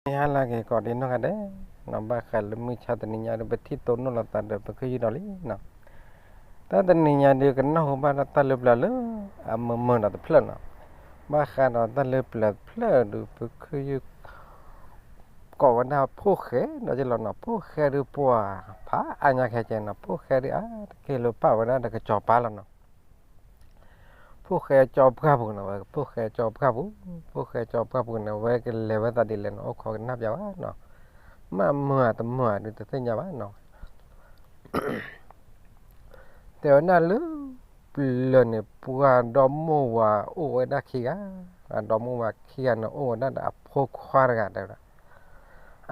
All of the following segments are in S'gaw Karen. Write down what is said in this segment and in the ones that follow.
မုၢ်ဟါလၢက့ၤကိးဒံးနီၢ်ဂၤဒဲး, နီၢ်ဘၣ်ဃးလၢမုၢ်ဆါတနံၤညါဒီး ပထံၣ်တိၢ်နီၣ်လိာ်သးဒီးပခုၣ်ယုၢ်ဒီးလံနီၤ. တၢ်တနံၤညါဒီး ကနၢ်ဟူဘၣ်ဒီးတၢ်လၢပျၢၤလၢ အမုာ်မုာ်ဒီးတဖျၢၣ်နီၤ. ဘၣ်ဃးဒီးတၢ်လၢပျၢၤတဖျၢၣ်ဒီး ပခုၣ်ယုၢ် ကိးဝဲဒၣ်ဖိၣ်ဃဲဒီးက့လီၤနီၤ. ဖိၣ်ဃဲဒီးပှၤဖးအါညါခဲကဲနီၤ. ဖိၣ်ဃဲဒီးအါတက့ၢ်လၢပာ်ဝဲဒၣ်ဒီးကစီၤပၤလီၤနီၤ. ဖိၣ်ဃဲကၠီပှၢ်ပူၤနီၤ, ဝဲဖိၣ်ဃဲကၠီပှၢ်ပူၤ, ဖိၣ်ဃဲကၠီပှၢ်ပူၤန့ၣ် ဝဲကလဲၤဝဲသးဒ်လဲၣ်နီၤ, အိၣ်ခိးကနၣ်ပျးဝဲနီၤ. မ့ၢ်မုာ်ဧါတမုာ်ဧါဒုးတသ့ၣ်ညါဘၣ်နီၤ. တဲဝဲဒၣ်လၢ ပျၢၤန့ၣ် ပှၤဒီမိၢ်ဝၤအိၣ်ဝဲဒၣ်ခံဂၤ, အဒီမိၢ်ဝၤခံဂၤန့ၣ် အိၣ်ဝဲဒၣ်ဒီးအဖိခွါတဂၤတဲဝဲဒၣ်.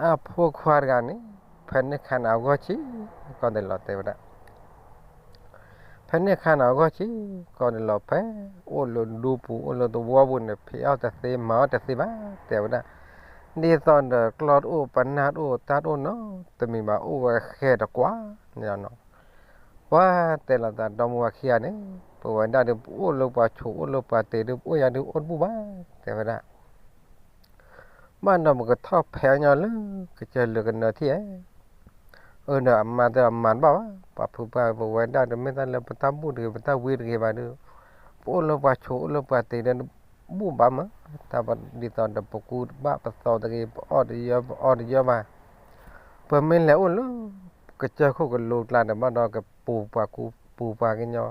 အဖိခွါတဂၤန့ၣ် ဖဲန့ၣ်ခါန့ၣ်အဂီၢ်ဆံး ကီၢ်ဒဲးလီၤတဲဝဲဒၣ်. ဖဲန့ၣ်ခါန့ၣ်အဂီၢ်ဆံး ကီၢ်ဒဲးလီၤ ဖဲအိၣ်လၢဒူပူၤ အိၣ်လၢသဝီပူၤန့ၣ် ဖံးအီၣ်တသ့ မၤအီၣ်တသ့ဘၣ် တဲဝဲဒၣ်. ဒ်သိးဒီးကျီၢ်တအိၣ် ပနၢ်တအိၣ် တၢ်တအိၣ်နီတမံၤဘၣ် အိၣ်ဝဲဃဲတကွၢ်န့ၣ်လီၤနီၤ. ပှၤတဲလိာ်သးဒီမိၢ်ဝၤခံဂၤန့ၣ် ပဝဲဒၣ်ဒီး ပအိၣ်လၢပှၤဆိးအိၣ်လၢပှၤတ့ၤဒီး ပအိၣ်ယါဒီးအိၣ်တဘူၣ်ဘၣ် တဲဝဲဒၣ်. ဘၣ်ဒီးပကထီၣ်ဖဲးညီလၢ ကစၢၢ်လၢကနၢထံၣ်ဧါ. အၢဒီးအမါတဲအမၤတဘၣ်ဘၣ် ပှၤဖုပှၢ် ပဝဲဒၣ်ဒီး မ့ၢ်တၢ်လၢပတၢ်ဘူၣ်တဂ့ၤ ပတၢ်ဝံတဂ့ၤဘၣ်ဒီး ပအိၣ်လၢပှၤဆိးအိၣ်လၢပှၤတ့ၤဒီး ဘူၣ်ဘၣ်မး, တၢ်ဒ်သိးဒီးပကူတဘၣ် ပသီတဂ့ၤ ပအီၣ်တယၢ ပအီတယၢဘၣ်. ပမ့ၢ်လဲၤအိၣ်လၢ ကစၢၢ်ခိၣ်ကလိကျါဒီး ဘၣ်ဒီးကပူၤပှၤကူပူၤပှၤကညီ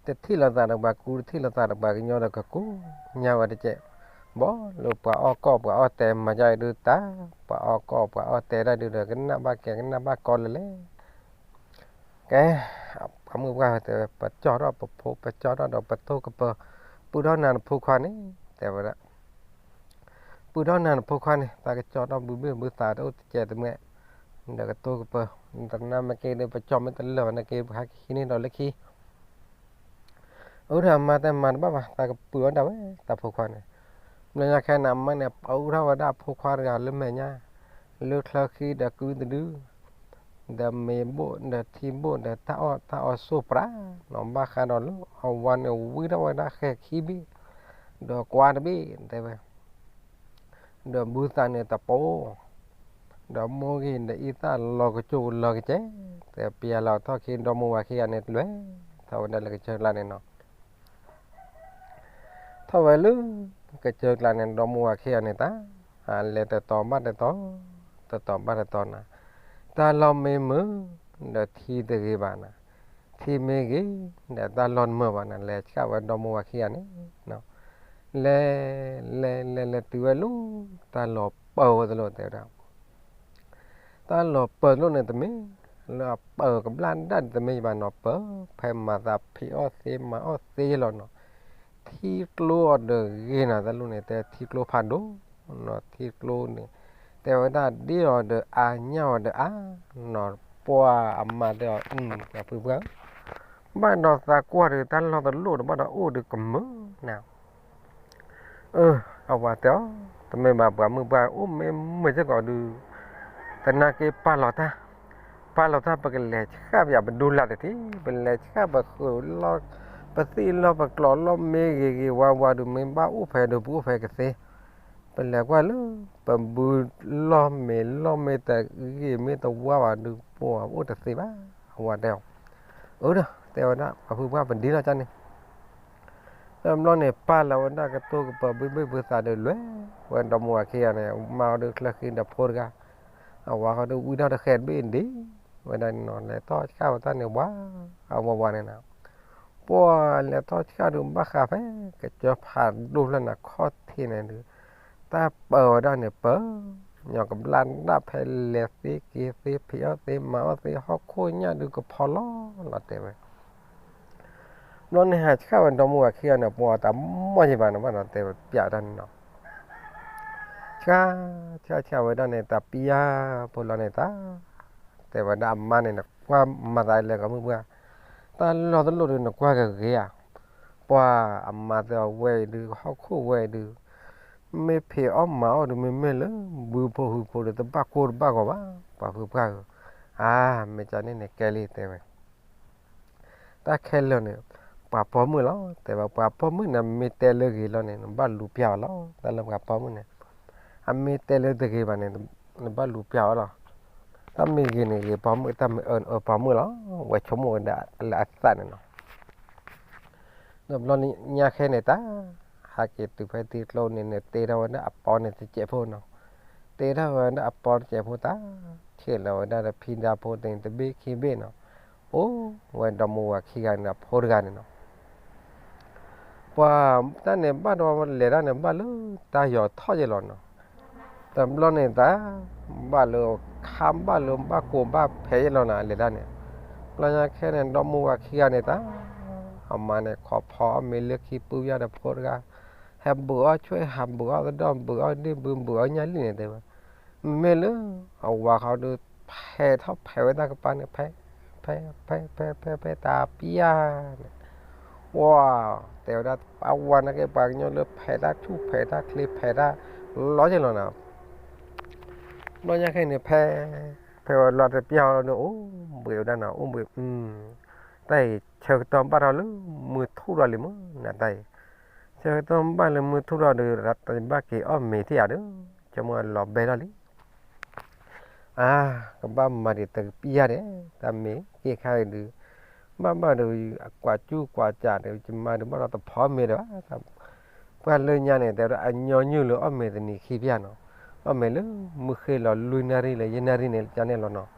တထံၣ်လိာ်သးဒီးပှၤကူ တထံၣ်လိာ်သးဒီးပှၤကညီဒီး ကကူညါဝဲတကဲး. ဘီလၢပှၤအီၣ်ကီၢ်ပှၤအီၣ်တဲာ်မၤယါအံၤဒုးတၢ်, ပှၤအီၣ်ကီၢ်ပှၤအီၣ်တဲာ်ဒၣ်ဒုးဒီး ကနၣ်ဘၣ်ကဲ ကနၣ်ဘၣ်ကီလၢလဲၣ်. ကဲ, ပှၤမုၢ်ပှၢ်တဲဝဲ ပကၠီထီၣ်ပဖိ ပကၠီထီၣ်ဒီးပတိၢ်ကပၢၤ, ပုၢ်ထီၣ်နၤနဖိခွါန့ၣ် တဲဝဲဒၣ်. ပုၢ်ထီၣ်နၤနဖိခွါန့ၣ် သးကကၠီထီၣ်ဘုဘ့ၣ်ဘုသးတအိၣ်တကဲးတမှဲး, ဒီးကတိၢ်ကပၢၤ, တနာ်မ့ၢ်က့ၤဒီး ပကၠီမ့ၢ်တလၢာ်ဘၣ်နာ်က့ၤ ပဟဲကဟံးန့ၢ်ဒီးလၢခံ အၢဒီးအမါတဲမၤတဘၣ်ဘၣ် သးကပုာ်အီၣ်ဒၣ်ဝဲ သးဖိခွါန့ၣ်. ဘျီညါခဲန့ၣ် အမါန့ၣ် ပာ်အူထီၣ်ဝဲဒၣ်အဖိခွါတဂၤလၢမဲာ်ညါ, လၢချၢဃံဒီးကုတဒု, ဒီးမ့ၤဘိၣ်ဒီးထံဘိၣ်ဒီးတၢ်အီၣ်တၢ်အီစိၣ်ပြးနီၤ. ဘၣ်ဃးဒီးလၢအဝၤန့ၣ် ဝံထီၣ်ဝဲဒၣ်ဃဲခံဘ့ၣ်, ဒီးကွါတဘ့ၣ်တဲဝဲ ဒီးဘုသးန့ၣ်တပိာ်, ဒီးမိၢ်ဂ့ၤဒီးအံသၣ်လီၤကစိၢ်လီၤကစဲး, တဲပျဲလီၤထီၣ်ခံ ဒီမိၢ်ဝၤခံဂၤန့ၣ် လဲၤထီၣ်ဝဲဒၣ်လၢကစၢၢ်ကျါန့ၣ်နီၤ. ထီၣ်ဝဲလၢ ကစၢၢ်ကျါန့ၣ် ဒီမိၢ်ဝၤခံဂၤန့ၣ်တၢ်, လဲၤတတီၤဘၣ်တတီၤ, တတီၤဘၣ်တတီၤနၤ, တၢ်လီၢ်မ့ၢ်မုာ် ဒီးထံတဂ့ၤဘၣ်နၤ, ထံမ့ၢ်ဂ့ၤ ဒီးတၢ်လီၢ်တမုာ်ဘၣ်နၤ, လဲၤဆှၣ်ဝဲဒီမိၢ်ဝၤခံဂၤန့ၣ် လဲၤ လဲၤလဲၤလဲၤတုၤဝဲလၢ တၢ်လီၢ်ပၢဝဲတလိၣ်တဲဝဲဒၣ်. တၢ်လီၢ်ပၢတလိၣ်န့ၣ်တမ့ၢ် လၢအပၢကဘျၣ်ဒၣ်န့ၣ်တမ့ၢ်ဘၣ်နီၤ, ပၢ ဖဲမၤသးဖံးအီၣ်သ့မၤအီၣ်သ့လီၤနီၤ. ထံကျိအီၤဒီးဂ့ၤနၤတလိၣ်န့ၣ် တဲထံကျိဖးဒိၣ်နီၤ, ထံကျိန့ၣ် တဲဝဲဒၣ်ဒ်အီၤဒီးအါညၣ်အီၤဒီးအါနီၤ, ပှၤအမါတဲအီၤ ပှၤဖုပှၢ်ဧၢ, ဘၣ်ဒီးသးကွၢ်ဒီးတၢ်လီၢ်တလိၣ်ဒီး ဘၣ်ဒီးအိၣ်ဒီးကမုာ်နၤ အၢ အဝၤတဲအီၤ, တမ့ၢ်ဘၣ်ပှၤမုၢ်ပှၢ်အိၣ်မ့ၢ်မုာ်စ့ၢ်ကီးဒုး, သနာ်က့ပာ်လီၤတၢ်, ပာ်လီၤတၢ်ပကလဲၤဆှၣ်ပယၤပဒိလၢ်တထံၣ်, ပလဲၤဆှၣ်ပဃုာ်လီၢ်, ပသ့ၣ်လီၢ်ပကျိၤလီၢ်မ့ၢ်ဂ့ၤဂ့ၤဝါဝါဒုး မ့ၢ်ဘၣ်အိၣ်ဖဲဒုး ပအိၣ်ဖဲကသ့, ပလဲၤကွၢ်လၢ ပဘုလီၢ်မ့ၢ်လီၢ်မ့ၢ်တဂ့ၤမ့ၢ်တဝါဘၣ်ဒုး ပအိၣ်တသ့ဘၣ်, အဝၤတဲအီၤ. အၢ ဒီးတဲဝဲဒၣ် ပှၤဖုပှၢ်ပဒ်လီၤကန့ၣ် တဘျီန့ၣ် ပာ်လီၤဝဲဒၣ်ကတိၢ်ကပၢၤဘုဘ့ၣ်ဘုသးဒီး လဲၤဝဲဒီမိၢ်ဝၤခံဂၤန့ၣ် မါအီၤဒီးချၢဃံဒီးဖိတဂၤ, အဝၤဃီဒီးဝံထီၣ်တဃဲးတဘ့ၣ်ဒ့ဝဲဒၣ်န့ၣ်နီၤ, လဲၤထီၣ်ဆှၣ်ဝဲတၢ်န့ၣ် ဝါ အဝၤဝၤန့ၣ်နီၤ, ပှၤလဲၤထီၣ်ဆှၣ်ဒုးဘၣ်ဃးဖဲ ကစၢၢ်ဖးဒိၣ်ဖျၢၣ်န့ၣ် ခီၣ်ထံးန့ၣ်ဒုး တၢ်ပၢဝဲဒၣ်န့ၣ် ပၢ ညီကဘျၣ်ဒၣ်ဖဲလဲၤသ့က့ၤသ့ ဖံးအီၣ်သ့ မၤအီၣ်သ့ ဟီၣ်ခိၣ်ညၣ်ဒုးကဖီလီၤလီၤတဲဝဲ. ဘျီန့ၣ်ဟးဆှၣ်ဝဲဒီမိၢ်ဝၤခံဂၤန့ၣ် ပှၤတၢ်မီၢ်ယံၤဘၣ်န့ၣ် ဘၣ်ဒီးတဲဝဲပျးတၢ်န့ၣ်နီၤ, ဆှၣ် ဆှၣ်ဆှၣ်ဝဲဒၣ်န့ၣ် တၢ်ပျၢ်ဖိလီၤန့ၣ်တၢ်, တဲဝဲဒၣ်အမါန့ၣ် နကွၢ်မၤသးလဲၣ် ကမုၢ်ပှၢ်, တၢ်လီၢ်တလိၣ်ဒီးနကွၢ်ကဂ့ၤဧါ, ပှၤအမါတဲအီၤဝဲအံၤဒုး ဟီၣ်ခိၣ်ဝဲအံၤဒုး မ့ၢ်ဖံးအီၣ်မၤအီၣ်ဒုး မ့မ့ၢ်လၢဘုဖိဟုဖိဒီး တဘၣ်ကိၢ်တဘၣ်ဂီၤဘၣ် ပှၤဖုပှၢ်ဧၢ, အါ မ့ၢ်ကန့ၣ်န့ၣ် ကဲလံ တဲဝဲ တၢ်ခဲလၢာ်န့ၣ် ပှၤပိာ်မုၣ်လီၤ တဲဝဲ, ပှၤပိာ်မုၣ်န့ၣ် မ့ၢ်တဲလၢဂ့ၤလီၤန့ၣ် နဘၣ်လူၤပျၢ်အီၤလီၤ တၢ်လၢပှၤပိာ်မုၣ်န့ၣ်, အမ့ၢ်တဲလၢတဂ့ၤဘၣ်န့ၣ် နဘၣ်လူၤပျၢ်အီၤလီၤ. တၢ်မ့ၢ်ဂ့ၤန့ၣ်ဂ့ၤပိာ်မုၣ် တၢ်မ့ၢ်အၢန့ၣ်အၢပိာ်မုၣ်လီၤ. ဝဲဆိကမိၣ်ဝဲဒၣ်လၢအသးန့ၣ်နီၤ. ဒီးဘျီညါခဲန့ၣ်တၢ် ဟးက့ၤတုၤဖဲထံကျိန့ၣ်န့ၣ် တ့ထီၣ်ဝဲဒၣ်အပီန့ၣ်တစဲးဖိနီၤ. တ့ထီၣ်ဝဲဒၣ်အပီတစဲးဖိတၢ် ဆ့ၣ်လီၤဝဲဒၣ်ဒီးဖံဒါဖိသ့ၣ်န့ၣ် တဘ့ၣ်ခံဘ့ၣ်နီၤ. အိၣ်ဝဲဒီမါဝၤခံဂၤန့ၣ် အဖိတဂၤန့ၣ်နီၤ. ပှၤတၢ်န့ၣ်ဘၣ်ဒီးလဲၤတၢ်န့ၣ် ဘၣ်လၢတၢ်ယီၤထီၣ်ယဲလီၤနီၤ. တဘျီန့ၣ်တၢ် ဘၣ်လၢခါဘၣ်လၢဘၣ်ကိးဘၣ်ဖဲးယဲလီၤနီၤ လဲၤတၢ်န့ၣ်. ဘျီညါခဲန့ၣ် ဒီမါဝၤခံဂၤန့ၣ်တၢ် အမါန့ၣ် ခိးဖီအီၣ်မ့ၤလၢခံပုၢ်ယၢ်ဒီးဖိတဂၤ ဟဲဘုးအီၣ်ဆွဲ ဟးဘုးအီၣ်သဒီၣ် ဘုးအီၣ်ဒ့ၣ်ဘုး ဘုးအီၣ်ညၣ်လံၣ်န့ၣ်တဲဝဲ. မ့မ့ၢ်လၢ အဝၤဃီဒီး ဖဲးထီၣ်ဖဲးဝဲတၢ်ကပၤန့ၣ် ဖဲး ဖဲး ဖဲး ဖဲး ဖဲး ဖဲးတၢ်ပျၢ်န့ၣ် ဝါ တဲဝဲဒၣ် အဝၤန့ၣ်က့ ပှၤကညီလၢဖဲးတၢ်ဆူၣ်ဖဲးတၢ်ချ့ဖဲးတၢ် လီၤက့ၤလီၤနီၤ. ဘျီညါခဲန့ၣ် ဖဲး ဖဲးဝဲလီၤတပျၢ်အီၤလီၤဒီး အိၣ်ဘှံးဝဲဒၣ်နီၤ အိၣ်ဘှံး တၢ်အံၤ ဆၢကတီၢ်ဘၣ်ထီၣ်လၢ မုၢ်ထူၣ်ထီၣ်လံမ့ၢ်နတၢ်အံၤ ဆၢကတီၢ်ဘၣ်လၢမုၢ်ထူၣ်ထီၣ်ဒီး တဘၣ်က့ၤအီၣ်မ့ၤထံၣ်ဧါဒီး ဆိကမိၣ်လီၤဘဲထီၣ်လံ. အါ ကဘၣ်မၤဒံးတကပျၢ်ဒဲး တၢ်မ့ၢ်က့ၤခါအံၤဒုး ဘၣ်ဘၣ်ဒီး အကွၢ်ကူကွၢ်ကးဒီး ယမါဒုးဘၣ်ဒီးတဖီမ့ၤဒီးဘၣ် ပှၤလၢညါန့ၣ် တဲဝဲဒၣ်အညီနုၢ်လၢအီၣ်မ့ၤတနံၤခံပျၢ်နီၤ, အီၣ်မ့ၤလၢမုၢ်ဃ့လီၤလွံၢ်နၣ်ရံၣ်လၢယဲၢ်နၣ်ရံၣ်န့ၣ် ကန့ၣ်လီၤနီၤ,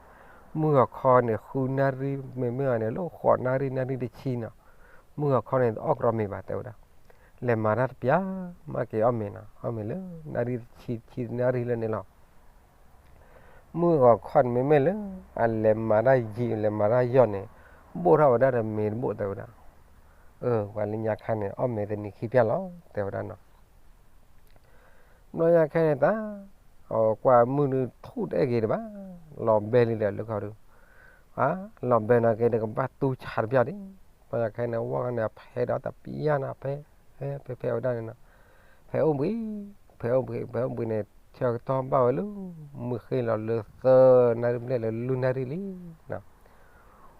မုၢ်ဂီၤခီန့ၣ် ဃုနၣ်ရံၣ် မ့မ့ၢ်န့ၣ် လၢဃိးနၣ်ရံၣ် နၣ်ရံၣ်တဆံနီၤ, မုၢ်ဂီၤခီန့ၣ် တအီၣ်ကြီမ့ၤဘၣ် တဲဝဲဒၣ်, လဲၤမၤတၢ်တပျၢ် မ့ၢ်က့ၤအီၣ်မ့ၤနီၤ, အီၣ်မ့ၤလၢနၣ်ရံၣ်တဆံ တဆံနၣ်ရံၣ်လၢန့ၣ်လီၤ. မုၢ်ဂီၤခီန့ၣ်မ့မ့ၢ်လၢ အလဲၤမၤတၢ်ယံာ် လဲၤမၤတၢ်ယီၢ်န့ၣ် ဘိၣ်ထီၣ်ဝဲဒၣ်ဒီးမ့ၤတဘိၣ် တဲဝဲဒၣ်, အၢ ပှၤလၢညါခါန့ၣ် အီၣ်မ့ၤတနံၤခံပျၢ်လီၤ တဲဝဲဒၣ်နီၤ. ဘျီညါခဲန့ၣ်တၢ် အကွၢ်မုၢ်ဒုးထူၣ်တအဲၣ်ဂ့ၤတဘၣ်, လီၤဘဲလံဒီးလၢခီဒုး, လီၤဘဲနီၢ်က့ၤဒီးကဘၣ်တူၢ်ဆါတပျၢ်ဒံး, ဘျီညါခဲန့ၣ် ဝဲန့ၣ် ဖဲးဒီးတပျၢ်နီၤ ဖဲး ဖဲး ဖဲးဝဲဒၣ်န့ၣ်နီၤ, ဖဲးအိၣ်ဘှံး ဖဲးအိၣ်ဘှံး ဖဲးအိၣ်ဘှံးန့ၣ် ဆၢကတီၢ်ဘၣ်ဝဲလၢ မုၢ်ဃ့လီၤလၢသၢနၣ်ရံၣ်ဘျဲၣ်လၢလွံၢ်နၣ်ရံၣ်လံနီၤ,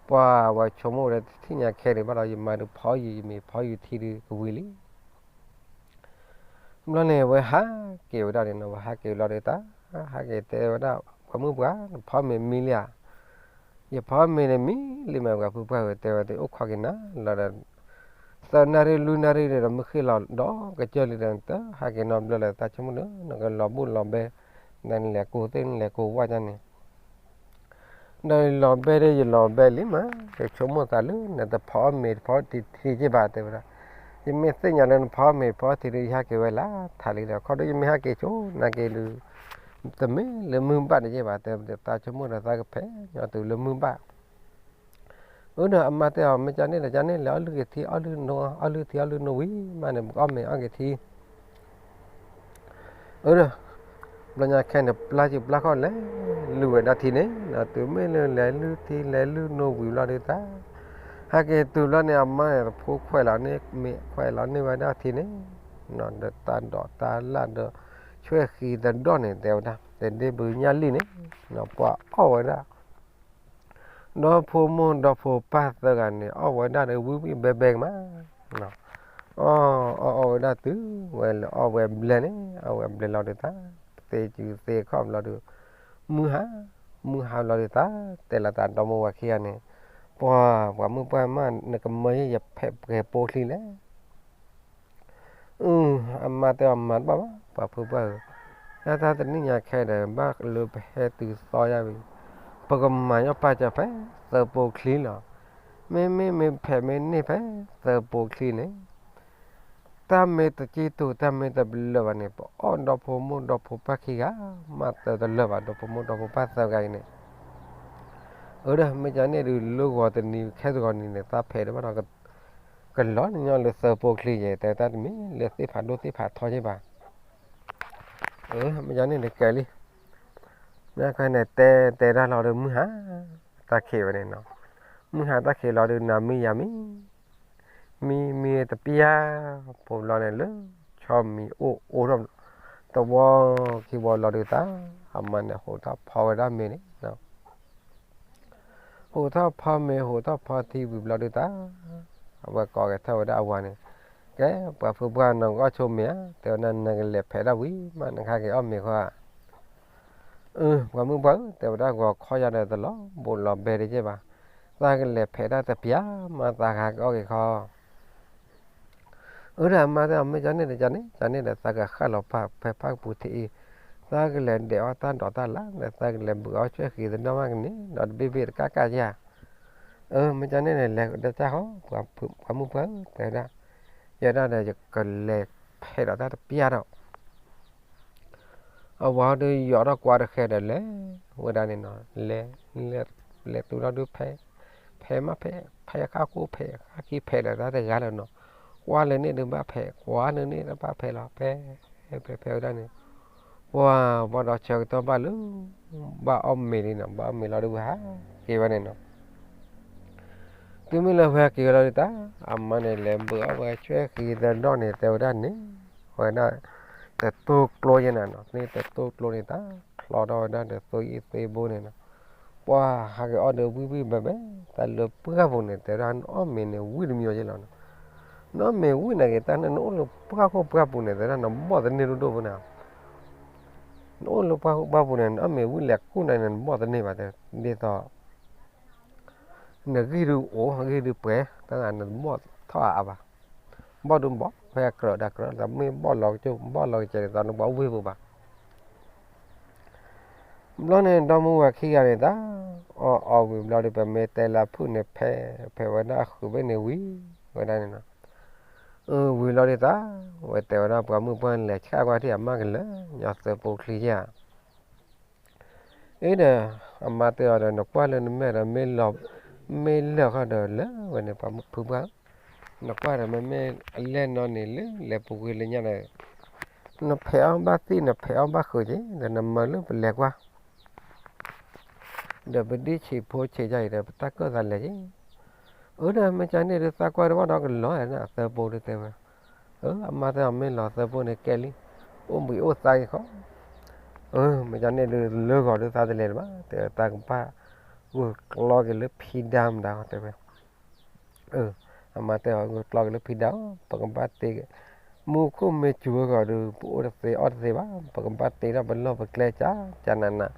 ပှၤဝဲဆိကမိၣ်ဒီးတထံၣ်ညါခဲဒံးဘၣ်ဒီး ယမါဒုးဖီယံၤယမ့ၤ ဖီယံၤထံဒုးကဝံၤလံ. ဘျီန့ၣ် ဝဲဟးက့ၤဝဲဒၣ်န့ၣ်နီၤ, ဝဲဟးက့ၤဘျီဒီးတၢ် ဟးက့ၤတဲဝဲဒၣ် ပှၤမုၣ်ပှၢ် နဖီမ့ၤမံလံဧါ, ယဖီမ့ၤန့ၣ်မံလံမး ပှၤဖုပှၢ်ဧၢ တဲဝဲ တအိၣ်ခိးက့ၤနၤလီၤဒီး သၢနၣ်ရံၣ်လွံၢ်နၣ်ရံၣ်ဒီး မုၢ်ဃ့လီၤဒီးကစၢၢ်လံဒီး တဟးက့ၤနီတဘျီလၢၤ သးဆိကမိၣ်ဒီး နကလီၤဘူၣ်လီၤဘဲ နလဲၤကိးသ့ၣ်နလဲၤကိးဝၣ်ကန့ၣ် ဒီးယလီၤဘဲဒီး ယလီၤဘဲလံမး, ယဆိကမိၣ်သးလၢ နတဖီအီၣ်မ့ၤတဖီအီၣ်ထံတက့ၢ်ဘၣ် တဲဝဲဒၣ်, ယမ့ၢ်သ့ၣ်ညါလၢနဖီအီၣ်မ့ၤဖီအီၣ်ထံဒီး ယဟဲက့ၤဝဲလၢထးလံဒီး ခီဒီးယမ့ၢ်ဟဲက့ၤဆိနာ်က့ၤဒုး တမ့ၢ်လၢမုၢ်ဘၣ်တက့ၢ်ဘၣ် တဲဝဲဒၣ်, သးဆိကမိၣ်ဒီးသးကဖဲးညီတုၤလၢမုၢ်ဘၣ် အၢဒီးအမါတဲအီၤ မ့ၢ်ကန့ၣ်ဒီးကန့ၣ် လဲၤအီၣ်လုၢ်က့ၤထံ အီၣ်လုၢ်နိ အီၣ်လုၢ်ထံ အီၣ်လုၢ်နိဝံၤမးန့ၣ် ပကအီၣ်မ့ၤအီၣ်က့ၤထံ အၢဒီး ဘျီညါခဲန့ၣ် ပျၢ်စုပျၢ်ခီၣ်လဲၤလုၢ်ဝဲဒၣ်ထံန့ၣ်နီၤ, တုၤမ့ၢ်လၢလဲၤလုၢ်ထံလဲၤလုၢ်နိဝံၤဘျီဒုးတၢ် ဟဲက့ၤတုၤဘျီန့ၣ် အမါန့ၣ် တဖိခွဲးလီၤန့ၢ်မ့ၤ ခွဲးလီၤန့ၢ်ဝဲဒၣ်ထံန့ၣ်နီၤ, ဒီးတၢ်ဒိးတၢ်လၢ်ဒီး ဆွဲဃံသဒီၣ်န့ၣ် တဲဝဲဒၣ် တဒ့ဘုးညၣ်လံၣ်န့ၣ်နီၤ ပှၤအီၣ်ဝဲဒၣ် ဒီဖိမိၢ်ဒီဖိပၢ်သၢဂၤန့ၣ် အီၣ်ဝဲဒၣ်ဒီးဝံၣ်ဝံၣ်ဘဲဘဲကမး, အီၣ်အီၣ်အီၣ်ဝဲဒၣ်တုၤဝဲလၢအီၣ်ဝဲဘျဲၣ်န့ၣ် အီၣ်ဝဲဘျဲၣ်လီၤဒုးတၢ် သ့စုသ့ခီၣ်ဘျီဒုး မုၢ်ဟါ မုၢ်ဟါဘျီဒုးတၢ် တဲလီၤသးဒီမါဝၤခံဂၤန့ၣ် ပှၤ ပှၤမုၣ်ပှၢ်မး နကမၢယဲၢ်ယဖဲးပှဲၤပိာ်ချံလဲၣ် အၢ အမါတဲအီၤမၤတဘၣ်ဘၣ် ပှၤဖုပှၢ်ဧၢ, တၢ်တနံၣ်ညါခဲဒီး ဘၣ်လၢပဟဲတုၤသီယါဝံၤ ပကမၤညီပာ်စၢၤဖဲသၢပိာ်ချံလီၤ. မ့မ့ၢ်မ့ၢ်ဖဲးမ့ၢ်န့ၢ်ဖဲသၢပိာ်ချံန့ၣ် တၢ်မ့ၢ်တကံၢ်တူာ် တၢ်မ့ၢ်တဘျၢဘၣ်န့ၣ် ပအီၣ်ဒီဖိမိၢ်ဒီဖိပၢ်ခံဂၤ မးသၢတလၢာ်ဘၣ် ဒီဖိမိၢ်ဒီဖိပၢ်သၢဂၤအံၤန့ၣ် အၢဒီး မ့ၢ်ကန့ၣ်ဒုး လၢဂီၤတနံၤခဲတဂီၤနံၤန့ၣ် သးဖဲးတဘၣ်ဒီး ကလီၤန့ၢ်ညီလၢသၢပိာ်ချံယဲၢ် တဲတၢ်တမ့ၢ်လၢသ့ၣ်ဖးဒိၣ်သ့ၣ်ဖးထီက့ဘၣ်. အၢ မ့ၢ်ကန့ၣ်တကဲလံ. မ့ၢ်ခါန့ၣ် တဲတဲတၢ်လီၤဒီး မုၢ်ဟါတၢ်ခံးဝဲန့ၣ်နီၤ. မုၢ်ဟါတၢ်ခံးလီၤဒီး နၤမံယၤမံ မံမံတပျၢ် ဖိဘျီန့ၣ်လၢ ဆီမံၤအိၣ်အိၣ်ထီၣ် တဝီခံဝီလီၤဒုးတၢ် အမါန့ၣ်ဟိးထီၣ်ဖီဝဲဒၣ်မ့ၤန့ၣ် ဟိးထီၣ်ဖီမ့ၤ ဟိးထီၣ်ဖီထံဝံၤဘျီဒုးတၢ် အဝဲကိးက့ၤထီၣ်ဝဲဒၣ်အဝၤန့ၣ် ကဲ ပှၤဖုပှၢ်နီၤ ကအီၣ်ဆိမ့ၤဧါ, တဲဝဲဒၣ် နကလဲၤဖဲးဒၣ်ဝံၤမး နခါက့ၤအီၣ်မ့ၤဃီဧါ. အၢ ပှၤမုၣ်ပှၢ်ဧၢ, တဲဝဲဒၣ် ဂီၤခီယၤဒီး တလီၤဘိးလီၤဘဲဒ်က့ဘၣ်, သးကလဲၤဖဲးဒၣ်တပျၢ်မး သးခါကအီၣ်က့ၤခီ. အၢ ဒီးအမါတဲအီၤ မ့ၢ်ကန့ၣ်ဒီး ကန့ၣ် ကန့ၣ်ဒီး သးကဃၣ်လီၤပာ်ဖဲဖၣ်ကပူၤထံးအံၤ, သးကလဲၤဒဲးအီၣ်တၢ်ဒိးတၢ်လၢ်ဒီး သးကလဲၤဘုးအီၣ်ဆွဲၣ်ဃံၤသဒီၣ်မးကန့ၣ် ဒီးတဘ့ၣ်ဘ့ၣ်တကၣ်ကၣ်ယၤ. အၢ မ့ၢ်ကန့ၣ်န့ၣ် လဲၤဒီးတၢ်ဃီ ပှၤမုၣ်ပှၢ်ဧၢ, တဲဝဲဒၣ်, ယဲဒၣ်ဒီး ယကလဲၤဖဲးဒီးတၢ်တပျၢ်ဒီး အဝၤဒီးယီၤထီၣ်ကွၢ်တဃဲဒီး လဲၤဝဲဒၣ်န့ၣ်နီၤ, လဲၤ လဲၤတုၤလီၤဒုးဖဲး, ဖဲးမးဖဲး, ဖဲးဃၣ်ခိၣ်ဖဲး, ဃၣ်ခံဖဲးဒီးတၢ်တဂၤလၢၤနီၤ, ကွၢ်လၢန့ၣ်ဒုးဘၣ်ဖဲး, ကွၢ်လၢန့ၣ်တဘၣ်ဖဲးလီၤ, ဖဲး ဖဲး ဖဲးဝဲဒၣ်န့ၣ်, ပှၤဘၣ်ဒီးဆၢကတီၢ်ဘၣ်လၢ ဘၣ်အီၣ်မ့ၤလံနီၤ, ဘၣ်အီၣ်မ့ၤလီၤဒုးဝဲဟးက့ၤဝဲန့ၣ်နီၤ. တုၤမ့ၢ်လၢဝဲဟဲက့ၤဝဲလီၤဒုးတၢ်, အမါန့ၣ် လဲၤဘုးအီၣ်ဝဲဆွဲၣ်ဃံၤသဒီၣ်န့ၣ် တဲဝဲဒၣ်န့ၣ်, ဝဲဒၣ် တတိၢ်ကျိယဲနၤနီၤ, န့ၣ်တတိၢ်ကျိန့ၣ် တၢ်ချီထီၣ်ဝဲဒၣ်ဒီး သိအံၣ်သ့ဘိန့ၣ်နီၤ, ပှၤဟးက့ၤအီၣ်ဒီးဝံၣ်ဝံၣ်ဘဲဘဲ, တၢ်လၢပှၢ်ပူၤန့ၣ် တဲဝဲဒၣ် နအီၣ်မ့ၤန့ၣ် ဝံၣ်တမံၤအီၤယဲလီၤနီၤ, နအီၣ်မ့ၤဝံၣ်နာ်က့ၤ တၢ်န့ၣ် နအိၣ်လၢပှၢ်ခိၣ်ပှၢ်ပူၤန့ၣ် တဲဝဲဒၣ် နဘီၣ်သန့ၢ်ဒိၣ်ဒိၣ်ဖိန့ၣ် နအိၣ်လၢပှၢ်ခိၣ်ပှၢ်ပူၤန့ၣ် နအီၣ်မ့ၤဝံၣ်လဲၤကူၣ်နၤန့ၣ် နဘီၣ်သန့ၢ်ဘၣ်, ဒ်သိး နဂံၢ်ဒုးအိၣ် ဂံၢ်ဒုးပှဲၤ တၢ်ဂၤနဘီၣ်ထီၣ်အါအါဘၣ်, ဘီၣ်ဒုးဘီၣ် ဖဲအကြၢးဒၣ်ကြၢး တမ့ၢ်ဘီၣ်လီၤကစၢၢ် ဘီၣ်လီၤကစၢၢ်န့ၣ် တၢ်နကွၢ်ဝ့ၢ်ပူၤဘၣ်. ဘျီန့ၣ် ဒီမါဝၤခံဂၤန့ၣ် တၢ်အီၣ်အီၣ်ဝံၤဘျီ ဒီးပမ့ၢ်တဲလၢဖုၣ်န့ၣ် ဖဲ ဖဲဝဲဒၣ်အဃုာ်ဘ့ၣ်န့ၣ်ဝံၤ ဝဲဒၣ်န့ၣ်နီၤ, ဝံၤလီၤဒုးတၢ် ဝဲတဲဝဲဒၣ် ပှၤမုၣ်ပှၢ်လဲၤဆှၣ်ကွၢ်ထံၣ်အမါကလၢာ် ညီသၢပိချံယါ အ့ဒီး အမါတဲအီၤဒီး နကွၢ်လၢနမဲာ်ဒီး မ့ၢ်လၢာ်ဃီဒီး လၢာ်ဝဲန့ၣ် ပှၤဖုပှၢ်ဧၢ, နကွၢ်ဒီးမ့မ့ၢ်အလဲၢ်နီၢ်န့ၣ် လၢလဲၤပူၤကွံာ်လၢညါဒီး နဖဲးအီၣ်ဘၣ်သံၣ် နဖဲးအီၣ်ဘၣ်ဃုာ်က့ၤ ဒီးနမၤလၢပလဲၤကွၢ် ဒီးပဒံၣ်ဆံးဖိဆံးယါအံၤဒီး ပတၢ်ကၢၣ်သးလဲၤက့ၤ, အၢဒီးမ့ၢ်ကန့ၣ်ဒုး သးကွၢ်တဘၣ်ဒီးကလီၤနသၢပိဒုးတဲဝဲ, အၢ အမါတဲအီၤ မ့ၢ်လီၤသၢပိန့ၣ်ကဲလံ, အိၣ်ဘှံးအိၣ်သါက့ၤခီ, အၢ မ့ၢ်ကန့ၣ်ဒုး လၢဂီၤဒုးသးတလဲၤတဘၣ် တဲဝဲ သးကဘၣ်ဂုာ်ကျီက့ၤလၢဖံဒါမတၤတဲဝဲ အၢ အမါတဲအီၤ ဂုာ်ကျီက့ၤလၢဖံဒါ ပကဘၣ်တ့ မူခိၣ်မ့ၢ်စူၤအဂီၢ်ဒီး ပအိၣ်တသ့အီၣ်တသ့ဘၣ် ပကဘၣ်တ့ထီၣ်ပလီၢ်ပကျဲကၢကၢနးနး,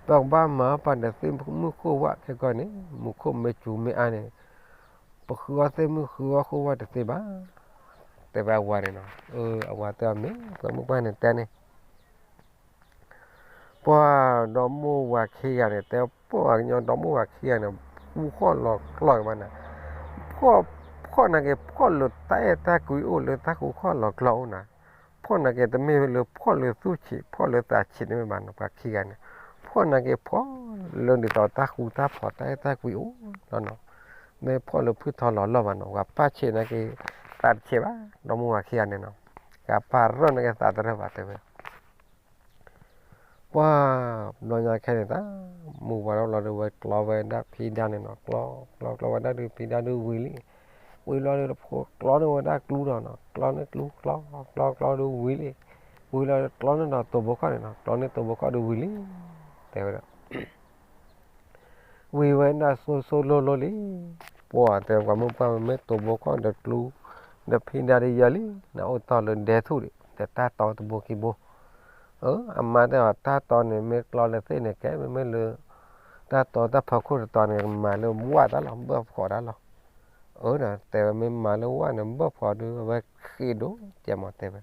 ပကဘၣ်မၤအီၣ်ပာ်ဒီးသ့ၣ်မုၢ်ဃိၣ်ဝၣ်ခဲကီၢ်န့ၣ် မူခိၣ်မ့ၢ်စူၤမ့ၢ်အါန့ၣ် ပဃုအီၣ်သ့ၣ်မုၢ်ဃုအီၣ်ဃိၣ်ဝၣ်တသ့ဘၣ်, တဲဝဲအဝၤန့ၣ်နီၤ, အဝၤတဲအီၤမ့ၢ် ပှၤမုၣ်ပှၢ်န့ၣ်တဲန့ၣ် ပှၤဒီမါဝၤခံဂၤန့ၣ် တဲပှၤကညီဒီမါဝၤခံဂၤန့ၣ် ဖှီၣ်လီၤကျီၢ်က့ၤမးနၤ, ဖှီၣ် ဖှီၣ်နာ်က့ၤ ဖှီၣ်လၢတၢ်အဲၣ်တၢ်ကွံအိၣ်လၢတၢ်ဃူခီၣ်လီၤကျီၢ်အိၣ်နၤ, ဖှီၣ်နာ်က့ၤတမ့ၢ်လၢဖှီၣ်လၢသူၣ်ဆံး ဖှီၣ်လၢသးဆံးတမ့ၢ်ဘၣ်နၤ ပှၤခံဂၤန့ၣ်, ဖှီၣ်နာ်က့ၤဖှီၣ်လၢဒ်သိးတၢ်ဃူတၢ်ဖိးတၢ်အဲၣ်တၢ်ကွံအိၣ်လီၤနီၤ, မ့ၢ်ဖှီၣ်လၢဖုထီလီၤလီၢ်ဘၣ်နီၤ, ပှၤပၢ်ဆံးနာ်က့ၤ သးတဆံးဘၣ်, ဒီမါဝၤခံဂၤန့ၣ်နီၤ, ပှၤပၢ်ရၢၢ်နာ်က့ၤသးတရၢၢ်ဘၣ်တဲဝဲ ပှၤဘျီညါခဲန့ၣ်တၢ် မုၢ်ဝါထီၣ်ဘျီဒီး ဝဲကျီဝဲဒၣ်ဖံဒါန့ၣ်နီၤ, ကျီ ကျီ ကျီဝဲဒၣ်ဒုးဖံဒါဒုးဝံၤလံ, ဝံၤဘျီဒီး တဖိးကျီန့ၢ်ဝဲဒၣ်ကျူဒီးနီၤ, ကျီန့ၢ်ကျူ ကျီ ကျီ ကျီဒုးဝံၤလံ, ဝံၤလီၤကျီန့ၢ်ဒီးတိၤဘိခီၣ်န့ၣ်နီၤ, ကျီန့ၢ်တိၤဘိခီၣ်ဒုးဝံၤလံ, တဲဝဲဒၣ် ဝံၤဝဲဒၣ်စိၤစိၤလိၤလိၤလံ, ပှၤတဲပှၤမုၣ်ပှၢ်မ့ၢ်တိၤဘိခီၣ်ဒီးကျူ ဒီးဖံဒါဒုးယၢလံ, နအိၣ်တီၢ်လၢဒဲထူၣ်ဒံး ဒီးတၢ်တီတဘိခံဘိ, အၢ အမါတဲအီၤ တၢ်တီန့ၣ် မ့ၢ်ကျီလၢသ့ၣ်န့ၣ် ကဲ မ့မ့ၢ်လၢ တၢ်တီတၢ်ဖီခိၣ်တတီၤန့ၣ် မၤလၢဝၣ်တၢ်လီၤ ဘၢၣ်ဖှီၣ်တၢ်လီၤ, အၢ ဒီးတဲဝဲမ့ၢ်မၤလၢဝၣ်န့ၣ် ဘၢၣ်ဖှီၣ်ဒုး အဝဲဃံးဒိၣ်ကဲမးတဲဝဲ,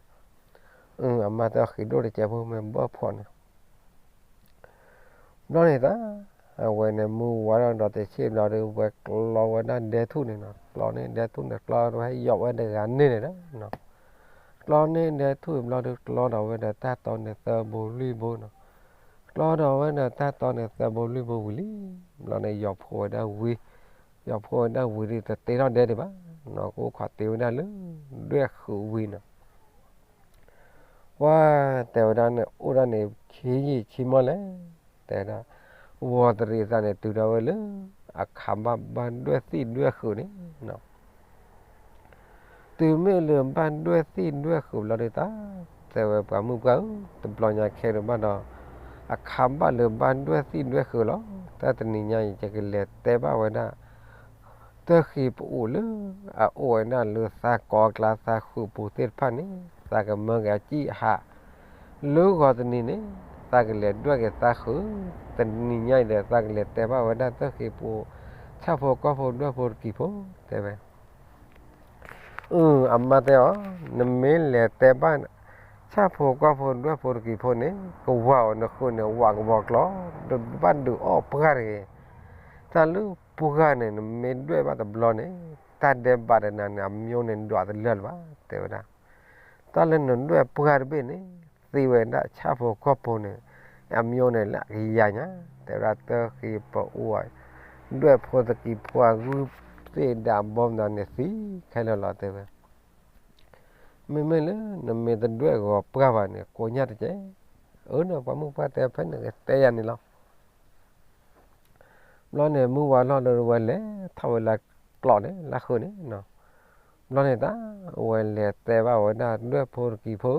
အမါတဲအီၤဃံးဒိၣ်တကဲဖိ မ့ၢ်ဘၢၣ်ဖှီၣ်န့ၣ် ဘျီန့ၣ်တၢ် အဝဲန့ၣ် မုၢ်ဝါထီၣ်ဒီးတဆံဘျီဒီး ဝဲကျီဝဲဒၣ်ဒဲထူၣ်န့ၣ်နီၤ, ကျီန့ၢ်ဒဲထူၣ်န့ၣ် ကျီဝဲယီၤဝဲတဂၤန့ၣ်န့ၣ်ဒီးနီၤ, ကျီန့ၢ်ဒဲထူၣ်ဘျီဒီး ကျီဒီးဝဲဒီးတၢ်တီန့ၣ်သၢဘိလွံၢ်ဘိနီၤ, ကျီဒီးဝဲဒီးတၢ်တီန့ၣ်သၢဘိလွံၢ်ဘိဝံၤလံ, ဘျီန့ၣ် ယီၤဖိဝဲဒၣ်ဝံၤ, ယီၤဖိဝဲဒၣ်ဝံၤဒီး တတ့ထီၣ်ဒဲဒံးဘၣ်နီၤ, ကအိၣ်ခိးတ့ဝဲဒၣ်လၢ ဒွဲၣ်ဃုာ်ဝံၤနီၤ ပှၤတဲဝဲဒၣ်န့ၣ် အိၣ်ဒၣ်န့ၣ် ခံယံာ်ခံမီၢ်လဲၣ်, တဲဝဲဒၣ် ဝီၤတရံးအသးန့ၣ် တုၤဒၣ်ဝဲလၢ အခးဘၣ်ဘၣ်ဒွဲၣ်သံၣ်ဒွဲၣ်ဃုာ်န့ၣ်နီၤ, တုၤမ့ၢ်လၢဘၣ်ဒွဲၣ်သံၣ်ဒွဲၣ်ဃုာ်ဘျီဒုးတၢ်, တဲဝဲပှၤမုၣ်ပှၢ်ဧၢ, တဘျီညါခဲဒုးဘၣ်ဒီး အခးဘၣ်လၢဘၣ်ဒွဲၣ်သံၣ်ဒွဲၣ်ဃုာ်လီၤ, တၢ်တနံၤညါအံၤ ယကလဲၤတဲဘၣ်ဝဲဒၣ် သၢဃ့ၢ်ပအိၣ်လၢ အအိၣ်ဝဲဒၣ်လၢသးကိးကျါသးဃုာ်ပူၤသ့ၣ်တဖၣ်န့ၣ် သးကမၢက့ၤအစံၣ်အဟး လၢဂီၤတနံၤန့ၣ် သးကလဲၤဒွဲၣ်က့ၤသးဃုာ်, တနံၤညါအံၤဒီး သးကလဲၤတဲဘၣ်ဝဲဒၣ်သၢဃ့ၢ်ပအိၣ် ဆၣ်ဖိကီၢ်ဖိဒွဲၣ်ဖိတကံၤဖိ တဲဝဲ အၢ အမါတဲအီၤ, နမ့ၢ်လဲၤတဲဘၣ် ဆၣ်ဖိကီၢ်ဖိဒွဲၣ်ဖိတကံၤဖိန့ၣ် ကဝၤအီၤနဃုာ်န့ၣ် ဝးကဝီၤကျီၢ် ဒုးဘၣ်ဒုးအီၣ်ပှၢ်တဂ့ၤ. တၢ်လၢပှၢ်န့ၣ် နမ့ၢ်ဒွဲၣ်ဘၣ်တဘျီန့ၣ် တၢ်ဒဲးဘးဒီးနၤန့ၣ် အမျိုးန့ၣ်ဒွးတလၢာ်လၢၤဘၣ် တဲဝဲဒၣ်. တၢ်လၢနဒွဲၣ်ပှၢ်တဘ့ၣ်န့ၣ် သ့ဝဲဒၣ်ဆၣ်ဖိကီၢ်ဖိန့ၣ် အမျိုးန့ၣ်လၢအကယၤညါ တဲဝဲဒၣ်သၢဃ့ၢ်ပအိၣ် ဒွဲၣ်ဖိတကံၤဖိအဂုၢ်သ့ၣ်ဒၣ်ဘီမနုၤန့ၣ်သံခဲလၢာ်လီၤ တဲဝဲ မ့မ့ၢ်လၢနမ့ၢ်တဒွဲၣ်ဂီၤပှၢ်ဘၣ်န့ၣ် ကိညၢ်တကဲး. အၢ န့ၣ်ပှၤမုၣ်ပှၢ်တဲဖဲန့ၣ်ကတဲယၤန့ၣ်လီၤ. ဘျီန့ၣ် မုၢ်ဝါလီၢ်လၢဝဲလဲၤထီၣ်ဝဲလၢကျီၢ်န့ၣ် လၢဃုာ်န့ၣ်, ဘျီန့ၣ်တၢ် အဝဲလဲၤတဲဘၣ်ဝဲဒၣ်ဒွဲၣ်ဖိတကံၤဖိ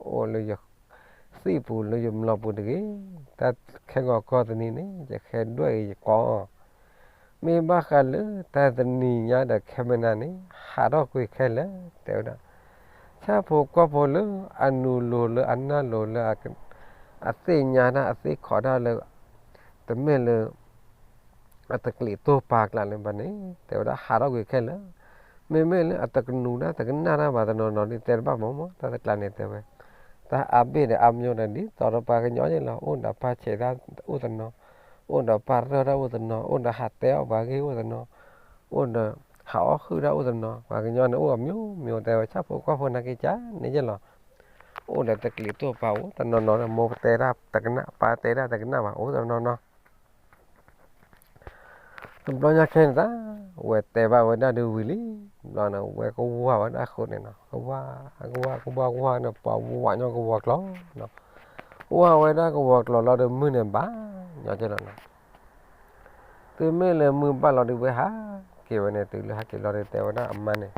အိၣ်လၢယသံၣ်ပူၤလၢယမျိာ်ပူၤတဂ့ၤ, တၢ်ခဲဂီၤကီၢ်တနံၤန့ၣ် ယကဟဲဒွဲၣ်ဂ့ၤယကိး မ့ၢ်ဘၣ်ဃးလၢတၢ်တနံၤညါဒီးခဲမနၤန့ၣ် ဟးထီၣ်ကွံာ်ခဲလၢာ် တဲဝဲဒၣ်. ဆၣ်ဖိကီၢ်ဖိလၢအနုာ်လိၤလၢအနၢ်လိၤလၢ အသ့ၣ်ညါတၢ်အသ့ၣ်ခိးတၢ်လၢ တမ့ၢ်လၢ အတကျံးတိၢ်ပာ်ကျးလၢၤဘၣ်န့ၣ် တဲဝဲဒၣ်ဟးထီၣ်ကွံာ်ခဲလၢာ်, မ့မ့ၢ်လၢအတကနူၤတၢ်တကနၣ်တၢ်ဘၣ်တနီၤနီၤဒ်တဲတဘၣ်မ့ၢ်မ့ၢ် တၢ်တကျးန့ၣ်တဲဝဲ, တၢ်အါဘ့ၣ်ဒီးအါမျိၤဒီးဒ်သိးဒီးပှၤကညီန့ၣ်လီၤ, အိၣ်ဒီးပၢ်ဆဲးတၢ်အိၣ်တနီၤ, အိၣ်ဒီးပၢ်ရၢၢ်တၢ်အိၣ်တနီၤ, အိၣ်ဒီးဟးတဲအီၣ်ပှၤဂ့ၢ်အိၣ်တနီၤ, အိၣ်ဒီးဟးအီၣ်ဟုၣ်တၢ်အိၣ်တနီၤ, ပှၤကညီန့ၣ်အိၣ်အမျိၤမျိၤ တဲဝဲ ဆၣ်ဖိကီၢ်ဖိနာ်က့ၤကန့ၣ်ယဲလီၤ, အိၣ်ဒီးတကျံးတိၢ်ပာ်အိၣ်တနီၤနီၤဒီး မိၢ်ပတဲတၢ်တကနၣ် ပၢ်တဲတၢ်တကနၣ်ဘၣ် အိၣ်တနီၤနီၤ တဘျီညါခဲန့ၣ်တၢ် ဝဲတဲဘၣ်ဝဲဒၣ်ဒုးဝံၤလံ, ဘျီန့ၣ် ဝဲကဝၢ်ဝဲဒၣ်ဃုာ်န့ၣ်နီၤ, ကဝၢ် ကဝၢ် ကဝၢ် ကဝၢ်န့ၣ် ပှၤဝးညီကဝီၤကျီၢ်နီၤ, ကဝၢ်ဝဲဒၣ်ကဝီၤကျီၢ်လီၤဒီးမုၢ်န့ၣ်ဘၣ်ညီကဲလီၤနီၤ, တုၤမ့ၢ်လၢမုၢ်ဘၣ်လီၤဒုးဝဲဟးက့ၤဝဲန့ၣ် တုၤလၢဟးက့ၤလီၤဒီးတဲဝဲဒၣ်အမါန့ၣ်,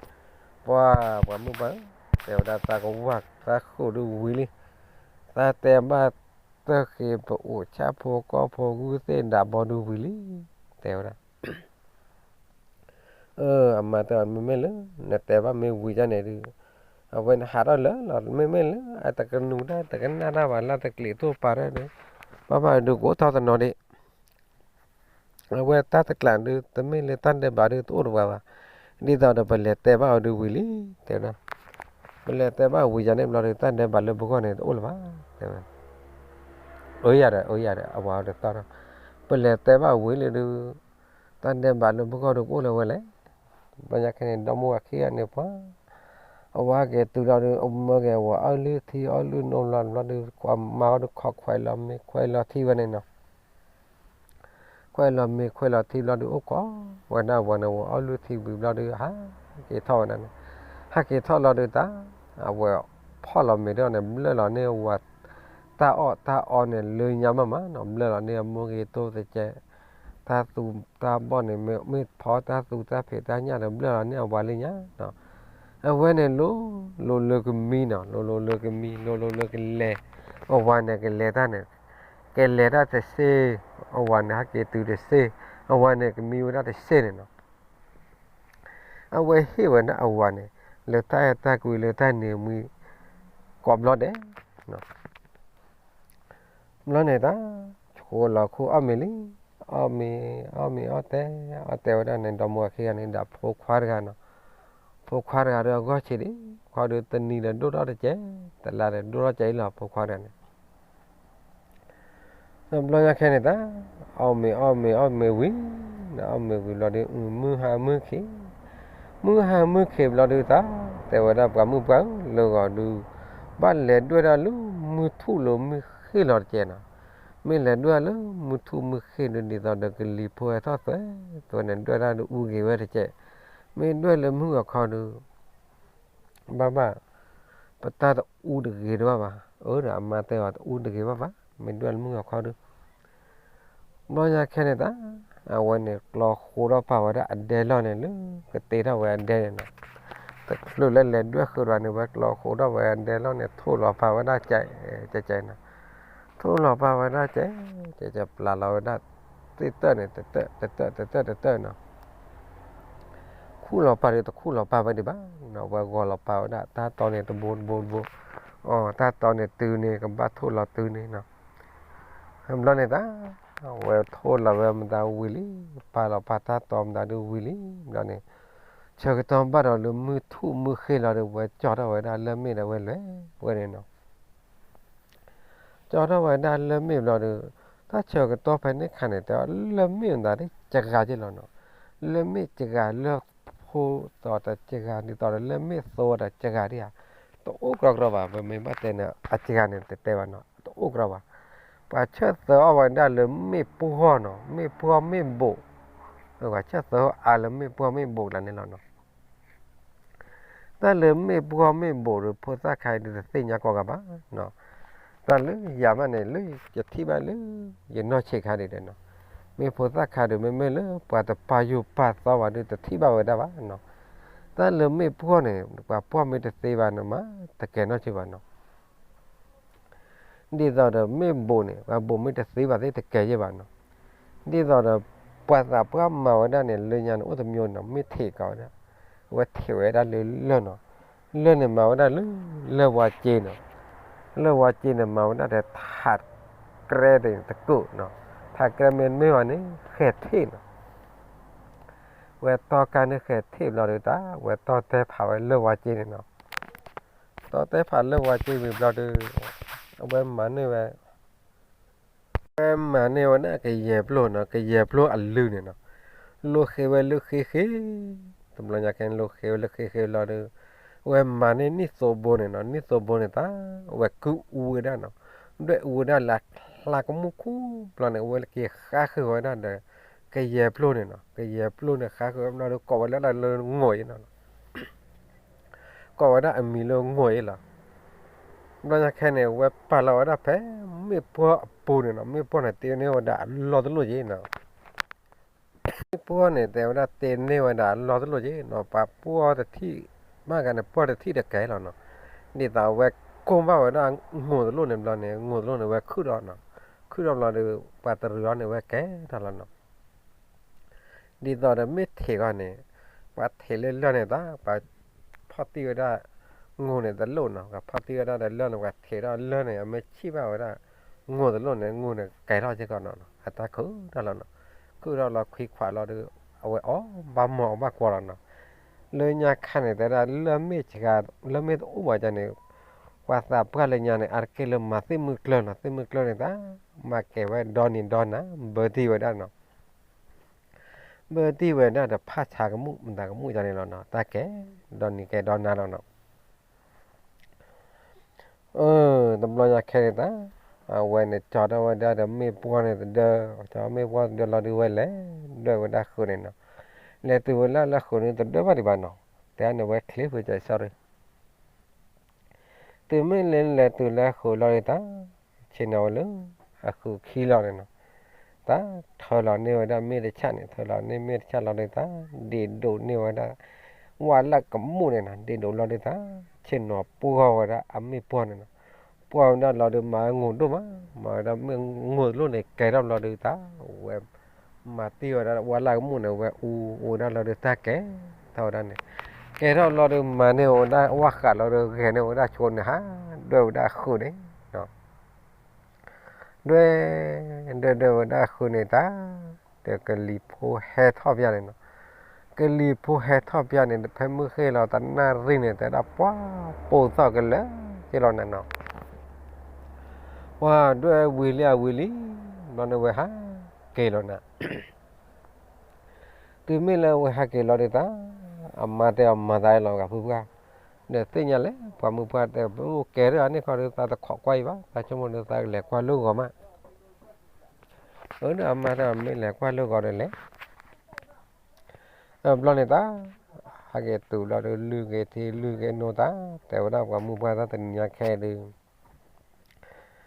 ပှၤ ပှၤမုၣ်ပှၢ်ဧၢ, တဲဝဲဒၣ်သးကဝၢ်သးဃုာ်ဒုးဝံၤလံ, သးတဲဘၣ်သၢဃ့ၢ်ပအိၣ်ဆၣ်ဖိကီၢ်ဖိဂုၢ်သ့ၣ်ဒၣ်ဘီဒုးဝံၤလံ, တဲဝဲဒၣ် အၢ အမါတဲအီၤ မ့မ့ၢ်လၢ နတဲဘၣ်မ့ၢ်ဝံၤဒ်န့ၣ်ဒုး အဝဲန့ၣ်ဟးထီၣ်လၢာ်လီၤ, မ့မ့ၢ်လၢအတကနူၤတၢ်တကနၣ်တၢ်ဘၣ်လၢတကျံးတိၢ်ပာ်တၢ်န့ၣ် ဘၣ်ဘၣ်ဒုးကအိၣ်ထီၣ်တနီၤဒံး, အဝဲတၢ်တကျးဒုး တမ့ၢ်လၢတၢ်ဒဲးဘးဒုးတအိၣ်တပှၤဘၣ်, ဒ်သိးဒီးပလဲၤတဲဘၣ်အီၤဒုးဝံၤလံ, တဲဝဲဒၣ်, ပလဲၤတဲဘၣ်ဝံၤယၤန့ၣ်ဘျီဒုး တၢ်ဒဲးဘးလၢပဂီၢ်န့ၣ်တအိၣ်လၢၤဘၣ်, တဲဝဲ အၢယၤဒီး အၢယၤဒီး အဝၤဒီးသီၣ်ထီၣ်, ပလဲၤတဲဘၣ်ဝံၤလံဒုး တၢ်ဒဲးဘးလၢပဂီၢ်ဒုးကအိၣ်လၢၤဝဲလဲၣ်, ဘျီညါခဲန့ၣ် ဒီမါဝၤခံဂၤန့ၣ်ပှၤ, အဝၤဟဲက့ၤတုၤလီၤဒုး အမၢက့ၤဝဲအီၣ်လုၢ်ထံအီၣ်လုၢ်နိဘျီဘျီဒုး ကွၢ်မါအီၤဒုးခိးခွဲးလီၤမ့ၤခွဲးလီၤထံဝဲန့ၣ်နီၤ ခွဲးလီၤမ့ၤခွဲးလီၤထံဘျီဒုး အိၣ်ခိးဝဲဒၣ်ဝၤန့ၣ် ဝဲအီၣ်လုၢ်ထံဝံၤဘျီဒုး ဟးက့ၤထီၣ်ဝဲဒၣ်န့ၣ်, ဟးက့ၤထီၣ်လီၤဒုးတၢ် အဝဲဖီၣ်လီၤမ့ၤဒီးန့ၣ် ဘျၢၣ်လီၤန့ၢ်ဝၤ တၢ်အီၣ်တၢ်အီန့ၣ် လၢညါမးမးနီၤ ဘျၢၣ်လီၤန့ၢ်အမိၢ်ဂ့ၤတိၢ်တကဲး, တၢ်သူတၢ်ဘီၣ်န့ၣ် မ့ၢ်ဖီတၢ်သူတၢ်ဖံးတၢ်ညၣ်ဒီး ဘျၢၣ်လီၤန့ၢ်အဝၤလၢညါနီၤ, အဝဲန့ၣ် လိၤလိၤလၢကမံနီၤ လိၤလိၤလၢကမံ လိၤလိၤလၢကလဲၤ, အဝၤန့ၣ်ကလဲၤတၢ်န့ၣ် ကလဲၤတၢ်တစ့ၢ်, အဝၤန့ၣ် ဟဲက့ၤတုၤတစ့ၢ်, အဝၤန့ၣ် ကမံဝဲဒၣ်တစ့ၢ်န့ၣ်နီၤ, အဝဲဟ့ၣ်ဝဲဒၣ်အဝၤန့ၣ် လၢတၢ်အဲၣ်တၢ်ကွံလၢတၢ်နံၤမှံ ကိးဘျီဒဲး ဘျီန့ၣ်တၢ် ဃိလီၤခူအီၣ်မ့ၤလံ, အီၣ်မ့ၤ အီၣ်မ့ၤအီၣ်တဲ အီၣ်တဲဝဲဒၣ်န့ၣ် ဒီမါဝၤခံဂၤန့ၣ် ဒီးဖိခွါတဂၤနီၤ, ဖိခွါတဂၤဒီးအဂီၢ်ဆံးဒံး, ဖိခွါဒီးတနံၤဒီးဒိၣ်ထီၣ်တကဲး, တလါဒီးဒိၣ်ထီၣ်ကဲးအံၤလီၤ ဖိခွါတဂၤန့ၣ် ဘျီညါခဲန့ၣ်တၢ် အီၣ်မ့ၤအီၣ်မ့ၤအီၣ်မ့ၤဝံၤ, အီၣ်မ့ၤဝံၤဘျီဒုး မုၢ်ဟါမုၢ်ခံ, မုၢ်ဟါမုၢ်ခံဘျီဒုးတၢ် တဲဝဲဒၣ်ပှၤမုၣ်ပှၢ်ဧၢ လၢဂီၤဒုး ဘၣ်လဲၤဒွဲၣ်တၢ်လၢမုၢ်ထူၣ်လၢမုၢ်ဃ့ၢ်လီၤတကဲးနီၤ, မ့ၢ်လဲၤဒွဲၣ်လၢမုၢ်ထူၣ်မုၢ်ဃ့ၢ်ဒုး ဒ်သိးဒီးကလံၤဖိဟဲထီၣ်သွဲသွဲန့ၣ် ဒွဲၣ်တၢ်ဒုးအူဂ့ၤဝဲတကဲး, မ့ၢ်ဒွဲၣ်လၢမုၢ်ဂီၤခီဒုး ဘၣ်ဘၣ် ပတၢ်တအူတဂ့ၤတဘၣ်ဘၣ်, အၢဒီးအမါတဲအီၤတအူတဂ့ၤဘၣ်ဘၣ်, မ့ၢ်ဒွဲၣ်လၢမုၢ်ဂီၤခီဒုး ဘျီညါခဲန့ၣ်တၢ် အဝဲန့ၣ် ကျီဃိးထီၣ်ပာ်ဝဲဒၣ်အဒဲလီၢ်န့ၣ်လၢ ကတ့ထီၣ်ဝဲအဒဲန့ၣ်နီၤ, တချုးလၢလဲၤဒွဲၣ်ဃုာ်ဒီးန့ၣ် ဝဲကျီဃိးထီၣ်ဝဲအဒဲလီၢ်န့ၣ် ထိၣ်လီၤပာ်ဝဲဒၣ်ကဲးကဲးနီၤ, ထိၣ်လီၤပာ်ဝဲဒၣ်ကဲးကဲး ပျၢ်လီၤဝဲဒၣ် သ့ၣ်တၢၣ်န့ၣ် တတၢၣ်တတၢၣ်တတၢၣ်တတၢၣ်နီၤ, ခူၣ်လီၤပာ်ဒီးတခူၣ်လီၤပာ်ဝဲဒံးဘၣ်နီၤ, အဝဲဂီၤလီၤပာ်ဝဲဒၣ်တၢ်တီန့ၣ်တဘိတဘိတဘိ, အတၢ်တီန့ၣ်တုၤန့ၣ် ကဘၣ်ထိၣ်လီၤတုၤန့ၣ်နီၤ. ဘျီန့ၣ်တၢ် အဝဲထိၣ်လီၤဝဲမတၤဝံၤလံ, ပာ်လီၤပာ်တၢ်တီမတၤဒုးဝံၤလံ, ဘျီန့ၣ် ဆၢကတီၢ်ဘၣ်ဒီးလၢမုၢ်ထူၣ်မုၢ်ဃ့လီၤဒီး ဝဲကၠီထီၣ်ဝဲဒၣ်လၢၢ်မ့ၣ်ဒီးဝဲလဲၤဝဲန့ၣ်နီၤ. ကၠီထီၣ်ဝဲဒၣ်လၢၢ်မ့ၣ်ဘျီဒီး တၢ်ဆၢကတီၢ်ဖဲန့ၣ်ခါန့ၣ် တဲလၢၢ်မ့ၣ်မတၤဒ်ကဂၤက့လီၤနီၤ. လၢၢ်မ့ၣ်ကဂၤလၢၢ်ဖိသိးတကဂၤ ဒ်သိးဒီးလၢၢ်မ့ၣ်သိးတကဂၤဒ်ဧါ, တအိၣ်ကြီကြီဘၣ်, ပမ့ၢ်ဘၣ်တဲန့ၣ် အကဂၤန့ၣ်တတဲဘၣ်နီၤ, တအိၣ်ကြီဘၣ်. ပှၤဆၢသၢအီၣ်ဝဲဒၣ်လၢမ့ၣ်ပှီၢ်နီၤ, မ့ၣ်ပှီၢ်မ့ၣ်ဘိး, ပှၤဆၢသၢအါလၢမ့ၣ်ပှီၢ်မ့ၣ်ဘိးလၢန့ၣ်လီၤနီၤ. တၢ်လၢမ့ၣ်ပှီၢ်မ့ၣ်ဘိးဒီး ဖိသၣ်ခါအံၤဒုးတသ့ၣ်ညါကိးဂၤဘၣ်နီၤ. တၢ်လၢယၤမးန့ၣ် လၢယထံၣ်ဘၣ်လၢ ယနီၢ်ဆံးခါဒံးဒီးနီၤ, မ့ၢ်ဖိသၣ်ခါဒုး မ့မ့ၢ်လၢပှၤတပာ်ယိၣ်ပာ်သီဘၣ်ဒုးတထံၣ်ဘၣ်ဝဲဒၣ်ဘၣ်နီၤ. တၢ်လၢမ့ၣ်ပှီၢ်န့ၣ် ပှၤပှီၢ်မ့ၢ်တသ့ဘၣ်န့ၣ်မး တကဲနီၢ်ဆံးဘၣ်နီၤ. ဒ်သိးဒီးမ့ၣ်ဘိးန့ၣ် ပှၤဘိးမ့ၢ်တသ့ဘၣ်သ့ၣ်တကဲယဲၢ်ဘၣ်နီၤ. ဒ်သိးဒီး ပှၤသးပှၢ်မၤဝဲဒၣ်န့ၣ် လၢညါန့ၣ် အိၣ်တမျိုးနီၤ, မ့ၢ်ထံးကီးဝဲဒၣ်, အဝဲထံးဝဲဒၣ်လၢလၢၢ်နီၤ. လၢၢ်န့ၣ်မၤဝဲဒၣ်လၢ လၢၢ်ဝါစ့နီၤ. လၢၢ်ဝါစ့န့ၣ် မၤဝဲဒၣ်ဒီးထးကြဲတကုာ်နီၤ. ထးကြဲမ့တမ့ၢ်ဘၣ်န့ၣ် ဃဲၤထ့ၣ်နီၤ. ဝဲတီၢ်ကါန့ၢ်ဃဲၤထ့ၣ်ဘျီဒီးတၢ် ဝဲတီၢ်တဲဖးဝဲလၢၢ်ဝါစ့န့ၣ်နီၤ. တီၢ်တဲဖးလၢၢ်ဝါစ့ဝံၤဘျီဒီး အဝဲမၤန့ၢ်ဝဲ ဝဲမၤန့ၢ်ဝဲဒၣ်ကယဲၢ်ပျိၢ်နီၤ, ကယဲၢ်ပျိၢ်အလုၢ်န့ၣ်နီၤ. လိၣ်ဃ့ဝဲလၢဃ့ဃ့, တဘျီညါခဲန့ၣ် လိၣ်ဃ့ဝဲလၢဃ့ဃ့လီၤဒီး ဝဲမၤန့ၢ်နံၣ်သိဘိန့ၣ်နီၤ. နံၣ်သိဘိန့ၣ်တၢ် ဝဲကုၢ်အူဝဲဒၣ်နီၤ. ဒွဲၣ်အူဝဲဒၣ်လၢချါကမူၣ်ခူဘျီန့ၣ် အဝဲက့ၤဃါဃုာ်ဝဲဒၣ်ဒီး ကယဲၢ်ပျိၢ်န့ၣ်နီၤ. ကယဲၢ်ပျိၢ်န့ၣ် ဃါဃုာ်ဝဲဘျီဒီး ကိးဝဲလၢလၢငိၢ်အံၤနီၤ. ကိးဝဲဒၣ်အမံၤလၢငိၢ်အံၤလီၤ. ဘျီညါခဲန့ၣ် ဝဲပာ်လီၤဝဲဒၣ်ဖဲ မ့ၣ်ပှီၢ်အပူၤန့ၣ်နီၤ, မ့ၣ်ပှီၢ်န့ၣ်တ့န့ၢ်ဝဲဒၣ်အလီၢ်တလိၣ်က့နီၤ. မ့ၣ်ပှီၢ်န့ၣ် တဲဝဲဒၣ်တ့န့ၢ်ဝဲဒၣ်အလီၢ်တလိၣ်က့နီၤ, ပှၤပှီၢ်တထံၣ်, ဘၣ်ဂၤန့ၣ် ပှီၢ်တထံၣ်တကဲလီၤနီၤ. ဒ်သိးအဝဲကိၢ်ဘၣ်ဝဲဒၣ်ငိၢ်တလိၣ်န့ၣ်ဘျီန့ၣ် ငိၢ်တလိၣ်န့ၣ် ဝဲခုၣ်ဒီးနီၤ, ခုၣ်ဒီးဘျီဒီး ပှၤတရံးအီၤန့ၣ် ဝဲကဲထီၣ်လီၤနီၤ. ဒ်သိးဒီးမ့ၢ်ထံးဂီၢ်န့ၣ် ပှၤထံးလၢလၢၢ်န့ၣ်တၢ် ပှၤဖီၣ်တံၢ်ဝဲဒၣ်ငိၢ်န့ၣ်တလိၣ်နီၤ, ပှၤဖီၣ်တံၢ်ဝဲဒၣ်ဒီးလၢၢ်န့ၣ် ပှၤထံးဒီးလၢၢ်န့ၣ် အမ့ၢ်ထံၣ်ဘၣ်ဝဲဒၣ် ငိၢ်တလိၣ်န့ၣ် ငိၢ်န့ၣ်ကဲထီၣ်စ့ၢ်ကီးနီၤနီၤ, အတၢ်ခုၣ်ထီၣ်လီၤ, ခုၣ်ထီၣ်လီၤခွံခွးလီၤဒီး အဝဲအီၣ်ဘၣ်မီၢ်အီၣ်ဘၣ်ကွီလီၤနီၤ. လၢညါခါန့ၣ် တဲဒၣ်လၢၢ်မ့ၢ်စှၤ, လၢၢ်မ့ၢ်တအိၣ်ဘၣ်န့ၣ် ပှၤသးပှၢ်လၢညါန့ၣ် အါတက့ၢ်လၢမၤသ့ၣ်မုၢ်ကျၢၢ်နီၤ, သ့ၣ်မုၢ်ကျၢၢ်န့ၣ်တၢ် မၤကဲၤဝဲဒီနံၤဒီနၤ ဘၢတံၢ်ဝဲဒၣ်နီၤ. ဘၢတံၢ်ဝဲဒၣ်ဒီးဖးဆါကမူၣ်မတၤကမူၣ်န့ၣ်လီၤနီၤ, တၢ်ကဲၤဒီနံၤကဲၤဒီနၤလီၤနီၤ. အၢ တဘျီညါခဲန့ၣ်တၢ် အဝဲန့ၣ်ကၠီထီၣ်ဝဲဒၣ်ဒီးမ့ၣ်ပှီၢ်န့ၣ်တဒၢ, ကၠီမ့ၣ်ပှီၢ်တဒၢလီၤဒီးဝဲလဲၤဒွဲၣ်ဝဲဒၣ်ဃုာ်န့ၣ်နီၤ. လဲၤတုၤဝဲလၢလၢဃုာ်န့ၣ်တဒၢဘၣ်ဒံးဘၣ်နီၤ, တဲန့ၣ်ဝဲချ့ဖုးကၠီ sorry. တုၤမ့ၢ်လဲၤလဲၤတုၤလၢဃုာ်လီၤဒုးတၢ် ဆ့ၣ်နီၤဝဲလၢ အဃုာ်ခံလီၤန့ၣ်နီၤ, တၢ်ထၢလီၤန့ၢ်ဝဲဒၣ်မ့ၣ်တဆၣ်န့ၣ်, ထၢလီၤန့ၢ်မ့ၣ်တဆၣ်လီၤဒုးတၢ် ဒ့ၣ်ဒိးန့ၢ်ဝဲဒၣ် ဝါလၢကမူၣ်န့ၣ်နီၤ, ဒ့ၣ်ဒိးလီၤဒုးတၢ် ဆ့ၣ်နီၤပှီၢ်ဝဲဒၣ်အမ့ၣ်ပှီၢ်န့ၣ်နီၤ. ပှီၢ်ဝဲဒၣ်လီၤဒုးမၤငိၢ်ဒိၣ်မး, မၤဝဲဒၣ်မ့ၣ်ငိၢ်တလိၣ်န့ၣ် ကဲထီၣ်လီၤဒုးတၢ် ဝဲ မၤတံၢ်ဝဲဒၣ်ဝါလၢကမူၣ်န့ၣ် ဝဲအူဝဲဒၣ်လီၤဒုးတၢ်ကဲထီၣ်ဝဲဒၣ်န့ၣ်, ကဲထီၣ်လီၤဒုးမၤန့ၢ်ဝဲဒၣ်ဝၣ်ဃးလီၤဒုး ဂဲၤန့ၢ်ဝဲဒၣ်ဆိန့ၣ် ဟးဒွဲၣ်ဝဲဒၣ်ဃုာ်န့ၣ်, ဒွဲၣ် ဒွဲၣ်ဒွဲၣ်ဝဲဒၣ်ဃုာ်န့ၣ်တၢ် ဒီးကလံၤဖိဟဲထီၣ်ပျၢ်န့ၣ်နီၤ. ကလံၤဖိဟဲထီၣ်ပျၢ်န့ၣ် ဖဲမုၢ်ဃ့ၢ်လီၤတနၣ်ရံၣ်န့ၣ် တဲဒၣ်ပှၤပိာ်သီၣ်ကလၢာ်က့လီၤန့ၣ်နီၤ. ပှၤဒွဲၣ်ဝံၤလံအဝံၤလံ, ဘျီန့ၣ်ဝဲဟးက့ၤလီၤန့ၣ် တုၤမ့ၢ်လၢဝဲဟဲက့ၤလီၤဒုးတၢ် အမါတဲအီၤမၤသးအလီၤဂာ်ဖုပှၢ်, ဒီးသ့ၣ်ညါလဲၣ် ပှၤမုၢ်ပှၢ်တဲ ပကဲထီၣ်အန့ၣ်ခီဒီး သးတခိးကွၢ်အံၤဘၣ်, သးဆိကမိၣ်ဒီးသးကလဲၤကွၢ်လၢဂီၤမး. အၢ ဒီးအမါတဲအီၤမ့ၢ်လဲၤကွၢ်လၢဂီၤဒီးလဲၤ ဘျီန့ၣ်တၢ် ဟဲက့ၤတုၤလီၤဒီး လုၢ်က့ၤထံလုၢ်က့ၤနိတၢ် တဲဝဲဒၣ်ပှၤမုၢ်ပှၢ်တၢ်တနံၤညါခဲအံၤဒုး ဘၣ်ဃးလၢ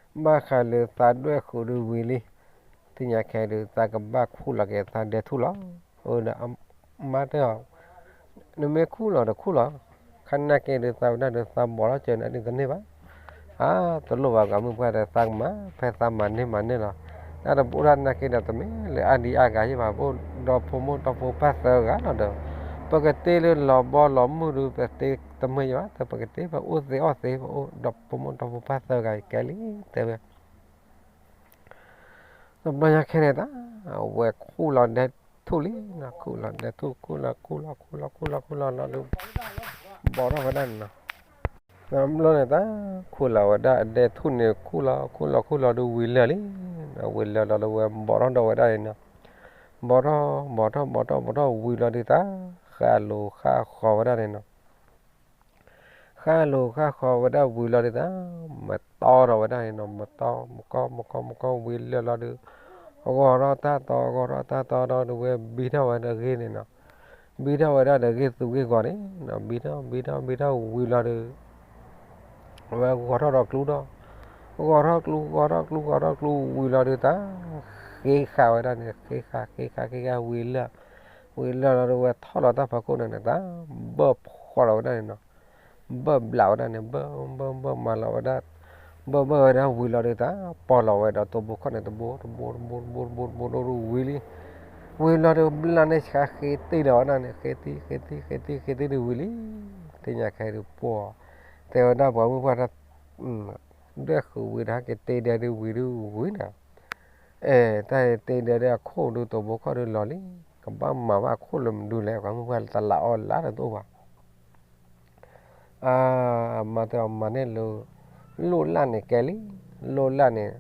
သးဒွဲၣ်ဃုာ်ဒုးဝံၤလံ, သ့ၣ်ညါခဲအံၤဒုး သးကဘၣ်ခူၣ်လီၤက့ၤသးဒဲထူၣ်လီၤ. အၢ ဒီးအမါတဲအီၤ နမ့ၢ်ခူၣ်လီၤတခူၣ်လီၤ, ခါနာ်က့ဒုးသးဝဲဒၣ်ဒီးသးဘီၣ်ထီၣ်စၢၤနၤဒ်တန့ၢ်ဘၣ်. အါ တလိၣ်ဘၣ် ပှၤမုၢ်ပှၢ်ဒီးသးကမၤ ဖဲသးမၤန့ၢ်မၤန့ၢ်လီၤ. တၢ်တဘိၣ်တၢ်နာ်က့ဒီးတမ့ၢ်လၢအါဒံအါဂၤယ့ၢ်ဘၣ် ဘိၣ်ဒီဖိမိၢ်ဒီဖိပၢ်သၢဂၤလီၤဒီး ပကတ့လၢလီၤဘီလီၤမုၢ်ဒုး ပတ့တမုာ်ယဘၣ်, ပကတ့ပအိၣ်သ့အီၣ်သ့ ပအိၣ်ဒီးဖိမုၣ်ဒီဖိပၢ်သၢဂၤအံၤကဲလံ တဲဝဲ. တဘျီညါခဲန့ၣ်တၢ် အဝဲခူၣ်လီၤဒဲထူၣ်လံနီၤ, ခူၣ်လီၤဒဲထူၣ် ခူၣ်လီၤ ခူၣ်လီၤ ခူၣ်လီၤ ခူၣ်လီၤ ခူၣ်လီၤလီၤဒီး ဘီထီၣ်ဝဲဒၣ်န့ၣ်နီၤ. တဘျီန့ၣ်တၢ် ခူၣ်လီၤဝဲဒၣ်အဒဲထူၣ်န့ၣ် ခူၣ်လီၤ ခူၣ်လီၤ ခူၣ်လီၤဒီးဝံၤလၢာ်လံ, ဝံၤလၢာ်လီၤဒီးဝဲဘီထီၣ်ဒီးဝဲဒၣ်န့ၣ်နီၤ. ဘီထီၣ် ဘီထီၣ် ဘီထီၣ် ဘီထီၣ်ဝံၤလီၤဒုးတၢ် ဃၣ်လိၤဃၣ်ဃီဝဲဒၣ်န့ၣ်နီၤ. ဃၣ်လိၤဃၣ်ဃီဝဲဒၣ်ဝံၤလီၤဒုးတၢ် မတီထီၣ်ဝဲဒၣ်န့ၣ်နီၤ, မတီ မကီ မကီ မကီ ဝံၤလၢာ်လီၤဒုး ဂီၤထီၣ်တၢ်တီ ဂီၤထီၣ်တၢ်တီဒီး ဝဲဘံထီၣ်ဝဲဒၣ်ဂ့ၢ်န့ၣ်နီၤ, ဘံထီၣ်ဝဲဒၣ်ဒီးဂ့ၢ်သူဂ့ၢ်ဂီၤန့ၣ်နီၤ, ဘံထီၣ် ဘံထီၣ် ဘံထီၣ်ဝံၤလီၤဒုး အဝဲဂီၤထီၣ်ဒီးကျူဒီး ဂီၤထီၣ်ကျူ ဂီၤထီၣ်ကျူ ဂီၤထီၣ်ကျူဝံၤလီၤဒုးတၢ် ဃ့ဃာ်ဝဲဒၣ်န့ၣ် ဃ့ဃာ် ဃ့ဃာ် ဃ့ဃာ်ဝံၤလၢာ်, ဝံၤလၢာ်လီၤဒုးဝဲထီၣ်လီၤတၢ်ဖီခိၣ်န့ၣ်န့ၣ် တၢ်ဘၢၣ်ဖှီၣ်လီၤဝဲဒၣ်န့ၣ်နီၤ, ဘၢၣ်ဘျးဝဲဒၣ်န့ၣ် ဘၢၣ် ဘၢၣ် ဘၢၣ်မၤလီၤဝဲဒၣ်, ဘၢၣ်ဘၢၣ်ဝဲဒၣ်ဝံၤလီၤဒုးတၢ် ပိာ်လီၤဝဲဒီးတိၢ်ဘိခီၣ်န့ၣ် တဘိ တဘိ တဘိ တဘိ တဘိ တဘိ ဒိၣ်ဒိၣ်ဝံၤလံ, ဝံၤလီၤဒုးဘျၣ်န့ၣ်ဆှါဃ့တံၢ်လီၤဝဲဒၣ်န့ၣ် ဃ့တံၢ် ဃ့တံၢ် ဃ့တံၢ် ဃ့တံၢ်ဒုးဝံၤလံ, သ့ၣ်ညါခဲဒုးပှီၤ, တဲဝဲဒၣ်ပှၤမုၣ်ပှၢ်တၢ် ဒွဲၣ်ဃုာ်ဝံၤဒီးဟဲက့ၤတ့ဒဲဒုးဝံၤဒုးဝံၤနီၤ, အဲ တၢ်တ့ဒဲဒုးအခိၣ်ဒုးတိၢ်ဘိခီၣ်ဒုးလီၤလံ, ကဘၣ်မၤဘၣ်အခိၣ်လၢမနုၤလဲၣ် ပှၤမုၣ်ပှၢ်လၢတၢ်လၤအီၣ်လါတအိၣ်ဘၣ် အမါတဲအီၤမၤန့ၢ်လၢ လိၣ်လၢ်န့ၣ်ကဲလံ, လိၣ်လၢ်န့ၣ်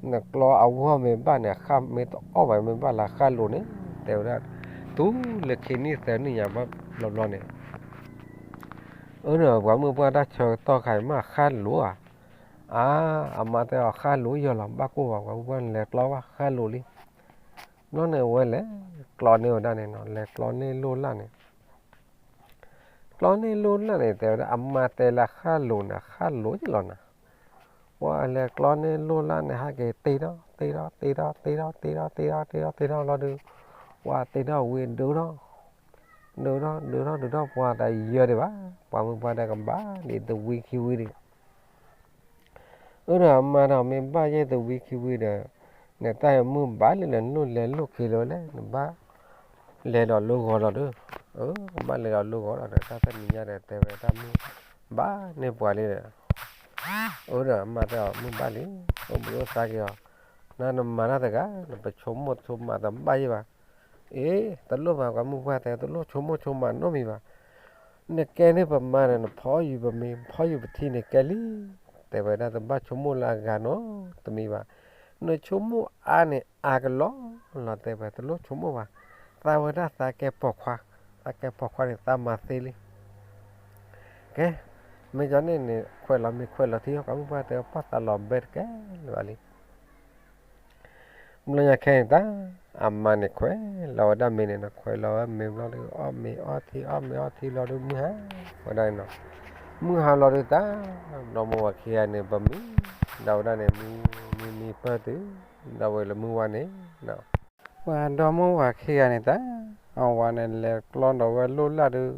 နကျီအဝီၢ်မ့ၢ်ဘၣ်န့ၣ် ဃၣ်မ့ၢ်တအီၣ်ဘၣ်မ့ၢ်ဘၣ်လၢဃၣ်လိၤန့ၣ် တဲဝဲဒၣ်, တုၤလၢခံနံၣ်သၢနံၣ်ညါဘၣ်ဘျီဘျီန့ၣ် အၢ ပှၤမုၣ်ပှၢ်တၢ်ဆၢကတီၢ်ခါအံၤမ့ၢ်ဃၣ်လိၤဧါ, အါ အမါတဲအီၤဃၣ်လိၤယီၤလီၤ ဘၣ်ကိၢ်ဘၣ် ပှၤမုၣ်ပှၢ်လဲၤကျီဘၣ်ဃၣ်လိၤလံ, ဘျီန့ၣ်အဝဲလဲၤကျီန့ၢ်ဝဲဒၣ်န့ၣ်နီၤ လဲၤကျီန့ၢ်လိၣ်လၢ်န့ၣ် ကျီန့ၢ်လိၣ်လၢ်န့ၣ် တဲဝဲဒၣ် အမါတဲလၢဃၣ်လိၤန့ၣ် ဃၣ်လိၤယီၤလီၤနီၤ, ပှၤလဲၤကျီန့ၢ်လိၣ်လၢ်န့ၣ် ဟဲက့ၤတ့ထီၣ် တ့ထီၣ် တ့ထီၣ် တ့ထီၣ် တ့ထီၣ် တ့ထီၣ် တ့ထီၣ် တ့ထီၣ်လီၤဒုး, ပှၤတ့ထီၣ်ဝံၤဒုးထီၣ် ဒုးထီၣ် ဒုးထီၣ် ဒုးထီၣ် ပှၤတယၢဒံးဘၣ်, ပှၤမုၣ်ပှၢ်ဒီးကဘၣ်ဒံးတဝံခံဝံဒံး, အၢ ဒီးအမါဒီးမ့ၢ်ဘၣ်ယဲၢ်တဝံခံဝံဒီး နတၢ်မုၢ်ဘၣ်လံလၢနလိၣ်လဲၤလိၣ်က့ၤလၢၤလဲၣ် နဘၣ်လဲၤဒီးလၢဂီၤလီၤဒီး, အၢ ကဘၣ်လဲၤဒီးလၢဂီၤလီၤဒီး တၢ်တနံၤညါဒီး တဲဝဲတၢ်မုၢ်ဘၣ်န့ၢ်ပှၤလံဒီး အၢ ဒီးအမါတဲအီၤ မုၢ်ဘၣ်လံ, အိၣ်ဘှံးအိၣ်သါက့ၤအီၤ, နနမၤတၢ်တဂၤ နပဆိကမိၣ်ဆိကမးတဘၣ်ယဲၢ်ဘၣ်, အ့ တလိၣ်ဘၣ် ပှၤမုၢ်ပှၢ်တဲ တလိၣ်ဆိကမိၣ်ဆိကမးနီတမံၤဘၣ်, နကဲန့ၢ်ပမါဒီး နဖီယူၤပမ့ၤ ဖီယူၤပထံန့ၣ်ကဲလံ, တဲဝဲဒၣ်တဘၣ်ဆိကမိၣ်လၢအဂၤနီတမံၤဘၣ်, နဆိကမိၣ်အါန့ၣ်အါကလီလီၤ တဲဝဲ တလိၣ်ဆိကမိၣ်ဘၣ်, သးဝဲဒၣ်သးကဲပိာ်ခွါ, သးကဲပိာ်ခွါန့ၣ် သးမၤသ့လံ ကဲ, မ့ၢ်ကီန့ၣ်န့ၣ် ခွဲးလီၤမ့ၤခွဲးလီၤထံ ပှၤမုၢ်ပှၢ်တဲ ပှၢ်သးလီၤဘဲတကဲလၢၤဘၣ်လံ. ဘျီညါခဲအံၤတၢ် အမါန့ၣ်ခွဲးလီၤဝဲဒၣ်မ့ၤန့ၣ်နီၤ ခွဲးလီၤဝဲမ့ၤဘျီဒီး အီၣ်မ့ၤအီထံ အီၣ်မ့ၤအီထံဘျီဒီး မုၢ်ဟါဝဲဒၣ်န့ၣ်နီၤ, မုၢ်ဟါလီၤဒီးတၢ် ဒီမိၢ်ဝၤခံဂၤန့ၣ် ပမံ ဒီးဝဲဒၣ်န့ၣ် မံမံမံပၢၢ်တုၤ ဒီးဝဲလၢမုၢ်ဝါန့ၣ်နီၤ ပှၤဒီမိၢ်ဝၤခံဂၤန့ၣ်တၢ် အဝၤန့ၣ်လဲၤကျီဒီးဝဲလိၣ်လၢ်ဒီး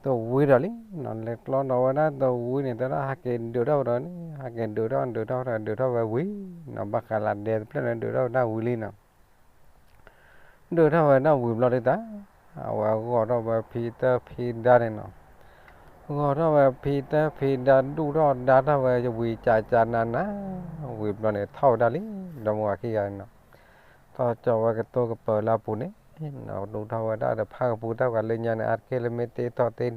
တဝံဒီးလံနီၤ လဲၤကျီဒီးဝဲဒၣ်တဝံန့ၣ် တဲဒၣ်ဟဲက့ၤဒုးထီၣ်ဝဲဒီးန့ၣ် ဟဲက့ၤဒုးထီၣ်ဒုးထီၣ်ဒုးထီၣ်ဝဲဝံၤနီၤ ဘၣ်ဃးလၢဒဲတဖျၢၣ်န့ၣ် ဒုးထီၣ်ဝဲဒၣ်ဝံၤလံနီၤ ဒုးထီၣ်ဝဲဒၣ်ဝံၤဘျီဒုးတၢ် အဝဲဂီၤထီၣ်ဝဲဖံတၢ်ဖံဒါန့ၣ်နီၤ ဂီၤထီၣ်ဝဲဖံတၢ်ဖံဒါ ဒူၣ်ထီၣ်ဒါထီၣ်ဝဲဝံၤကကနန ဝံၤဘျီန့ၣ် ထီၣ်ဝဲဒၣ်လံ ဒီမိၢ်ဝၤခံဂၤန့ၣ်နီၤ ထီၣ်ကၠီဝဲကတိၤကပၤလၢအပူၤန့ၣ်နီၤ ဒူၣ်ထီၣ်ဝဲဒၣ်ဒီးဖၣ်ကပူၤတၢ်ပှၤလၢညါန့ၣ် အါတက့ၢ်လၢမ့ၢ်တ့ထီၣ်တ့ဒဲ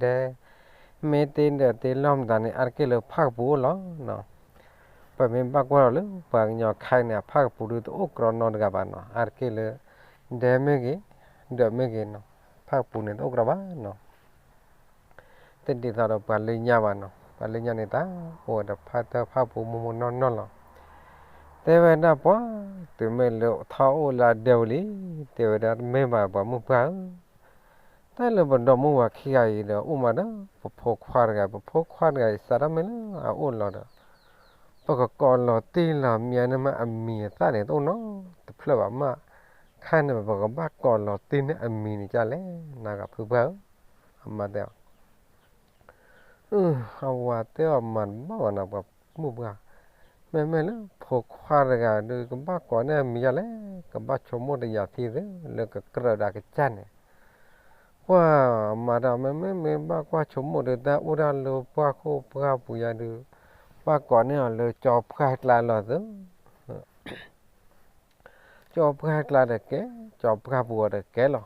မ့ၢ်တ့ဒၢးတ့လီၢ်မတၤန့ၣ် အါတက့ၢ်လၢဖၣ်ကပူၤအိၣ်လီၤနီၤ ပမ့ၢ်ဘၣ်ကွၢ်လီၤလၢပှၤကညီခဲအံၤန့ၣ် အဖၣ်ကပူၤဒုးတအိၣ်ကြီနီတဂၤဘၣ်နီၤ အါတက့ၢ်လၢ ဒဲမ့ၢ်ဂ့ၤ ဒၢးမ့ၢ်ဂ့ၤနီၤ ဖၣ်ကပူၤန့ၣ်တအိၣ်ကြီဘၣ်နီၤ တဒ်သိးဒီးပှၤလၢညါဘၣ်နီၤ ပှၤလၢညါန့ၣ် တၢ်အိၣ်ဝဲဒီးဖၣ်တၢ်ဖၣ်ပူၤမိၢ်မိၢ်နီၢ်နီၢ်လီၤ တဲဝဲဒၣ်ပှၤ တုၤမ့ၢ်လၢထီၣ်အိၣ်လၢအဒဲဝံၤလံ တဲဝဲဒၣ်တမ့ၢ်ဘၣ်ပှၤမုၣ်ပှၢ်ဧၢ တၢ်လၢပဒီမိၢ်ဝၤခံဂၤအံၤဒီး အိၣ်မးဒီး ပဖိခွါတဂၤ ပဖိခွါတဂၤအံၤ စးထီၣ်မ့ၢ်လၢအအိၣ်လီၤဒီး ပကကိးလီၤတံၢ်လီၤမံၤန့ၣ်မး အမံၤအသၣ်န့ၣ်တအိၣ်နီတဖျၢၣ်ဘၣ်မး, ခဲန့ၣ် ပကဘၣ်ကိးလီၤတံၢ်န့ၢ်အမံၤန့ၣ်ဒ်လဲၣ် နဂၤဖုပှၢ်ဧၢ, အမါတဲအီၤ, အဝၤတဲအီၤမၤတဘၣ်ဘၣ်နီၤ ပှၤမုၣ်ပှၢ်, မ့မ့ၢ်လၢဖိခွါတဂၤဒီး ကဘၣ်ကိးန့ၢ်အမံၤဒ်လဲၣ်, ကဘၣ်ဆိကမိၣ်တယာ်ထံသ့ လၢကကြၢးဒၣ်ကစၢ်န့ၣ်, ပ ပှၤမၤတၢ်မ့မ့ၢ်မ့ၢ်ဘၣ်ကွၢ်ဆိကမိၣ်ဒီး တၢ်အိၣ်တၢ်လၢပှၢ်ခိၣ်ပှၢ်ပူၤယၤဒုး, ဘၣ်ကိးန့ၢ်အီၤလၢကၠီပှၢ်ကျါလီၤသု ကၠီပှၢ်ကျါတကဲ, ကၠီပှၢ်ပူၤအီၤတကဲလီၤ.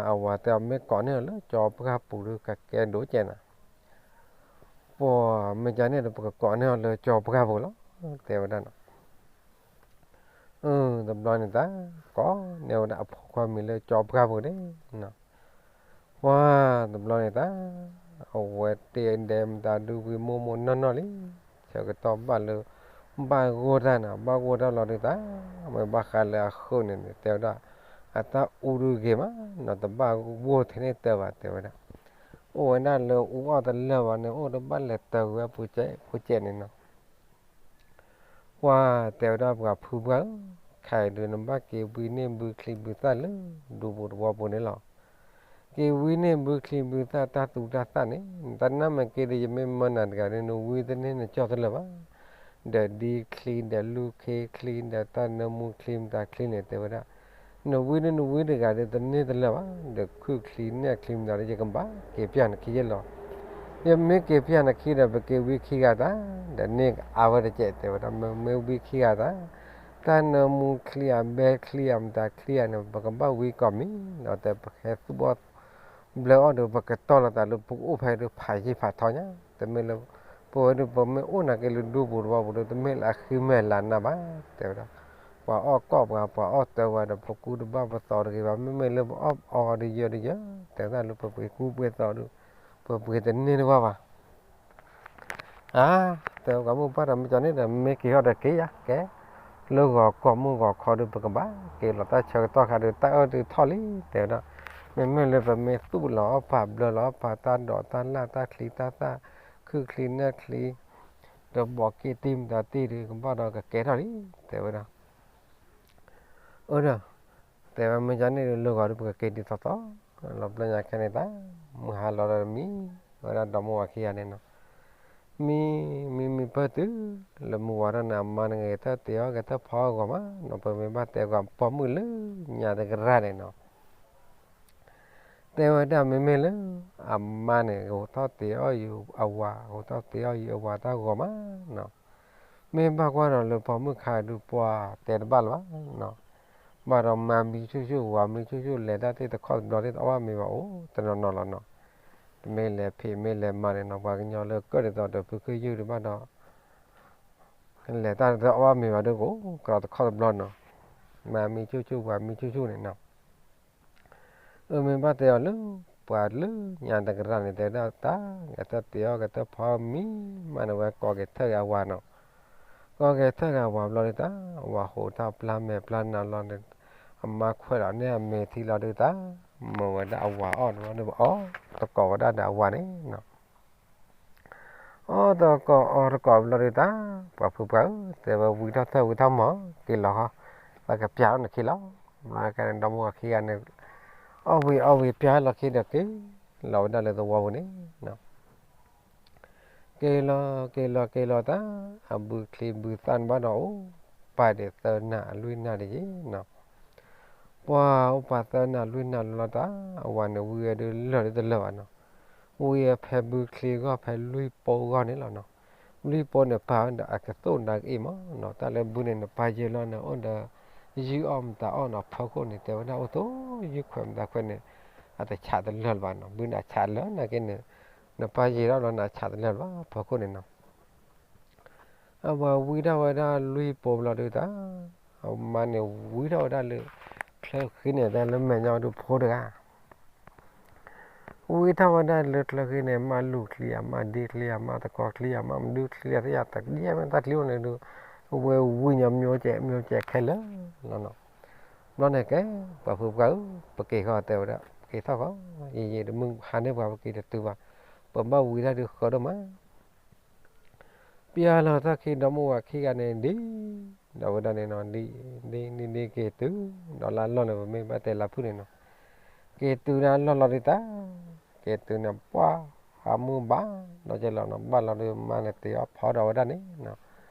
အဝၤတဲအီၤ မ့ၢ်ကိးန့ၢ်အီၤလၢကၠီပှၢ်ပူၤဒုး ကကဲဒိၣ်ကဲနၤ, ပှၤမ့ၢ်ကန့ၣ်ဒီး ပကကိးန့ၢ်အီၤလၢကၠီပှၢ်ပူၤလီၤ တဲဝဲဒၣ်နီၤ. တဘျီန့ၣ်တၢ် ကိးန့ၢ်ဝဲဒၣ်အဖိခွါမံၤလၢကၠီပှၢ်ပူၤန့ၣ် ပှၤတဘျီန့ၣ်တၢ် အဝဲတ့ၢ်ဒဲးမတၤဒုးဝံၤမိၢ်မိၢ်နီၢ်နီၢ်လံ, ဆၢကတီၢ်ဘၣ်လၢ ဘၣ်ဂိၢ်တၢ်နီၤ, ဘၣ်ဂိၢ်တၢ်လီၤဒုးတၢ် မ့ၢ်ဘၣ်ဃးလၢအဃုန့ၣ်န့ၣ် တဲဝဲဒၣ် အတၢ်အူဒုးဂ့ၤမးနီၤ, တဘၣ်ဂိၢ်ထဲန့ၣ်တၢ်ဘၣ် တဲဝဲဒၣ်, အိၣ်ဝဲဒၣ်လၢအူအီၣ်တလၢာ်ဘၣ်န့ၣ် အိၣ်တဘၣ်လဲၤတၢၤဝဲဖိကဲးဖိကဲးန့ၣ်နီၤ. ပှၤတဲဝဲဒၣ်ပှၤဖုပှၢ်ဧၢ, ခဲအံၤဒုးနဘၣ်က့ၤဝံန့ၢ်ဘုချံဘုသၣ်လၢ ဒူပူၤသဝီပူၤန့ၣ်လီၤ. က့ၤဝံန့ၢ်ဘုချံဘုသၣ်တၢ်သူတၢ်သၣ်န့ၣ် နတၢ်နၢ်မ့ၢ်က့ၤဒီး ယမ့ၢ်မၢနၤတဂၤဒီး နဝံတန့ၢ်နကၠီၣ်တလၢာ်ဘၣ်, ဒီးဒ်ချံဒီးလူၢ်ခ့ချံ ဒီးတၢ်နၢမူချံမတၤချံန့ၣ် တဲဝဲဒၣ် နဝံဒုးနဝံတဂၤဒီး တန့ၢ်တလၢာ်ဘၣ်, ဒီးခုၣ်ချံနဲၣ်ချံမတၤဒီး ယကဘၣ်က့ၤပျၢ်နခံယဲလီၤ. ယမ့ၢ်က့ၤပျၢ်နခံဒီး ပက့ၤဝံခံဂၤတၢ်, ဒီးန့ၢ်အါဝဲတကဲး တဲဝဲဒၣ် မ့မ့ၢ်ဝံခံဂၤတၢ်, တၢ်နၢမူချံအဘဲချံအမတၤချံဧါန့ၣ် ပကဘၣ်ဝံကိးမံၤ, ဒီးတဲပဟဲသူၣ်ဘီၣ် ဘျၢအီၣ်ဒီး ပကတီၢ်လီၤသးလၢပကအိၣ်ဖဲဒုးဖးယံာ်ဖးထီညါ, တမ့ၢ်လၢ ပဝဲဒုးပမ့ၢ်အိၣ်နာ်က့ၤလၢဒူပူၤသဝီပူၤဒီး တမ့ၢ်လၢအဃံမဲာ်လၢနၢ်ဘၣ်, တဲဝဲဒၣ်, ပှၤအီၣ်ကီၢ်ပှၤ ပှၤအီၣ်တၢ်ဝဲဒီး ပကူတဘၣ်ပသီတဂ့ၤဘၣ်, မ့မ့ၢ်လၢပအီၣ်အီၤဒီးယၢၤဒီးယၢၤ, တဲသးလၢပပှ့ၤကူပှ့ၤသီဒီး ပပှ့ၤတန့ၢ်တဘၣ်ဘၣ် အါ, တဲဝဲကိးမုၢ်ပှၢ်ဒီး မ့ၢ်ကန့ၣ်ဒီး မ့ၢ်က့ၤထီၣ်ဒီးက့ၤယၤကဲ, လၢဂီၤကိးမုၢ်ဂီၤခီဒုး ပကဘၣ်က့ၤလီၤတၢ်ဆၢကတီၢ်ခါဒုး တၢ်အၢဒုးထီၣ်လံ, တဲဝဲဒၣ်, မ့မ့ၢ်လၢပမ့ၢ်သူၣ်လီၤအီၣ်ပာ်ဘျၢလီၤအီၣ်ပာ်တၢ်ဒိးတၢ်လၢ်တၢ်ချံတၢ်သၣ် ခုၣ်ချံနဲၣ်ချံ ဒီးဘီးက့ၣ်တံၢ်မတၤတံၢ်ဒုး ကဘၣ်ဒီးကကဲထီၣ်လံ, တဲဝဲဒၣ် အၢဒီး တဲဝဲမ့ၢ်ကန့ၣ်ဒုး လၢဂီၤဒုး ပကက့ၤဒ်သိးသိး, လီၤဘျီညါခဲန့ၣ်တၢ် မုၢ်ဟါလီၤဒီးမံဝဲဒၣ်ဒီမါဝၤခံဂၤန့ၣ်နီၤ, မံ မံမံပၢၢ်တုၤ လၢမုၢ်ဝါထီၣ်န့ၣ် အမါန့ၣ်ဂဲၤထၢၣ်တ့ၢ်အီၣ်ဂဲၤထၢၣ်ဖီအီၣ်ဂီၤမးနီၤ, ပမ့ၢ်ဘၣ်တဲဂီၤပိာ်မုၣ်လၢညါတကရၢ်န့ၣ်နီၤ တဲဝဲဒၣ်မ့မ့ၢ်လၢ အမါန့ၣ် ဂဲၤထီၣ်တ့ၢ်အီၣ်ယံၤအဝၤ ဂဲၤထီၣ်တ့ၢ်အီၣ်ယံၤအဝၤတၢ်ဂီၤမးနီၤ, မ့ၢ်ဘၣ်ကွၢ်ဒီးလၢပိာ်မုၣ်ခါဒုး ပှၤတဲတဘၣ်လၢၤဘၣ်နီၤ, ဘၣ်ဒီးမါမံဆူၣ်ဆူၣ် ဝၤမံဆူၣ်ဆူၣ် လဲၤတၢ်သ့ၣ်တခီတဘျီသ့ၣ် တအီၣ်ဘၣ်မ့ၤဘၣ်အိၣ်တနီၤနီၤလီၤနီၤ, တမ့ၢ်လဲၤဖံးမ့ၢ်လဲၤမၤန့ၣ်နီၤ ပှၤကညီလၢကၢၣ်ဒ်သိးဒီးဖုခ့ယုၢ်ဒုးဘၣ်ဒီး လဲၤတၢ်တအီၣ်ဘၣ်မ့ၤဘၣ်ဒုး ကအိၣ်ကရီတခီတဘျီနီၤ, မါမံဆူၣ်ဆူၣ် ဝၤမံဆူၣ်ဆူၣ်န့ၣ်နီၤ အမ့ၢ်ဘၣ်တဲအီၤလၢ ပှၤလၢညါတကရၢ်န့ၣ် တဲဒၣ်တၢ် ဂဲၤထၢၣ်တ့ၢ်အီၣ်ဂဲၤထၢၣ်ဖီမံမးန့ၣ် ဝဲကိးဂဲၤထၢၣ်ဂ့ၤအဝၤနီၤ, ကိးဂဲၤထၢၣ်ဂ့ၤအဝၤဘျီဒုးတၢ် အဝၤဟိးတၢ်ပျၢ်မဲာ်ပျၢ်နါလီၤန့ၣ်, အမါခွဲးလီၤန့ၢ်အမဲာ်ထံလီၤဒုးတၢ်, မၢဝဲဒၣ်အဝၤအီၣ်တဘျီဒုး အီၣ်တကိးဝဲဒၣ်ဒီးအဝၤန့ၣ်နီၤ အီၣ်တကိးအီတကိးဘျီဒုးတၢ်, ပှၤဖုပှၢ်ဧၢ, တဲဝဲဝံထီၣ်ထၢၣ်ဝံထီၣ်မီၤ, က့ၤလီၤဃီ, ပကပျၢ်ထီၣ်နခံလီၤ. မၤကန့ၣ် ဒီမါဝၤခံဂၤန့ၣ် အီၣ်ဝံၤအီၣ်ဝံၤပျၢ်လီၤခံဒီးက့ၤလီၤဝဲဒၣ်လၢသဝီပူၤန့ၣ် က့ၤလီၤက့ၤလီၤက့ၤလီၤတၢ်, အဘုချံဘုသၣ်န့ၣ်ဘၣ်ဒီးအိၣ် ပာ်ဒံးသၢနၤအလွံၢ်နၤတယံၤနီၤ, ပှၤအိၣ်ပာ်သၢနၤလွံၢ်နၤလီၤတၢ်, အဝၤန့ၣ်ဝံဝဲဒုးလၢာ်ဒုးတလၢာ်ဘၣ်နီၤ, ဝံဖဲဘုချံဂီၢ်ဖဲလွံၢ်ပိဂီၢ်န့ၣ်လီၤနီၤ, လွံၢ်ပိန့ၣ်ပာ်ဝဲဒီးအကသိၣ်နၤကအ့ၣ်မးနီၤ, တၢ်လၢဘုန့ၣ်နပာ်ယဲၢ်လီၤန့ၣ် အိၣ်ဒီး ယုၢ်အီၣ်မတၤအီၣ်နီၤ, ဖီခိၣ်န့ၣ် တဲဝဲဒၣ်အိၣ်သိးယုၢ်ခွဲးမတၤခွဲးန့ၣ် အတဆးတလၢာ်လၢၤဘၣ်နီၤ, ဘုန့ၣ်အဆးလၢာ်နာ်က့န့ၣ် နပာ်ယဲၢ်ထီၣ်လီၤန့ၣ် အဆးတလၢာ်လၢၤဘၣ် ဖီခိၣ်န့ၣ်နီၤ အဝၤဝံထီၣ်ဝဲဒၣ်လွံၢ်ပိဘျီဒုးတၢ်, အမါန့ၣ်ဝံထီၣ်ဝဲဒၣ်လၢ ချၢဃံန့ၣ် တၢ်လၢမဲာ်ညါဝဲဒုးဖိတဂၤ ဝံထီၣ်ဝဲဒၣ်လၢချၢဃံန့ၣ် မၤလူၤချံဧါ မၤဒ့ချံဧါ မၤသကိးချံဧါ မၤမနုၤချံဧါ သ့ၣ်ညါတကယဲၢ်မ့ၢ်တၢ်ချံအိၣ်န့ၣ်ဒုး ဝဲဝံညီမ့ၢ်ကဲးမ့ၢ်ကဲးခဲလၢာ်လီၤနီၤ. ဘျီန့ၣ်ကဲ ပှၤဖုပှၢ်ဧၢ ပက့ၤဃီတဲဝဲဒၣ် ပက့ၤထီၣ်ဃီ ယံာ်ယံာ်တမုၢ်ဟါန့ၢ်ပှၤပက့ၤတတုၤဘၣ် ပဘၣ်ဝံတၢ်ဒုးဃၢဒိၣ်မး ပျၢ်လီၤတၢ်ခံဒီမါဝၤခံဂၤန့ၣ်ဒ် ဒီးဝဲဒၣ်န့ၣ်နီၤ ဒ် ဒ် ဒ် ဒ်က့ၤတုၤ ဒီးလၢအလီၢ်န့ၣ် ပမ့ၢ်ဘၣ်တဲလၢဖုၣ်န့ၣ်နီၤ က့ၤတုၤလၢအလီၢ်လီၤဒုးတၢ် က့ၤတုၤန့ၣ် ပှၢ် အမုၢ်ဘၣ် ဒီးကဲလီၤနီၤ ဘၣ်လီၤဒုးမါန့ၣ်တ့အီၣ်ဖီဒီးဝဲဒၣ်န့ၣ်နီၤ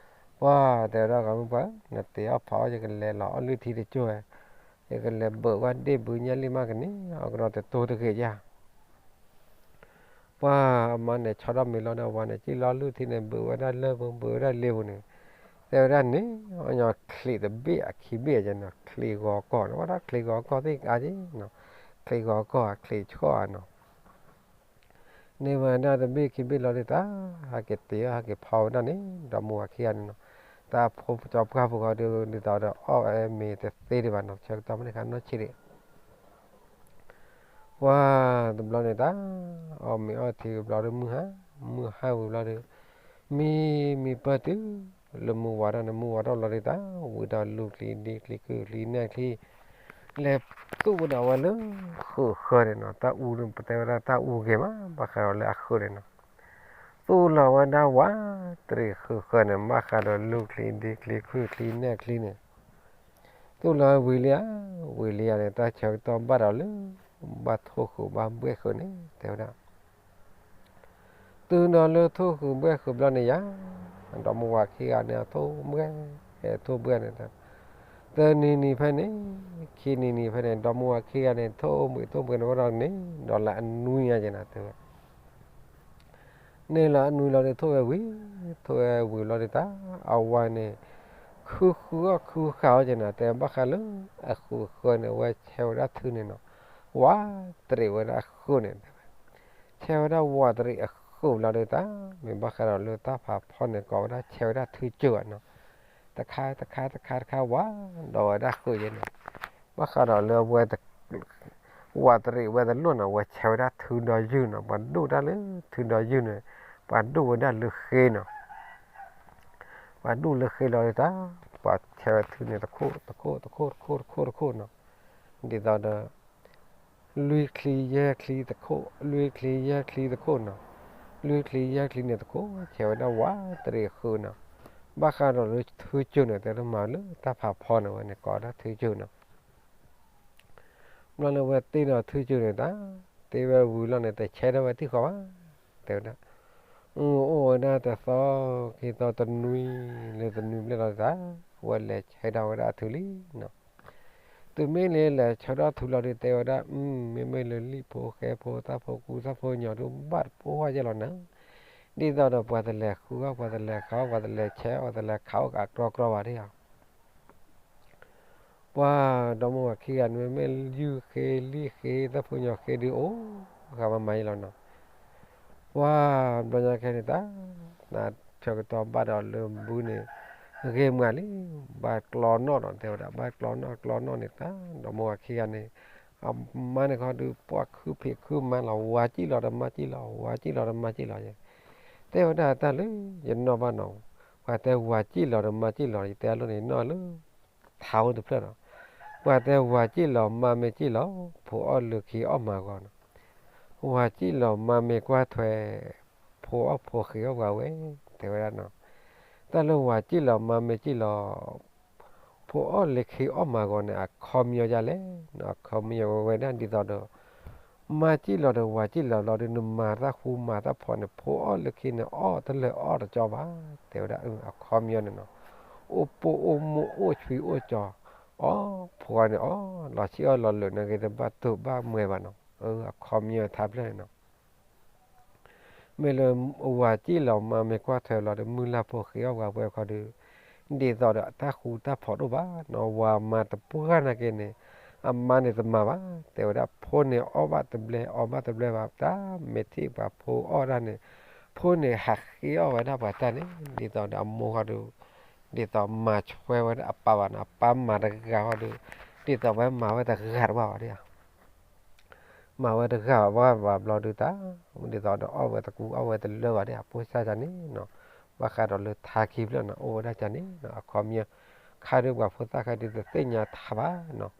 ပှၢ်တဲဝဲဒၣ် ဂီၤမုၢ်ပှၢ် နတ့အီၣ်ဖီ ယကလဲၤလီၤအီၣ်လုၢ်ထံတကၠိၢ်ဝဲ ယကလဲၤဘုးဝဲဒ့ၣ်ဘုညါလံမးကန့ၣ် အကဒီးတတိၤတဂ့ၤယါ ပှၤအမါန့ၣ် ဆီထီၣ်မ့ၤလီၤဒီး အဝၤန့ၣ် စံၣ်လီၤလုၢ်ထံန့ၣ် ဘုးဝဲဒၣ်လၢပူၤ ဘုးဝဲဒၣ်လ့ပူၤန့ၣ် တဲဝဲဒၣ်န့ၣ် အညီချံးတဘ့ၣ်အခံဘ့ၣ်ယဲနီၤ ချံးဂီၤကီၢ်နီၤ ဝဲဒၣ်ချံးဂီၤကီၢ်သ့ၣ်အါက့နီၤ ချံးဂီၤကီၢ်ချံးဆှီၣ်နီၤ န့ၢ်ဝဲဒၣ်တဘ့ၣ်ခံဘ့ၣ်လီၤဒုးတၢ် ဟဲက့ၤတ့ၢ်အီၣ်ဟဲက့ၤဖီဝဲဒၣ်န့ၣ် ဒီမါဝၤခံဂၤန့ၣ်နီၤ တၢ်ဖိကၠီပှၢ်ဖိဃီဒုး ဒ်သိးဒီးအီၣ်ဝဲမ့ၤတသ့ဒံးဘၣ်နီၤ ဆၢကတီၢ်မ့ၢ်တခါနီၢ်ဆံးဒံး ပှၤတဘျီန့ၣ်တၢ် အီၣ်မ့ၤအီထံဘျီဒီးမုၢ်ဟါ, မုၢ်ဟါဝံၤဘျီဒီး မံမံပၢၢ်တုၤလၢမုၢ်ဝါထီၣ်န့ၣ် မုၢ်ဝါထီၣ်ဘျီဒီးတၢ် ဝံၤဒီးလူၤချံဒ့ချံခုၣ်ချံနဲၣ်ချံ လဲၤသူၣ်ဝဲဒၣ်ဝဲလၢဃုာ်ဃၢၤန့ၣ်နီၤ တၢ်အူ ပတဲဝဲဒၣ်တၢ်အူဂ့ၤမး ဘၣ်ဃးဒီးလၢအဃုာ်န့ၣ်နီၤ သူၣ်လီၤဝဲဒၣ်ဝးတရံးဃုာ်ဃၢၤန့ၣ် ဘၣ်ဃးဒီးလူၤချံဒ့ချံခုၣ်ချံနဲၣ်ချံန့ၣ် သူၣ်လီၤဝံၤလံဧါ, ဝံၤလံဧါန့ၣ် တၢ်ဆၢကတီၢ်ဘၣ်ဒီးလၢ ဘၣ်ထိၣ်ဃုာ်ဘၣ်ဘှဲၣ်ဃုာ်န့ၣ် တဲဝဲဒၣ် တုၤဒီးလၢထိၣ်ဃုာ်ဘှဲၣ်ဃုာ်ဘျီန့ၣ်ယါ, ဒီမါဝၤခံဂၤန့ၣ် အထိၣ်ဘှဲၣ် ထိၣ်ဘှဲၣ်န့ၣ် တနံၤနံၤဖဲန့ၣ် ခံနံၤနံၤဖဲန့ၣ် ဒီမါဝၤခံဂၤန့ၣ် ထိၣ်ဘှဲၣ်ထိၣ်ဘှဲၣ်န့ၣ်ဝဲဒီးန့ၣ် ဒီးလၢအနွံညါက့ၤနၤတဲဝဲ န့ၣ်လီၤအနွံလီၤဒီးထိၣ်ဝဲဝံၤ, ထိၣ်ဝဲဝံၤလီၤဒီးတၢ် အဝၤန့ၣ် ခုဃုအီၣ်ခုဃုအီၣ်က့ၤနၤ တဲဘၣ်ဃးလၢအဃုာ်ဃၢၤန့ၣ် အဝဲဆဲးဝဲဒၣ်ထုန့ၣ်နီၤ, ဝးတရံးဝဲဒၣ်အဃုာ်န့ၣ်တဲဝဲ, ဆဲးဝဲဒၣ်ဝးတရံးအဃုာ်ဘျီဒီးတၢ် မ့ၢ်ဘၣ်ဃးဒီးလၢတၢ်ဖးဖီန့ၣ် ကိးဝဲဒၣ်ဆဲးဝဲဒၣ်ထုကၠိၣ်နီၤ, တခါတခါတခါတခါဝး ဒီးဝဲဒၣ်ဃုာ်ယဲန့ၣ်, ဘၣ်ဃးဒီးလၢအဝဲ ဝးတရံးဝဲတလိၣ်နီၤ အဝဲဆဲးဝဲဒၣ်ထုဒီယုၢ်နီၤ, ပှၤဒိၣ်တၢ်လၢထုဒီယုၢ်န့ၣ် ပှၤဒိၣ်ဝဲဒၣ်လၢဃ့နီၤ, ပှၤဒိၣ်လၢဃ့လီၤဒီးတၢ် ပှၤဆဲးဝဲထုန့ၣ် တခိၣ်တခိၣ်တခိၣ်တခိၣ်တခိၣ်နီၤ, ဒ်သိးဒီး လွံၢ်ချံယဲၢ်ချံတခိၣ်, လွံၢ်ချံယဲၢ်ချံတခိၣ်နီၤ, လွံၢ်ချံယဲၢ်ချံန့ၣ်တခိၣ် ဆဲးဝဲဒၣ်ဝးတရံးဃုာ်နီၤ, ဘၣ်ဃးဒီးလၢထုကၠိၣ်န့ၣ် တဲတမၤလၢတၢ်ဖးဖီန့ၣ်ဝဲန့ၣ် ကိးဒၣ်ထုကၠိၣ်နီၤ ဘျီန့ၣ်ဝဲတ့ဒီးထုကၠိၣ်န့ၣ်တၢ်, တ့ဝဲဝံၤလီၤန့ၣ် တဆဲးထီၣ်ဝဲထံၣ်ဃီဘၣ်, တဲဝဲဒၣ်, အိၣ်ဝဲဒၣ်တသီခံသီတနွံလၢတနွံဘျဲၣ်လီၤတၢ်, ဝဲလဲၤဆဲးထီၣ်ဝဲဒၣ်အထုလံနီၤ, တုၤမ့ၢ်လၢလဲၤဆဲးထီၣ်ထုလီၤဒီးတဲဝဲဒၣ်, မ့မ့ၢ်လၢလံၣ်ဖိဃဲဖိသၣ်ဖိကူသၣ်ဖိညီဒုးဘၣ်တပိၢ်ဝဲယဲလီၤနၤ, ဒ်သိးဒီးပှၤတလဲၤဃုအီၣ် ပှၤတလဲၤဃုအီၣ် ပှၤတလဲၤဆဲးအီၣ် ပှၤတလဲၤခးအီၣ်အကျီကျီဘၣ်ဒၣ်ဧါ ပှၤဒီမါဝၤခံဂၤန့ၣ် မ့မ့ၢ်ယုၢ်ဃ့လံၣ်ဃ့သၣ်ဖိညီဃ့ဒုး အိၣ်ဃာ်မၤမၤယဲလီၤနီၤ, ပှၤဘျီညါခဲန့ၣ်တၢ်, နဆၢကတီၢ်ဘၣ်ဒီးလၢဘုန့ၣ် ဂ့ၤမးလံ, ဘၣ်ကျီနီၣ်နီၤ တဲဝဲဒၣ် ဘၣ်ကျီနီၣ်ကျီနီၣ်န့ၣ်တၢ် ဒီမါဝၤခံဂၤန့ၣ်, အမါန့ၣ်ခီဒုး ပှၤခုဖံးခုမၤလီၤ ဝၤကံၣ်လီၤဒီးမၤကံၣ်လီၤ ဝၤကံၣ်လီၤဒီးမၤကံၣ်လီၤယဲ, တဲဝဲဒၣ်တၢ်လၢယနီၣ်ဘၣ်နီၤ, ပှၤတဲဝၤကံၣ်လီၤဒီးမၤကံၣ်လီၤ ယတဲအလိၤန့ၣ် ယနီၣ်လၢ ထးအိၣ်တဖျၢၣ်နီၤ, ပှၤတဲဝၤကံၣ်လီၤမါမ့ၢ်ကံၣ်လီၤ ဖိအီၣ်လၢခံအီၣ်မၤဂီၤနီၤ, ဝၤကံၣ်လီၤမါမ့ၢ်ကွၢ်ထွဲ ဖိအီၣ်ဖိဃ့အီၣ်ပှၤဝဲ, တဲဝဲဒၣ်နီၤ, တၢ်လၢဝၤကံၣ်လီၤမါမ့ၢ်ကံၣ်လီၤ ဖိအီၣ်လၢခံအီၣ်မၤဂီၤန့ၣ် အခီပညီဒ်လဲၣ်, အခီပညီဝဲဒၣ်ဒ်သိးဒီး မါကံၣ်လီၤဒီးဝၤကံၣ်လီၤလီၤဒီး နမၤတၢ်ဃူမၤတၢ်ဖိးန့ၣ် ဖိအီၣ်လၢခံန့ၣ် အီၣ်တလၢာ်အီၣ်တကၠီဘၣ်, တဲဝဲဒၣ် အခီပညီန့ၣ်နီၤ, အိၣ်ပိၢ်အိၣ်မူအိၣ်ဆွံအိၣ်ကၠီ, အီၣ်ဖိန့ၣ်အီၣ် လီၤဆံးအီၣ်လီၤလၢာ်န့ၣ် ဂ့ၤတဘၣ်တိၢ်ဘၣ်မွဲဘၣ်နီၤ, အခီပညီထါဖျၢၣ်န့ၣ်နီၤ မ့ၢ်လၢဝၤကံၣ်လီၤမါမ့ၢ်ကွၢ်ထွဲလီၤဒီး မုၢ်လၢ်ဖိဃ့အီၣ်ပှၤဝဲခီဒီး, ဒ်သိးဒီးတၢ်ဃူတၢ်ဖိးတအိၣ်ဘၣ်နီၤ, ဝၤမါတပှၢ်နာ်က့န့ၣ်, အမါန့ၣ်တမၤဘၣ်, တဲဝဲဒၣ်ဖိန့ၣ်အီၣ်ဘၣ်တဘျဲ အီၣ်ဘၣ်တဘျဲဘၣ်, တၢ်မ့ၢ်ထံၣ်ပှၤဖိအီၣ်တၢ်န့ၣ်, ဖိန့ၣ်ဟးဃ့အီၣ်ဝဲဒၣ်ပှၤတၢ်န့ၣ်, ဒ်သိးဒီးအမိၢ်ခီဒီး, ဒ်သိးမၤဆွဲဝဲဒၣ်အပၢ်ဘၣ်နီၤ, အပၢ်မၤတဂၤခီဒီး, ဒ်သိးဝဲမၤဝဲတဂၤတဘၣ်ဘၣ်ဒၣ် မၤဝဲတဂၤဘၣ်ဘၣ်ဘျီဒုးတၢ်, ဒ်သိးဒီးအီၣ်ဝဲတကူအီၣ်ဝဲတလၢဘၣ်ဒၣ် အဖိစၢ်န့ၣ်နီၤ, ဘၣ်ဃးဒီးလၢထါခံဖျၢၣ်နီၤ အိၣ်ဝဲဒၣ်ကန့ၣ်နီၤ အခီပညီ, ခါဒုးပှၤဖိသၣ်ခဲဒုးတသ့ၣ်ညါထါဘၣ်နီၤ,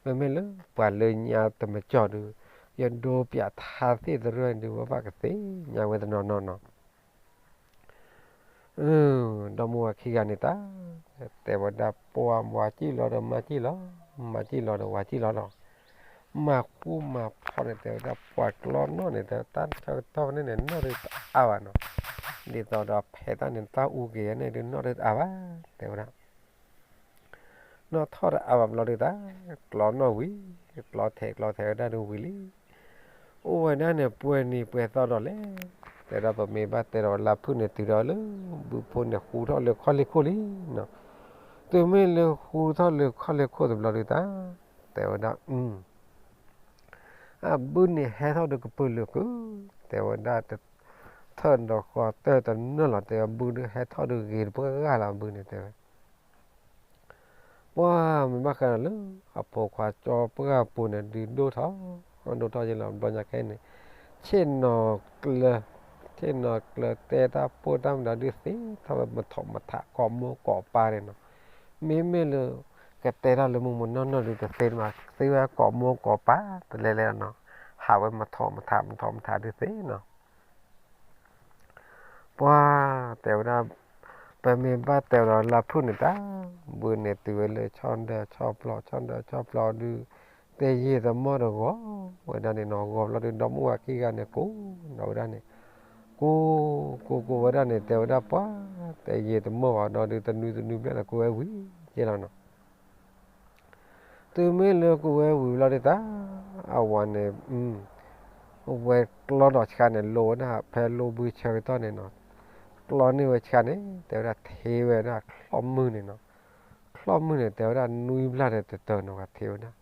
မ့မ့ၢ်လၢပှၤလၢညါတမကၠီဒုး, ယဒိပၠးထါသ့ၣ်တရၢၢ်ဒုး ဝဲဘၣ်ကသ့ၣ်ညါဝဲတနီၤနီၤနီၤ ဒီမါဝၤခံဂၤန့ၣ်တၢ်, တဲဝဲဒၣ်ပှၤဝၤကံၣ်လီၤဒီးမါကံၣ်လီၤ, မါကံၣ်လီၤဒီးဝၤကံၣ်လီၤလီၤ, မၤဃူမၤဖိးန့ၣ် တဲဝဲဒၣ်ပှၤကျီနီၣ်န့ၣ် တဲတၢ်ဆၢကတီၢ်ဖဲန့ၣ်န့ၣ် နီၣ်ဒုးတအါဘၣ်နီၤ, ဒ်သိးဒီးဖဲတၢ်န့ၣ် တၢ်အူက့ၤန့ၣ်ဒုးနီၣ်ဒုးတအါဘၣ်, တဲဝဲဒၣ် နီၣ်ထီၣ်တအါဘၣ်ဘျီဒုးတၢ်, ကျီနီၣ်ဝံၤ, ကျီထဲးကျီထဲးဝဲဒၣ်ဒုးဝံၤလံ. အိၣ်ဝဲဒၣ်န့ၣ် ပှဲၤနံၤပှဲၤသီဒီးလဲၣ်, တဲဝဲဒၣ်ပမ့ၢ်ဘၣ်တဲဒီးလၢဖုၣ်န့ၣ်တုၤဒီးလၢ ဘုဖိန့ၣ်ဃူထီၣ်လၢခီၣ်လ့ၢ်ခိၣ်လံနီၤ. တုၤမ့ၢ်လၢဃူထီၣ်လၢခီၣ်လ့ၢ်ခိၣ်တဘျီဒုးတၢ်, တဲဝဲဒၣ် အဘုန့ၣ်ဟဲထီၣ်ဒုးကပုာ်လုာ်ကု, တဲဝဲဒၣ်, ထၢၣ်ဒီးဃီတၢၢ်တနၢၢ်လီၤ, တဲဝဲဘုဒုးဟဲထီၣ်ဒုးဂ့ၤတပှၢ်ဂၤလီၤဘုန့ၣ်တဲဝဲ. ပှၢ်မ့ၢ်ဘၣ်ဃးဒီးလၢ အဖိခွါကၠီပှၢ်ပူၤန့ၣ် ဒုးဒိၣ်ထီၣ်, ဒိၣ်ထီၣ်ယဲလီၤဘျီညါခဲအံၤန့ၣ်, ဆ့ၣ်နီၤကျၢၤ, ဆ့ၣ်နီၤကျၢၤတဲတၢ်ပိၢ်တၢ်မတၤဒုးသ့ထီၣ်ဝဲမထီၣ်မထးကိးမိၢ်ကိးပၢ်န့ၣ်နီၤ. မ့မ့ၢ်လၢ ကတဲထီၣ်လၢမိၢ်မိၢ်နီၢ်နီၢ်ဒုးတသ့မး, သ့ဝဲကိးမိၢ်ကိးပၢ်တလဲၤလဲၤနီၤ, ဟးဝဲမထီၣ်မထးမထီၣ်မထးဒုးသ့နီၤ. ပှၢ်တဲဝဲဒၣ်, ပမ့ၢ်ဘၣ်တဲဒီးလၢဖုၣ်န့ၣ်တၢ်, ဘုန့ၣ်တုၤဝဲလၢဆီၣ်ဒၢဆီၣ်ပျီ, ဆီၣ်ဒၢဆီၣ်ပျီဒုး, တယံာ်တမီၢ်ဒီးဂီၤဝဲဒၣ်န့ၣ်နီၤ, ဂီၤဘျီဒုး ဒီမါဝၤခံဂၤန့ၣ် ကိးဒီးဝဲဒၣ်န့ၣ်, ကိး, ကိးကိးဝဲဒၣ်န့ၣ် တဲဝဲဒၣ်ပှၢ်, တယံာ်တမီၢ်ဘၣ်ဒီးဒုး တနွံတနွံဘျဲၣ်န့ၣ် ကိးဝဲဝံၤက့လီၤနီၤ. တုၤမ့ၢ်လၢကိးဝဲဝံၤဘျီဒုးတၢ်, အဝၤန့ၣ် ဝဲကျီဒီးဆှါန့ၣ် လိဝဲဒၣ်ဖဲလိဘုဆၢကတီၢ်န့ၣ်နီၤ, ကျီန့ၢ်ဝဲဆှါန့ၣ် တဲဝဲဒၣ်ထံၣ်ဝဲဒၣ်ချီၣ်မုၢ်န့ၣ်နီၤ, ချီၣ်မုၢ်န့ၣ် တဲဝဲဒၣ်နွံဘျၣ်တတၢၢ်နီၤ, ပှၤထံၣ်ဝဲဒၣ်,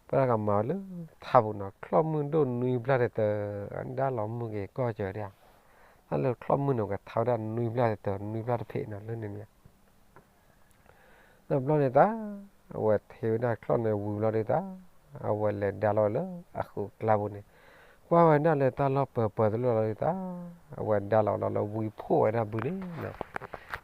ပှၤကမၤဝဲလၢထးပူၤနီၤ, ချီၣ်မုၢ်ဒိၣ်နွံဘျၣ်တတၢၢ်, အဒါလီၤမုၢ်က့ၤကီၢ်စၢၤဒၣ်, တၢ်လၢချီၣ်မုၢ်န့ၣ် ကထါဝဲဒၣ်နွံဘျၣ်တတၢၢ် နွံဘျၣ်တဖံးနီၤ လၢန့ၣ်မ့ၢ် တဘျီန့ၣ်တၢ်, အဝဲထံၣ်ဝဲဒၣ်ချီၣ်န့ၣ်ဝံၤဘျီဒုးတၢ်, အဝဲလဲၤဒါလီၤလၢအဃုာ်ကျါပူၤန့ၣ်, ကွၢ်ဝဲဒၣ်လၢတၢ်လီၢ်ပၢၤပၢၤတလီၢ်လီၤဒုးတၢ်, အဝဲဒါလီၤလီၤလၢဝံဖိၣ်ဝဲဒၣ်ဘုန့ၣ်,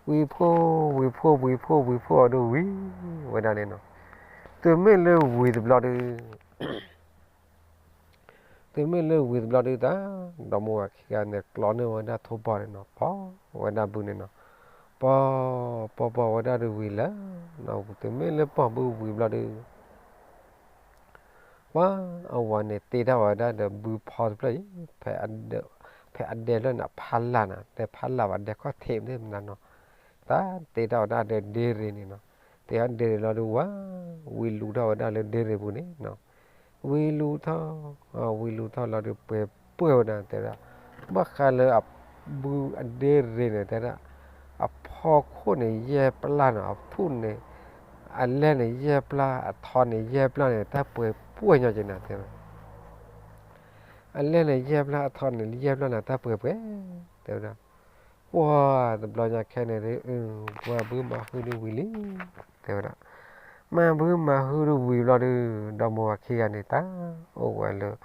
ဝံဖိၣ်, ဝံဖိၣ်, ဝံဖိၣ်, ဝံဖိၣ်အဒိၣ်ဝံၤဝဲဒၣ်န့ၣ်နီၤ, တုၤမ့ၢ်လၢဝံၤတဘျီဒုး တုၤမ့ၢ်လၢဝံၤတဘျီဒုးတၢ်, ဒီမါဝၤခံဂၤန့ၣ် ကျီန့ၢ်ဝဲဒၣ်ထိၣ်ဘီန့ၣ်နီၤ, ပီၢ်ဝဲဒၣ်ဘုန့ၣ်နီၤ, ပီၢ်, ပီၢ်ပီၢ်ဝဲဒၣ်ဒုးဝံၤလၢ, တုၤမ့ၢ်လၢပီၢ်ဘုဝံၤဘျီဒုး ပှၤအဝၤန့ၣ် တ့ထီၣ်ဝဲဒၣ်ဒီးဘုဖီတဖျၢၣ်အံၤ, ဖဲအဒဲဖျၢၣ်န့ၣ် အဖီလာ်နီၤ, တဲဖီလာ်ဘၣ်ဒဲခီၣ်ထံးမ့ၢ်မနုၤနီၤ, တၢ်တ့ထီၣ်ဝဲဒၣ်ဒီးဒ့ရ့ၣ်န့ၣ်နီၤ, တ့ထီၣ်ဒ့ရ့ၣ်လီၤဒုးဝဲ, ဝံလူၤထီၣ်ဝဲဒၣ်လၢဒ့ရ့ၣ်ပူၤန့ၣ်နီၤ, ဝံလူၤထီၣ်, ဝံလူၤထီၣ်လီၤဒုးပှဲၤပှဲၤဝဲဒၣ်တဲဒၣ်, ဘၣ်ဃးလၢအဘုအဒ့ရ့ၣ်န့ၣ်တဲဒၣ်, အဖီခိၣ်န့ၣ်ယဲၢ်ပျၢ်နီၤ, အဖုၣ်န့ၣ်, အလဲၢ်န့ၣ်ယဲၢ်ပျၢ်, အထီန့ၣ်ယဲၢ်ပျၢ်န့ၣ် တၢ်ပှဲၤပှဲၤညီက့ၤနၤတဲဝဲ အလဲၢ်န့ၣ်ယဲၢ်ပျၢ် အထီန့ၣ်ယဲၢ်ပျၢ်န့ၣ် တၢ်ပှဲၤပှဲၤ, တဲဝဲဒၣ်, ပှၤတဘျီညါခဲန့ၣ်, ပှၤဘုမၤဟုဒုးဝံၤလံ, တဲဝဲဒၣ်, မၤဘုမၤဟုဒုးဝံၤဘျီဒုး, ဒီမါဝၤခံဂၤန့ၣ်တၢ်, အိၣ်ဝဲလၢ,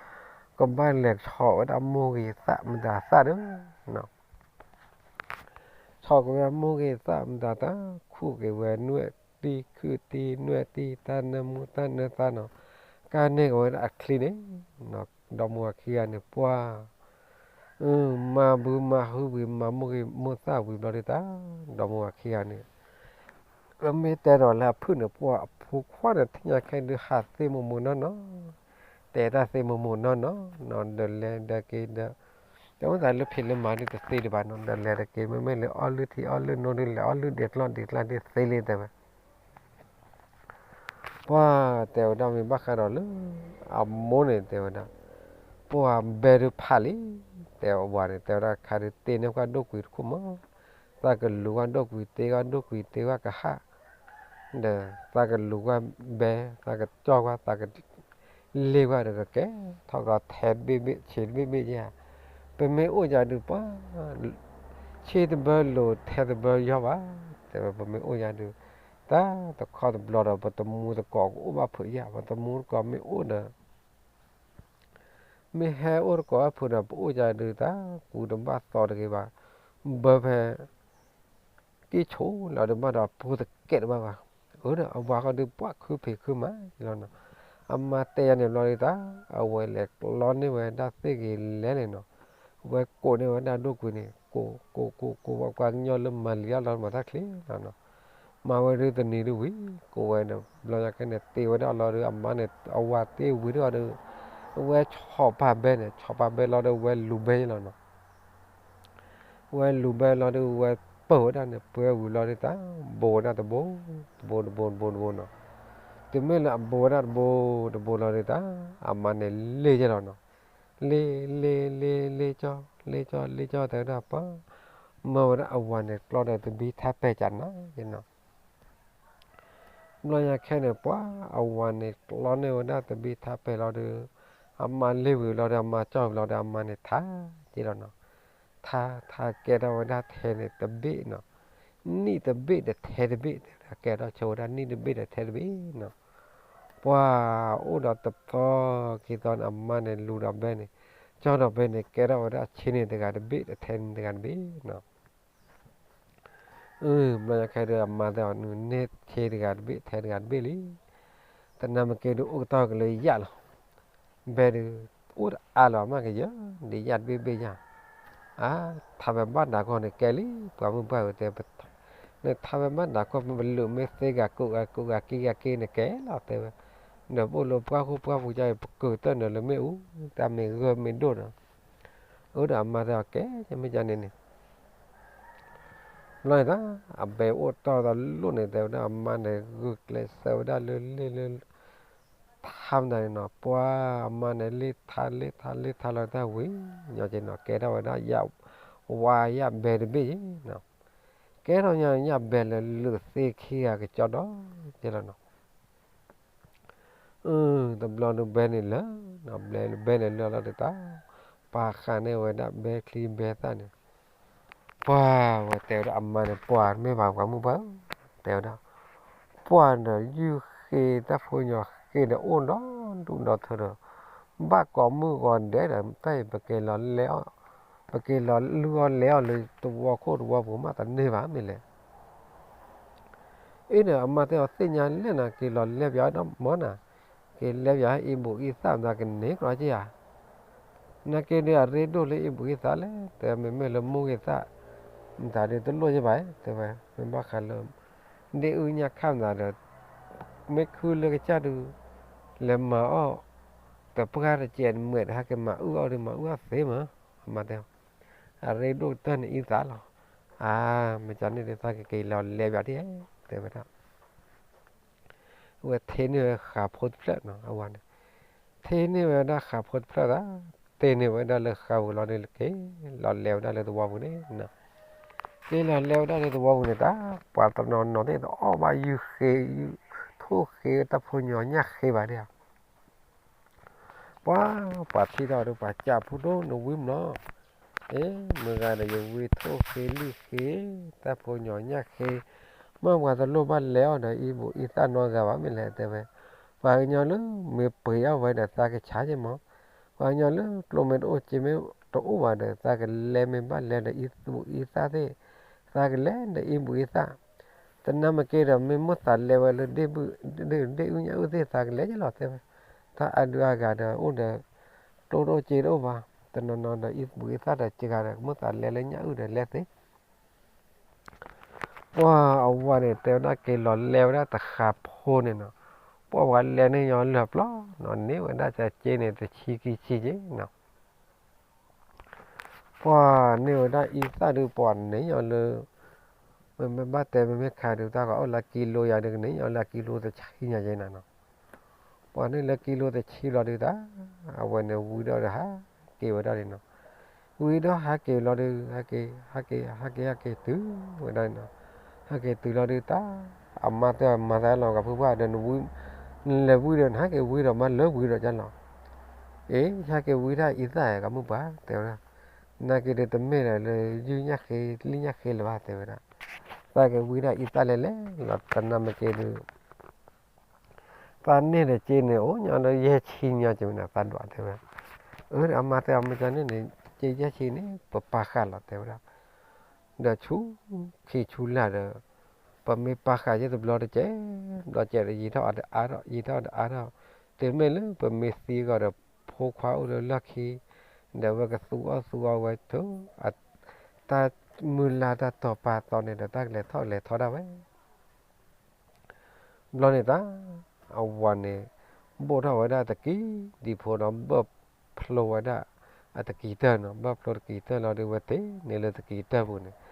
ကဘၣ်လဲၤဆီၣ်ဝဲဒၣ်မိၢ်ဂ့ၤသၣ်မတၤသၣ်ဒီး ဆီၣ်က့ၤဝဲမိၢ်ဂ့ၤသၣ်မတၤသၣ်, ခူၣ်က့ၤဝဲနွဲၣ်တံၢ်ခုၣ်တံၢ်နွဲၣ်တံၢ် တၢ်နၢမူတၢ်နၢသၣ်နီၤ, ကန့ၢ်က့ၤဝဲဒၣ်အချံန့ၣ်, ဒီမါဝၤခံဂၤန့ၣ် ပှၤ, မၤဘုမၤဟုဝံၤ မၤမိၢ်ဂ့ၤမိၢ်သၣ်ဝံၤဘျီဒုးတၢ်, ဒီမါဝၤခံဂၤန့ၣ် မ့ၢ်တဲဒီးလၢအဖုၣ်န့ၣ် ပှၤအဖိခွါန့ၣ် ထံၣ်ညါခဲဒုးဟးသ့မိၢ်မိၢ်နီၢ်နီၢ်, တဲတၢ်သ့မိၢ်မိၢ်နီၢ်နီၢ်နီၤ, ဒီးလဲၤဒီးက့ၤဒီး, တၢ်အိၣ်သးလၢဖံးလၢမၤဒုးတသ့ဒံးဘၣ်နီၤ, ဒီးလဲၤဒီးက့ၤ မ့မ့ၢ်လၢအီၣ်လုၢ်ထံအီၣ်လုၢ်နိဒုး လဲၤအီၣ်လုၢ်ဒ့ကျီၢ်ဒ့ကျါဒုးသ့လံတဲဝဲ ပှၤတဲဝဲဒၣ်မ့ၢ်ဘၣ်ဃးဒီးလၢ အမိၢ်န့ၣ်တဲဝဲဒၣ်, ပှၤဘဲဒုးဖးလံ, တဲဝဲန့ၣ် တဲဝဲဒၣ်ခါဒုးတ့န့ၢ်ကွၢ်ဒိၣ်ကွံာ်တခိၣ်မး, သးကလူၤကွၢ်ဒိၣ်ကွံာ် တ့ကွၢ်ဒိၣ်ကွံာ် တ့ကွၢ်ကဟၣ်, ဒီးသးကလူၤကွၢ်ဘဲ, သးကကၠီၣ်ကွၢ် သးက လ့ၢ်ကွၢ်ဒီးကကဲထီၣ်ကီးထဲတဘ့ၣ်ဘ့ၣ် ဆံးတဘ့ၣ်ဘ့ၣ်ယဲၢ်, ပမ့ၢ်အိၣ်ယၤဒုးပှၤ ဆံးတဘၢလိၤထဲတဘၢယီၢ်ဘၣ်, တဲဝဲပမ့ၢ်အိၣ်ယၤဒုး, တၢ်တခီတဘျီဒီး ပတမူတကိးကအိၣ်ဘၣ်ဖုးယဲၢ်, ပတမူတကိးမ့ၢ်အိၣ်ဒီး မ့ၢ်ဟဲအိၣ်တကိးဘၣ်ဖုးဒီး ပအိၣ်ယၤဒုး တၢ်ကူတဘၣ်သီတဂ့ၤဘၣ်, ဘၢဖဲ က့ၢ်ဆိးလီၤဒုးဘၣ်ဒီး ပူၤတကဲးတဘၣ်ဘၣ်, အၢဒီးအဝၤဃီဒုးပှၤခုဖံးခုမၤလီၤနီၤ, အမါတဲယၤန့ၣ်ဘျီဒုးတၢ်, အဝဲလဲၤကျီန့ၢ်ဝဲဒၣ်သ့ၣ်ဂ့ၤလဲၣ်န့ၣ်နီၤ, ဝဲကိးန့ၢ်ဝဲဒၣ်ဒိၣ်ကွံာ်န့ၣ် ကိး ကိး ကိး ကိး ပှၤကွၢ်ကညီလၢမၤလံၤအလီၤမၤတၢ်ချ့လီၤနီၤ, မၤဝဲဒုးတနံၤဒုးဝံၤ ကိးဝဲဒီး ဘျီညါခဲန့ၣ် တ့ဝဲဒၣ်အီၤလီၤဒုး အမါန့ၣ် အဝၤတ့ဝံၤဒုးအီၤဒီး ဝဲဆီၣ်ပာ်ဘဲန့ၣ် ဆီၣ်ပာ်ဘဲလီၤဒီး ဝဲလူၤဘဲလီၤနီၤ ဝဲလူၤဘဲလီၤဒုး ဝဲပၢၢ်ဝဲဒၣ်န့ၣ် ပၢၢ်ဝံၤလီၤဒုးတၢ် ဘိးဝဲဒၣ်တဘိ တဘိ တဘိ တဘိ တဘိနီၤ, တုၤမ့ၢ်လၢအဘိဝဲဒၣ်တဘိတဘိလီၤဒုးတၢ် အမါန့ၣ်လ့ၣ်ကဲလီၤနီၤ. လ့ၣ်လ့ၣ်လ့ၣ်လ့ၣ်ကၠီ လ့ၣ်ကၠီလ့ၣ်ကၠီ တဲဝဲဒၣ်ပှၤ မၢဝဲဒၣ်အဝၤန့ၣ်ကျီဒီးတဘ့ၣ်ထါပဲာ်ကနၤနီၤ. ဘျီညါခဲန့ၣ် ပှၤအဝၤန့ၣ်ကျီန့ၢ်ဝဲဒၣ်တဘ့ၣ်ထါပဲာ်လီၤဒီး အမါလ့ၣ်ဝံၤလီၤဒီး အမါကၠီၣ်ဝံၤလီၤဒီး အမါန့ၣ်ထါက့လီၤနီၤ. ထါထါကဲထီၣ်ဝဲဒၣ်ထဲန့ၣ်တဘ့ၣ်နီၤ. နံၣ်တဘ့ၣ်ဒီးထဲတဘ့ၣ် ကဲထီၣ်ဆိဝဲဒၣ်နံၣ်တဘ့ၣ်ဒီးထဲတဘ့ၣ်နီၤ. ပှၤအိၣ်ဒီးတသီခံသီန့ၣ် အမါန့ၣ်လူၤဒီးဘဲန့ၣ် ကၠီဒီးဘဲန့ၣ် ကဲထီၣ်ဝဲဒၣ်ဆ့န့ၣ်တဂၤတဘ့ၣ်ဒီးထဲန့ၣ်တဂၤတဘ့ၣ်နီၤ. ဘျီညါခဲဒီး အမါတဲအီၤ နုၤန့ၢ်ဆ့တဂၤတဘ့ၣ်ထဲတဂၤတဘ့ၣ်လံ. တနၤမ့ၢ်က့ဒုးအိၣ်ကတီၢ်ကလၢယၣ်လီၤ. ဘဲဒုး အိၣ်တအါလီၤ အမါကယၢၤ ဒ်ယၣ်တဘ့ၣ်ဘ့ၣ်ယၣ်. အါ ထါဝဲဘၣ်ဒၣ်ကီၢ်န့ၣ်ကဲလံ ပှၤမုၢ်ပှၢ်ဝဲတဲ နထါဝဲဘၣ်ဒၣ်ကီၢ် ပလူးမ့ၢ်သ့ဂၤကိးဂၤကိးဂၤက့ဂၤက့ နကဲလီၤတဲဝဲ. ဒီးပအိၣ်လၢပှၢ်ဃိပှၢ်ပူၤကါအံၤ ပကၢၤတၢ်နုာ်လၢမ့ၣ်အူ တၢ်မ့ၢ်ဂၢၢ်မ့ၢ်ဒိၣ်ဒီး အၢဒီးအမါတဲအီၤ ကဲ မ့ၢ်ကန့ၣ်န့ၣ် ဘျီန့ၣ်တၢ် အဘဲအိၣ်တီၢ်သးလိၣ်န့ၣ် တဲဝဲဒၣ်အမါန့ၣ် ဂုာ်ကျဲးစၢးဝဲဒၣ်လၢလ့ၣ်လၢ ထါမတၤန့ၣ်နီၤ. ပှၤအမါန့ၣ်လ့ၣ်ထါလ့ၣ်ထါလ့ၣ်ထါလီၤတၢ်ဝံၤညီက့နီၤ ကဲထီၣ်ဝဲဒၣ်ယၣ်ဝါယၣ်ဘဲတဘ့ၣ်ယ့နီၤ. ကဲထီၣ်ညါယၣ်ဘဲလၢလုးသ့ခံဂၤကကၠီဒီးကဲလီၤနီၤ. တဘျီဒုးဘဲန့ၣ်လၢ ဘဲန့ၣ်လၢလီၤဒုးတၢ် ပာ်ဃာ်န့ၢ်ဝဲဒၣ်ဘဲချံဘဲသၣ်န့ၣ် ပှၤဝဲတဲဝဲဒၣ်အမါန့ၣ် ပှၤမ့ၢ်ဘၣ်ပှၤမုၢ်ပှၢ်ဧၢ တဲဝဲဒၣ် ပှၤဒီးယုၢ်ဃ့တၢ်ဖိညီဃ့ဒီးအိၣ်ဒီဒူၣ်ဒီထၢဒီး ဘၣ်ကိးမုၢ်ဂီၤဒဲးဒီး တၢ်အံၤပက့ၤလီၤလဲအီၤ ပက့ၤလီၤလုၢ်အီၤလဲအီၤလၢသဝီခိၣ်သဝီပူၤမးတန့ၢ်ဘၣ်မ့ၢ်လဲၣ် အ့ဒီးအမါတဲအီၤသ့ၣ်ညါလဲၣ်နၤ က့ၤလီၤလဲပၠးဒီးမၢနၤ က့ၤလဲပၠးအံဘူၣ်အံသၣ်မတၤကန့ၢ်ကြီက့ဧါ နာ်က့ဒုးအရ့ဒိၣ်လၢအံဘူၣ်အံသၣ်လဲၣ် တဲမ့မ့ၢ်လၢမိၢ်ဂ့ၤသၣ် မတၤဒုးတလိၣ်ယဘၣ် တဲဝဲ မ့ၢ်ဘၣ်ဃးလၢ ဒ့ၣ်အုၣ်ညၣ်ခၣ်မတၤဒီး မ့ၢ်ခုလၢကစၢ်ဒုး လဲၤမၤအီၣ် တပှၢ်တစဲးတမှဲးဒီး ဟဲက့ၤမၤအုၣ်အီၣ်ဒုး မၤအုၣ်အီၣ်သ့မး အမါတဲ အရ့ဒိၣ်ကတၢၢ်န့ၣ်အံသၣ်လီၤ အါ မ့ၢ်ကန့ၣ်ဒုး သးကက့ၤလီၤလဲပၠးဒ် တဲဝဲဒၣ် ဝဲထ့န့ၢ်ဝဲဃးဖိတဖျၢၣ်နီၤ အဝၤန့ၣ် ထ့န့ၢ်ဝဲဒၣ်ဃးဖိတဖျၢၣ်သၣ် တ့န့ၢ်ဝဲဒၣ်လၢဃးပူၤလီၤဒုး က့ၤလီၤလဲဝဲဒၣ်လၢသဝီပူၤန့ၣ်နီၤ က့ၤလီၤလဲဝဲဒၣ်လၢသဝီပူၤန့ၣ် တၢ်ပှၤတနီၤနီၤသ့ၣ်တအီၣ်ဘၣ်ယုၢ်ဃ့ ထိၣ်ဃ့တၢ်ဖိညီညၣ်ဃ့ဘၣ်ဒ်ဧါ ပှၤ ပှၤထံၣ်ထီၣ်ဒီး ပှၤကးဖိဒိၣ်နဝံၤမနီၤ, အ့ မုၢ်ဂၤဒီးယဝံထိၣ်ဃ့လံၣ်ဃ့, တၢ်ဖိညီညၣ်ဃ့, မ့ၢ်ပှၤတလိၣ်ဘၣ်လဲၤအီၣ်ဒီးအံဘူၣ်အံသၣ်နီတဂၤဘၣ် မ့ၢ်လဲၣ်တဲဝဲ, ပှၤကညီလၢမ့ၢ်ပှ့ၤအီၣ်ဝဲဒီးသးကဆါက့မး, ပှၤကညီလၢကျိမ့ၢ်တအိၣ်စ့မ့ၢ်တအိၣ်ဘၣ်ဒီး သးကလဲမ့ၢ်ဘၣ်လဲဒီးအံဘူၣ်အံသၣ်သ့ၣ်, သးကလဲဒီးအံဘူၣ်အံသၣ် တနၤမ့ၢ်က့ၤဒီး မ့ၢ်မိၣ်သးလဲဝဲလၢဒ့ၣ်အုၣ်ညၣ်အုၣ်သ့ၣ် သးကလဲက့လီၤတဲဝဲ, တၢ်အဒုးအဂၤဒီးအိၣ်ဒီး ကျိတအိၣ်စ့တအိၣ်ဘၣ်, တနီၤနီၤဒီးအံဘူၣ်အံသၣ်ဒီးစှၤဒီး မိၣ်သးလဲလၢညၣ်အုၣ်ဒီးလဲသ့, ပှၤအဝၤန့ၣ် တဲဝဲဒၣ်က့ၤလီၤလဲဝဲဒၣ်တဃးဖိန့ၣ်နီၤ, ပှၤဝဲလဲန့ၢ်ညီလၢပျီနီၤ, န့ၢ်ဝဲဒၣ်စ့န့ၣ် တဆံခံဆံက့နီၤ ပှၤန့ၢ်ဝဲဒၣ်အံသၣ်ဒုး ပှၤန့ၢ်ညီလၢ မ့မ့ၢ်ဘၣ်တဲမ့မ့ၢ်ခါဒုး တၢ်ကအိၣ်လၢကံလိယၤဒုး ကန့ၢ်ညီလၢကံလိတဆံညါက့နၤနီၤ, ပှၤန့ၢ်လၢကံလိတဆံလီၤဒုးတၢ်, အဝဲန့ၣ်ဝံဒီးဟးက့ၤဝဲဒၣ်န့ၣ်နီၤ, ဝံဒီးဟးက့ၤလီၤဒုး ဟးက့ၤ ဟးက့ၤ ဟးက့ၤ ဟးက့ၤတုၤဝဲဒၣ်န့ၣ်နီၤ, ဟးက့ၤတုၤလီၤဒုးတၢ်, အမါတဲအီၤ မၤသးလီၤကဖုပှၢ်ဒီး နဝံ နလဲၤဝံဒီး နဟးက့ၤဝံဒီးမၤလၢဝံဒီးကလီၤ အ့ ဟဲက့ၤဝံဒၣ်အံသၣ်ကမုၢ်ပှၢ် တဲဝဲဒၣ်, နာ်က့ဒုးတမ့ၢ်ဒီးလၢယုၢ်ညၣ်ဃ့ လံၣ်ညၣ်ဃ့လၢၤဘၣ် တဲဝဲဒၣ်, သးက့ၤဝံဒၣ်အံသၣ်လဲၤလဲၤလီၤ တနၤမ့ၢ်က့ဒုး သးန့ၢ်ဒီးစ့န့ၣ် အိၣ်ညီလၢယဲၢ်ဆံညီက့ဝဲန့ၣ် သးဒွးတဲဝဲ, အၢ အမါတဲအီၤ မ့ၢ်ကန့ၣ်န့ၣ် စ့ယဲၢ်ဆံန့ၣ် ပပာ်ဃာ်လီၤ တဲဝဲဒၣ် ဒီးဆူခံဆူလၢ်ဒီး ပမ့ၢ်ပာ်ဃာ်ယဲၢ်တဘျီတကဲး ဘျီကဲးဒီး ယံာ်ထီၣ်အါထီၣ် ယံာ်ထီၣ်အါထီၣ်, တုၤမ့ၢ်လၢပမ့ၢ်သံအဂီၢ်ဒီး ဖိခွါအိၣ်လၢလီၢ်ခံ ဒီးဝဲကသူအီၣ်သူအီဝဲထုး တၢ်မုၢ်လၢ်တၢ်တီၤပာ်သီန့ၣ်ဒီး တၢ်ကလဲၤထီၣ်လဲၤထီဒၣ်ဝဲ ဘျီန့ၣ်တၢ် အဝၤန့ၣ် ဘိၣ်ထီၣ်ဝဲဒၣ်တကံၢ်ဒံဖိဒီး ဘၢၣ်ဖျိဝဲဒၣ်အတကံၢ်တၢၢ်နီၤ, ဘၢၣ်ဖျိတကံၢ်တၢၢ်လီၤဒုး ဝဲတ့ၢ်န့ၢ်လၢတကံၢ်တၢၢ်ပူၤန့ၣ်,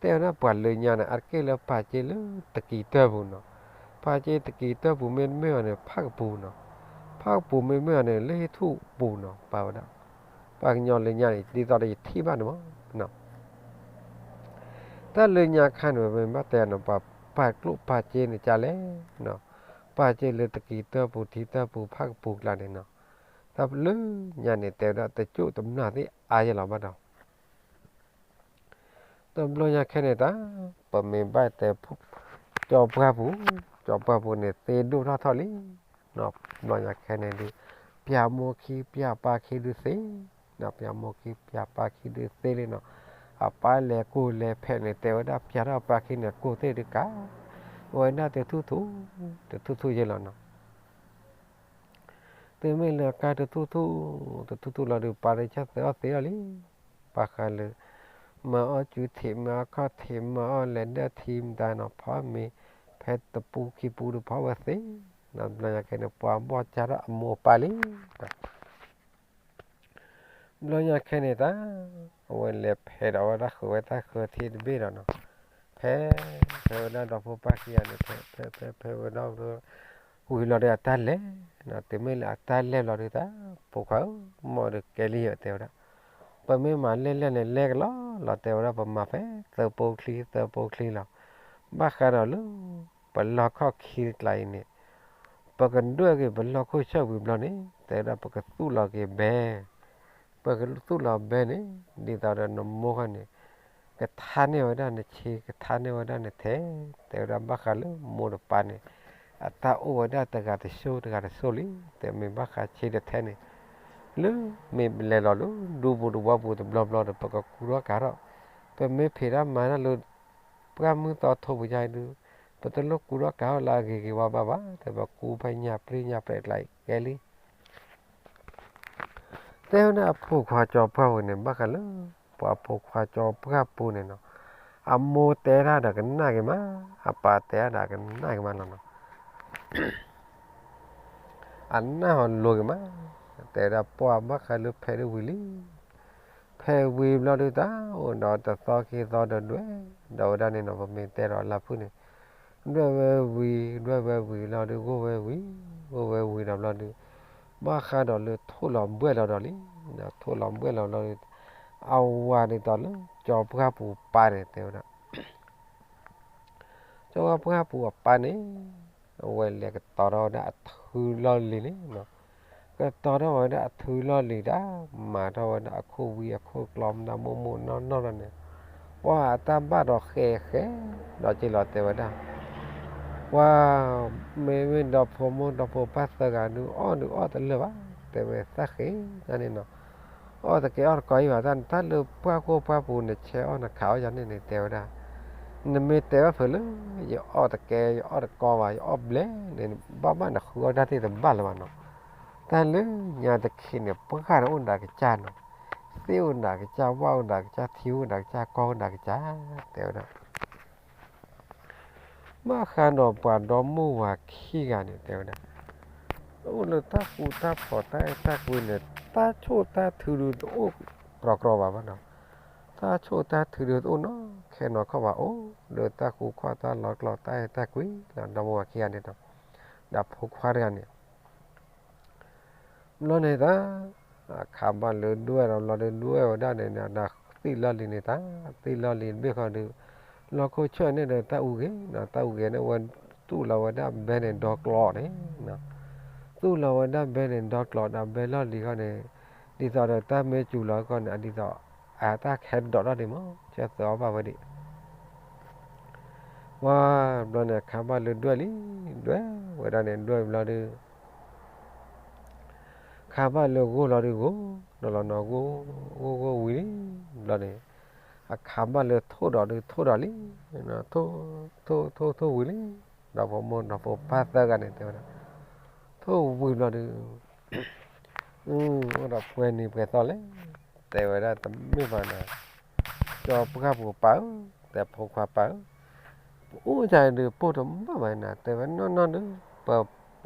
တဲဝဲဒၣ်ပှၤလၢညါန့ၣ် အါတက့ၢ်လၢပာ်စ့လၢတကံၢ်တၢၢ်ပူၤနီၤ, ပၢ်က့တက့ၤတၢၢ်ပူၤမ့တမ့ၢ်အီၤန့ၣ် ဖၣ်ကပူၤနီၤ, ဖၣ်ကပူၤမ့မ့ၢ်အီၤန့ၣ် လၢဟံၣ်ထူၣ်ပူၤနီၤ ပၢ်ဝဲဒၣ်, ပှၤကညီလၢညါန့ၣ် ဒ်သိးဒီးယထံၣ်ဘၣ်န့ၣ်မး တၢ်လၢညါခါန့ၣ် ပမ့ၢ်ဘၣ်တဲန့ၣ် ပှၤပာ်ကျိၣ်ပာ်စ့န့ၣ်ကလဲၣ်နီၤ, ပၢ်က့လၢတက့ၤတၢၢ်ပူၤထံတၢၢ်ပူၤဖၣ်ကပူၤကျါန့ၣ်နီၤ, တၢ်လၢညါန့ၣ် တဲဝဲဒၣ်တကၠိၣ်တမျၢ်သ့ၣ်အါယဲလီၤဘၣ်ဒီး တဘျီညါခဲန့ၣ်တၢ် ပမ့ၢ်ဘၣ်တဲ ကၠီပှၢ်ပူၤ, ကၠီပှၢ်ပူၤန့ၣ် သ့ဒိၣ်ထီၣ်ထီၣ်လံ, တဘျီညါခဲန့ၣ်ဒုး ပၠးမိၢ်ခံပၠးပၢ်ခံဒုးသ့, ပၠးမိၢ်ခံပၠးပၢ်ခံဒုးသ့လံနီၤ, အပၢ်လဲၤကိၢ်လဲၤဖဲးန့ၣ် တဲဝဲဒၣ်ပၠးထီၣ်ပၢ်ခံန့ၣ် ကိၢ်သ့ၣ်ဒုးကါ, ဝဲဒၣ်တထူၣ်ထူၣ်, တထူၣ်ထူၣ်ယဲလီၤနီၤ တုၤမ့ၢ်လၢအကါတထူၣ်ထူၣ်, တထူၣ်ထူၣ်လီၤဒုး ပၢ်တဆၢသၢအီၣ်သ့အီၤလံ, ဘၣ်ဃးလၢ မၤအီၣ်စုထံး မၤအီၣ်ခီၣ်ထံး မၤအီၣ်လဲၤဒၢၣ်ထံမတၤနီၤ ဖီမ့ၤ ဖဲတပူၤခံပူၤဒုးဖီဝဲသ့, ဘျီညါခဲန့ၣ် ပှၤဘီၣ်ကၢ်ထီၣ်အမိၢ်အပၢ်လံ ဘျီညါခဲန့ၣ်တၢ် အဝဲလဲၤဖဲးဒီးဝဲတၢ်ဃုာ်ဝဲတၢ်ဃုာ်ထံတဘ့ၣ်ဒီးနီၤ, ဖဲ ဖဲဝဲဒၣ်ဒီဖိပၢ်ခံဂၤန့ၣ် ဖဲ ဖဲ ဖဲ ဖဲဝဲဒၣ် ဝံၤလီၤဒီးအတၢ်လဲၤ, တုၤမ့ၢ်လၢအတၢ်လဲၤလီၤဒုးတၢ် ဖိခွါဧၢ မ့ၢ်ဒုးကဲလံယတဲဝဲဒၣ်, ပမ့ၢ်မၤလဲၢ်လဲၢ်န့ၣ် လဲၤကလီလီၤ တဲဝဲဒၣ် ပမၤဖဲသၢပိချံ သၢပိချံလီၤ, ဘၣ်ဃးဒီးလၢ ပလီၢ်ခီၣ်ခံတကျါအံၤန့ၣ် ပကဒွဲၣ်က့ၤပလီၢ်ခိၣ်ဆၢၣ်ဝံၤဘျီန့ၣ် တဲဝဲဒၣ် ပကသူၣ်လီၤက့ၤဘဲ ပကသူၣ်လီၤဘဲန့ၣ် ဒ်သိးဒီးနမိၢ်ခီန့ၣ် ကထါန့ၢ်ဝဲဒၣ်နဆ့ ကထါန့ၢ်ဝဲဒၣ်နထဲ, တဲဝဲဒၣ်ဘၣ်ဃးလၢမိၢ်တပၢ်န့ၣ် အတၢ်အိၣ်ဝဲဒၣ်တဂၤတစိၤတဂၤတစိၤလံ, တဲမ့ၢ်ဘၣ်ဃးဆ့တထဲန့ၣ် လၢမ့ၢ်လဲၤလီၤလၢဒူပူၤတဝီပူၤတဘျီဘျီဒီး ပကကူထီၣ်ကၤထီၣ်, ပမ့ၢ်ဖံးတၢ်မၤတၢ်လၢ ပှၢ်မုၢ်သီထိပယါဒုး ပတလိၣ်ကူထီၣ်ကၤထီၣ်လၢအဂ့ၤဂ့ၤဝါဘၣ်ဘၣ်, တဲပကူဖဲညါပျံၤညါပျဲးကျါအံၤကဲလံ တဲဝဲဒၣ်အဖိခွါကၠီပှၢ်ပူၤန့ၣ် ဘၣ်ဃးလၢ ပှၤဖိခွါကၠီပှၢ်ပူၤန့ၣ်နီၤ, အမိၢ်တဲတၢ်ဒီးကနၣ်က့ၤမး, အပၢ်တဲတၢ်ဒီးကနၣ်က့ၤမးလီၤနီၤ, အနၢ်ဟီလိၤက့ၤမး, တဲဝဲဒၣ်ပှၢ်ဘၣ်ဃးလၢဖဲးဒၣ်ဝံၤလံ ဖဲးဝံၤဘျီဒုးတၢ် အိၣ်ဒီးတသီခံသီဒီးဒွဲၣ်, ဒီးဝဲဒၣ်န့ၣ်နီၤ ပမ့ၢ်တဲဒီးလၢဖုၣ်န့ၣ် ဒွဲၣ်ဝဲဝံၤ ဒွဲၣ်ဝဲဝံၤလီၤဒုး ဂိၢ်ဝဲဝံၤ, ဂိၢ်ဝဲဝံၤဒီးဘျီဒုး ဘၣ်ဃးဒီးလၢထိၣ်လီၤဘှဲၣ်လီၤဒီးလံ, ထိၣ်လီၤဘှဲၣ်လီၤဘျီဒုး အဝၤဒ်သိးလၢ ကၠီပှၢ်ပူၤပၢ်န့ၣ် တဲဝဲဒၣ် ကၠီပှၢ်ပူၤအပၢ်န့ၣ် အဝဲလဲၤကတီၤထီၣ်ဝဲဒၣ်အထုလီၢ်လံၤန့ၣ်, ကတီၤထီၣ်ဝဲဒၣ်အထုလီၢ်လံၤဒၣ် မၤထီၣ်ဝဲဒၣ်အခိၣ်ဝံအခိၣ်ကျီမတၤမိၢ်မိၢ်နီၢ်နီၢ်လီၤန့ၣ်, ပှၤအတၢ်ဘၣ်ဒီးဃဲးဃဲး ဒီးက့ၤလီၤတဲဝဲဒၣ်, ပှၤ မ့မ့ၢ်ဒီဖိမိၢ်ဒီဖိပၢ်သၢဂၤဒုး အီၣ်ဒုးအီၣ်တလၢာ်ဘၣ်, တဲဝဲသၣ်ဃ့ညါန့ၣ်နီၤ, အီၣ်တကဲအီၣ်တကီအံၤဘၣ်, တၢ်လၢပှၢ်ခိၣ်ပှၢ်ပူၤန့ၣ် ဆဲးအီၣ်နခးအီၣ်ယၤန့ၣ်န့ၣ် တဲဝဲဒၣ်, နမ့ၢ်တဲဘၣ်ဖုးလၢ ယအီၣ်တကဲ ယအီၣ်တကီဘၣ် ယအီၣ်ဘျဲၣ်န့ၣ် ဘၣ်ဘၣ်နဃုအီၣ်တၢ်သ့ၣ်တဘၣ်လၢၤဘၣ်နီၤ, တၢ်လၢညါတခီန့ၣ် ပှၢ်ဒီးအိၣ်ဒၣ်ကစၢ်နီၤ, သ့ၣ်အိၣ်ဒၣ်ကစၢ် ဝၣ်အိၣ်ဒၣ်ကစၢ် ထံအိၣ်ဒၣ်ကစၢ် ကီၢ်အိၣ်ဒၣ်ကစၢ် တဲဝဲဒၣ် ဘၣ်ဃးဒီးပှၤဒီမုၢ်ဝၤခံဂၤန့ၣ် တဲဝဲဒၣ်, အိၣ်လၢတၢ်ဃူတၢ်ဖိးတၢ်အဲၣ်တၢ်ကွံန့ၣ် တၢ်ဆိၣ်တၢ်ထုဒုးတအိၣ်ကြီကြီဘၣ်ဘၣ်နီၤ, တၢ်ဆိၣ်တၢ်ထုဒုးတအိၣ်နီၤ ခဲနီၤခီၣ်ဘၣ်အိၣ်လၢတၢ်ဃူခီၣ်တၢ်လီၤကျီတၢ်အဲၣ်တၢ်ကွံလီၤ ဒီမုၢ်ဝၤခံဂၤန့ၣ်ဒီး ဒီးဖိခွါတဂၤန့ၣ် ဘျီန့ၣ်တၢ် အခါဘၣ်လၢဒွဲၣ်ဒီးဘျီဒုးဒွဲၣ်ဝဲဒၣ်န့ၣ်ဒီး သံၣ်လီၢ်လံၤန့ၣ်တၢ် သံၣ်လီၢ်လံၤတဘ့ၣ်ဃီဒုး လီၢ်ခိၣ်ဆၢၣ်န့ၣ်ဒီးတၢ်အူဂ့ၤနီၤ တၢ်အူဂ့ၤန့ၣ် ဝဲသူၣ်လီၤဝဲဒၣ်ဘဲန့ၣ်ဒီကျီးန့ၣ် သူၣ်လီၤဝဲဒၣ်ဘဲန့ၣ်ဒီကျီးဒီးဘဲလီၢ်လံၤဃီန့ၣ် ဒ်သိးဒီးတၢ်မ့ၢ်စူၤလီၤဃီန့ၣ် ဒ်သိး အတၢ်ခဲဒိးထီၣ်ဒံးမး ဆၢသၢအီၣ်ဘၣ်ဝဲဒံး ဝါ ဘျီန့ၣ် အခါဘၣ်လၢဒွဲၣ်လံ ဒွဲၣ်ဝဲဒၣ်န့ၣ် ဒွဲၣ်ဘျီဒုး ခါဘၣ်လၢဂိၢ်လီၤဒုးဂိၢ် နီၤလီၤနီၤဂိၢ် ဂိၢ်ဂိၢ်ဝံၤလံ ဘျီန့ၣ် အခါဘၣ်လၢထိၣ်ဒီးဒုးထိၣ်ဒီးလံ ထိၣ် ထိၣ် ထိၣ်ဝံၤလံ ဒီဖိမိၢ်ဒီဖိပၢ်သၢဂၤန့ၣ် တဲဝဲဒၣ် ထိၣ်ဝံၤဘျီဒုး အိၣ်ဒီးပှဲၤနံၤပှဲၤသီလဲၣ် တဲဝဲဒၣ်တမ့ၢ်ဘၣ်နၤ ကၠီပှၢ်ပူၤပၢ်ဧၢ တဲဖိခွါပၢ်ဧၢ ပအိၣ်ယၤဒုးပိၢ်တဘၣ်ဘၣ်နၤ တဲဝဲနီၢ်နီၢ်ဒုး ပ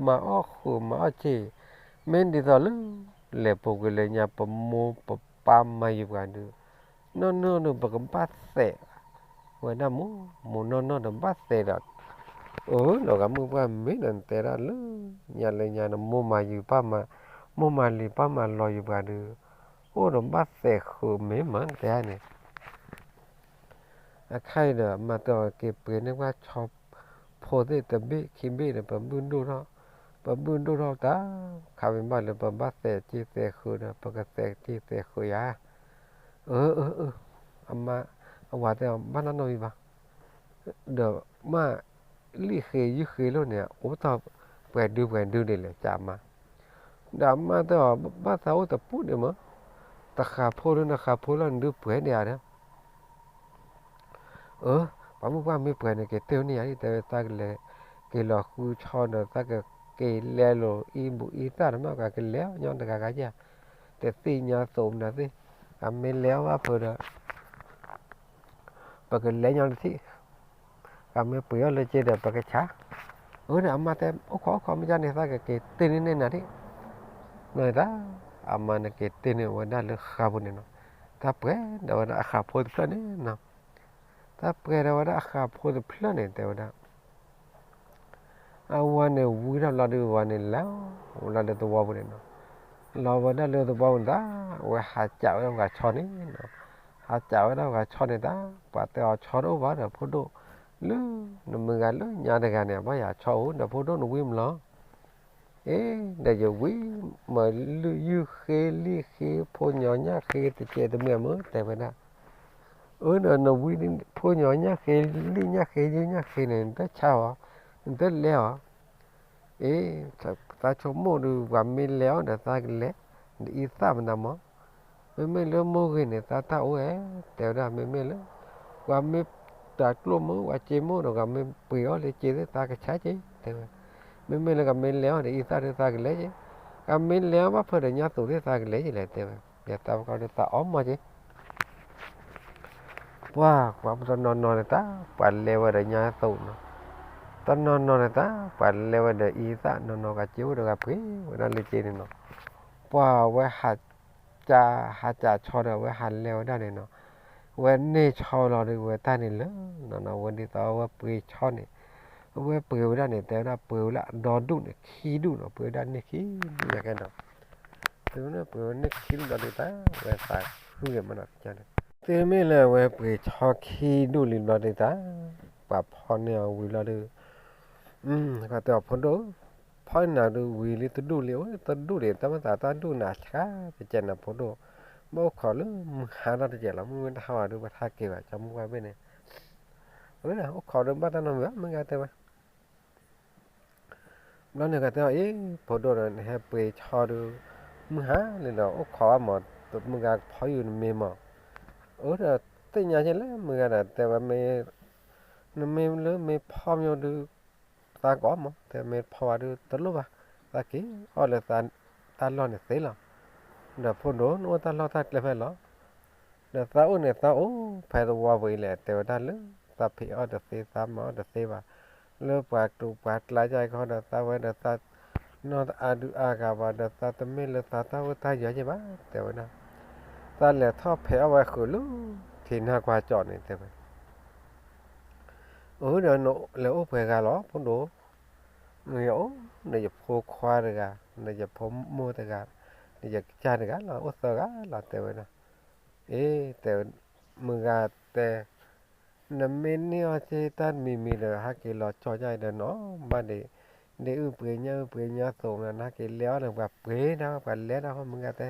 မၤအီၣ်ဃုာ်မၤအီၣ်စ့ မ့ၢ်ဒ်သိးလၢ လဲၤပူၤကွံာ်လၢညါ ပမိၢ်ပပၢ်မၤယုၤပှၤဒုး နီၢ်နီၢ်ဒုး ပကဘၣ်သဲး ဝဲဒၣ်မူ မူနီၢ်နီၢ်ဒီးဘၣ်သဲးဒီး အိၣ်နီၢ်ဂၤမုၣ်ပှၢ်မ့ၢ်နီၤ နတဲဒၣ်လၢ ညါလၢညါနမိၢ်မၤယုာ်ပၢ်မၤ, မိၢ်မၤလံၤပၢ်မၤလီၤယုာ်ပှၤဒုး, အိၣ်ဒီးဘၣ်သဲးဃုာ်မ့ၢ်မး နတဲန့ၣ် အခါအံၤဒီး မၤတၢ်အီၤက့ၤပှ့ၤန့ၢ်ပှၤဆီဖိသ့ၣ်တဘ့ၣ်ခံဘ့ၣ်ဒီး ပဘုၣ်ဒိၣ်ထီၣ်, ပဘုၣ်ဒိၣ်ထီၣ်တၢ်, ခါမ့ၢ်ဘၣ်လၢပဘၣ်သဲးက့ၤသဲးဃုာ်ဒီး ပကသဲးက့ၤသဲးဃုာ်ယၤ, အၢ အၢ အၢ, အမါ, အဝၤတဲအီၤ ဘၣ်နီၢ်နီၢ်ဝံၤဘၣ်, ဒီးမ့ၢ် လံၣ်ဃ့ယုၢ်ဃ့လိာ်န့ၣ် အိၣ်တ့ၢ်ပှဲၤဒုပှဲၤဒုဒ်လဲၣ် ကမါ, ဒီးအမါတဲအီၤ ဘၣ်သးအိၣ်တပူၤဒံးမး, တဃးဖိဒုနဃးဖိလီၤ နဒုပှဲၤဒံးဧါဒီး အၢ, ပှၤမုၣ်ပှၢ်မ့ၢ်ပှဲၤန့ၣ် က့ၤတ့ၢ်န့ၢ်ယၤဒ် တဲဝဲ သးကလဲၤ, က့ၤလီၤဃုဆီဒီး သးကက့ၤလဲလိာ်အံၤဘူးအံၤသၣ်တမ့ၢ် ပှၤကလဲၤအီၣ်ညီတဂၤဂၤယၤ, တသ့ၣ်ညါသိးမနုၤသ့ၣ်, အမ့ၢ်လဲၤအီၣ်ဘၣ်ဖုးဒီး ပကလဲၤညီတထံၣ်, ပှၤမ့ၢ်ပှ့ၤအီၣ်လၢက့ဒီး ပကဆါ, အၢဒီးအမါတဲ အိၣ်ခိးအိၣ်ခိးမ့ၢ်ဒ်န့ၣ် သးကက့ၤတ့ၢ်န့ၢ်န့ၢ်နၤဒ်, နီၢ်တၢ်, အမါန့ၣ်က့ၤတ့ၢ်န့ၢ်ဝဲဒၣ်လၢဃါပူၤန့ၣ်နီၤ, တၢ်ပှဲၤဒီးဝဲဒၣ်အဃးဖိတဖျၢၣ်န့ၣ်နီၤ, တၢ်ပှဲၤဒီးဝဲဒၣ်အဃးဖိတဖျၢၣ်န့ၣ် တဲဝဲဒၣ် အဝၤန့ၣ်ဝံထီၣ်ဘျီဒုး ဝၤန့ၣ်လဲၤ, ဝဲလီၤလၢသဝီပူၤန့ၣ်နီၤ, လီၤဝဲဒၣ်လၢသဝီပူၤန့ၣ်တၢ်, ဝဲဟးကးဝဲဒၣ်ပှၤဆီန့ၣ်နီၤ, ဟးကးဝဲဒၣ်ပှၤဆီန့ၣ်တၢ်, ပှၤတဲအီၤဆီတအိၣ်ဘၣ်ဒီး ဖိဒိၣ်, လၢနမုၢ်ဂၤလၢညါတဂၤန့ၣ် အဘၣ်ယၤဆီအိၣ်ဒီး ဖိဒိၣ်နဝံမလီၤ အ့ ဒီးယဝံ မၤလုၢ်ယုၢ်ဃ့လံၣ်ဃ့ ဖိညီညၣ်ဃ့တကဲးတမံၤမ့ၢ် တဲဝဲဒၣ်, အၢဒီးနဝံ ဖိညီညၣ်ဃ့လံၣ်ညၣ်ဃ့ယုၢ်ညၣ်ဃ့န့ၣ် နတဆါအီၤ, နတလဲၤအီၤ, အ့ သးဆိကမိၣ်ဒုး ပှၤမ့ၢ်လဲၤအီၤဒီးသးကလဲၤ, နအံသၣ်မနုၤမး, မ့မ့ၢ်လၢမိၢ်ဂ့ၤန့ၣ် သးတၢ်အိၣ်ဝဲ, တဲဝဲဒၣ် မ့မ့ၢ်လၢ ပှၤမ့ၢ်တၤကျိၣ်မ့ၢ် ပှၤစ့မ့ၢ်ဒီး ပှၤမ့ၢ်ပှ့ၤအီၣ်လၢစ့သ့ၣ် သးကဆါက့ တဲဝဲ, မ့မ့ၢ်လၢကမ့ၢ်လဲၤအီၤဒီးအံသၣ်ဒုးသးကလဲၤက့, ကမ့ၢ်လဲၤအီၤဘၣ်ဖုးဒီးညါသိးသ့ၣ်သးကလဲၤက့လဲၣ် တဲဝဲ, ယသးပကီၢ်ဒုးသးအီၣ်မီၢ်က့ ပှၤ ပှၤတနီၤနီၤန့ၣ်တၢ် ပှၤလဲၤဝဲဒီးညါသိးနီၤ, တနီၤနီၤန့ၣ်တၢ် ပှၤလဲၤဝဲဒီးအံသၣ်နီၤနီၤ ဂၤစ့အိၣ်ဒီးဂၤပှ့ၤဝဲဒၣ်လၢစ့န့ၣ်နီၤ, ပှၤဝဲဟးကး ဟးကးဆီဒီး အဝဲဟးလဲၤဝဲဒၣ်န့ၣ်နီၤ, ဝဲန့ၢ်ဆီလီၤဒီး ဝဲတၢ်န့ၣ်လၢနီၤနီၤ ဝဲဒ်သိးအဝဲပှ့ၤဆီန့ၣ်, အဝဲပှ့ၤဝဲဒၣ်န့ၣ် တဲဝဲဒၣ်ပှ့ၤဝဲလၢအဒီဒူၣ်န့ၣ် ခံဒူၣ်နီၤ ပှ့ၤဝဲဒၣ်န့ၢ်ခံဒူၣ်ယကဲနီၤ သုမ့ၢ်ပှ့ၤဝဲန့ၢ်ခံဒူၣ်လီၤဒုးတၢ် ဝဲသးခုဂ့ၤမးနီၤ, သုမ့ၢ်လၢအဝဲပှ့ၤဆီခံဒူၣ်လံဘျီဒုးတၢ်, ပှၤဖီန့ၢ်အီၤဝံၤလီၤဒုး, ကတဲအီၤဖိဒိၣ်, ဖီန့ၢ်နၤဒုးဝံၤလံတဒူၣ်လံ အိၣ်တဒူၣ်ဒံး တၢ်မ့ၢ်သးတၢ်ဒူၣ်နၤဆှါတကဲးနၤဖိဒိၣ်, ဘၣ်အိၣ်ခိးလၢမုၢ်ဟါထီၣ်တကဲးလီၤ မုၢ်မ့ၢ်တဟါဝဲဒုး ပှၤထါက့ၤဘၣ် ကၠီမုၢ်ပှၢ်ဘ့ၣ်န့ၣ်, အိၣ်ဒီး အိၣ်ခိးဒီးဘၣ်တၢ်နီတမံၤဘၣ် မုၢ်ဂၤတဲဝဲ ဘျီန့ၣ်ကတဲအီၤ အ့ ဖိဒိၣ်ဒီး နဟဲပှ့ၤဆီဒုး မုၢ်ဟါလံဒီး အိၣ်ခိးဘၣ်မး မုၢ်ဂၤကဖီယုာ်နမ့ၢ်မး, အၢဒီး သ့ၣ်ညါက့လၢမုၢ်ဂၤဒီး တဲဝဲမ့ၢ် နမ့ၢ်လၢမ့ၢ်ဖီမ့ၢ်ဒုး သးကအီၣ်မး တဲမ့ၢ်ဖီဝဲဒုးတလိၣ်ဘၣ်, သးက့ၤအီၣ်လၢ တၢ်လီၢ်န့ၣ်သ့လီၤ, ဒီးဖိဒိၣ် နအိၣ်တၢ်လီၢ်တၢ်ကျဲဖဲလီၤ ဒီးသးအိၣ်န့ၣ် သးအိၣ်ဖဲသဝီပူၤအံၤလဲၣ် တဲဝဲဒၣ်လၢ သးဖံးအီၣ်တသ့ သးမၤအီၣ်တသ့ဘၣ်, လၢပှၤတူာ်ပှၤကျါယါခီဒီး သးဝဲဒီးသး နီၢ်တအါဒုးအါဂၤဘၣ်ဒီး သးတမ့ၢ်လၢသးတၢ်အိၣ်တၢ်ယၢၤယဲၢ်ဘၣ် တဲဝဲဒၣ်, သးလဲၤထီၣ်ဖဲးအီၣ်ဝဲဃုာ်လၢ ထံနၢ်ကွၢ်ကၠီၣ်န့ၣ် တဲဝဲ အၢ ဒီးနလဲၤအိၣ်ပှဲၤဂၤလီၤ ဖိဒိၣ်, နအိၣ် ဒီးယဖိခွါတဂၤ ဒီးယဖိမိၢ်တဂၤ ဒီးယကစၢ်တဂၤလီၤ အိၣ်သၢဂၤလီၤ တဲဝဲဒၣ်, အ့ တဲဝဲ, မုၢ်ဂၤတဲ, နမ့ၢ်န့ၢ်အီၣ်က့တၢ်တမံၤမံၤဒီး ဟဲက့ၤလီၤကၠီၣ်ယါအံၤဒီးနီၤ ဘၣ်ဒ့ၣ်, ဒ့ၣ်အုၣ်ပှ့ၤညၣ်အုၣ်ပှ့ၤညၣ်သိးမး နဟဲက့ၤလဲၤအီၣ်ဒီးပှၤပှ့ၤတၢ် ပှၤလဲၤတၢ်ဃီ မုၢ်ဂၤတဲ,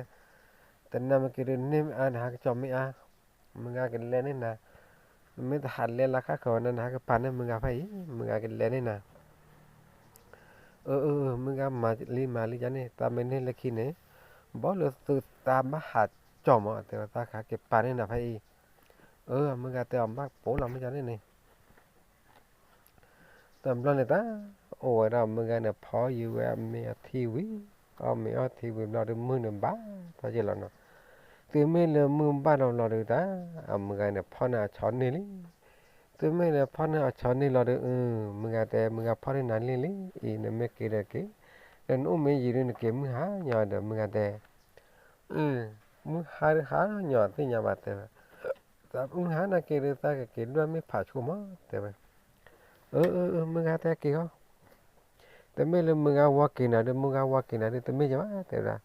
တနၢ်မ့ၢ်က့ၤဒုးန့ၢ်မ့ၢ်အါ နဟးကၠီၣ်မ့ၢ်အါ မုၢ်ဂၤကလဲၤန့ၢ်နၤ, နမ့ၢ်တဟးလဲၤလၢဃၣ်ဃၢၤဝဲန့ၣ် နဟးကပၤန့ၢ်မုၢ်ဂၤဖဲအံၤ မုၢ်ဂၤကလဲၤန့ၢ်နၤ, အၢ အၢ မုၢ်ဂၤမၤလံမၤလံယါန့ၣ် တၢ်မ့ၢ်န့ၢ်လၢခံန့ၣ်, ဘီလၢသုသးဘၣ်ဟးကၠီၣ်မး တဲဝဲသးဟးက့ၤပာ်န့ၢ်နၤဖဲအံၤ, အၢ မုၢ်ဂၤတဲအီၤဘၣ်ပိာ်လီၤမုၢ်ဂၤန့ၣ်န့ၣ် တဘျီန့ၣ်တၢ်, အိၣ်ဝဲဒၣ်မုၢ်ဂၤန့ၣ် ဖီယုာ်ဝဲအမ့ၤအထံဝံၤ, အီၣ်မ့ၤအီထံဝံၤဘျီဒုး မုၢ်န့ၣ်ဘၣ်ထီၣ်က့ၤလီၤနီၤ, သုမ့ၢ်လၢမုၢ်ဘၣ်ထီၣ်ဘျီဒုးတၢ်, အမုၢ်ဂၤန့ၣ် ဖီန့ၢ်အဆီန့ၢ်လံ, သုမ့ၢ်လၢဖီန့ၢ်အဆီန့ၢ်လီၤဒုး အု မုၢ်ဂၤတဲ မုၢ်ဂၤဖီန့ၢ်နၤလံလံ, အံၤနမ့ၢ်က့ၤဒီးက့ၤ, ဒီးနအိၣ်မ့ၢ်ယံာ်ဒုးနက့ၤမုၢ်ဟါညီဒီး မုၢ်ဂၤတဲ အု မုၢ်ဟါဒုးဟါညီသ့ၣ်ညါဘၣ်တဲဝဲ, သးမုၢ်ဟါနၤက့ၤဒုး သးကက့ၤဒွဲၣ်မ့ၢ်ဖးဆိကမိၣ်တဲဝဲ, အ အၢ အၢ အၢ မုၢ်ဂၤတဲက့ၤဃီ, တမ့ၢ်လၢမုၢ်ဂၤဝီက့ၤနၤဒီး မုၢ်ဂၤဝီက့ၤနၤဒီး တမ့ၢ်ယဘၣ် တဲဝဲဒၣ်,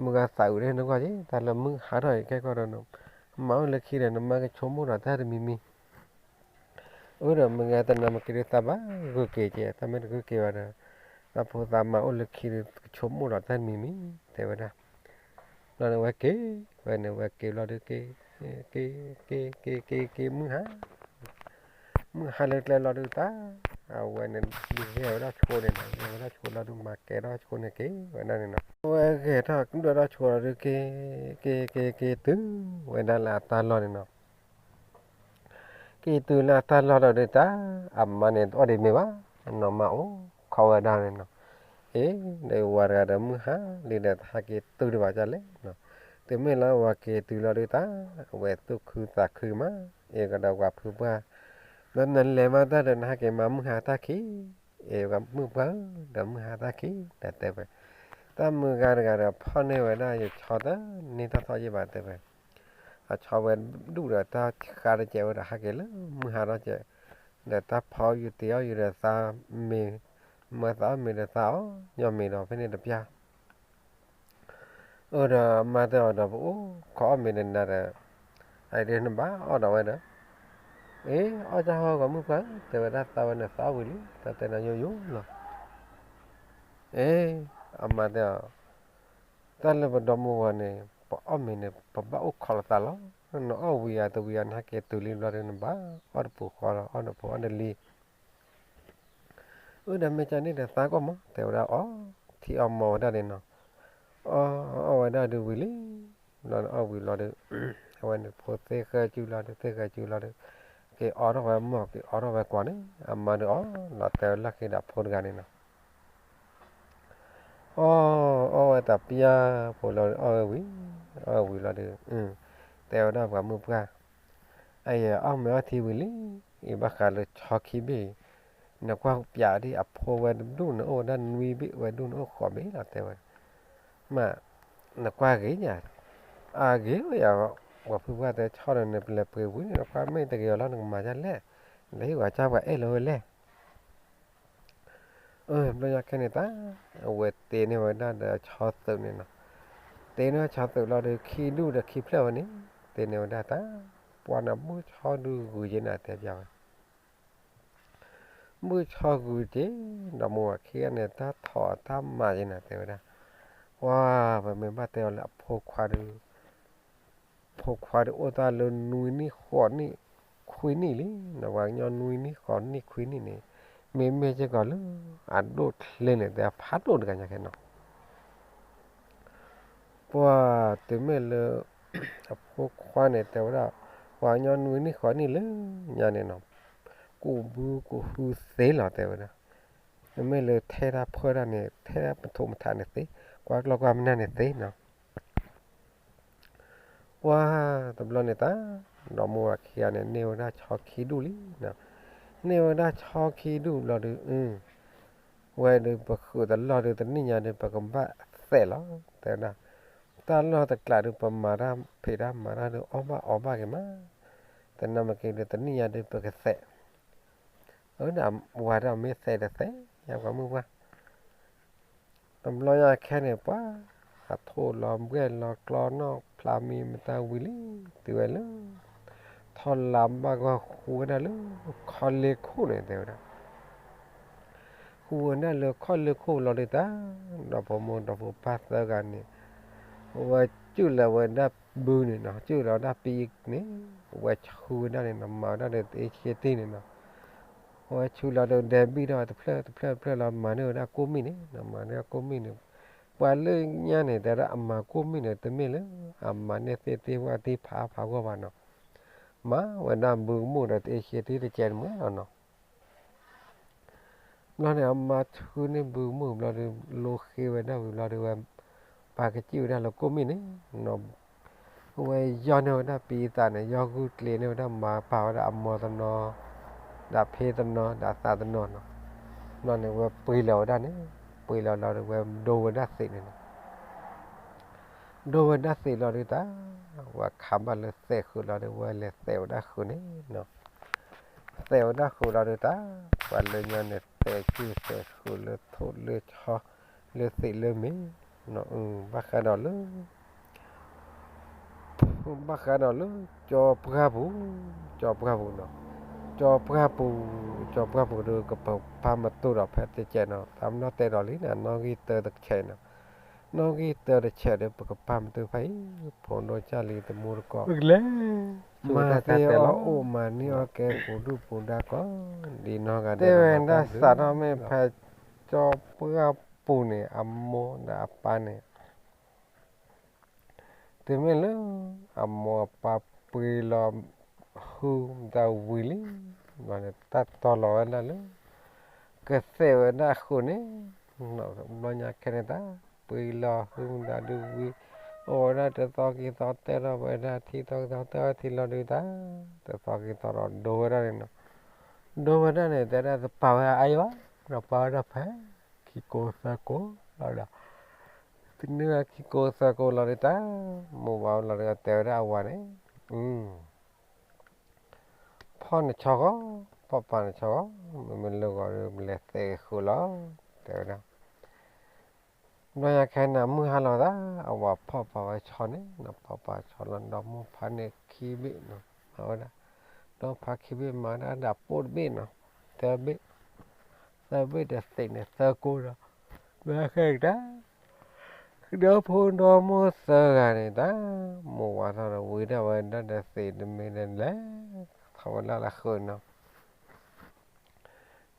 မုၢ်ဂၤသးအုးဒ်န့ၣ်ဂီၢ်က့ၤ တၢ်လၢမုၢ်ဟါထီၣ်အံၤခဲကီၢ်ဒီးနီၤ, မၤအိၣ်လၢခံဒီး နမါကဆိကမိၣ်ဒီးတၢ်တမံၤမံၤ အၢ ဒီးမုၢ်ဂၤတနၤမ့ၢ်က့ၤဒုးသးဘၣ်ဂုာ်က့ၤက့ၤ တၢ်မ့ၢ်တဂုာ်က့ၤဘၣ်ဒီး သးဖိသးမါအိၣ်လၢခံဒီးကဆိကမိၣ်ဒီးတၢ်တမံၤမံၤ တဲဝဲဒၣ်, ဘျီန့ၣ်ဝဲက့ၤ ဝဲန့ၣ်ဝဲက့ၤဘျီဒုးက့ၤ က့ၤ က့ၤ က့ၤ က့ၤ က့ၤ မုၢ်ဟါ မုၢ်ဟါလၢကျဲလီၤဒုးတၢ်, အဝဲန့ၣ်ဒုးဂဲၤဝဲဒၣ်ဆိန့ၣ်နီၤ ဂဲၤဝဲဒၣ်ဆိလီၤဒုး မၤကဲထီၣ်ဆိန့ၣ်က့ၤဝဲဒၣ်န့ၣ်နီၤ, အဝဲဂဲၤထီၣ်ဒိၣ်ထီၣ်ဆိလီၤဒုးက့ၤ က့ၤ က့ၤ က့ၤ တုၤဝဲဒၣ်လၢအတၢ်လီၢ်န့ၣ်နီၤ, က့ၤတုၤလၢအတၢ်လီၢ်လီၤဒုးတၢ်, အမါန့ၣ်တအီၣ်ဒံးမ့ၤဘၣ်, နီၢ်မါအိၣ်ခိးဝဲဒၣ်န့ၣ်နီၤ, အ့ ဒီးဝၤတဂၤဒီးမုၢ်ဟါလံဒီး တဟဲက့ၤတုၤဒံးဘၣ်ဒ်လဲၣ်နီၤ, တုၤမ့ၢ်လၢဝၤက့ၤတုၤလီၤဒုးတၢ်, အဝဲသူၣ်ခုသးခုမး, အ့ ကဒီးပှၤဖုပှၢ်, ဒီးနလဲၤမးတၢ်ဒီး နဟဲက့ၤမၤမုၢ်ဟါတၢ်ခံ အ့ ပှၤမုၢ်ပှၢ်ဧၢ, ဒီးမုၢ်ဟါတၢ်ခံ ဒီးတဲဝဲ, တၢ်မုၢ်ဂၤတဂၤဒီးဖီၣ်န့ၢ်ဝဲဒၣ် ယဆီတန့ၢ်ထီၣ်ထီၣ်ယံၣ်ဘၣ်တဲဝဲ, အဆီဝဲဒူၣ်ဒီးတၢ်ဃါတကဲးဝဲဒီး ဟဲက့ၤလၢမုၢ်ဟါထီၣ်ကဲး, ဒီးတၢ်ဖီယူၤတ့ၤအီၣ်ယူၤဒီးသးမ့ၤ, မၢသးအီၣ်မ့ၤဒီးသးအီၣ်ညီမ့ၤဒီးဖဲန့ၣ်တပျၢ် အၢ ဒီးမါတဲအီၤဒီး ပအိၣ်ခိးအီၣ်မ့ၤဒီးနၤဒီး, အအံၤဒ်နဘၣ်အီၣ်ဒီးဝဲဒီး, အ့ အီၣ်တၢ်ဟီဂီၤမုၢ်ပှၢ်ဧၢ တဲဝဲဒၣ် သးဝဲန့ၣ်သးအီၣ်ဝံၤလံ တၢ်တဲနၤယိယိလီၤ, အ့ အမါတဲအီၤ, တၢ်လၢပဒီမါဝၤန့ၣ် ပအီၣ်မ့ၤန့ၣ် ပဘၣ်အိၣ်ခိးလိာ်သးလီၤ, နအီၣ်ဝံၤဧါတဝံၤဧါ နဟဲက့ၤတုၤလံဘျီဒီး နဘၣ်အီၣ်တပူၤဃီလီၤ အီၣ်တပူၤအီၣ်တလံ အၢ ဒီးမ့ၢ်ကန့ၣ်ဒီးသးကီၢ်မး တဲဝဲဒၣ်အီၤ, ထံအီၣ်မီဝဲဒၣ်န့ၣ်နီၤ, အီၣ်အီၣ်ဝဲဒၣ်ဒုးဝံၤလံ, ဘျီန့ၣ်အီၣ်ဝံၤလီၤဒီး, အဝဲန့ၣ်ဖိသ့ၣ်ဃဲၤစုလီၤဒီး သ့ၣ်ဃဲၤစုလီၤဒီး, က့ၤအိးထီၣ်ဝဲမီၢ် က့ၤအိးထီၣ်ဝဲကွၢ်န့ၣ် အမါဒုးအီၣ်လီၤတဲာ်ဝဲလီၢ်ခံဒီးဖိတဂၤန့ၣ်နီၤ အီၣ်အီၣ်ဝဲတပျၢ်ဖိလီၤဒီး အီၣ်ဝဲဝံၤ, အီၣ်ဝံၤလီၤဒီး, တဲဝဲဒၣ်ပှၤမုၢ်ပှၢ်, အအံၤအီၣ်မ့ၤအီထံဝံၤလံ, အံၤဘၣ်ဃးလၢဆီခံဘ့ၣ်အံၤ, နကွၢ်ပျးဒ်အဖိဝဲတဒူၣ်န့ၣ်အိၣ်ဝဲဒၣ်နွံဘ့ၣ် ဝဲဒူၣ်န့ၣ်အိၣ်ဃိးဘ့ၣ်လီၤတဲဝဲ, မ့ၢ်, နကွၢ်ဂ့ၤညါ, အဂ့ၤဝဲယၤ, ပှၤဖုပှၢ်တဲဆီဒီးနပလဲၤပှ့ၤဝံၤန့ၣ် နကွၢ်မ့ၢ်တဂ့ၤအီၤလီၤ နကမၤဒ်လဲၣ်, နဟ့ၣ်ဝဲကၢ်ပှၤအဲၣ်လၢၤဝဲလဲၣ် အၢ ဘျီညါခဲန့ၣ်တၢ်, အဝဲတ့န့ၢ်ဝဲဒၣ်ဒီးဆီသုးန့ၣ်နီၤ, တ့န့ၢ်ဆီသုးလီၤဒီး ခံဒူၣ်ဒီးခံဖျၢၣ်ဝဲန့ၣ်, တ့န့ၢ်ဝဲဒၣ်တၢ်, ပှၤန့ၣ်ဘုၣ်ဆီဒုးဂုာ်က့ၤန့ၣ်တဲပျးဝဲ, ဘုၣ်ဆီဂုာ်က့ၤ, ဒီးမိၢ်ဝၤခံဂၤန့ၣ် တၢ်ထီၣ်တၢ်မၤက့ၤန့ၣ်တဲဝဲဒၣ်, ပှၤ ပမ့ၢ်ဘၣ်တဲအီၤလၢအဖိခွါဒုး ဖိခွါဒုးအိၣ်တၢ်လၢနွံနံၣ်ဃိးနံၣ်ခွံနံၣ်လံ, နဝၤကညီနွံနံၣ်ဃိးနံၣ်ခွံနံၣ်န့ၣ်, မ့မ့ၢ်စ့ၢ်ကီးလၢ အဒိၣ်ချ့န့ၣ် တဲဖးဒိၣ်တဂၤညါခဲနီၤ, ပှၤတမ့ၢ်လၢ အဖိခွါန့ၣ်တဲဝဲဒၣ်, ပှၤကညီနွံနံၣ်ဃိးနံၣ်လၢညါန့ၣ်နီၤ, ကူးဘုကူးဟုသ့လီၤတဲဝဲဒၣ်, မ့မ့ၢ်လၢထဲတၢ်ဖၢတၢ်န့ၣ် ထဲပထိးပထးန့ၣ်သ့, ကွၢ်ကျီၢ်ကွၢ်မနၢ်န့ၣ်သ့နီၤ ပှၤတဘျီန့ၣ်တၢ်, ဒီးမိၢ်ဝၤခံဂၤန့ၣ် န့ၢ်ဝဲဒၣ်ဆီခံဒူၣ်လံနီၤ, န့ၢ်ဝဲဒၣ်ဆီခံဒူၣ်ဘျီဒီး, ဝဲဒုးပဃုာ်တလီၢ်ဒုး တနံၣ်ညါဒုး ပကဘၣ်သဲးလီၤ တဲဝဲဒၣ်, တၢ်လီၢ်တကျးဒုး ပမၤတၢ်ဖံးတၢ်မၤတၢ်ဒုး အီၣ်ဘၣ်အီဘၣ်က့ၤမး, တနၤမ့ၢ်က့ၤဒုး တနံၣ်ညါဒုး ပကသဲး, အဝဲဒၣ်ဝၤဒၣ်မ့ၢ်သဲးတသဲး ယပှၤမုၢ်ပှၢ် တဘျီညါခဲန့ၣ် ပှၤ ဟးထိၣ်လီၤဘှဲၣ်လီၤကျီနီၣ်ဖျါမံၤမတၤဝံၤလံ, တုၤဝဲလၢ ထီၣ်လါဘၣ်ဂီၢ်ဃုဝဲဒၣ်လၢ ခီလ့ၢ်ခိၣ်န့ၣ် တဲဝဲဒၣ်, ဃုဝဲဒၣ်လၢခီလ့ၢ်ခိၣ်လီၤဒုးတၢ်, ဒီးဖိမိၢ်ဒီးဖိပၢ်သၢဂၤန့ၣ်, အဝဲစုၣ်လီၤဝဲဒၣ်ဘုန့ၣ်နီၤ, စုၣ်လီၤဝဲဒၣ်ပံန့ၣ်, အဝဲဆူဝဲဒၣ်န့ၣ်နီၤ, မၤဝဲဒၣ်ဒီးတအ့ဆ့တ့ၢ်န့ၣ်နီၤ အဝဲဆူလီၤဒီးဒဲဘံၣ်ထီၣ်တဖျၢၣ်တဖျၢၣ်တဖျၢၣ်လီၤ မၤန့ၢ်ဝဲဒၣ်ကိၣ်မံၣ်န့ၣ်, မၤန့ၢ်ကိၣ်မံၣ်န့ၣ်, ပှၤလၢညါန့ၣ် တဲဒၣ်အမၤကိၣ်မံၣ်န့ၣ် တမ့ၢ်လၢ အမၤန့ၢ်သ့ၣ်သ့ၣ်ဝၣ်သ့ၣ်ဖးအါဖးဂီၢ်ဘၣ်နီၤ, မၤဝဲဒၣ်ဘုကမိၣ်ဒီးတအ့ဆ့တ့ၢ်တကဲးတမံၤလီၤနီၤ ဘျီန့ၣ် အမါထုန့ၢ်ဘုမုၢ်ဘျီဒီး လိဃ့ဝဲဒၣ်ဝံၤဘျီဒီးဝဲ, ပှၤကစံၣ်ဝဲဒၣ်လၢကိၣ်မံၣ်န့ၣ်, ဝဲယီၢ်န့ၢ်ဝဲဒၣ်ပံသးန့ၣ် ယီၢ်ဂုာ်ကျဲၤန့ၢ်ဝဲဒၣ်မၤပာ်ဝဲဒၣ်အမိၢ်တနီၤ, ဒီးဖ့တနီၤ ဒီးသးတနီၤနီၤ, ဘျီန့ၣ် ဝဲပှ့ၤလီၤဝဲဒၣ်န့ၣ်, ပှ့ၤလီၤလီၤဒီးဝဲဒိဝဲဒၣ်သံးန့ၣ်နီၤ ဒိဝဲဒၣ်သံးလီၤဒုးတၢ်, ဝဲခးဘၣ်လၢသဲးဃုာ်လီၤဒီး ဝဲလဲၤသဲးဝဲဒၣ်ဃုာ်န့ၣ်နီၤ, သဲးဝဲဒၣ်ဃုာ်လီၤဒုးတၢ်, ပှၤလၢညါန့ၣ် သဲးက့ၢ်သဲးဃုာ်လၢထိၣ်လၢဆီ လၢသ့ၣ်လၢမ့ၢ်, ဘၣ်ဃးဒီးလၢ ဘၣ်ဃးဒီးလၢ ကၠီပှၢ်ပူၤ, ကၠီပှၢ်ပူၤနီၤ, ကၠီပှၢ်ပူၤ, ကၠီပှၢ်ပူၤဒီးကပၤမတူၢ်ဒီးဖဲတကဲးနီၤ, တၢ်မနီၣ်တဲဒီးလံန့ၣ် နီၣ်ဂံၢ်တၢတဆဲးနီၤ, နီၣ်ဂံၢ်တၢတဆဲးဒီး ပကပၤမတူၢ်ဖဲအံၤ, ဖိဒိၣ်ကၢ်လံၤတမူတကိး, မၤသ့အီၣ်အိၣ်မၤန့ၢ်အီၣ်ကဲပူၤဒုၣ်ပူၤဒါကီး, ဒ်နီၢ်ဂၤဒဲး တဲဝဲဒၣ်စးထီၣ်မ့ၢ်ဖဲ ကၠီပှၢ်ပူၤန့ၣ် အမိၢ်ဒီးအပၢ်န့ၣ် တုၤမ့ၢ်လၢ အမိၢ်အပၢ်ပှ့ၤလီၤဟုမတၤဝံၤလံ, ဘျီန့ၣ် တၢ်တီလီၤဝဲဒၣ်လၢ ကသဲးဝဲဒၣ်ဃုာ်န့ၣ်, ဘျီညါခဲန့ၣ်တၢ် ပှ့ၤလီၤဟုမတၤဒုးဝံၤ, အိၣ်ဝဲဒၣ်တသီခံသီ တဲထီၣ်ဝဲဒၣ်ထံ သီခံသီ တဲထီၣ်ထံလီၤဒုးတၢ်, တသီခံသီဒီးဒိဝဲဒၣ်န့ၣ်နီၤ, ဒိဝဲဒၣ်န့ၣ် တဲဒၣ်တပာ်ဝဲအါအံၤဘၣ်, ဒီးပာ်ဝဲဒၣ်ဖဲ ခံကိးသၢကိးလီၤဒီး တနံၤခံကိးသၢကိးလီၤဒုးတၢ်, မိၢ်ဝၤလီၤဒုးတဲဝဲဒၣ်အဝၤန့ၣ်, ဖီၣ်န့ၣ်ဆီဂီၢ်, ဖီၣ်ပာ်န့ၣ်ဆီဂီၢ်, မ့မ့ၢ်လၢဂီၤဒုး ပလဲၤသဲးဃုာ်လီၤ, တဲဝဲဒၣ်, ဘျီညါခဲန့ၣ် မုၢ်ဟါလီၤသး အဝၤဖီၣ်ပာ်ဝဲဆီန့ၣ်နီၤ, ဖီၣ်ပာ်ဆီလီၤ ဒီးမိၢ်ဖးန့ၣ်ခံဘ့ၣ်နီၤ, မၤဝဲဒၣ်, ဒီးဖးခံဘ့ၣ်မၤဝဲဒၣ်ဒၣ်ပိၢ်တဘ့ၣ်နီၤ, သၢဘ့ၣ်, သၢဘ့ၣ်ဒီးသ့းန့ၣ်သၢကိးဒီး, ဘျီခဲတၢ် ဒီဖိဒီမိၢ်သၢဂၤန့ၣ်တၢ်, မိၢ်ဝၤထီၣ်ဒီးဝံၤဒၣ်ဝဲဒၣ်ဒီးသ့းတမ့ၢ်ဒီးလဲၤ, ထီၣ်ဝဲဒၣ်လၢဃုာ်နီၤ,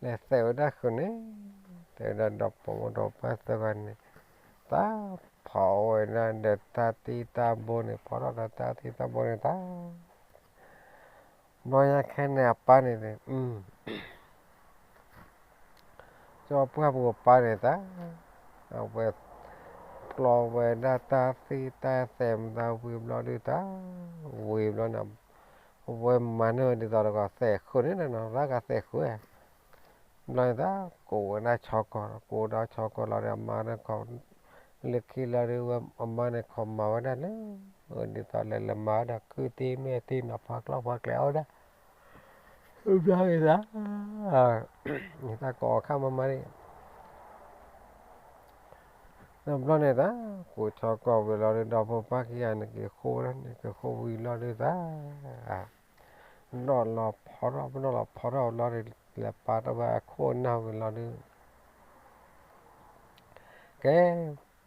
လဲၤသဲးဝဲဒၣ်ဃုာ်န့ၣ်, တဲဝဲဒၣ်ဒီဖိမိၢ်ဒီပၢ်သၢဂၤန့ၣ်, တၢ်ဖီၣ်ဝဲဒၣ်ဒီးတၢ်တံၢ်တၢ်ဘိန့ၣ် ဖီၣ်ထီၣ်ဒီးတၢ်တံၢ်တၢ်ဘိန့ၣ်တၢ် ဘျီညါခဲန့ၣ် အပၢ်န့ၣ်, ကၠီပှၢ်ပူၤအပၢ်န့ၣ်တၢ်, အဝဲကျီဝဲဒၣ်တၢ်သံၣ်တၢ်သဲးမတၤဝံၤဘျီဒုးတၢ်, ဝံၤဘျီန့ၣ်, အဝဲမၤန့ၢ်ဝဲဒ်သိးဒီးကသဲးဃုာ်န့ၣ်နီၤ, ရၣ်ကသဲးဃုာ် ဘျီန့ၣ်တၢ် ကိးဝဲဒၣ်ဆီကီၢ်, ကိးဒီးဆီကီၢ်လီၤဒီး အမါန့ၣ်ခီ, လၢခံလီၤဒုး အမါန့ၣ်ခီမၤဝဲဒၣ်လၢ, ဒ်သိးလဲၤလဲၤမၤဝဲဒၣ်ခုၣ်တံၢ်မဲာ်တံၢ်နီၤ, ဖီကျီၢ်ဖီကျဲအီၣ်ဝဲဒၣ်, ဘျီန့ၣ်တၢ်, တၢ်ကိးအခါမၤမၤန့ၣ် ဒီးဘျီန့ၣ်တၢ်, ကိးဆီကီၢ်ဝံၤလီၤဒုး ဒီဖိပၢ်ခံဂၤန့ၣ် က့ၤဃိဒၣ်န့ၣ် က့ၤဃိဝံၤလီၤဒုးတၢ်, ဒီးလီၤဖီထီၣ် ပနီၣ်လီၤဖီထီၣ်လီၤဒုး လဲၤပာ်ထီၣ်ဝဲအခိၣ်အနၢ်ဝံၤလီၤဒုး ကဲ,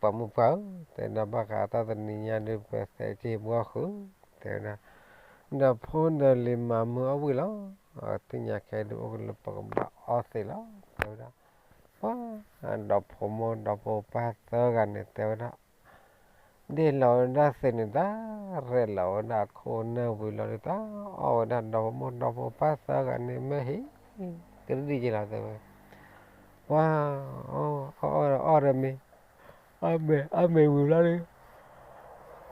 ပှၤမုၣ်ပှၢ်ဧၢ, တဲဒၣ်ဘၣ်ဃးတၢ်တနံၤညါဒုး ပသဲးက့ၢ်ဘှီဃုာ်, တဲဝဲဒၣ်, ဒီးဖိဒီးလံၤမၤမုာ်အီၣ်ဝံၤလီၤ, သ့ၣ်ညါခဲဒုး အိၣ်ကလၢပကဘၣ်အီၣ်သ့းလီၤ, တဲဝဲဒၣ်, ပှၤ, ဒီးဖိမိၢ်ဒီဖိပၢ်သၢဂၤန့ၣ် တဲဝဲဒၣ် ဒ့ၣ်လီၤဝဲဒၣ်သ့းန့ၣ်တၢ်, ရဲၣ်လီၤဝဲဒၣ်အခိၣ်အနၢ်ဝံၤလီၤဒုးတၢ်, အီၣ်ဝဲဒၣ်ဒီဖိမိၢ်ဒီဖိပၢ်သၢဂၤန့ၣ် မ့ၢ်ဟံၣ်, ကရံၣ်ယဲလီၤတဲဝဲ, ပှၤ, အီၣ်, အီၣ်ဒီးမ့ၤ, အီၣ်မ့ၤ, အီၣ်မ့ၤဝံၤလီၤဒုး,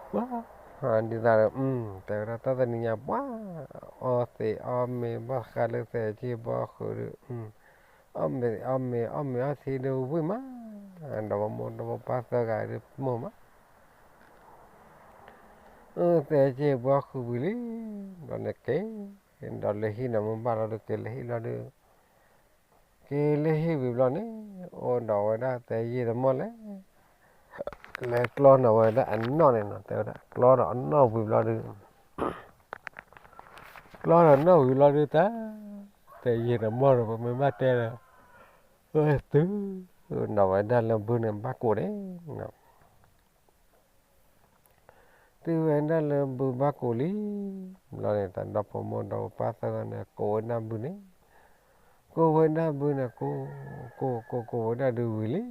ပှၤ, ဒ်သိးဒီး, တဲဝဲဒၣ်တၢ်တနံၤညါပှၤ, အီၣ်သ့းအီၣ်မ့ၤဘၣ်ဃးလၢသဲးက့ၢ်ဘှီဃုာ်ဒုး, အီၣ်မ့ၤ, အီၣ်မ့ၤ, အီၣ်မ့ၤအီၣ်ထံဒုးဝံၤမး, ဒီဖိမိၢ်ဒီဖိပၢ်သၢဂၤဒုးမိၢ်မး, အၢသဲးက့ၢ်ဘှီဃုာ်ဝံၤလံ, ဘျီန့ၣ်က့ၤ, ဒီးလၢဟံၣ်န့ၣ်မ့ၢ်ဘၣ်လီၤဒုး က့ၤလၢဟံၣ်လီၤဒုး, က့ၤလၢဟံၣ်ဝံၤဘျီန့ၣ်, အိၣ်ဒီးဝဲဒၣ်သဲးယ့ၢ်တမီၢ်လဲၣ် လဲၤကျီနီၤဝဲဒၣ်အနီၣ်န့ၣ်နီၤ, တဲဝဲဒၣ် ကျီဒီးအနီၣ်ဝံၤဘျီဒုး, ကျီဒီးနီၣ်ဝံၤဘျီဒုးတၢ်, သဲးယ့ၢ်တမီၢ်ဒီး ပမ့ၢ်ဘၣ်တဲဒီး, ဝဲတုၤ, နီၤဝဲဒၣ်လၢဘုန့ၣ်ဘၣ်ကိးန့ၣ် တုၤဝဲဒၣ်လၢဘုဘၣ်ကိးလံ, ဘျီန့ၣ်တၢ်ဒီဖိမိၢ်ဒီဖိပၢ်သၢဂၤန့ၣ် ကိးဝဲဒၣ်ဘုန့ၣ်, ကိးဝဲဒၣ်ဘုန့ၣ် ကိး, ကိး, ကိး, ကိးဝဲဒၣ်ဒုးဝံၤလံ,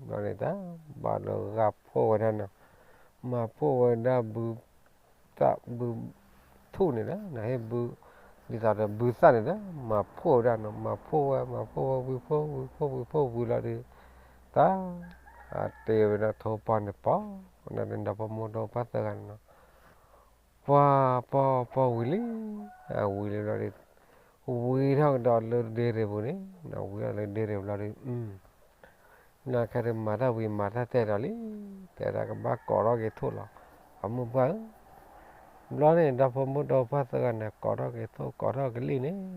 ဘျီန့ၣ်တၢ်, ဘၣ်လၢဂၤဖှိၣ်ဝဲဒၣ်နီၤ, မၤဖှိၣ်ဝဲဒၣ်ဘု သၣ်ဘုထူၣ်န့ၣ်ဒီး နဟ့ၣ်ဘု, ဒ်သိးဒီးဘုသၣ်န့ၣ်ဒီး မၤဖှိၣ်ဝဲဒၣ်နီၤ, မၤဖှိၣ်ဝဲ မၤဖှိၣ်ဝဲ ဝံၤဖှိၣ် ဝံၤဖှိၣ် ဝံၤဖှိၣ်ဝံၤလီၤဒီး, တၢ်, အတ့ဝဲဒၣ်ထိၣ်ပီၢ်န့ၣ်ပီၢ်, ဝဲဒၣ်ဒီဖိမိၢ်ဒီဖိပၢ်သၢဂၤန့ၣ်နီၤ, ပှၤပီၢ်ပီၢ်ဝံၤလံ, အဝံၤလံဘျီဒီး, ဝံၤထီၣ်ကဒီးလၢဒ့ရ့ၣ်ပူၤန့ၣ်, ဝံၤထီၣ်လၢဒ့ရ့ၣ်ဘျီဒီး, ဘျီခဲဒုးမၤတၢ်ဝံၤမၤတၢ်တဲာ်ဒီးလံ, တဲဒၣ်ကဘၣ်ကိးထီၣ်က့ၤထိၣ်လီၤ, အမိၢ်ပှၢ်ဧၢ, ဘျီန့ၣ် ဒီဖိမိၢ်ဒီဖိပၢ်သၢဂၤန့ၣ် ကိးထီၣ်က့ၤထိၣ် ကိးထီၣ်က့ၤလံန့ၣ်,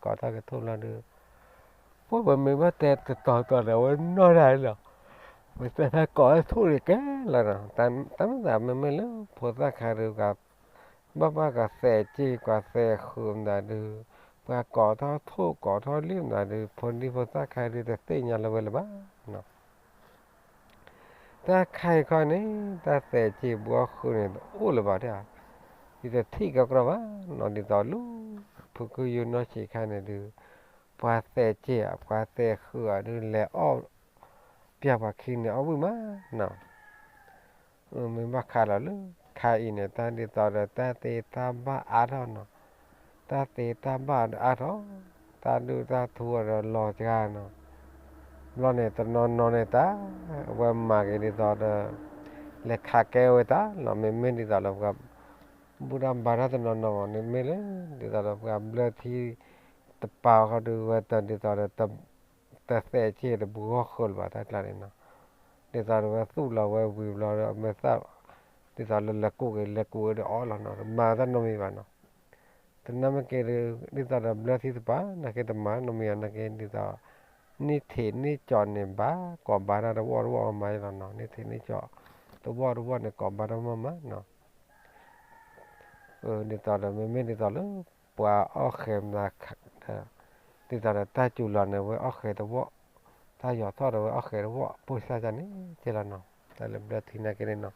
ကိးထီၣ်က့ၤထိၣ်ဘျီဒီး, ပှၤမ့ၢ်ဘၣ်တဲတတီၤတီၤဒီး အဝဲနီၢ်ဒၣ်လီၤ. ပတဲဖဲကိးဝဲထိၣ်န့ၣ်ကဲလီၤနီၤ, တၢ်မ့ၢ်သးမ့မ့ၢ်လၢဖိသၣ်ခါဒီး ဘၣ်ဘၣ်ကသဲးစ့ၢ် ကသဲးဃုာ်မတၤဒုး, ပှၤကိးထီၣ်ထိၣ်ကိးထီၣ်လံမတၤဒုး ဖိဒံဖိသၣ်ခါဒုး တသ့ၣ်ညါလၢၤဝဲလၢၤဘၣ်နီၤ. တၢ်ခါအံၤခီန့ၣ် တၢ်သဲးစ့ၢ်ဘှီဃုာ်န့ၣ် တအိၣ်လၢၤဘၣ်ဒၣ်, ယတထံၣ်ကီကီဘၣ်နီၤ, ဒ်သိးလၢ ဖုခုယိနီၢ်ဆံးခါန့ၣ်ဒုး ပှၤသဲးစ့ၢ်ဧါ ပှၤသဲးဃုာ်ဧါဒုး လဲၤအီၣ် ပျၢ်ပှၤခံန့ၣ်အီၣ်ဝံၣ်မးနီၤ. မ့ၢ်ဘၣ်ဃးဒီးလၢ ခါအံၤန့ၣ် တၢ်ဒ်သိးဒီးတၢ်သ့တၢ်ဘၣ်အါထီၣ်နီၤ, တၢ်သ့တၢ်ဘၣ်ဒီးအါထီၣ်, တၢ်ဒုၣ်တၢ်ထူအီၤဒီးလီၤစှၤနီၤ. ဘျီန့ၣ် တနီၤနီၤန့ၣ်တၢ် အဝဲမၤက့ၤဒ်သိးဒီး လဲၤခးကဲဝဲတၢ်လီၤ. မ့မ့ၢ်ဒ်သိးလၢပှၤ ဘူၣ်တၢ်ဘါတၢ်တနီၤနီၤမ့ၢ်လၢ ဒ်သိးဒီးပှၤဘျၢထံတပၤဃီဒုး ဝဲတၢ်ဒ်သိးဒီး တသဲးစ့ၢ်တဘှီဃုာ်လၢၤဘၣ်တၢ်ကျါန့ၣ်နီၤ. ဒ်သိးဒီးဝဲသူၣ်လီၤဝဲဝံၤဘျီဒီး အမဲာ်သၣ် ဒ်သိးလၢလဲၤကူးက့ၤ လဲၤကူးဝဲဒီးအီၣ်လီၤနီၤ, တမၤတၢ်နီတမံၤဘၣ်နီၤ. တနၢ်မ့ၢ်က့ၤဒုး ဒ်သိးဒီးဘျၢထံတပၤ နာ်က့တမၤနီတမံၤဘၣ် နာ်က့ဒ်သိး န့ၢ်ထံးန့ၢ်ကၠီးန့ၣ်ဘၣ် ကိးဘါတၢ်တဝီတဝီမၤလီၤနီၤ, န့ၢ်ထံးန့ၢ်ကၠီး တဝီတဝီန့ၣ် ကိးဘါတၢ်မၤမးနီၤ. ဒ်သိးဒီး မ့မ့ၢ်ဒ်သိးလၢ ပှၤအီၣ်ဃဲၤမၤ ဒ်သိးဒီးတၢ်စူၤလီၤန့ၣ် ဝဲအီၣ်ဃဲၤတဝီ, တၢ်ယီၤထီၣ်ဒီးဝဲအီၣ်ဃဲၤတဝီ ပိၢ်စၢ်ကန့ၣ်ကဲလီၤနီၤ, တၢ်လၢဘျၢထံနာ်က့န့ၣ်နီၤ.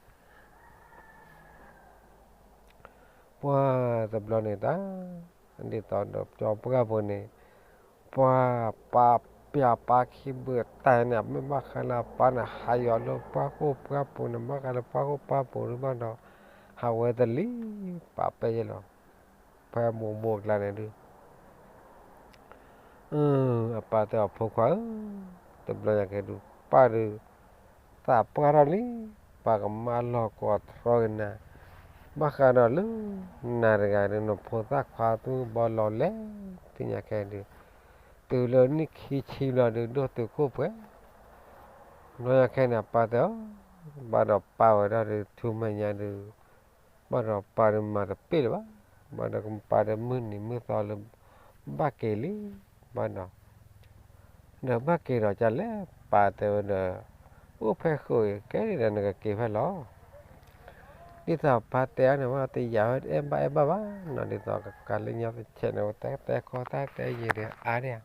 ပှၤတဘျီန့ၣ်တၢ် ဒ်သိးဒီးကၠီပှၢ်ပူၤန့ၣ် ပှၤပာ်ပျၢ်ပာ်ခံဘုးတၢ်န့ၣ် မ့ၢ်ဘၣ်ဃးလၢအပၢ်န့ၣ် ဟးယီၤလၢပှၢ်ခိၣ်ပှၢ်ပူၤန့ၣ် ဘၣ်ဃးလၢပှၢ်ခိၣ်ပှၢ်ပူၤဒုးဘၣ်ဒီး ဟးဝဲတလံၤ ပာ်ပဲယဲလီၤ. ဖဲမိၢ်ဘိကျါန့ၣ်ဒုး အပၢ်တဲအီၤ ဖိခွါဧၢ, တဘျီညါက့ၤဒုး ပၢ်ဒုး သးပှၢ်ထီၣ်လံ, ပၢ်ကမၢလီၤကိးထီၣ်က့ၤနၤ, ဘၣ်ဃးဒီးလၢ နၤတဂၤဒုး နဖိသၣ်ခွါသူၣ်ဘီလီၤလဲၣ်, တဘျီညါက့ၤဒုး တုၤလၢနံၣ်ခံဆံဘျီဒုး ဒိၣ်တုာ်ခိၣ်ပှဲၤ, တဘျီညါက့ၤန့ၣ် အပၢ်တဲအီၤ, ဘၣ်ဒီးပၢ်ဝဲဒၣ်ဒုး ဆူမဲာ်ညါဒုး ဘၣ်ဒီးပၢ်ဒုးမၤတပ့ၢ်လၢၤဘၣ်, ဘၣ်ဒီးပၢ်ဒုးမုၢ်နံၤမုၢ်သီလၢ ဘၣ်က့ၤလံ, ဘၣ်ဒီး ဒီးဘၣ်က့ၤဒီးကလဲၣ်, ပၢ်တဲဝဲဒီး အိၣ်ဖဲဃုာ်ကဲဒၣ်ဒီး နကက့ၤဖဲလဲၣ်. ဒ်သိးပၢ်တဲအီၤန့ၣ် ဝဲတယာ်ဝဲတအဲၣ်ဘၣ်အဲၣ်ဘၣ်ဘၣ်နီၤ, ဒ်သိးကကးလၢညါတဆဲးန့ၣ် ဝဲတဲတဲခီတၢ်တဲယံာ်ဒီးအါဒၣ်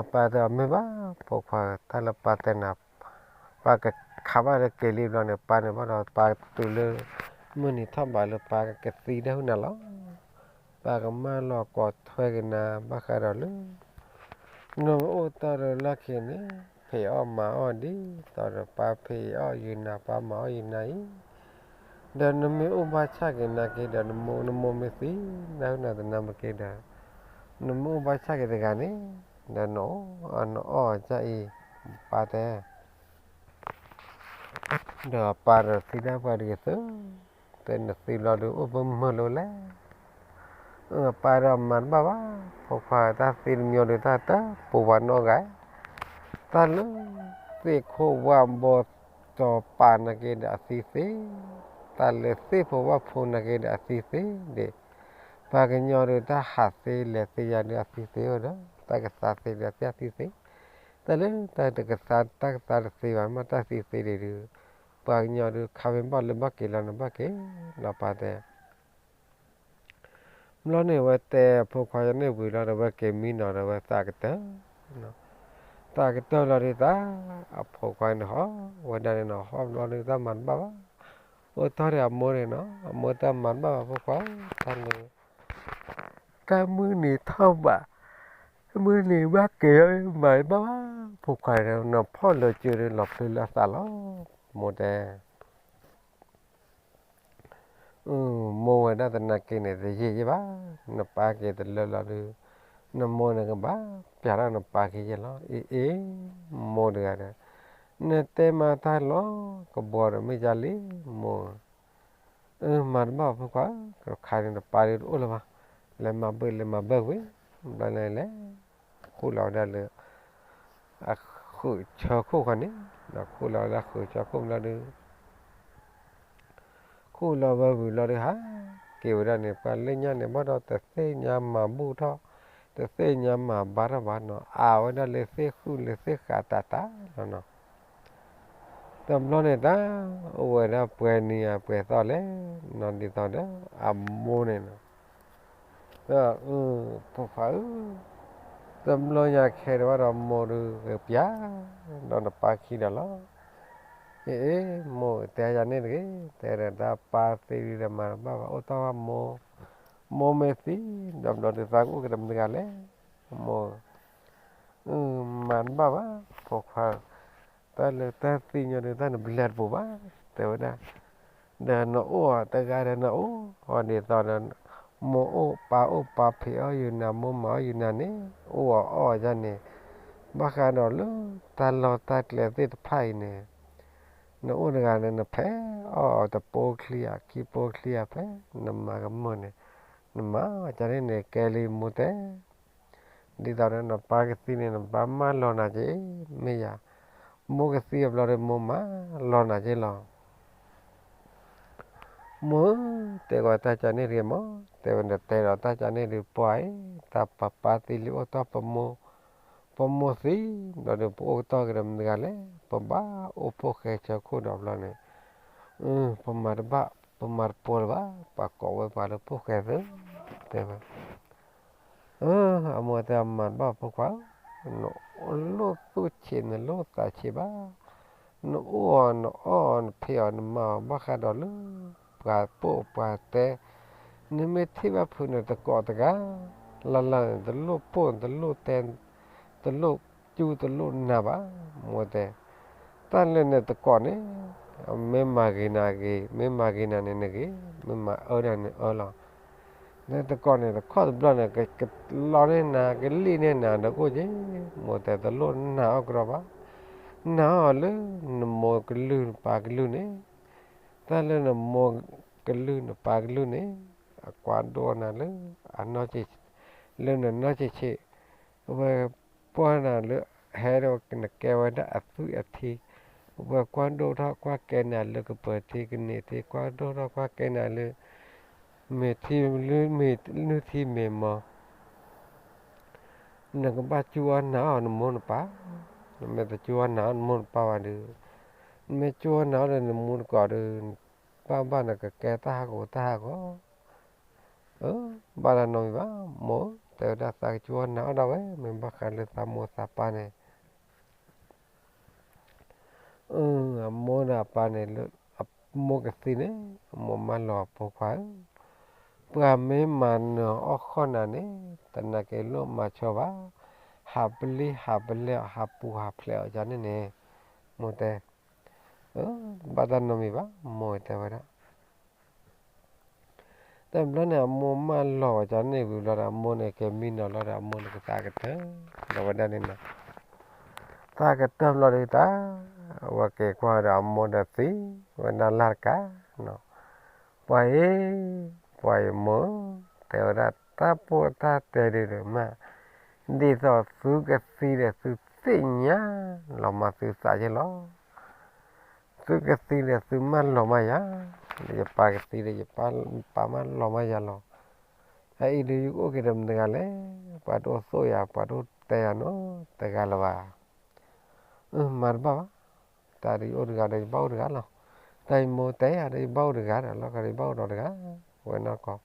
အပၢ်တဲအီၤ မ့ၢ်ဘၣ် ဖိခွါ တၢ်လၢပၢ်တဲနၤ, ပၢ်ကခးဘၣ်လၢက့ၤလံဘျီန့ၣ် ပၢ်န့ၣ်ဘၣ်ဒီး ပၢ်တုၤလၢ မုၢ်နံၤထီၣ်ဘးလၢပၢ်ကသံဒၣ်ဟုၣ်နၤလီၤ. ပၢ်ကမၢလီၤကိးထွဲက့ၤနၤ ဘၣ်ဃးဒီးလၢ နမ့ၢ်အိၣ်တ့ၢ်လၢလီၢ်ခံန့ၣ် ဖံးအီၣ်မၤအီၣ်ဒ်သိးဒီး ပၢ်ဖံးအီၣ်ယုာ်နၤ ပၢ်မၤအီၣ်ယုာ်နၤအံၤ, ဒီးနမ့ၢ်အိၣ်ဘၣ်ဆၣ်က့ၤနာ်က့ၤဒီး နမိၢ်နမိၢ်မ့ၢ်သံ နၢ်ဟူနၤတနၢ်မ့ၢ်က့ၤဒီး နမ့ၢ်အိၣ်ဘၣ်ဆၣ်က့ၤတဂၤန့ၣ် ဒီးနအီၣ်နအီၣ်ကၢ်အံၤ ပၢ်တဲ ဒီးအပၢ်ဒီးသံဒၣ်ပှၤတဂ့ၤသု, တဲနသံဘျီဒုး အိၣ်ပမုာ်လိာ်လဲၣ်. အပၢ်ဒီးမၤတဘၣ်ဘၣ်, ဖိခွါ တၢ်သံတမံၤဒုး တၢ်တပူၤပှၤနီတဂၤ, တၢ်လၢ သ့ၣ်ခိၣ်ဝၣ်ဘီတီၤပာ်နာ်က့ဒီးအသံသ့, တၢ်လၢသ့ၣ်ဖိဝၣ်ဖိနာ်က့ဒီးအသံသ့ဒီး, ပှၤကညီဒုး တၢ်ဟးသ့လဲၤသ့ယၤဒုးအသံသ့အိၣ်ဒီး တၢ်ကသါသ့ဒုးအသံသ့, တၢ်လၢတၢ်တကသါ တၢ်ကသါတသ့ဘၣ် မ့ၢ်တၢ်သံသ့ဒုး, ပှၤကညီဒုး ခါမ့ၢ်ဘၣ်လၢဘၣ်က့ၤလီၤန့ၣ် ဘၣ်က့ၤလီၤ ပၢ်တဲ ဘျီန့ၣ် ဝဲတဲဖိခွါယန့ၣ်ဝံၤလီၤဒီး ဝဲက့ၤမံနီၤဒီး ဝဲသးကတၢၢ်, သးကတၢၢ်လီၤဒုးသး, အဖိခွါန့ၣ်ဟီၣ်ဝဲဒၣ်န့ၣ်နီၤ, ဟီၣ်ဘျီဒုး တၢ်မၤတဘၣ်ဘၣ်, အိၣ်တ့ၢ်ဒီးအမိၢ်န့ၣ်နီၤ, အမိၢ်တၢ်မၤတဘၣ်ဘၣ် ဖိခွါ, တၢ်လၢ တၢ်မုၢ်နံၤထီၣ်ဘး, မုၢ်နံၤဘၣ်က့ၤ မၤတဘၣ်ဘၣ်, ဖိခွါန့ၣ် နဖီၣ်လၢာ်စုဒုး လီၤဖျၢလၢအသးလီၤ, မိၢ်တဲ မိၢ်ဝဲဒၣ်တနာ်က့ၤန့ၣ် တယံာ်ယံာ်ဘၣ်, နပၢ်က့ၤတလၢလီၤဒုး, နမိၢ်န့ၣ်ကဘၣ်ပျးထီၣ်နပၢ်က့ၤယဲလီၤ, အ့ အ့ မိၢ်တဂၤဒီး, နတဲမၤတၢ်လီၤကဘီဒီး မ့ၢ်ယါလံ မိၢ်, အၢ မၤတဘၣ်ဖိခွါ, ကခါန့ၣ်နပၢ်ဒုးတအိၣ်လၢၤဘၣ်, လဲၤမၤဘၢၣ် လဲၤမၤဘၢၣ်ကွံာ်, ဘျီန့ၣ်လဲၤ ခူၣ်လီၤဝဲဒၣ်လၢ အဃုာ်ဆၢခိၣ်ဃီန့ၣ်, ဒီးခူၣ်လီၤဝဲဒၣ်ဃုာ်ဆၢခိၣ်ဘျီဒုး ခူၣ်လီၤဝဲဝံၤဘျီဒုး ဟးက့ၤဝဲဒၣ်န့ၣ် ပှၤလၢညါန့ၣ် ဘၣ်ဒီးတသ့ၣ်ညါမၤဘူၣ်ထီၣ်, တသ့ၣ်ညါမၤဘၣ်ထီၣ်ဘၣ်နီၤ, အဝဲဒၣ်လၢသ့ၣ်ဃုာ်လၢသ့ၣ်ဃးတးတးလီၤနီၤ. တဘျီန့ၣ်တၢ် အိၣ်ဝဲဒၣ်ပှဲၤနံၤအပှဲၤသီလဲၣ်နီၤ, ဒ်သိးဒီး အမိၢ်န့ၣ်နီၤ, ဒီး ဖိခွါဧၢ, တဘျီညါခဲဒံးဘၣ်ဒီးမိၢ်ဒုးဂဲၤပျၢ် ဒီးနပၢ်ခံဒီးလီၤ. အ့ အ့ မိၢ်တဲယၤန့ၣ်တဂ့ၤ, တဲဒီးတၢ်ပၢ်သံဒုးဒီးမၤတဘၣ်ဘၣ် အိၣ်တီၢ်ဘၣ်မိၢ်, မိၢ်မ့ၢ်သံ ဒီးဘျီဒုးသးကအိၣ်က့ၤဒီးမတၤတဂၤလဲၣ်, မိၢ် မၤတဘၣ်ဘၣ် ဖိခွါ, တၢ်လၢတၢ်သံညီဒုးတၢ်နဘျဲတပူၤဘၣ်, တဲဝဲဒၣ်, ဒီးနအိၣ်အီၤတဂၤဒီးနအိၣ်အီၤဒ်သိးဒီး မိၢ်အိၣ်ပၢ်အိၣ်ပၢ်ဖံးအီၣ်ယုာ်နၤ မိၢ်မၤအီၣ်ယုာ်နၤန့ၣ် အိၣ်အီၤအီၣ်အီၤယၤန့ၣ်, ဘၣ်ဃးဒီးလၢတၢ်လီၢ်တၢ်ကျဲသ့ၣ်တဖၣ်အံၤန့ၣ် နအိၣ်တဂၤန့ၣ် နဖဲးအီၣ်အီၤတပိချံဧါ ခံပိချံဧါ ဖဲနမၤကမၢၢ်န့ၣ် နမၤအီၤကန့ၣ်န့ၣ် ကဲလံမိၢ်တဲ ဒ်သိးဒီးနပၢ်ကသံန့ၣ် နပၢ်မၢလီၤနၤက့ၤ မ့ၢ်ယၤ, မိၢ်ကသံအဘျီဒီးမိၢ်မၢလီၤနၤက့ၤလီၤ. မိၢ်ဧၢ, တဲကွၢ်တၢ်ကန့ၣ်တဂ့ၤမး, တဲဝဲဒၣ် တဲဒီးတၢ်ကန့ၣ်ဒုး ပှၤအံၤ တၢ်ပပၢ်သံလံအိၣ်တီၢ်ပမိၢ်, ပမိၢ်သံ ဘျီဒီးပအိၣ်ကတီၢ်က့ၤဒီးမတၤတဂၤလဲၣ်, ပဘၣ်အိၣ်ဖိၣ်ဃဲဆၢခိၣ်ဒီးဘျီန့ၣ်, ပမၤတဘၣ် ပမၤတပိလၢၤဘၣ်, ပှၤကိးဝဲပှၤလၢဖိၣ်ဃဲသု, တဲဝဲ အမိၢ်တဲအမၤတဘၣ်ဖိခွါဧၢ, နလိၣ်သူၣ်ဆံးနလိၣ်သးဆံးဘၣ်, နအိၣ်အီၤနအီၣ်အီၤနဖံးအီၤနမၤအီၤ ဘၣ်ဃးဒီးလၢ ပှၤပိာ်ပှၤတဲ, နမ့ၢ်ထံၣ်ဘၣ်ဖုးန့ၣ်တကိးတဂၤ, လၢ်လၢ်န့ၣ် တလိၣ်ပိာ်တလိၣ်တဲ, တလိၣ်ကၠူတလိၣ်နၤဘၣ်, မိၢ်တဲ, တၢ်လၢန့ၣ်တကိးန့ၣ်, မ့ၢ်မၤဂ့ၤနၤဂ့ၤ, မ့ၢ်မၤဂ့ၤနၤန့ၣ်နဂ့ၤ, မ့ၢ်မၤအၢနၤန့ၣ်အၢလီၤ. နတကိးန့ၣ် တခီတဘျီန့ၣ် ကလီန့ၢ်နၤ ကလံၣ်န့ၢ်နၤဒီးအိၣ်က့ၤ, မိၢ်တဲတလိၣ်နာ်အီၤကဒီးဘၣ်, နာ်အီၤလၢနမိၢ်ကလုၢ်နပၢ်ကလုၢ်န့ၣ်, တၢ်လၢနမိၢ်ကလုၢ်နပၢ်ကလုၢ်န့ၣ်, အကွၢ်ဒိၣ်နၤလၢ အနီၢ်ဆံး, လၢနနီၢ်ဆံးဆံး, အဝဲပှၢ်နၤလၢ ဟဲဒီးနကဲဝဲဒၣ်အသွံၣ်အထံ, အဝဲကွၢ်ဒိၣ်ထီၣ်ကွၢ်ကဲနၤလၢကပၢၤထံကန့ၢ်ထံ ကွၢ်ဒိၣ်ထီၣ်ကွၢ်ကဲနၤလၢ မ့ၢ်ထံလၢမ့ၢ်နုၢ်ထံမ့ၢ်မီၤ နကဘၣ်ကၠူအီၣ်နာ်အီၤနမိၢ်နပၢ်, နမ့ၢ်တကၠူအီၣ်နာ်အီၤနမိၢ်နပၢ်ဘၣ်ဒီး, နမ့ၢ်ကၠူအီၣ်နာ်အီၤဒီးနမူတကိးဒီး, ဘၣ်ဘၣ်နကကဲတၢ်ဟးဂီၤတၢ်ဟးဂီၤ, ဘၣ်တၢ်နီတမံၤဘၣ်, မိၢ်ဧၢ, တဲဝဲဒၣ်သးကကၠူအီၣ်နာ်အီၤဒၣ်ဝဲ မ့ၢ်ဘၣ်ဃးလၢသးမိၢ်သးပၢ်န့ၣ် အမိၢ်ဒီးအပၢ်န့ၣ်လၢ အမိၢ်ကသံန့ၣ် အမိၢ်မၢလီၤအဖိခွါဧၢ, ပှၤမ့ၢ်မၤနၢၤအီၣ်ဃီၣ်နၤန့ၣ် တနာ်က့ၤလိၣ်မၤဆီဘၣ်, ဟးပလံၢ်ဟးပလဲၢ်အီၤ ဟးပူၤဟးဖျဲးအီၤန့ၣ်န့ၣ်, မိၢ်တဲ, ဘၣ်တၢ်နီတမံၤဘၣ် မိၢ်တဲဝဲဒၣ် တဘျီန့ၣ် အမိၢ်မၢလီၤဝဲန့ၣ်ဝံၤဘျီဒီး အမိၢ်န့ၣ်ကမံနီၤလီၤဒီး အမိၢ်န့ၣ်ကသးကတၢၢ်လီၤဝဲဒၣ်န့ၣ်နီၤ, သးကတၢၢ်ဘျီဒီးတၢ်, အဝဲက့ၤကွၢ်ဒီးအမိၢ်ဒီးသံဝဲဒၣ်လၢ်တကးနီၤ, ပှၤအံၤ, ပှၤအံၤမိၢ်, တဲဝဲဒၣ်တၢ်ပိာ်တၢ်တဲဒုးမး, ဒ်သိးသုကသံဒီးသုသ့ၣ်ညါလီၤမၢ်သုသးယဲလီၤ သုကသံဒီးသုမၢလီၤမၢ်ယၤ, ဒီးယပၢ်ကသံဒီးယပၢ်မၢလီၤမၢ်ယၤလီၤ, အအံၤဒုးယကအိၣ်က့ၤဒီးမတၤတဂၤလဲၣ်, ပှၤတအိၣ်သိးယၤ ပှၤတအိၣ်တဲယၤနီတဂၤလၢၤဘၣ်, မၤတဘၣ်ဘၣ်, တၢ်ဒုးယအိၣ်တဂၤဒီးယဘၣ်အိၣ်တဂၤလီၤ, တၢ်ယမိၢ်တဲယၤဒီးယဘၣ်အိၣ်တဂၤဒီး လီၤဂာ်ဒီးယဘၣ်အိၣ်ဒီးတဂၤ, ဝဲနီၢ်ကီၢ်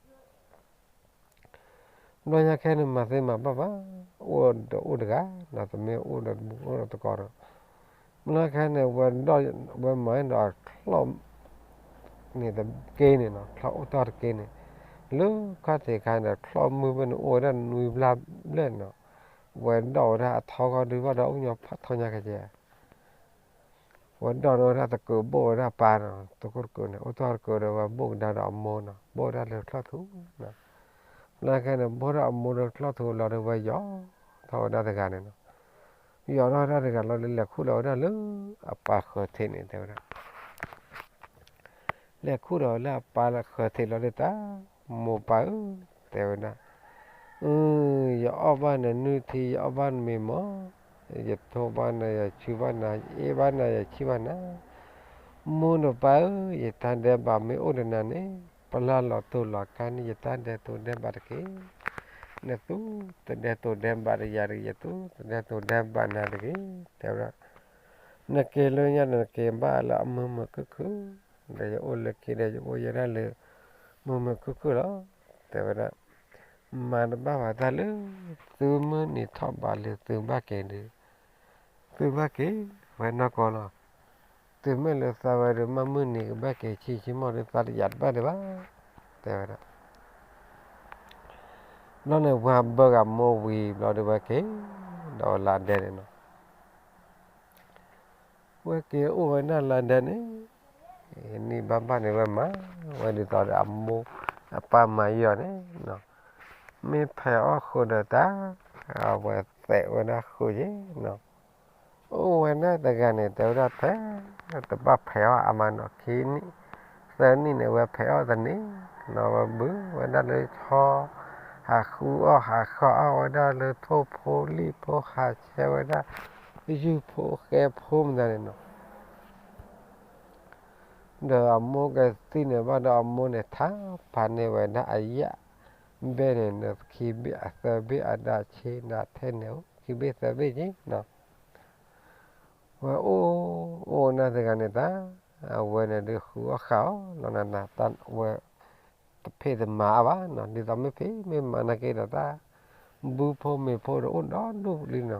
ဘျီညါခဲန့ၣ်မၤသ့မၤဘၣ်ဘၣ်, အိၣ်ဒီးအိၣ်တဂၤ, ဒီးတမ့ၢ်အိၣ်ဒီးတဘူၣ်အိၣ်ဒီးတကိးဒီး, ဘျီခဲန့ၣ် ဝဲမၤဒီးအချီၣ် န့ၣ်တက့ၢ်န့ၣ်နီၤ, ချီၣ်အိၣ်တီၢ်တက့ၢ်န့ၣ်, လၢခီၣ်ထံးခါန့ၣ် ချီၣ်မုၢ်ဖဲန့ၣ်အိၣ်ဝဲဒၣ်နွံဘျၢဘျဲၣ်နီၤ, ဝဲဒိးဝဲဒၣ်အထီခီဒုးဘၣ်ဒီးအိၣ်ညီဖးထီညါကဲကဲ ဝဲဒိးန့ၢ်ဝဲဒၣ်တကုးဘိၣ်ဝဲဒၣ်ပၢ်နီၤ, တကိၢ်တကုးန့ၣ် အိၣ်ထီၣ်တကုးဒီးဝဲဘိၣ်ကဒါဒီးအမိၢ်နီၤ, ဘိၣ်ဝဲဒၣ်လၢချီၣ်ထူနီၤ, ဘျီခဲန့ၣ် ဘိၣ်ထီၣ်အမိၢ်လၢချီၣ်ထူလီၤဒီးဝဲယီၤထီၣ်ဝဲဒၣ်တဂၤန့ၣ်နီၤ, ယီၤထီၣ်ဝဲဒၣ်တဂၤလီၤဒီးလဲၤခူၣ်လီၤဝဲဒၣ်လၢအပၢ်ဃၢၤထံးန့ၣ် တဲဝဲဒၣ် လဲၤခူၣ်ဒီးလၢအပၢ်လၢဃၢၤထံးလီၤဒီးတၢ်, မိၢ်ပၢ်ဧၢ, တဲဝဲဒၣ်, ယအီၣ်ဘၣ်နနုၢ်ထံ ယအီၣ်ဘၣ်နမ့ၤမီၢ်, ယထိးဘၣ်နၤ ယဆူဘၣ်နၤ ယအ့ၣ်ဘၣ်နၤ ယဆံၣ်ဘၣ်နၤ, မိၢ်ဒီးပၢ်ဧၢ, ယတၢ်ဒဲးဘးမ့ၢ်အိၣ်ဒီးနၤန့ၣ်, ပျၢ်လီၤတိၢ်လီၤကါန့ၣ် ယတၢ်ဒဲးတိၢ်ဒဲးဘးတက့ၢ်. နသူတဒဲတိၤဒဲးဘးဒီးယၤတဂ့ၤ, ယသူတဒဲတိၤဒဲးဘးနၤတဂ့ၤ, တဲဝဲဒၣ်, နက့ၤလၢညါဒီး နက့ၤဘၣ်လၢအမုာ်မုာ်ခုၣ်ခုၣ်, ဒီးယအိၣ်လၢခံဒီး ယအိၣ်ယဲဒၣ်လၢ မုာ်မုာ်ခုၣ်ခုၣ်လီၤ, တဲဝဲဒၣ်, မၤတဘၣ်ဘၣ်တၢ်လၢ သုမုၢ်နံၤထီၣ်ဘးလၢသုဘၣ်က့ၤဒီး သုဘၣ်က့ၤဝဲနီၢ်ကီၢ်လီၤ. တုၤမ့ၢ်လၢသးဝဲဒီး မုၢ်နံၤကဘၣ်က့ၤဆံးဆံးမီၢ်ဒီး သးတယာ်တဘၣ်ဒံးဘၣ်, တဲဝဲဒၣ်. ဘျီန့ၣ် ဝဲဘၢဂၤမိၢ်ဝံၤဘျီဒီး ဝဲက့ၤဒီးလါဒဲန့ၣ်နီၤ. ဝဲက့ၤအိၣ်ဝဲဒၣ်လါဒဲန့ၣ် နံၣ်ဘၣ်ဘၣ်န့ၣ် ဝဲမၤဝဲဒ်သိးဒီးအမိၢ်အပၢ်မၤယီၤန့ၣ်နီၤ. မ့ၢ်ဖဲးအီၣ်ဃုာ်ဒီးတၢ် အဝဲသဲးဝဲဒၣ်ဃုာ်က့ၤနီၤ. အိၣ်ဝဲဒၣ်တဂၤန့ၣ် တဲဝဲဒၣ် ဖဲတဘၣ်ဖဲးအီၣ်အါမးနီၤ, ခံနံၣ်သၢနံၣ်န့ၣ် ဝဲဖဲးအီၣ်တန့ၢ်နီၤ, ဝဲဘုးဝဲဒၣ်လၢဆီ ဟးဃုအီၣ်ဟးဃီအီၣ်ဝဲဒၣ်လၢထိၣ်ဖိလံၣ်ဖိ, ဟးဆဲဝဲဒၣ်ယုၢ်ဖိဃဲဖိမတၤန့ၣ်နီၤ. ဒီးအမိၢ်ကသံၣ်န့ၣ်ဘၣ်ဒီး အမိၢ်န့ၣ်ထါဖးန့ၢ်ဝဲဒၣ်အယၣ်ဘ့ၣ်န့ၣ် ဒီးခံဘ့ၣ်အသၢဘ့ၣ်အဒၣ်ဆ့နၤထဲန့ၣ် အိၣ်ခံဘ့ၣ်သၢဘ့ၣ်က့နီၤ. ဝဲအိၣ် အိၣ်ဝဲဒၣ်တဂၤန့ၣ်တၢ် အဝဲန့ၣ်ဒုးဃုအီၣ်ဃုအီၣ်လီၤနၤနၤ, တၢ်ဝဲ တဖံးတမၤအါဘၣ်နီၤ, ဒ်သိးမ့ၢ်ဖံးမ့ၢ်မၤနာ်က့ဒီးတၢ် ဘုဖိမ့ၤဖိဒီးအိၣ်ဒီဒူၣ်လံနီၤ.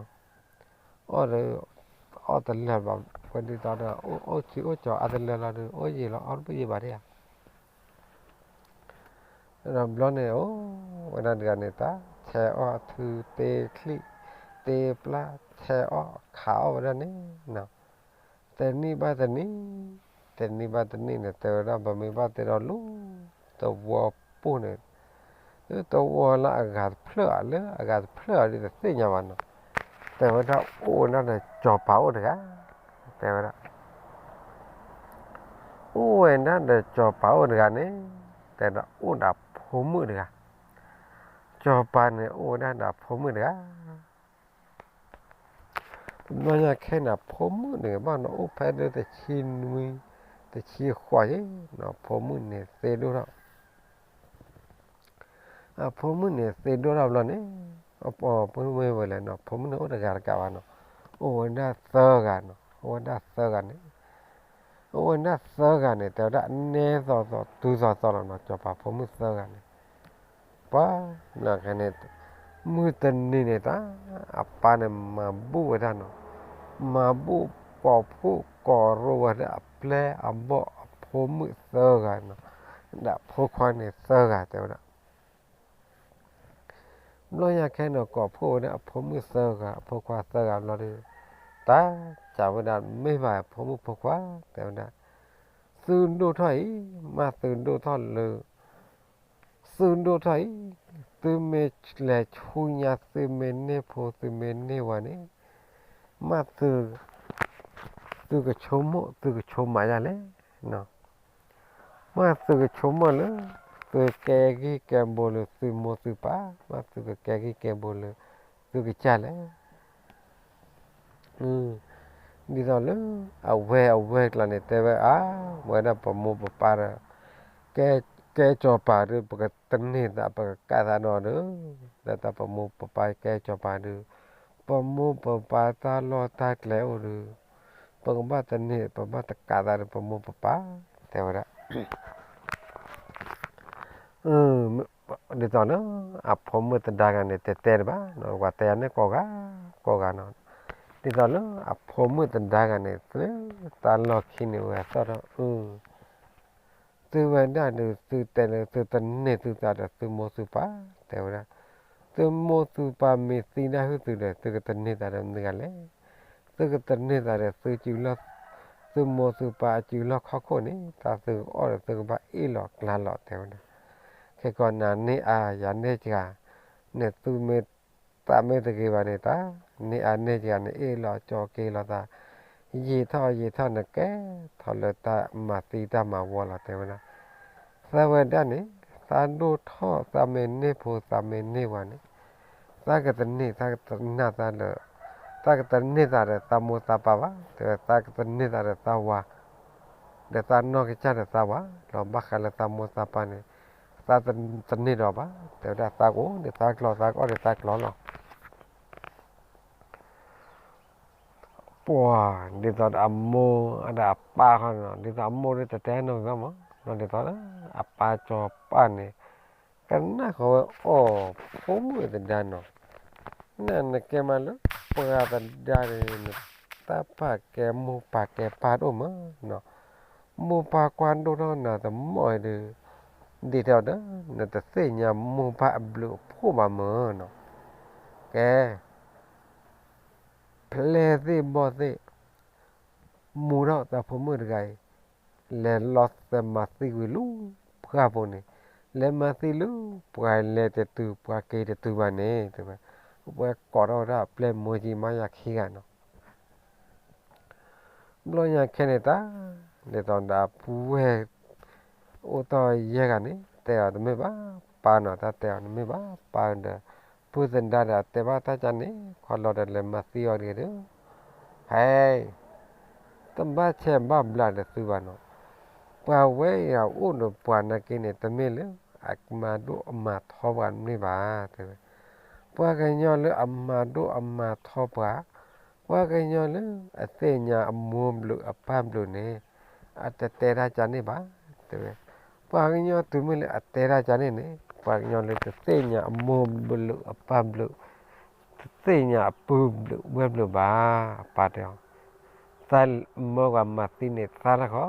အီၣ်ဒီး အီၣ်တလၢာ်ဘၣ်, ဝဲဒ်သိးဒီး အိၣ်ဆံးအိၣ်ကၠီၤအါတလၢာ်လီၤဒီး အိၣ်ယံာ်လီၤ အီၣ်တဘၣ်ယံာ်ဘၣ်ဒံးဧါ. ဒီးဘျီန့ၣ် အိၣ်ဝဲဒၣ်တဂၤန့ၣ်တၢ် ဆဲးအီၣ်ထုတ့ချံၣ်တ့ပျၢ် ဆဲးအီၣ်ခးအီၣ်ဝဲဒၣ်န့ၣ်နီၤ. တနံၣ်ဘၣ်တနံၣ် တနံၣ်ဘၣ်တနံၣ်န့ၣ် တဲဝဲဒၣ် ပမ့ၢ်ဘၣ်တဲဒီးလူၤ သဝီပူၤန့ၣ် သဝီလၢအဂၤတဖျၢၣ်ဧါ လၢအဂၤတဖျၢၣ်ဧါဒ်တသ့ၣ်ညါဘၣ်နီၤ. တဲဝဲဒၣ် အိၣ်ဝဲဒၣ်ဒီးစီၤပၤအိၣ်တဂၤ, တဲဝဲဒၣ် အိၣ်ဝဲဒၣ်ဒီးစီၤပၤအိၣ်တဂၤန့ၣ် တဲဒၣ်အိၣ်ဒီးဖိမုၣ်တဂၤ, စီၤပၤန့ၣ်အိၣ်ဝဲဒၣ်ဒီးဖိမုၣ်တဂၤ တဘျီညါခဲန့ၣ် အဖိမုၣ်န့ၣ် ဘၣ်နီၤအိၣ်ဖဲလၢတဆံနွံ တဆံဃိးယ့ၣ်နီၤ, ဖိမုၣ်န့ၣ်သ့ဒိၣ်ထီၣ်, အဖိမုၣ်န့ၣ်သ့ဒိၣ်ထီၣ်ဘျီန့ၣ် အဖိမုၣ်မ့ၢ်ဝဲလဲၣ်နီၤ, ဖိမုၣ်န့ၣ်အိၣ်တဂၤတကးဘၣ်နီၤ, အိၣ်ဝဲဒၣ်သၢဂၤနီၤ, အိၣ်ဝဲဒၣ်သၢဂၤန့ၣ် အိၣ်ဝဲဒၣ်သၢဂၤန့ၣ် တဲဝဲဒၣ်နဲသိးသိးတုၤသိးသိးလီၤနီၤ, စီၤပၤဖိမုၣ်သၢဂၤန့ၣ် ပှၤန့ၣ် မုၢ်တနံၤန့ၣ်တၢ် အပၢ်န့ၣ်မၤဘူၣ်ဝဲဒၣ်နီၤ, မၤဘူၣ်ကိးဖှိၣ်ကိးရိဝဲဒၣ်အပျဲၢ်အဘီၣ်အဖိမုၣ်သၢဂၤနီၤ, ဒီးအဖိခွါန့ၣ်သၢဂၤတဲဝဲဒၣ် ဘျီညါခဲန့ၣ် ကိးဖှိၣ်ဝဲဒၣ်အဖိမုၣ်သၢဂၤ အဖိခွါသၢဂၤဘျီဒီး တၢ်စံးဝဲဒၣ် မ့ၢ်ဘၣ်ဖိမုၣ်ဖိခွါ တဲဝဲဒၣ်, သုဒိၣ်ထီၣ်အံၤ မ့ၢ်သုဒိၣ်ထီၣ်လၢ သုဒိၣ်ထီၣ်အံၤ သုမ့ၢ်လဲၤဆူညါ သုမ့ၢ်န့ၢ်ဖိ သုမ့ၢ်န့ၢ်ဝၤန့ၣ် မ့ၢ်သု သုကဆိကမိၣ် သုကဆိမးယၤလဲၣ် မ့ၢ်သုကဆိကမိၣ်လၢ သုကဲဂံၢ်ကဲဘါလၢသုမိၢ်သုပၢ်, မ့ၢ်သုကကဲဂံၢ်ကဲဘါလၢသုကစၢ်လဲၣ်. ဒ်သိးလၢ အဝဲအဝဲကျါန့ၣ် တဲဝဲအါ ဝဲဒၣ်ပမိၢ်ပပၢ်ဒီး ကဲ ကဲစီၤပၤဒီး ပကတန့ၢ်သး ပကကးသးဒီးဒီး လၢတၢ်ပမိၢ်ပပၢ်ကဲစီၤပၤဒီး ပမိၢ်ပပၢ်တၢ်လီၢ်တၢ်ကျဲအိၣ်ဒီး ပကဘၣ်တန့ၢ် ပဘၣ်တကးသးဒီးပမိၢ်ပပၢ် တဲဝဲဒၣ် ဒ်သိးလၢ အဖိမုၣ်တဒါဂၤန့ၣ် တဲတဲတဘၣ် ပှၤတဲယၤန့ၣ်ကိးဂၤ ကိးဂၤနီၤ ဒ်သိးလၢအဖိမုၣ်တဒါဂၤန့ၣ် လၢတၢ်လီၢ်ခံန့ၣ် ဝဲသီၣ်ထီၣ် သုဝဲဒၣ်ဒီး သုတဲလၢသုတန့ၢ်သုသးဒီးသုမိၢ်သုပၢ် တဲဝဲဒၣ်, သုမိၢ်သုပၢ်မ့ၢ်သံဒၣ်ဟုၣ်သုဒီး သုကတန့ၢ်သးဒီးမတၤတဂၤလဲၣ်. သုကတန့ၢ်သးဒီးသုစုလီၢ် သုမိၢ်သုပၢ်အစုလီၢ်ခီၣ်ခိၣ်န့ၣ် တၢ်သုကအီၣ်ဒီးသုကဘၣ်အ့ၣ်လိာ်ကျါလိာ် တဲဝဲဒၣ်. ခဲကီးနၤန့ၢ်အါယၤန့ၢ်စှၤ န့ၣ်သုမ့ၢ် သးမ့ၢ်တဂ့ၤဘၣ်န့ၣ် တၢ်န့ၢ်အါန့ၢ်စှၤန့ၣ် အ့ၣ်လိာ်ကၠီက့ၤလိာ်သး ယံာ်ထီၣ်ယံာ်ထီၣ်န့ၣ် ကဲထီၣ်လၢတၢ်မၤသံတၢ်မၤဝီလီၤ တဲဝဲဒၣ်. သးဝဲဒၣ်န့ၣ် သးဒိၣ်ထီၣ် သးမ့ၢ်န့ၢ်ဖိ သးမ့ၢ်န့ၢ်ဝၤန့ၣ် သးကတန့ၢ် သးကတနၢ်သးလၢ သးကတန့ၢ်သးဒီးသးမိၢ်သးပၢ်ဘၣ် တဲဝဲ သးကတန့ၢ်သးဒီးသးဝၤ ဒီးသးနီၢ်ကစၢ်ဒီးသးဝၤလီၤ. ဘၣ်ဃးလၢသးမိၢ်သးပၢ်န့ၣ် သးတန့ၢ်ဒီးဘၣ်, တဲဝဲဒၣ်သးကအိၣ်ဒီးသးကျီၢ် သးကအီၣ်ဒီးသးကျီၢ်လီၤ. ပှၤဒ်သိးဒီးအမိၢ်ဒီးအပၢ်ဃီနီၤ, ဒ်သိးအမိၢ်ဒီးတတဲနီတမံၤဘၣ်မး, ဒ်သိးအပၢ်စီၤပၤန့ၣ် ကနၣ်ဃီဝဲအီၣ်ဖိမုၣ်သဒါနီၤ, နနကဲမးလၢပှၤသဒါန့ၣ် နတၢ်ပာ်ကဲမိၢ်ပာ်ကဲပၢ်တအိၣ်မးနီၤ, မိၢ်ပၢ်ကွၢ်ဒိၣ်ထီၣ်နၤတမီၢ်အံၤဒီး ဒ်သိးဒီး နတသ့ၣ်ညါမိၢ်ပၢ်အဘျုးအဖှိၣ်ဘၣ်မးနီၤ, ကဲ ဖျဲသ့ၣ်ဘီၣ်သ့ၣ်, မူထီၣ်သးဖိမုၣ်တဂၤအံၤ, လဲၤလီၤသဲးမၤသံကွံာ်လၢပှၢ်ပူၤန့ၣ်, လဲၤမၤသံလၢပှၤလဲၤတတုၤ ပှၤက့ၤတတုၤဘၣ်န့ၣ် တဲဝဲ, ဝဲကိးထီၣ်ဝဲဒၣ်အပျဲၢ်မူကၠံမါယၤခံဂၤနီၤ. ဘျီညါခဲန့ၣ်တၢ်, ဒ်သိးဒီးအပုၢ်ဝဲၢ် အိၣ်တ့ၢ်ယဲၢ်ဂၤန့ၣ် တဲအီၤတမ့ၢ်ဘၣ်ပၢ်နီၤ, တၢ်တဲအီၤတမ့ၢ်ဘၣ်ပၢ်ဒီး ပုၢ်သဒါဒီးအတဲဘၣ်တၢ်ကန့ၣ် ခီလီၤဒီးလဲၤမၤသံအီၤတဂ့ၤဒီး, ဟဲ, တဘၣ်ဆဲးဘၣ်ဘျးဒီးသုဘၣ်နီၤ, ပှၤဝဲအံၤအအိၣ်ဒီးပှၤနာ်က့န့ၣ် တမ့ၢ်လၢအမၤဒိၣ်အမၤထီပှၤတမ့ၢ်ဘၣ် တဲဝဲ, ပှၤကညီလၢအမၤဒိၣ်အမၤထီပှၤ, ပှၤကညီလၢအသ့ၣ်ညါအမိၢ်ဘျုးအပၢ်ဘျုးန့ၣ် အတတဲတၢ်ကန့ၣ်ဘၣ် တဲဝဲ, ပှၤကညီတုၤမ့ၢ်လၢအတဲတၢ်ကန့ၣ်န့ၣ် ပှၤကညီလၢတသ့ၣ်ညါအမိၢ်ဘျုးအပၢ်ဘျုး, တသ့ၣ်ညါအပုၢ်ဘျုးဝဲၢ်ဘျုးဘၣ်, အပၢ်တဲအီၤ, သးမၢကွၢ်မၤသံန့ၣ်သါလၢဃီ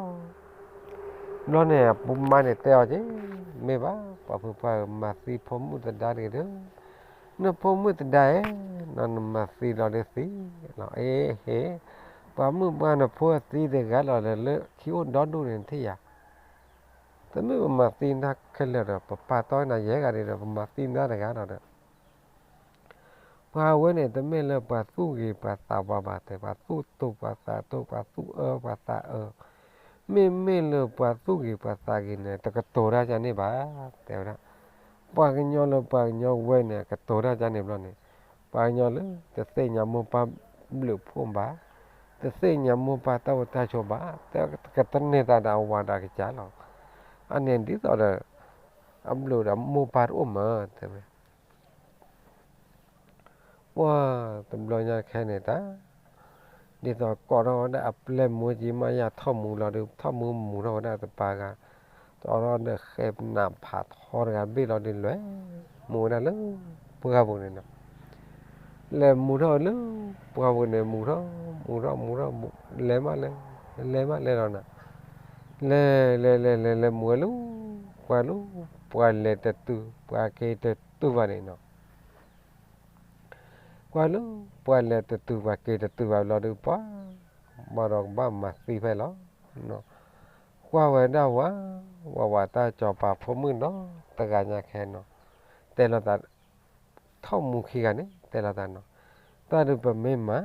ဘျီန့ၣ် အပုၢ်မါန့ၣ်တဲအီၤက့ၤ, မ့ၢ်ဘၣ် ပှၤဖုပှၢ်ဧၢ မၤသံဖိမုၣ်သဒါတဂ့ၤဒီး, နဖိမုၣ်သဒါဧၢ, နမၤသံလီၤဒီးသံလီၤ, အ့ဟ့, ပှၤမုၣ်ပှၢ်နဖိအသံတဂၤလီၤဒီး လၢခံအိၣ်ဒီဒူၣ်န့ၣ်ထံၣ်ယၤ, တမ့ၢ်ပမၤသံနၤခဲလၢာ်ဒီး ပပာ်တီနၤယဲၢ်ဂၤဒ်ဒီး ပမၤသံနၤတဂၤလီၤဒီး ပှၤဝဲန့ၣ် တမ့ၢ်လၢပှၤသူၣ်ဂ့ၤပှၤသးပှၢ်ဘၣ်တဲ, ပှၤသူၣ်တိာ်ပှၤသးတိာ် ပှၤသူၣ်အၢပှၤသးအၢ, မ့မ့ၢ်လၢပှၤသူၣ်ဂ့ၤပှၤသးဂ့ၤန့ၣ် တကတိၤတၢ်ကန့ၣ်ဘၣ်, တဲဝဲဒၣ်, ပှၤကညီလၢပှၤကညီဝဲန့ၣ် ကတိၤတၢ်ကန့ၣ်ဘျီန့ၣ်, ပှၤကညီလၢတသ့ၣ်ညါမိၢ်ပၢ်ဘျုးဖှိၣ်ဘၣ်, တသ့ၣ်ညါမိၢ်ပၢ်တၢ်အိၣ်တၢ်ဆိးဘၣ်, တကတန့ၢ်သးဒီးအဝၤဒီးအကစၢ်လီၤ, အန့ၣ်ဒ်သိးဒီး အဘျုးဒီးမိၢ်ပၢ်တအိၣ်မး တဲဝဲ ပှၤတဘျီညါခဲန့ၣ်တၢ်, ဒ်သိးကိးထီၣ်ဝဲဒၣ်အပျဲၢ်မူကၠံမါယၤထီၣ်မူလီၤဒီး ထီၣ်မူမူထီၣ်ဝဲဒၣ်တပၤဂၤ, တီထီၣ်ဒီးဃဲးနးဖးထီတဂၤဘ့ၣ်လီၤဒီးလဲၤမူဝဲဒၣ်လၢပှၢ်ပူၤန့ၣ်နီၤ, လဲၤမူထီၣ်ဝဲလၢပှၢ်ပူၤန့ၣ် မူထီၣ် မူထီၣ် မူထီၣ် လဲၤမးလဲၤ, လဲၤမးလဲၤလီၤနီၤ, လဲၤ လဲၤ လဲၤ လဲၤ လဲၤမူဝဲလၢ ပှၢ်လၢ ပှၤလဲၤတတုၤ ပှၤက့ၤတတုၤဘၣ်န့ၣ်နီၤ ကွၢ်လၢပှၤလဲၤတတုၤပှၤက့ၤတတုၤဘၣ်လီၤဒီး ပှၤ ဘၣ်ဒီးကဘၣ်မၤသံဖဲလီၤ. ကွၢ်ဝဲဒၣ်ဝဲ ဝဲဝဲတၢ်စီၤပၤဖိမုၣ်ဒီးတဂၤညါခဲနီၤ, တဲလိာ်သး ထီၣ်မူခံဂၤန့ၣ် တဲလိာ်သးနီၤ, တၢ်ဒုးပမ့ၢ်မၤ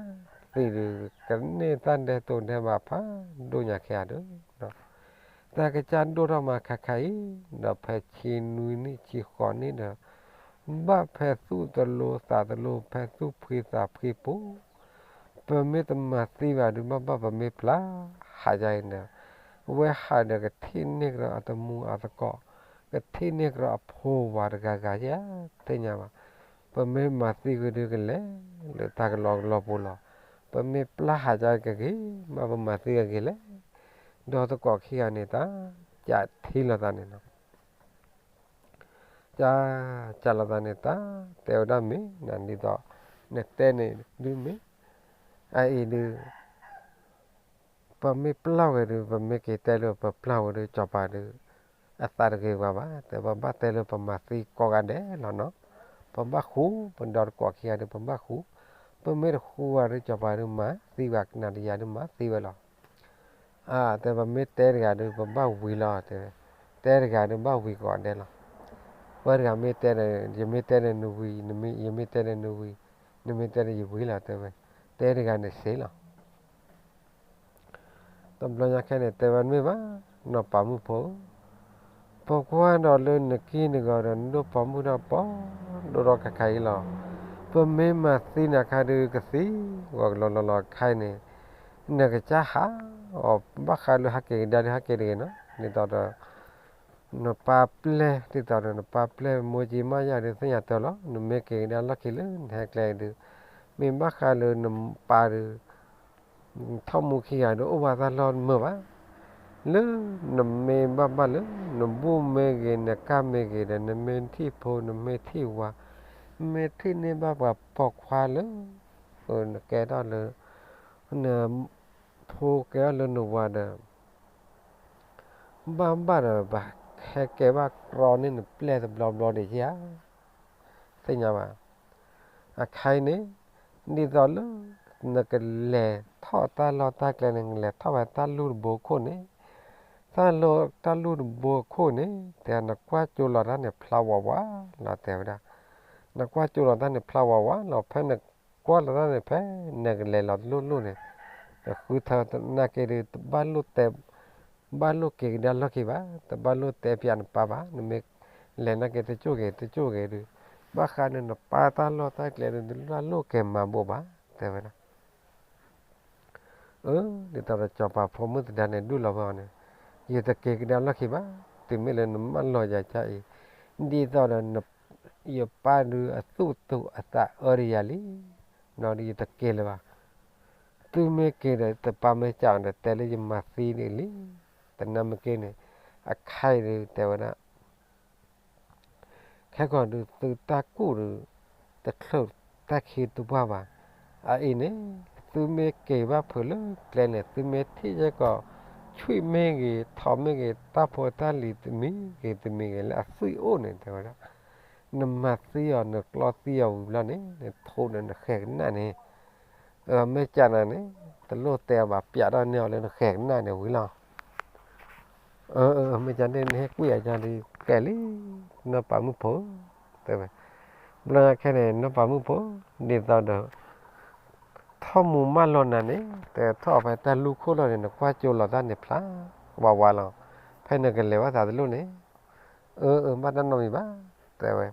သံဒုး ကန့ၢ်တၢ်ဒဲးတိာ်ဒဲးဘးဖးဒိၣ်ညါခဲဧါဒီး တၢ်ကစၢ်ဒိၣ်ထီၣ်မးခါခါအံၤ ဒီးဖဲဆံနွံနံၣ်ဆံဃိးနံၣ်ဒီး ဘၣ်ဖဲသူၣ်တလိသးတလိ ဖဲသူၣ်ဖှံသးဖှံပူၤ, ပမ့ၢ်တမၤသံဘၣ်ဒုး ဘၣ်ဘၣ်ပမ့ၢ်ပျၢ်ဟးယါအံၤဒီး အဝဲဟးဒီးကထံၣ်န့ၢ်ကဒီးအတမူအသကိး, ကထံၣ်န့ၢ်ကဒီးအဖိဝၤတဂၤဂၤယါ သ့ၣ်ညါဘၣ်. ပမ့ၢ်မၤသံကဒုးကလဲၤလၢတၢ်ကလီကလီပူၤလီၤ. ပမ့ၢ်ပျၢ်ဟးယါကဂ့ၤ မ့ၢ်ပမၤသံကဂ့ၤလဲၣ်. ဒီးသကိးခံဂၤန့ၣ် တၢ်ကးထံလိာ်သးန့ၣ်လီၤ. ကး ကးလိာ်သးန့ၣ် တၢ်တဲဝဲဒၣ်မ့ၢ်နၤဒ်သိး နတဲန့ၣ်ဒုးမ့ၢ် အအံၤဒုး ပမ့ၢ်ပျၢ်ဝဲဒုး ပမ့ၢ်က့ၤတဲလၢပပျၢ်ဝဲဒုး စီၤပၤဒုး အသးတဂ့ၤပှၤဘၣ်. တဲပဘၣ်တဲလၢပမၤသံကိးဂၤဒဲးလီၤနီၤ. ပဘၣ်ဃူ ပဒီသကိးခံဂၤဒုး ပဘၣ်ဃူ, ပမ့ၢ်တဃူဘၣ်ဒုး စီၤပၤဒုးမၤသံဘၣ် နၤဒီးယၤဒုးမၤသံဝဲလီၤ. အတဲပမ့ၢ်တဲတဂၤဒုး ပဘၣ်ဝံၤလီၤ တဲဝဲ, တဲတဂၤဒုးဘၣ်ဝံၤကိးဂၤဒဲးလီၤ. ပှၤတဂၤမ့ၢ်တဲဒီး ယမ့ၢ်တဲဒီးနဝံၤ, ယမ့ၢ်တဲဒီးနဝံၤ, နမ့ၢ်တဲဒီးယဝံၤလီၤ တဲဝဲ, တဲတဂၤန့ၣ်စ့လီၤ. တဘျီညါခဲန့ၣ် တဲဝဲမ့ၢ်ဘၣ်, နီၢ်ပၤမုၣ်ဖိ, ပကွၢ်ဒီးလၢနကံၢ်နဂီၤဒီး နဒိၣ်ပိာ်မုၣ်ထီၣ်ပှဲၤဒိၣ်ထီၣ်ခါခါအံၤလီၤ. ပမ့ၢ်မၤသံနၤခါဒုးကသံ ဂီၤကလီလီလီခါအံၤန့ၣ်, နကစၢ်ဟးအီၤ ဘၣ်ဃးလၢဟဲက့ၤကဒါဒုးဟဲက့ၤတဂ့ၤနီၤ, ဒ်သိးဒီး နပၢ်ပျဲၢ် ဒ်သိးဒီးနပၢ်ပျဲၢ် မိၢ်ကၠံမးယၤဒုး သ့ၣ်ညါတၢ်လီၤ. နမ့ၢ်က့ၤကဒါလီၢ်ခံလၢနဟဲကျဲဒုး, မ့ၢ်ဘၣ်ဃးလၢနပၢ်ဒုး ထီၣ်မူခံဂၤဒုး အိၣ်ဘၣ်တၢ်လီၢ်မုာ်ဘၣ်. လၢနမ့ၢ်ဘၣ်ဘၣ်လၢ နဘူၣ်မ့ၢ်ဂ့ၤ နကၢ်မ့ၢ်ဂ့ၤဒီး နမ့ၢ်ထံၣ်ဖိ နမ့ၢ်ထံၣ်ဝၤ, မ့ၢ်ထံၣ်န့ၢ်ဘၣ်ပှၤပိာ်ခွါလၢ နကဲထီၣ်လၢ နဖိကဲထီၣ်လၢနဝၤဒီး ဘၣ်ဘၣ်ဒီး ဘၣ်ဟဲကဲဘၣ်ကြီန့ၢ်နပျဲၢ်တဘျီဘျီဒံးဧါ. သ့ၣ်ညါဘၣ်. အခါအံၤန့ၣ် ဒ်သိးလၢ နကလဲၤထီၣ်တၢ်လီၢ်တၢ်ကျဲန့ၣ် နကလဲၤထီၣ်ဝဲတၢ်လုၢ်တဘိခိၣ်န့ၣ်, တၢ်လီၢ်တၢ်လုၢ်တဘိခိၣ်န့ၣ် တဲနကွၢ်ကၠိလီၤတၢ်န့ၣ် ဖျါဝးဝးလီၤ တဲဝဲဒၣ်. နကွၢ်ကၠိလီၤတၢ်န့ၣ် ဖျါဝးဝးလီၤ. ဖဲနကွၢ်လီၤတၢ်န့ၣ် ဖဲနကလဲၤလီၤတလိၣ်လိၣ်န့ၣ် နဃုထၢသနာ်က့ဒီး တဘၣ်လိၣ်တဲ ဘၣ်လိၣ်က့ၤကဒါလီၢ်ခံဘၣ်, တဘၣ်လိၣ်တဲပၠးနပၢ်ဘၣ်. နမ့ၢ်လဲၤနာ်က့ တကၠိၣ်ဂ့ၤ တကၠိၣ်ဂ့ၤဒီး ဘၣ်ဃးန့ၣ်နပၢ်တၢ်လီၢ်တၢ်ကျဲဒီး တဘၣ်လိၣ်က့ၤမၤဘိးဘၣ် တဲဝဲဒၣ်. အၢ ဒ်သိးဒီးစီၤပၤဖိမုၣ်သဒါန့ၣ် ဒူၣ်လီၤဝဲအီၤန့ၣ်, ယတက့ၤကဒါလီၢ်ခံဘၣ်. တုၤမ့ၢ်လၢနမၢလီၤယၤကါအံၤ, ဒ်သိးဒီး ယပၢ်ဒုးအသူၣ်အသးအၢတယၤလံ, နီၢ်ဒီးယတက့ၤလၢၤဘၣ်. သုမ့ၢ်က့ၤဒီး တပၢ်မ့ၢ်ကးဒီး တဲလၢယမၤသံဒ်လံ. တနၢ်မ့ၢ်က့ၤန့ၣ် အခါအံၤဒုးတဲဝဲဒၣ် ခဲကီၢ်ဒုး သုတၢ်ကူၣ်ဒုး တချုးတၢ်ခံတပှၢ်ဘၣ်. အအံၤန့ၣ် သုမ့ၢ်က့ၤဘၣ်ဖုးလၢကျဲန့ၣ် သုမ့ၢ်ထံၣ်ယဲကီး ဆွံၣ်မ့ၢ်ဂ့ၤ ထိးမ့ၢ်ဂ့ၤ တၢ်ဖိတၢ်လံၤတမံၤဂ့ၤတမံၤဂ့ၤလၢအသွံၣ်အိၣ်န့ၣ် တဲဝဲဒၣ်, နမၤသံအီၤနကျီသံအီၤဝံၤဘျီန့ၣ် နထိးဒီးနဃဲၤကနၣ်န့ၣ်, မ့ၢ်ကနၣ်န့ၣ် တလိၣ်တဲအီၤဘၣ် ပၠးထီၣ်န့ၢ်အီၤလၢနဃဲၤကနၣ်န့ၣ်ဝံၤလီၤ. မ့ၢ်ကန့ၣ် နဟဲကွံာ်အကါဒီးကဲလံ, နီၢ်ပၤမုၣ်ဖိ, တဲဝဲ. ဘျီညါခဲန့ၣ် နီၢ်ပၤမုၣ်ဖိ ဒ်သိးဒီး ထီၣ်မူမၢလီၤနၤန့ၣ် တဲထီၣ်ဖဲတၢ်လူၢ်ခိၣ်လီၤန့ၣ် နကွၢ်ကၠိလီၤတၢ်န့ၣ်ဖျါဝးဝးလီၤ. ဖဲနကလဲၤဘၣ်သးတလိၣ်န့ၣ်, အၢ အၢ ဘၣ်တၢ်နီတမံၤဘၣ် တဲဝဲ.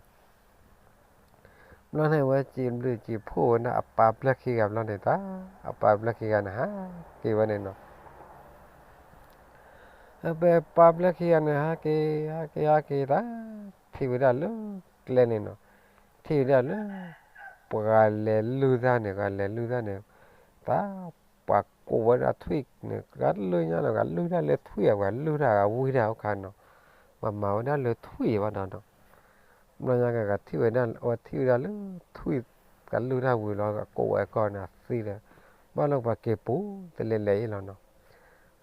ဘျီန့ၣ် ဝဲစံးဘျုးစံးဖှိၣ်ဝဲဒၣ်အပၢ်ပျဲၢ်ခံဂၤဘျီန့ၣ်တၢ်, အပၢ်ပျဲၢ်ခံဂၤန့ၣ် ဟးက့ၤဝဲန့ၣ်နီၤ. ဖဲပၢ်ပျဲၢ်ခံဂၤန့ၣ် ဟးက့ၤ ဟးက့ၤ ဟးက့ၤတၢ်, ထံၣ်ဝဲဒၣ်လၢကျဲန့ၣ်နီၤ, ထံၣ်ဝဲဒၣ်လၢ ပှၤလဲၤလုၢ်တၢ်န့ၣ် ပှၤလဲၤလုၢ်တၢ်န့ၣ်, တၢ် ပှၤကိးဝဲဒၣ်ထွံၣ်န့ၣ် ကလုၢ်ညါလီၤ ကလုၢ်တၢ်လၢထွံၣ် အဝဲလုၢ်တၢ် အဝံတၢ်အိၣ်ခါနီၤ, ပှၤမၤဝဲဒၣ်လၢထွံၣ်ဘၣ်ဒီးနီၤ. ဘျီညါကထံၣ်ဝဲဒၣ် အဝဲထံၣ်ဝဲဒၣ်လၢထွံၣ် ကလုၢ်တၢ်ဝံၤလီၤ ကကိးဝဲကီၢ်န့ၣ် အသံဒီး ဘၣ်လၢပှၤက့ၤပူၤတလဲၤလဲၤအံၤလီၤ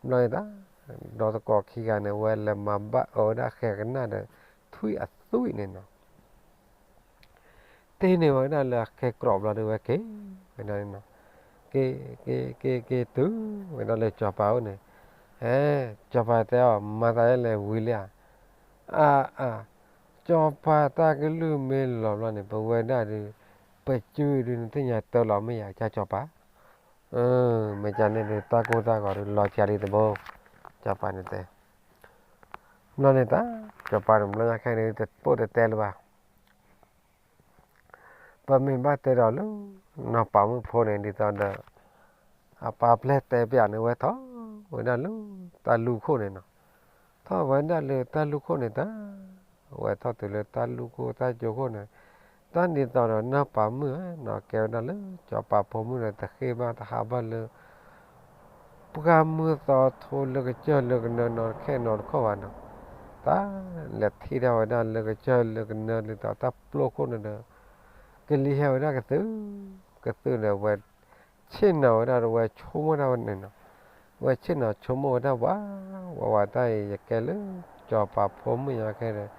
နီၤ. ဘျီန့ၣ်တၢ် ဒီသကိးခံဂၤန့ၣ် ဝဲလဲၤမၤဘၣ်အၢဝဲဒၣ်ဃဲၤကနၣ်ဒီး ထွံၣ်အသွံၣ်န့ၣ်နီၤ. တ့ၢ်န့ၢ်ဝဲဒၣ်လၢအဃဲၤကြီဘျီဒီး ဝဲက့ၤဝဲဒၣ်န့ၣ်နီၤ. က့ၤ က့ၤ က့ၤ က့ၤ တုၤဝဲဒၣ်လၢစီၤပၤအိၣ်န့ၣ်, ဟဲ စီၤပၤတဲအီၤ မၤသးဒ်လဲၣ်ဝံၤလံဧါ. အါ အါ စီၤပၤတၢ်ကလုၢ်မ့ၢ်လီၤဘျီန့ၣ် ပဝဲဒၣ်ဒီး ပစုဒုး နသ့ၣ်ညါတၢ်လီၤမ့ၢ်ယၤ ကၢ်စီၤပၤ. မ့ၢ်ကန့ၣ်ဒုး တၢ်ကိၢ်တၢ်ဂီၤဒုး လီၤကၢ်လံတဘိ, စီၤပၤန့ၣ်တဲ. ဘျီန့ၣ်တၢ် စီၤပၤန့ၣ် ဘျီညါခဲန့ၣ် တပိၢ်တတဲလၢၤဘၣ်. ပမ့ၢ်ဘၣ်တဲဒီးလၢ နီၢ်ပၤမုၣ်ဖိန့ၣ် ဒ်သိးဒီး အပၢ်ပျဲၢ်တဲပၠးန့ၣ် ဝဲထီၣ်ဝဲဒၣ်လၢတၢ်လူၢ်ခိၣ်န့ၣ်နီၤ. ထီၣ်ဝဲဒၣ်လၢတၢ်လူၢ်ခိၣ်န့ၣ်တၢ်, ဝဲထီၣ်တုၤလၢတၢ်လူၢ်ခိၣ်တၢ်ကၠိခိၣ်န့ၣ်, တၢ်ဒ်သိးဒီးနီၢ်ပၤမုၣ်ဧၢနီၤ ကဲဝဲဒၣ်လၢ စီၤပၤဖိမုၣ်န့ၣ် တဃ့ဘၣ်တဟးဘၣ်လၢ ပှၢ်မုၢ်သီထိလၢကစၢၢ်လၢကနၢနီတခဲနီတခီၣ်ဘၣ်နီၤ. တၢ်လဲၤထံၣ်ဒၣ်ဝဲဒၣ်လၢကစၢၢ်လၢကနၢဒ်သိးတၢ်ပျိခိၣ်န့ၣ်ဒီး ကလံၤဟဲဝဲဒၣ်ကသုၣ်, ကသုၣ်န့ၣ် ဝဲဆ့ၣ်နီၤဝဲဒၣ်ဒီး ဝဲဆိကမိၣ်ဒၣ်ဝဲန့ၣ်နီၤ. ဝဲဆ့ၣ်နီၤဆိကမိၣ်ဝဲဒၣ်ဝး, ဝးဝးတၢ်အံၤ ယကဲလၢ စီၤပၤဖိမုၣ်ညါခဲဒီး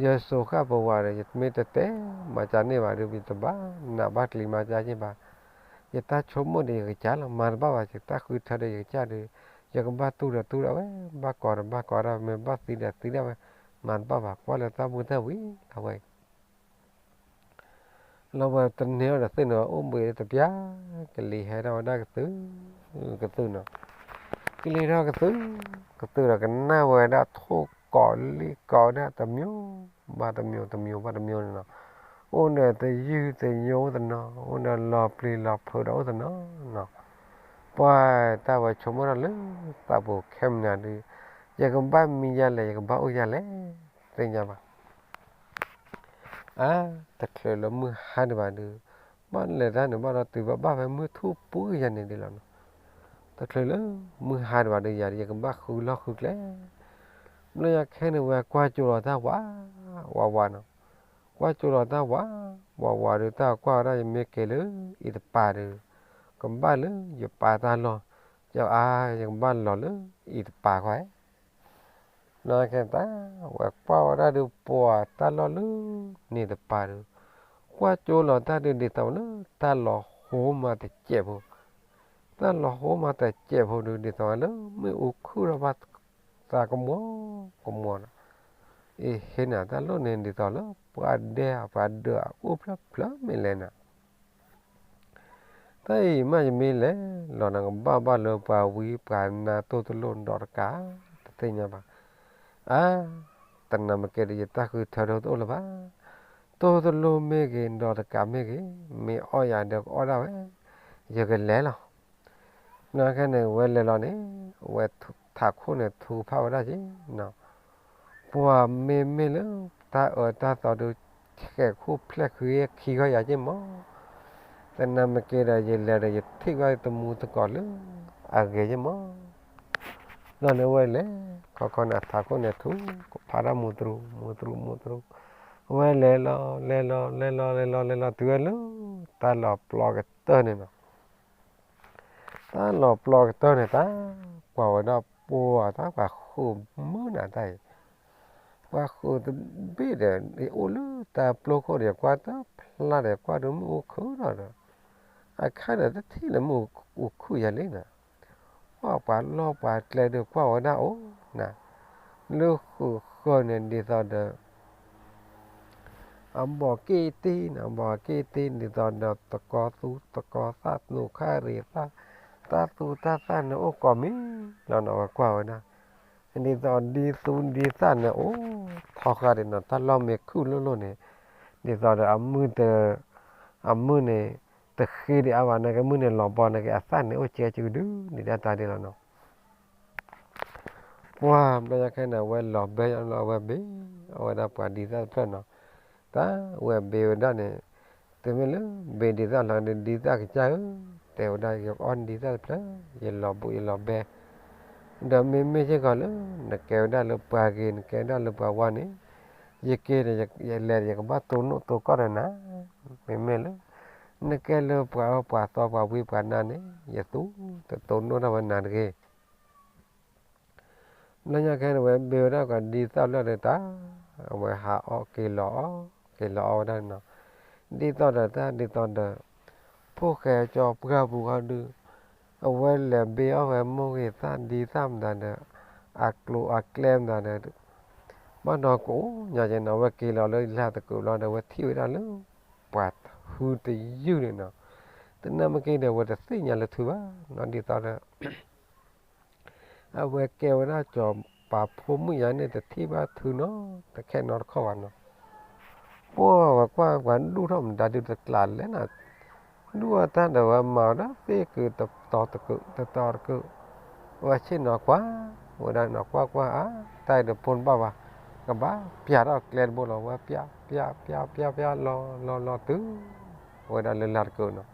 ယစိၤဃၣ်ပဝးဒီး ယမ့ၢ်တတဲမၤစၢ်န့ၢ်ဘၣ်ဒီး ယတဘၣ်နးဘၣ်ကျံၤမၤစၢ်က့ၤဘၣ်. ယတၢ်ဆိကမိၣ်ဒီးယကစၢ်လီၤ မၤတဘၣ်ဘၣ် ယတၢ်ဃုထၢဒီးယကစၢ်ဒီး ယကဘၣ်တူၢ်ဒီးတူၢ်ဒၣ်ဝဲ, ဘၣ်ကီဒီးဘၣ်ကီဒၣ်ဝဲ, မ့ၢ်ဘၣ်သံဒီးသံဒၣ်ဝဲ, မၤတဘၣ်ဘၣ် ကွၢ်လၢတၢ်မုၢ်တၢ်ဝံၤလီၤဝဲအံၤ လီၤဝဲတန့ၢ်အီၤဒီးသုၣ်န့ၣ် အိၣ်ဘှံးတပျၢ် ကလံၤဟဲဒၣ်ဝဲဒၣ်ကသုၣ်, ကသုၣ်နီၤ, ကလံၤထီၣ်ကသုၣ်, ကသုၣ်ဒီးကနၣ်ဝဲဒၣ်ထိၣ်ကိးလံၣ်ကိးဒၣ်တမျိုးဘၣ်တမျိုး တမျိုးဘၣ်တမျိုးန့ၣ်နီၤ, အိၣ်ဒီးတယုၢ်တညိအိၣ်တနီၤ, အိၣ်ဒီးလီၤပျံၤလီၤဖုးဒီးအိၣ်တနီၤနီၤ, ပှၢ်တၢ်ဝဲဆိကမိၣ်ထီၣ်လၢသးပူၤခဲမုၢ်နၤဒီး ယကဘၣ်မံယၤလဲၣ် ယကဘၣ်အိၣ်ယၤလဲၣ်, သ့ၣ်ညါဘၣ်. အါ, တချုးလၢမုၢ်ဟါဒံးဘၣ်ဒုး, ဘၣ်လဲၤတၢ်န့ၣ်ဘၣ်ဒီး တုၤဘၣ်ဘၣ်ဖဲမုၢ်ထူၣ်ပူၤယၤန့ၣ်ဒ်လီၤနီၤ. တချုးလၢမုၢ်ဟါဒံးဘၣ်ဒုး ယၤဒီး ယကဘၣ်ဃုလီၢ်ဃုကျဲ, ဘျီယၤခဲန့ၣ် ဝဲကွၢ်ကၠိလီၤတၢ်ဝးဝးဝးနီၤ. ကွၢ်ကၠိလီၤတၢ်ဝးဝးဝးဒုး တၢ်ကွၢ်ဝဲဒၣ် ယမ့ၢ်က့ၤလၢအံၤတပၤဒီး ကဘၣ်လၢယပာ်တၢ်လီၢ်, ယအါ ယကဘၣ်လီၤလၢအံၤတပၤဃီဧါ. ဘျီခဲတၢ် ဝဲကွၢ်ဝဲဒၣ်ဒုး ပှၤတၢ်လီၢ်လၢန့ၣ်တပၤဒုး, ကွၢ်ကၠိလီၤတၢ်ဒုး ဒ်သိးလၢတၢ်လီၤဟိမၤတစဲးဖိ, တၢ်လီၤဟိမၤတစဲးဖိဒုး ဒ်သိးလၢမ့ၣ်အူခုၣ်ထီၣ်ဘၣ်သးကမီၤကမီၤနီၤ. အ့ဟ့န့ၣ် တၢ်လီၢ်န့ၣ် ဒ်သိးလၢပှၤဒဲပှၤဒၢးအအိၣ်ဖျၢၣ်ဖျၢၣ်မ့ၢ်လဲၣ်နီၤ. တၢ်အံၤမးယမ့ၢ်လဲၤလီၤနီၤ ကဘၣ်ဘၣ်လၢပှၤဝံပှၤနါတိၢ်တလိၣ်ဒီးတကး တသ့ၣ်ညါဘၣ်. အါ, တနၤမ့ၢ်က့ၤဒီး ယတၢ်ဃုထၢဒီးတအိၣ်လၢၤဘၣ်. တိၢ်တလိၣ်မ့ၢ်ဂ့ၤ ဒီးတကးမ့ၢ်ဂ့ၤ, မ့ၢ်အီၣ်ယၤဒီးကအီၣ်ဒၣ်ဝဲ, ယကလဲၤလီၤ. ဘျီခဲန့ၣ် ဝဲလဲၤလီၤန့ၣ်, ဝဲထးခိၣ်န့ၣ် ထူကဖၣ်ဝဲဒၣ်က့ၤနီၤ. ပှၤမ့မ့ၢ်လၢတၢ်အၢတၢ်သီဒုး ဆဲးခိၣ်ဖျဲၣ်ဃံခံဂီၢ်ယၤက့ၤမး. တနၤမ့ၢ်က့ၤဒီး ယလဲၤဒီးယထံၣ်ဘၣ်တမူသကိးလၢအဂ့ၤက့ၤမး. ဘျီန့ၣ်ဝဲလဲၤ ခီခီန့ၣ် အထးခိၣ်န့ၣ်ထူကဖၣ်ဒၣ်မူတရူး မူတရူး မူတရူး, ဝဲလဲၤလီၤ လဲၤလီၤ လဲၤလီၤ လဲၤလီၤ လဲၤလီၤ တုၤဝဲလၢတၢ်လီၤပျီကတၢၢ်န့ၣ်နီၤ. တၢ်လီၤပျီကတၢၢ်န့ၣ် တၢ်ကွၢ်ဝဲဒၣ်ပှၤတၢ်ပှၤဃုာ်မုၢ်နၤတၢ်အံၤ, ပှၤဃုာ်တဘ့ၣ်ဒီး အိၣ်လၢတၢ်ပျီခိၣ်ဒီး ကွၢ်တဖျါဒီး ကွၢ်ဒုးမ့ၣ်အူခုၣ်ထီၣ်ဒီး အခါဒီးတထံၣ်လၢမ့ၣ်အူခုၣ်ယၤလံနီၤ. ပှၤပှၤလီၢ်ပှၤကျဲဒုးကွၢ်ဝဲဒၣ်အိၣ်နၤ, လၢဃုာ်ဃၢၤန့ၣ် ဒ်သိးဒီး အဘီၣ်က့ၣ်တ့ၢ်နီၤ, အဘီၣ်က့ၣ်တ့ၢ် ဒ်သိးဒီး သကိးသူသကိးသၣ် နူးခါရံၤသၣ်, တၢ်သူတၢ်သၣ်န့ၣ်အိၣ်ကိးမံၤလီၤနီၤ. ဝဲကွၢ်ဝဲဒၣ် ဒ်သိးဒ်သူဒ်သၣ်န့ၣ်အိၣ်ထီဃာ်ဒံးနီၤ. တၢ်လီၢ်မ့ၢ်ခုၣ်လိၢ်လိၢ်န့ၣ် ဒ်သိးဒီးအမုၢ်တ အမုၢ်န့ၣ် တဃ့ဒံးအါဘၣ် နာ်က့မုၢ်န့ၣ်လီၤဘီ နာ်က့အသၣ်န့ၣ်အိၣ်ကဲစုကဒု ဒ်ဒၣ်တၢ်ဒ်လီၤနီၤ. ပှၤဘျီညါခဲန့ၣ် အဝဲလီၤဘဲလီၤ အဝဲဘ့ၣ်အီၣ်ဝဲဒၣ်ပှၤဒံသၣ်တဖျၢၣ်နီၤ. တၢ်ဝဲဘ့ၣ်ဝဲဒၣ်န့ၣ် တမ့ၢ်လၢဘ့ၣ်ဒံသၣ်လီၤဒီး ဒံသၣ်ကစၢ်ဧၢ, တဲဝဲဒၣ် ယကအီၣ်ဒံသၣ်တဖျၢၣ် ယလီၤဘူးယလီၤဘဲ ဒီးမ့မ့ၢ်စ့ၢ်ကီးလၢ နကဲဝဲဒၣ်လၢပှၤဂ့ၤ နကဲဝဲဒၣ်လၢပှၤဝါန့ၣ် ယက့ၤဒီး ယလဲၤဒီးယကဘၣ်တိၢ်နီၣ်တိၢ်ကီၢ်ဒီးနၤ, မ့မ့ၢ်လၢ နကဲလၢပှၤအၢပှၤသီပှၤဝံပှၤနါန့ၣ် ယသူတတိၢ်နီၣ်တၢ်ဝဲနၤတဂ့ၤ. ဘျီညါခဲန့ၣ် ဝဲဘ့ၣ်ဝဲဒၣ်ကီးဒံသၣ်ဖျၢၣ်ဒီးတၢ် အဝဲဟးအီၣ်က့ၤလီၤအီၣ် က့ၤလီၤအီၣ်ဝဲဒၣ်န့ၣ်နီၤ. ဒ်သိးဒီးတၢ်ဒ်သိးဒီး ဖိၣ်ဃဲကၠီပှၢ်ပူၤဃီဒုး အဝဲလဲၤဘ့ၣ်အီၣ်ဝဲမိၢ်ဂ့ၤသၣ်ဒံသၣ်မတၤဒီး အကျိၤအကျဲမတၤဒီး ဘၣ်ဒီးကအိၣ်ညါက့နီၤ. အဝဲက့ၤလီၤလၢလၢ်တကုးဘျီဒီး အဝဲထံၣ်ဝဲဒၣ်လၢ ပှၤထုတယုၢ်န့ၣ်နီၤ. တနၤမ့ၢ်က့ၤဒီး အဝဲတသ့ၣ်ညါလၢထုဘၣ်နီၤ ဒ်သိးဒီး အဝဲကဲဝဲဒၣ်ကၠီၤပၤဖိမုၣ်ယါန့ၣ် တထံၣ်ဘၣ်ထုနီတခဲနီတခီဘၣ်နီၤ. ပှၤဝဲကွၢ်ပှၤဒူၣ်ထီၣ်မတၤဒုးတကျးလဲၣ်နီၤ. ဒူၣ်အတၢ်ဒီးဝဲမၤဝဲဒၣ်သ့ၣ်ကုးတတီၤတကုး တတီၤတကုး ဝဲဆ့ၣ်နီၤကွၢ်ဝဲဒၣ်နီၤ ကွၢ်ကွၢ်အါ တၢ်အံၤဒီးဖိတဘၣ်ဘၣ် ကဘၣ်ပျးထီၣ်ကျဲတဘိလီၤ. ဝဲပျးပျးပျးပျးလီၤလီၤလီၤတုၤ ဝဲဒၣ်လၢလၢ်တကုးနီၤ.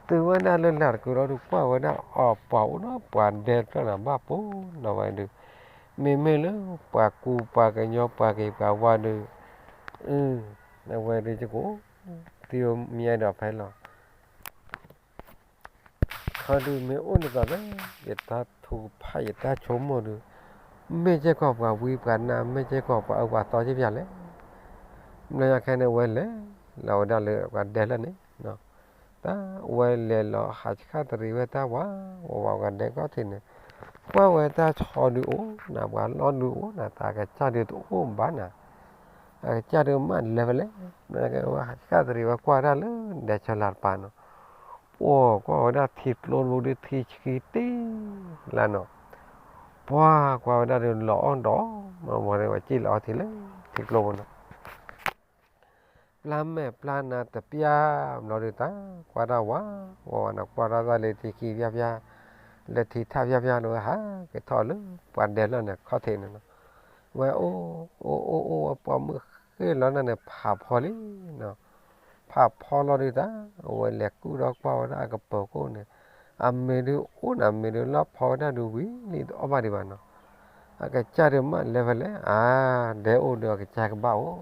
တုၤဝဲဒၣ်လၢလၢ်တကုးလီၤဒုး ကွၢ်ဝဲဒၣ်အီၤပှၤအိၣ်ဒီးပှၤဒဲဖျၢၣ်နီၤ ဘၣ်ပူၤနီၤဝဲဒုး မ့မ့ၢ်လၢပှၤကူပှၤကညီပှၤဂ့ၤပှၤဝါဒုး အဝဲဒုးယကိး သံမံဒီးဖဲလီၤ ခီဒုးမ့ၢ်အိၣ်ဒ်သိးဒီး ယတၢ်ထုကဖၣ်ယတၢ်ဆိကမိၣ်ဒုး မ့ၢ်ကဲကီးပှၤဝံပှၤနါ မ့ၢ်ကဲကီးပှၤအၢပှၤသီက့ၤပျၢ်လဲၣ်. ဘျီညါခဲန့ၣ် ဝဲလဲၤလီၤဝဲဒၣ်လၢပှၤဒဲဖျၢၣ်န့ၣ် တၢ်ဝဲလဲၤလီၤဟးဆှၣ်တရံးဝဲတၢ်ဝး ဝးဝးပှၤဒဲကီၢ်ထံးန့ၣ် ကွၢ်ဝဲတၢ်ဆီဒုးအိၣ်နၤ ပှၤလီၢ်ဒုးအိၣ်နၤ တၢ်အကစၢ်ဒုးတအိၣ်ဘၣ်နၤ အကစၢ်ဒုးမးလဲၤဖဲလဲၣ် ဝဲဟးဆှၣ်တရံးဝဲကွၢ်တၢ်လၢဒဲဆၢလၢ်တပၤနီၤ ပှၤကွၢ်ဝဲဒၣ်ထံကျိတဘိဒုးထံဆှံတ့ၢ်လၢနီၤ ပှၤကွၢ်ဝဲဒၣ်ဒုးလီၤအီၣ်ဒီး မ့ၢ်ဝဲစံၣ်လီၤအီထံလၢထံကျိပူၤနီၤ ပျၢ်မဲာ်ပျၢ်နါတပျၢ် ဘျီဒုးတၢ်ကွၢ်တၢ်ဝးဝးဝးနီၤ ကွၢ်တၢ်သၣ်လၢထံခံပျၢ်ပျၢ် လၢထံထၣ်ဖၠၣ်ဖၠၣ်ဒီးဝဲဟးက့ၤထီၣ်လၢပှၤဒဲလီၢ်န့ၣ်ခီၣ်ထံးန့ၣ်နီၤ. ဝဲအိၣ်အိၣ်အိၣ်အိၣ်ဝဲပိာ်မုၣ်ဃ့လီၤန့ၣ် ဖးဖီလံနီၤ. ဖးဖီလီၤဒုးတၢ် အဝဲလဲၤကူၣ်ထီၣ်ကွၢ်ဝဲဒၣ်အကပၤခိၣ်န့ၣ်, အမ့ၢ်ဒုးအိၣ်န့ၣ် အမ့ၢ်ဒုးလီၢ်ဖီဝဲဒၣ်ဒုးဝံၤလံတအီၣ်ဘၣ်ဒံးဘၣ်နီၤ. အကစၢ်ဒုးမ့ၢ်လဲၤဖဲလဲၣ်, အါ, ဒဲအိၣ်ဒီးအကစၢ်ကဘၣ်အိၣ်,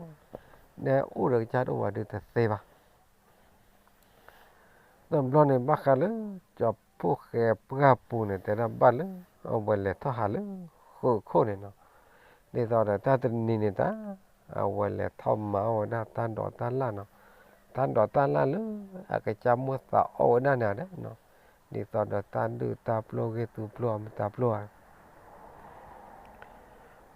ဒဲအိၣ်ဒီးကစၢ်တအိၣ်ဘၣ်ဒုးတသ့ဘၣ်. တဘျီန့ၣ် ဘၣ်ဃးလၢကၠီၤဖိၣ်ဃဲပှၢ်ပူၤန့ၣ် တဲဒၣ်ဘၣ်လၢ အဝဲလဲၤထီၣ်ဟးလၢဃုးခိၣ်န့ၣ်နီၤ. ဒ်သိးဒီးတၢ်တနံၤန့ၣ်တၢ် အဝဲလဲၤထီၣ်မၤအီၣ်ဝဲဒၣ်တၢ်ဒိးတၢ်လၣ်နီၤ. တၢ်ဒိးတၢ်လၣ်လၢအကစၢ်မိၣ်သးအီၣ်ဝဲဒၣ်န့ၣ်ဒီးနီၤ, ဒ်သိးဒီးတၢ်ဒုၣ်တၢ်ပျိၢ်ဂ့ၢ်သူပျိၢ်အမုၢ်တၢ်ပျိၢ်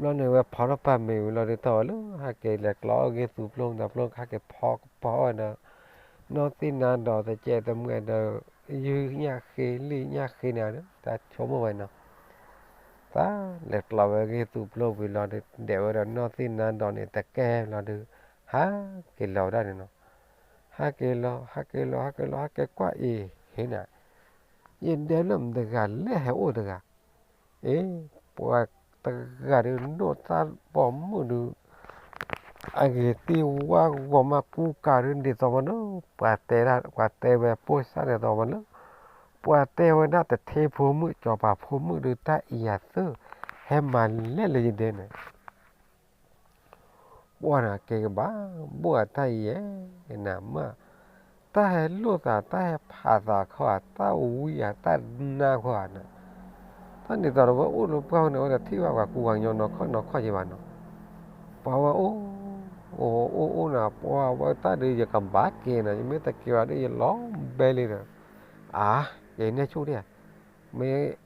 ဧါ ဘျီန့ၣ် ဝဲဖီထီၣ်ပာ်မ့ၤဝံၤလီၤဒုး ထီၣ်ဝဲလၢဟဲက့ၤလဲၤကျီအီၣ်ဂ့ၢ်သူပျိၢ်မုၢ်တၢ်ပျိၢ် ဟဲက့ၤဖီကပီၤအီၣ်ဝဲဒီး နီၢ်သံၣ်နါဒီးတကဲးတမှဲဒီး ယုၢ်ညၣ်ဃ့လံာ်ညၣ်ဃ့န့ၣ်ဒီး တၢ်ဆိကမိၣ်ဝဲနီၤ. သးလဲၤကျီဝဲဂ့ၢ်သူပျိၢ်ဝံၤလီၤဒုး ဒဲးဝဲဒီးနီၢ်သံၣ်နါဒီးန့ၣ် တကဲလီၤဒုး ဟးက့ၤလီၤဝဲဒၣ်န့ၣ်နီၤ. ဟဲက့ၤလီၤ ဟဲက့ၤလီၤ ဟဲက့ၤလီၤ ဟဲက့ၤကွၢ်အံၤ ဟ့န့ၣ် ယဒဲလၢမတဂၤလဲၣ် ဟဲအိၣ်တဂၤ အ့ ပှၤတဂၤဒုးဒိၣ်တၢ်ပိာ်မုၣ်ဒုး အဂ့ၤသံဝါဂီၤမးကူကၤဒုး ဒ်သိးမနုၤ ပှၤတဲဒၣ် ပှၤတဲဝဲပိၢ်စၢ်ဒ်သိးမနုၤ ပှၤတဲဝဲဒၣ်တထ့ဖိမုၣ် စီၤပၤဖိမုၣ်ဒုး တၢ်အံၤယၤသၢ ဟဲမၤလဲၣ်လၢယဒဲန့ၣ် ပှၢ်န့ၣ်က့ၤကဘၣ် ဘိၣ်အတၢ်အံၤယဲ နမ့ၢ် တၢ်ဟဲလိၣ်သး တၢ်ဟဲဖးသးခီဧါ တၢ်ဝံဧါ တၢ်နါခီဧါန့ၣ် တၢ်ဒ်သိးဒီးဝဲအိၣ်လၢပှၢ်န့ၣ် ဝဲတထံၣ်ဘၣ်ပှၤကူပှၤကညီနီၢ်ခီၣ်နီၢ်ခီၣ်ယဲဘၣ်နီၤ ပှၤဝဲအိၣ် အိၣ်အိၣ်န့ၣ် ပှၤဝဲတၢ်ဒုးယကဘၣ်က့ၤန့ၣ် ယမ့ၢ်တက့ၤဘၣ်ဒုးယလီၤဘဲလံဒီး အါ က့ၤနဲၣ်ဆူၣ်ဒံး မ့ၢ်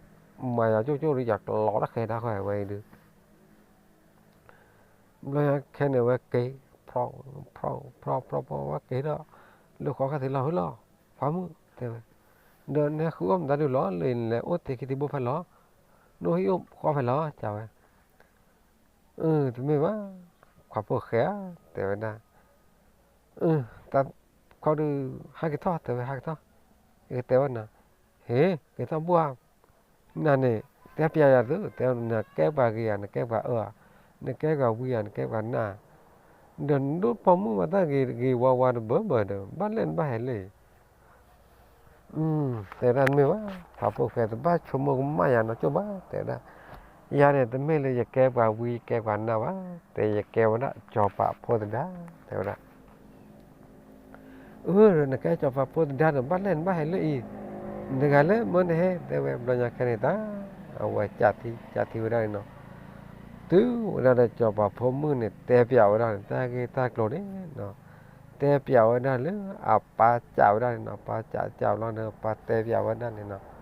မၤယၤကၠိၣ်ကၠိၣ်ဒုး ယကလီၤတၢ်ဃဲၤတၢ်ဃီဝဲအံၤဒုး ဘျီညါခဲန့ၣ်ဝဲက့ၤ ဖျီ ဖျီ ဖျီ ဖျီ ဝဲက့ၤဒီး လၢဃီခါသ့ၣ်လီၤ ဟ့ၣ်လီၤ ခွါမုၣ် တဲဝဲ ဒီးနဟဲဃုအီၣ်မတၤဒုးလီၤ လၢလဲၤအိၣ်တ့ၢ်ခံထံဘိဖဲလီၤ နအိၣ်ဟံၣ်အိၣ်ဃီဖဲလီၤ ကဝဲ အၢ တမ့ၢ်ဘၣ် ခွါဖိၣ်ဃဲဧၢ တဲဝဲဒၣ် အၢ တၢ်ခီဒုး ဟးက့ၤထီၣ် တဲဝဲ ဟးက့ၤထီၣ် ယကတဲဝဲနၤ ဟ့ၣ် က့ၤထီၣ်ဘိၣ်ဧါ နၤန့ၣ် တဲပျးယၤသု တဲနကဲပှၤဂ့ၤဧါ နကဲပှၤအၢဧါ နကဲပှၤဝံဧါ နကဲပှၤနၢ် ဒီးနဒိၣ်ပိာ်မုၣ်မၤတၢ်ဂ့ၤဂ့ၤဝါဝါတဘၢဘၢဒီး ဘၣ်လဲၣ်နဘၣ်ဟဲလၢအံၤ တဲဝဲဒၣ်မ့ၢ်ဘၣ် ခွါဖိၣ်ဃဲတဘၣ်ဆိကမိၣ်ကမၣ်ယၤနီၢ်ကၠိၣ်ဘၣ် တဲဝဲဒၣ် ယၤန့ၣ် တမ့ၢ်လၢယကဲပှၤဝံ ယကဲပှၤနၢ်ဘၣ် တဲယကဲဝဲဒၣ်စီၤပၤဖိသဒါ တဲဝဲဒၣ် အၢ နကဲစီၤပၤဖိသဒါဒီး ဘၣ်လဲၣ်နဘၣ်ဟဲလၢအံၤ နတဂၤလၢမၢနဟဲ တဲဝဲဘျီညါခဲန့ၣ်တၢ် အဝဲကးထံကးထံဝဲဒၣ်န့ၣ်နီၤ တုၤဝဲဒၣ်ဒီးစီၤပၤဖိမုၣ်န့ၣ် တဲပျးဝဲဒၣ်န့ၣ် တၢ်ဂ့ၢ်တၢ်ကျိၤန့ၣ်နီၤ တဲပျးဝဲဒၣ်လၢအပၢ်ကးဝဲဒၣ်န့ၣ်နီၤ ပၢ်ကးကးဘျီန့ၣ် ပၢ်တဲပျးဝဲဒၣ်န့ၣ်နီၤ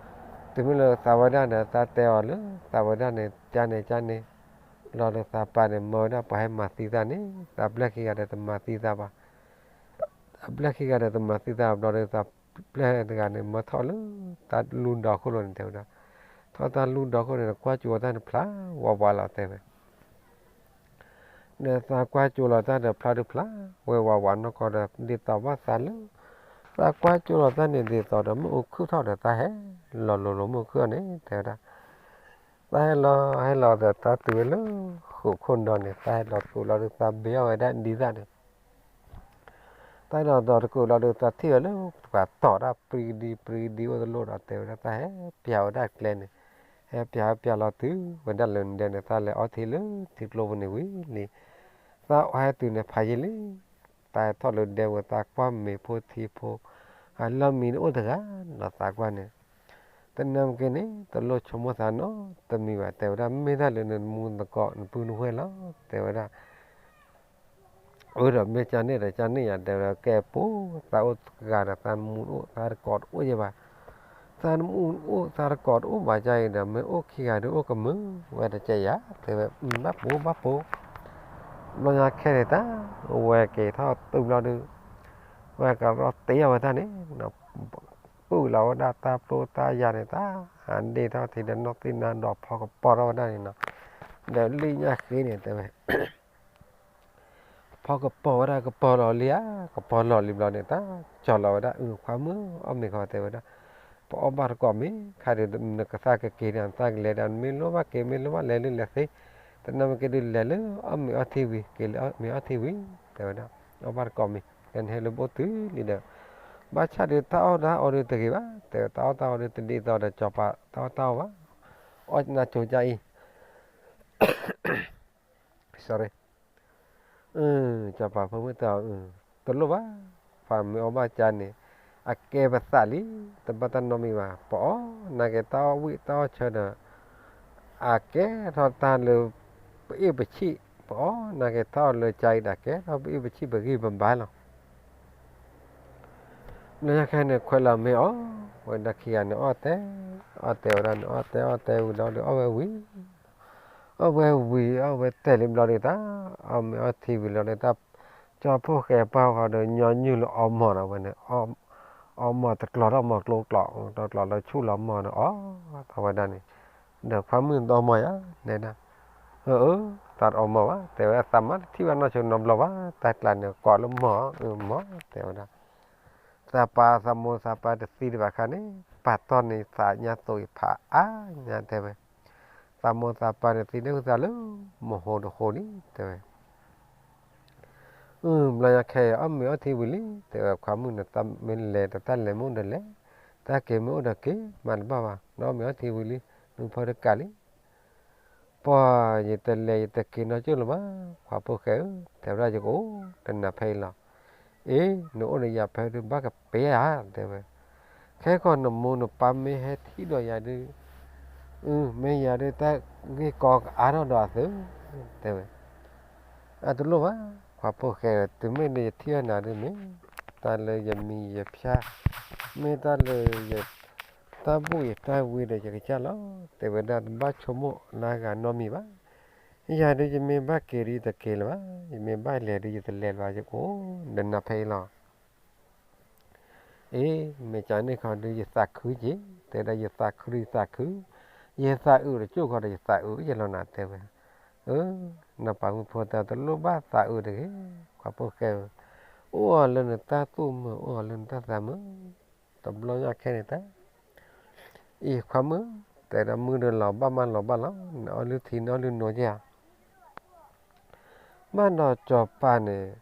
တုၤမ့ၢ်လၢသးဝဲဒၣ်န့ၣ် သးတဲအီၤလၢ သးဝဲဒၣ်န့ၣ် ကန့ၣ်ကန့ၣ် လီၤဒီးသးပၢ်န့ၣ် မၢဝဲဒၣ်ပှၤဟဲမၤသံသးန့ၣ် သးဘျဲၣ်ခံဂၤဒီးတမၤသံသးဘၣ် အဘျဲၣ်ခံဂၤဒီးတမၤသံသးဘျီဒီး သးဘျဲၣ်တဂၤန့ၣ် မၢထီၣ်လၢတၢ်လူၢ်ဒီခိၣ်လိၤန့ၣ် တဲဝဲဒၣ် ထီၣ်တၢ်လူၢ်ဒီခိၣ်န့ၣ် ကွၢ်ကၠိတၢ်န့ၣ်ဖျါဝးဝးလီၤ တဲဝဲ ဒီးသးကွၢ်ကၠိလီၤတၢ်ဒီးဖျါဒုးဖျါဝဲဝးဝးနီၢ်ကီၢ်ဒီး ဒ်သိးဘၣ်သးလၢ သးကွၢ်ကၠိလီၤတၢ်န့ၣ် ဒ်သိးဒီးမ့ၣ်အူခုၣ်ထီၣ်ဒီး သးဟဲလီၤလိၤလိၤမ့ၣ်အူခုၣ်အီၤန့ၣ် တဲဝဲဒၣ် သးဟဲလီၤဟဲလီၤဒီး သးတုၤဝဲလၢဃိးခိၣ်ဒီးန့ၣ် သးဟဲလီၤတကိးလီၤဒီး သးဘ့အီၣ်ဝဲဒၣ်ဒ်သၣ်န့ၣ် သးဟဲလီၤဒီးတကိးလီၤဒီး သးထံၣ်ဝဲလၢပှၤတီၤတၢ်ပြံကဒံပြံကဒံအိၣ်တလိၣ်ဒီး တဲဝဲဒၣ် သးဟဲပျးဝဲဒၣ်ကျဲန့ၣ် ဟဲပျးဟဲပျးလီၤတုၤဝဲဒၣ်လၢဒဲန့ၣ် သးလဲၤအီထံလၢထံကျိပူၤန့ၣ်ဝံၤလံ သးအီဟဲတုၤန့ၣ်ဖးယံာ်လံ သးဟဲထီၣ်လၢဒဲဝဲ သးကွၢ်မ့ၤဖိထံဖိ အလီၢ်မံန့ၣ်အိၣ်တဂၤနီၤ သးကွၢ်န့ၣ် တနၢ်မ့ၢ်က့န့ၣ် တလိၣ်ဆိကမိၣ်သးနီတမံၤဘၣ် တဲဝဲဒၣ် မ့ၢ်တၢ်လၢနမူနသကိးနပုၢ်နဝဲၢ်လီၤ တဲဝဲဒၣ် အၢ ဒီးမ့ၢ်ကန့ၣ်ဒီးကန့ၣ်ယၤ တဲဝဲဒၣ် ကဲပူၤ သးအိၣ်တဂၤဒီး သးနမူတအိၣ် သးတကိးတအိၣ်ယဲဘၣ် သးနမူတအိၣ် သးတကိးတအိၣ်ဘၣ် ကၢ်အံၤဒီး မ့ၢ်အိၣ်ခံဂၤဒုးအိၣ်ကမုာ်ဝဲတကဲယၤ တဲဝဲ ဘၣ်ပူၤ ဘၣ်ပူၤ ဘျီညါခဲန့ၣ်တၢ် ဝဲက့ၤထီၣ်တုၤဘျီဒုး ဝဲကရီတ့အီၣ်ဝဲတၢ်န့ၣ် ပုၢ်လီၤဝဲဒၣ်တၢ်ပျိတၢ်ယၤန့ၣ် တၢ်ဒ့ၣ်ထီၣ်ထံဒီးနီၢ်သံၣ်နါဒီးဖီကပီၤထီၣ်ဝဲဒၣ်န့ၣ်နီၤ ဒီးလံာ်ညၣ်ဃ့န့ၣ် တဲဝဲ ဖီကပီၤဝဲဒၣ် ကပီၤလီၤလံဧါ ကပီၤလီၤလံဘျီန့ၣ် တၢ်ကၠီလီၤဝဲဒၣ် အု ခွါမုၣ် အီၣ်မ့ၤခီ တဲဝဲဒၣ် ပအီၣ်ဘၣ်တကိးမ့ၢ်ခါဒီး နကသးကက့ၤဒီး နသးကလဲၤဒီး မ့ၢ်လိၣ်ဘၣ်က့ၤ မ့ၢ်လိၣ်ဘၣ်လဲၤလၢလဲၤသ့, တနၢ်မ့ၢ်က့ၤဒုးလဲၤလၢအီၣ်မ့ၤအီထံဝံၤ က့ၤလၢအီၣ်မ့ၤအီထံဝံၤ တဲဝဲဒၣ်, အီၣ်ဘၣ်တကိးမ့ၢ် ဒီးနဟဲလၢဘိၣ်တုၤလံဒီး, ဘၣ်ဆၣ်ဒီးတၢ်အီၣ်တၢ်အီဒုးတဂ့ၤဘၣ်, တဲဝဲတၢ်အီၣ်တၢ်အီဒုးတဒ်သိးဒီးစီၤပၤတၢ်အီၣ်တၢ်အီဘၣ်, အီၣ်နၢ်ကၠိကၢ်အံၤ sorry, စီၤပၤဖိမုၣ်တဲအီၤ, တလိၣ်ဘၣ်, ပှၤမ့ၢ်အီၣ်ဘၣ်ကၢ်န့ၣ် အကဲပသးလံ, တဘၣ်တၢ်နီတမံၤဘၣ်, ပအီၣ်နာ်က့ၤတၢ်အီၣ်ဝံၣ်တၢ်အီၣ်ဆၢဒီး အကဲထီၣ်တၢ်လၢပအ့ၣ်ပဆံၣ်, ပအီၣ်နာ်က့ၤတၢ်အီၣ်လၢကၢ်အံၤဒီး ကဲထီၣ်ပအ့ၣ်ပဆံၣ်ပဂံၢ်ပဘါလီၤ. လၢညါခဲန့ၣ် ခွဲးလီၤမ့ၢ်အီၣ်ဝဲဒၣ်ခံဂၤန့ၣ် အီၣ်တဲ, အီၣ်တဲဝဲဒၣ်န့ၣ် အီၣ်တဲအီၣ်တဲဝံၤဒီး အီၣ်ဝဲဝံၤ, အီၣ်ဝဲဝံၤ အီၣ်ဝဲတဲာ်လံဘျီဒုးတၢ်, အီၣ်မ့ၤအီထံဝံၤလီၤဒုးတၢ်, ကၠီဖိဃဲၤပှၢ်ဃီဒီး ညီနုၢ်လၢအီမီၤဒီးဝဲန့ၣ်, အီမီၤတကျီၤထီၣ်မီၤကျိကျိး, တကျီၤလၢဆူၣ်လီၤမီၤဒီး အီၣ်ထီၣ်ဝဲဒၣ်န့ၣ်, ဒီးခွါမုၣ်တအီမီၤယၤ, နဲဒၣ်, အၢ အၢ သးတအီမီၤဘၣ်, တဲဝဲအသးမၤတထံၣ်ဘၣ်နီၢ်ဆိနီတဘျီဘၣ်, တၢ်ကျါန့ၣ် ကိးလၢမီၤ, အၢ မီၤ တဲဝဲဒၣ် သးပၢ်သးမိၢ်သးပၢ်တသံဒံးဘၣ်ခါန့ၣ်, ပာ်တီၢ်န့ၢ်သးညါသိးအံၤဖးအါညါတဲဝဲ, သးမိၢ်သးပၢ်န့ၣ်သံဒၣ်ဝံသးလၢ မဟိတဃိလံ တဲဝဲ, အၢ ဘျီညါခဲအံၤ အီၣ်မ့ၤအီထံဝံၤလံ တဲဝဲ, ခွါမုၣ်န့ၣ် မ့ၢ်လဲၤဒီးတၢ်လဲၤမ့ၢ်အိၣ်ဒီးလဲၤ, တၢ်က့ၤမ့ၢ်အိၣ်ဒီးက့ၤ မၤတဘၣ်ဘၣ်, နအီၣ်မ့ၤအီထံဝံၤလံ နဖၢတကးလံ ပှၤ ယတလဲၤယတက့ၤနီတကၠိၢ်လၢၤဘၣ်, ခွါဖိၣ်ဃဲဧၢ, တဲဝဲဒၣ်ယကအိၣ်ဒီးနၤဖဲအံၤလီၤ. အ့ နအိၣ်ဒီးယၤဖဲဒုးဘၣ်ကပျဲဧါ တဲဝဲ, ခဲကီးနမိၢ်နပၢ်မ့ၢ်ဟဲထံၣ်ဒီးယၤဒုး, မ့ၢ်ယၤဒုးတၢ်ဂ့ၢ်ကီကအါထီၣ်ဒီးအသု, တဲဝဲ အတလိၣ်ဘၣ်, ခွါဖိၣ်ဃဲဧၢ, တုၤမ့ၢ်လၢယထံၣ်အီၤနၤဒုးမ့ၢ် တၢ်လၢယမံၤယဖၠၣ်, မ့ၢ်တၢ်လၢယ တၢ်ဘူၣ်ယတၢ်ဝံဒီးယကစၢ်လီၤ, တဲဝဲဒၣ်တဘၣ်ဆိကမိၣ်လၢအဂၤနီတမံၤဘၣ်. ယၤဒုးယမ့ၢ်ဘၣ်က့ၤဒုးယတက့ၤလၢၤဘၣ်, ယမ့ၢ်ဘၣ်လဲၤဒုးယတလဲၤလၢၤဘၣ်, ယကအိၣ်ဒီးနၤဖဲအံၤလီၤ. အ့ မ့ၢ်ကန့ၣ်ခီဒုးယသးခုက့ၤ, တဲဒၣ်ယသးခုဒုးယသးခု, ယသးအုးတကၠိၢ်ခီဒီးယသးအုး ယလီၤနၤတဲဝဲ, အၢ နပာ်မုၣ်ဖိတဲတလိၣ်ဘၣ်သးအုးတဂ့ၤ, ခွါဖိၣ်ဃဲဧၢ, အိၣ်အီၤလၢနတၢ်သူၣ်မုာ် အိၣ်အီၤလၢနတၢ်သးမုာ်, တဘျီညါခဲန့ၣ်တၢ် အံၤခွါမုၣ်, တဲဒၣ်မုၢ်ဒီးလီၤဘၣ်မးလီၤဘၣ်လီၤ, နအီၣ်လုၢ်ထံနအီၣ်လုၢ်နိက့ဧါ. ဘၣ်ဒီးစီၤပၤန့ၣ်,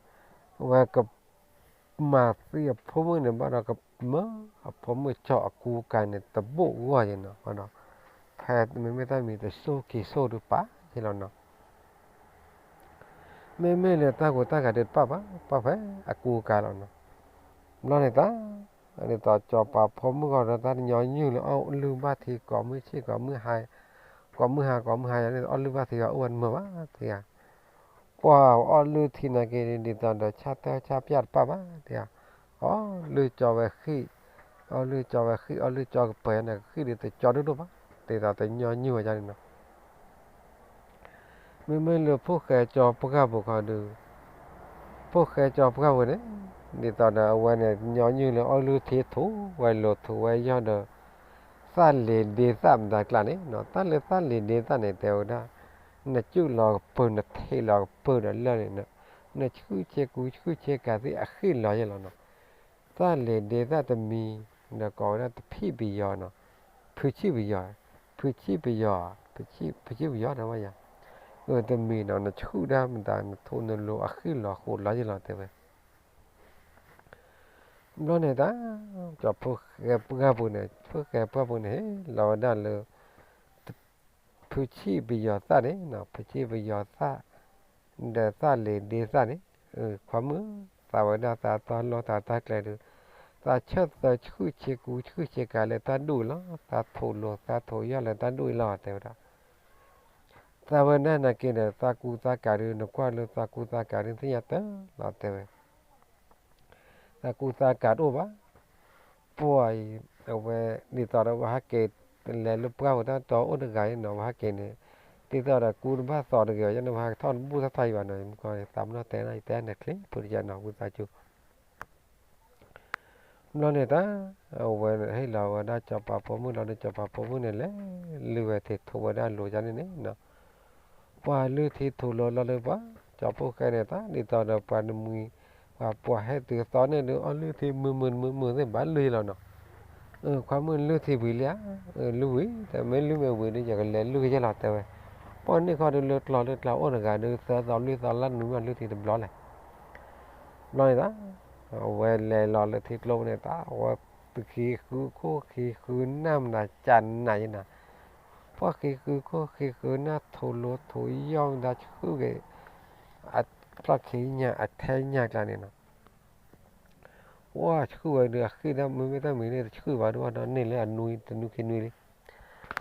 ဝဲက မၤသံအဖိမုၣ်န့ၣ် ဘၣ်ဒီးကမၢအဖိမုၣ်ကၠီအကူအကၤန့ၣ် တဘိၣ်ဂီၢ်ယဲနီၤ, ဘၣ်ဒီး ဖဲမ့မ့ၢ်တၢ်မံၤတစိၢ်က့ၤစိၢ်ဒုးပာ်ယဲလီၤနီၤ. မ့မ့ၢ်လၢတၢ်ကူတၢ်ကၤဒုးတပာ်ဘၣ်, ပာ်ဖဲအကူအကၤလီၤနီၤ. ဘျီန့ၣ်တၢ်, ဒ်သိးစီၤပၤဖိမုၣ်ဂီၢ်ဒီးတၢ်ညီနုၢ်လၢအီၣ်လုၢ်ဘၣ်ထံကိးမုၢ်ဆ့ၣ်ကိးမုၢ်ဟါ, ကိးမုၢ်ဟါကိးမုၢ်ဟါယၤန့ၣ် အီၣ်လုၢ်ဘၣ်ထံဂီၤအိၣ်ဝဲတမုာ်ဘၣ်တဂၤ ပှၤအီၣ်လုၢ်ထံနာ်က့ၤ ဒ်သိးဒီးဆၣ်တၢ်ဆၣ်ပျၢ်တပာ်ဘၣ်တဂၤ, အီၣ်လုၢ်ကၠီဝဲဃံၣ်, အီၣ်လုၢ်ကၠီဝဲဃံၣ် အီၣ်လုၢ်ကၠီကပၤန့ၣ် ဃံၣ်ဒုးတကၠီဒိၣ်ဒိၣ်ဘၣ်, ဒ်သိးတညီနုၢ်ဝဲဒၣ်န့ၣ်နီၤ. မ့မ့ၢ်လၢဖိၣ်ဃဲကၠီပှၢ်ပူၤခီဒုး, ဖိၣ်ဃဲကၠီပှၢ်ပူၤန့ၣ်, ဒ်သိးဒီးအဝဲန့ၣ် ညီနုၢ်လၢအီၣ်လုၢ်ထံထူၣ်ဝဲလိၤ ထူၣ်ဝဲယီၢ်ဒီး သၣ်လ့ၤဒ့သၣ်မတၤကျါန့ၣ်နီၤ, တၢ်လၢသၣ်လ့ၤဒ့သၣ်န့ၣ် တဲဝဲဒၣ်, နစူၢ်လီၤကပၢၤ နထံးလီၤကပၢၤဒီးလၢာ်န့ၣ်, နဆှုၣ်ဆ့ကူဆှုၣ်ဆ့ကၤသ့ၣ်အဃံၣ်လီၤယဲလီၤနီၤ. သၣ်လ့ၤဒ့သၣ်တမံၤ, ဒီးကိးဝဲဒၣ်တဖံၣ်ပယီၤနီၤ, ဖုဆံၣ်ပယီၤ, ဖုဆံၣ်ပယီၤ, ဖုဆံၣ်ပယီၤတဲဝဲယၤ, အတမံၤနီၤ နဆှုၣ်ဒၣ်မတၤ နထူးနလိၤအဃံၣ်လီၤဃိးလီၤယဲလီၤတဲဝဲ ဘျီန့ၣ်တၢ်, ကၠီဖိၣ်ဃဲပှၢ်ပူၤန့ၣ်, ဖိၣ်ဃဲပှၢ်ပူၤန့ၣ် ဟ့ၣ်လီၤဝဲဒၣ်လၢ ဖုဆံၣ်ပယီၤသၣ်န့ၣ်, ဖုဆံၣ်ပယီၤသၣ်, ဒီးသၣ်လ့ၤဒ့သၣ်န့ၣ်, ခွါမုၣ်, သးဝဲဒၣ်သးတီၢ်လိာ်သးတၢ်ကျဲဒုး, သးဆၢသၢဆှုၣ်ဆ့ကူဆှုၣ်ဆ့ကၤလၢတၢ်ဒူၣ်အံၤလီၤ, သးထူးလိၤသးထူးယီၢ်လၢတၢ်ဒူၣ်အံၤလီၤတဲဝဲဒၣ် သးဝဲဒၣ်နာ်က့ဒီး သးကူသးကၤဒုး နကွၢ်လၢသးကူသးကၤဒုး သ့ၣ်ညါတၢ်လီၤတဲဝဲ, သးကူသးကၤတအိၣ်ဘၣ်, ပှၤအံၤ, အဝဲ, ဒ်သိးဒီးပှၤဟဲက့ၤ, လဲၤလၢပှၢ်ပူၤတၢ်တီအိၣ်တဂၤအံၤနီၤ ပှၤဟဲက့ၤန့ၣ်, ဒ်သိးဒီးကူတဘၣ်သီတဂ့ၤအီၤ ယန့ၣ်ပှၤဟဲကထီၣ်တဘူၣ်ထီၣ်ထီယံၤဘၣ်နီၤ မုၢ်ကီၢ်န့ၣ် သးမနီၣ်တဲန့ၣ် ယတဲန့ၣ်ချ့ ဖိတယၢ်နီၤ ဝံသးစူၤ ဘျီန့ၣ်တၢ်, အဝဲဟ့ၣ်လီၤဝဲဒၣ်စီၤပၤဖိမုၣ်လီၤဒီး စီၤပၤဖိမုၣ်န့ၣ်လဲၤ, လုၢ်ဝဲထံးထူးဝဲဒၣ်လိၤယါန့ၣ်န့ၣ်, ပှၤလုၢ်ထံထူးလိၤလီၤဒီးပှၤ, ကၠီဖိၣ်ဃဲန့ၣ်တၢ်ဒ်သိးဒီးပှၤနမှံၤ, ပှၤပှၤဟဲတုၤသီန့ၣ်ဒီး အီၣ်လုၢ်ထံမုာ်မုာ်မုာ်မုာ်သ့ၣ်ဘၣ်လုၢ်ယလီၤနီၤ, ခွါမုၣ်လုၢ်ထံဝံၤလံဧါ, လုၢ်ဝံၤ တမ့ၢ်လုၢ်မ့ၢ်ဝံၤဒီး ယကလဲၤလုၢ်ကယဲၢ်လီၤ တဲဝဲ. ပှၢ်န့ၣ်ခီဒီး လၢကျီလၢကျါအိၣ်တဂၤဒီး သၢသီလွံၢ်သီလၢနုာ်မးလုၢ်ထံတဘျီလဲၣ်. ဘျီန့ၣ်တၢ် အဝဲလဲၤလီၤလၢထံကျိန့ၣ်တၢ် အဝဲဃံဃုခိၣ်ဃံဃုနၢ်မတၤကနးယဲနၤ, ပှၢ်ဃံဃုခိၣ်ဃံဃုနၢ် ထိးလိထိးယီၢ်မတၤဆှုၣ်က့ၤ အဖျီၣ်ခံညါအထဲညါကျါန့ၣ်နီၤ. ဝဲဆှုၣ်ဝဲဒီး အဃံတၢ်မ့မ့ၢ်တၢ်မံၤန့ၣ် တဆှုၣ်ဘၣ်ဒိၣ်ဘၣ်ဒီး န့ၢ်လၢအနွံတနွံခံနွံလံ.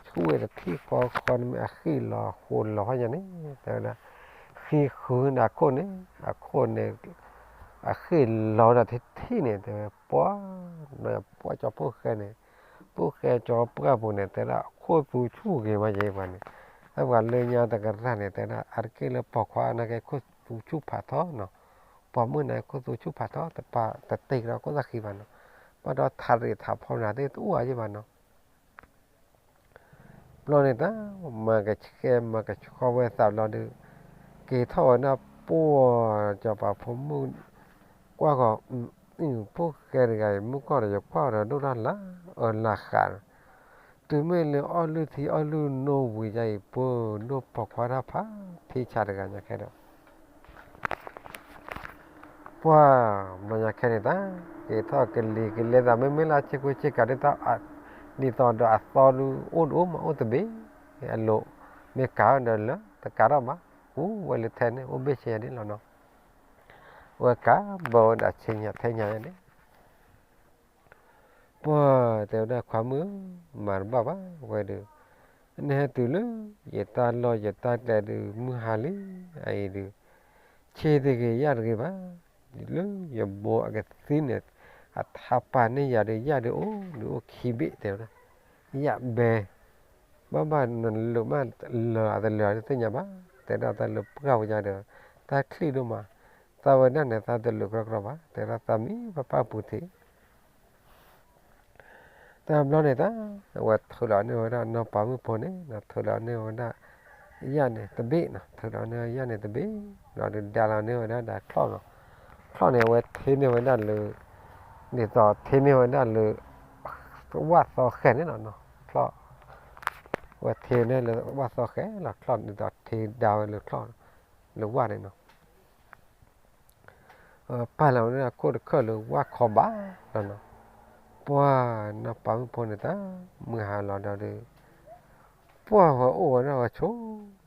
ဆှုၣ်ဝဲတထံၣ်ဃီဃီန့ၣ် မ့ၢ်အဃံလီၤဃိလီၤဟီညါန့ၣ် တဲဝဲဒၣ်, ဃံဃုန့ၣ်အခိၣ်န့ၣ် အခိၣ်န့ၣ် အဃံလီၤဝဲဒၣ်ထံထံၣ်န့ၣ် တဲဝဲ ပှၢ် ပှၢ်ကၠီဖိၣ်ဃဲန့ၣ်, ဖိၣ်ဃဲကၠီပှၢ်ပူၤန့ၣ် တဲဒၣ်အခိၣ်သူဆူၣ်ဂ့ၤမးယဲပှၤန့ၣ်, အပှၤလၢညါတကရၢ်န့ၣ် တဲဒၣ်အါတက့ၢ်လၢပိာ်ခွါနာ်က့ခိၣ်သူဆူၣ်ဖးထီနီၤ, ပိာ်မုၣ်နာ်က့ခိၣ်သူဆူၣ်ဖးထီ တပာ်တတ့ကဒီးခိၣ်သၣ်ဃံဘၣ်နီၤ, ဘၣ်ဒီးထးရံးထးဖီနၤသ့ၣ်တအိၣ်ဧါယဲဘၣ်နီၤ. ဘျီန့ၣ်တၢ် မၤကဆှဲမၤကဆှီဝဲသးဘျီဒီး က့ၤထီၣ်ဝဲဒၣ်ပိာ်ကၠီၤပၤဖိမုၣ် ကွၢ်ဃီၤ, ဖိၣ်ဃဲတဂၤအံၤ မုၢ်ကီၢ်ဒီးယကွၢ်ဒီးဒိၣ်တၢ်လၢအၢလၢဃး, တုၤမ့ၢ်လၢအီၣ်လုၢ်ထံအီၣ်လုၢ်နိဝံၤယါအံၤ ပှၢ်ဒိၣ်ပိာ်ခွါတၢ်ဖးထံဆးတဂၤညါခဲဒီး ပှၢ်ဘျီညါခဲန့ၣ်တၢ် က့ၤထီၣ်ကလံၤကလဲသး မ့မ့ၢ်လၢအဆ့ကူဆ့ကၤဒ်သိး ဒ်သိးဒီးအသီဒုးအိၣ်ဒုးအိၣ်မးအိၣ်တဘ့ၣ် အလိၤ မ့ၢ်ကၤဒီးလၢတကၤထီၣ်ဘၣ် ကူဝဲလၢထဲန့ၣ် အိၣ်ဘ့ၣ်ဆဲယၤဒ်လီၤနီၤ, ဝဲကၤဘၢဝဲဒၣ်ဆ့ညါထဲညါယၤန့ၣ် ပှၢ်တဲဝဲဒၣ်ခွါမုၣ် မၤတဘၣ်ဘၣ်ဝဲဒီး နဟဲတုၤလၢ ယတၢ်လီၢ်ယတၢ်ကျဲဒုး မုၢ်ဟါလံ အအံၤဒုး ဆ့တဂ့ၤယၣ်တဂ့ၤဘၣ်, လၢယဘိအကသံၣ်န့ၣ် အထါပာ်န့ၢ်ယၤဒီး ယၣ်ဒုးအိၣ်ဒုးအိၣ်ခံဘ့ၣ်တဲဝဲဒၣ်, ယၣ်ဘဲ ဘၣ်ဘၣ်နလိာ်မးလၢာ်အတလၢာ်တသ့ၣ်ညါဘၣ်, တဲဒၣ်တၢ်လၢပှၢ်ဝဲညါဒီး တၢ်ချံၣ်ဒိၣ်မး, သးဝဲဒၣ်န့ၣ် သးတလၢာ်ကြီကြီဘၣ်, တဲဒၣ်သးမံဘၣ်ပၢ်ပူၤထံး တၢ်ဘျီန့ၣ်တၢ် အဝဲထုးလီၤန့ၢ်ဝဲဒၣ်နီၢ်ပၤမုၣ်ဖိန့ၣ် ထုးလီၤန့ၢ်ဝဲဒၣ် ယၣ်န့ၣ်တဘ့ၣ်နီၤ, ထုးလီၤန့ၢ်ယၣ်န့ၣ်တဘ့ၣ်, ဒီးဒုးဒါလီၤန့ၢ်ဝဲဒၣ်ဒီးချီၣ်နီၤ, ချီၣ်န့ၣ် အဝဲထ့န့ၢ်ဝဲဒၣ်လၢ ဒ်သိးထ့န့ၢ်ဝဲဒၣ်လၢ ဝၣ်သီဃဲၤန့ၣ်လီၤနီၤ, ချီၣ် အဝဲထ့န့ၢ်လၢဝၣ်သီဃဲၤလီၤ, ချီၣ်ဒ်သိးထ့ဒါဝဲလၢချီၣ် လၢဝၣ်န့ၣ်နီၤ ပာ်လီၤဝဲဒၣ်ခိၣ်တခၢၣ်လၢဝၣ်ခီဘၣ်လီၤနီၤ, ပှၢ်နီၢ်ပၤမုၣ်ဖိန့ၣ်တၢ် မုၢ်ဟါလီၤဒီး ပှၢ်ဝဲအိၣ်ဝဲဒၣ်ဝဲဆိက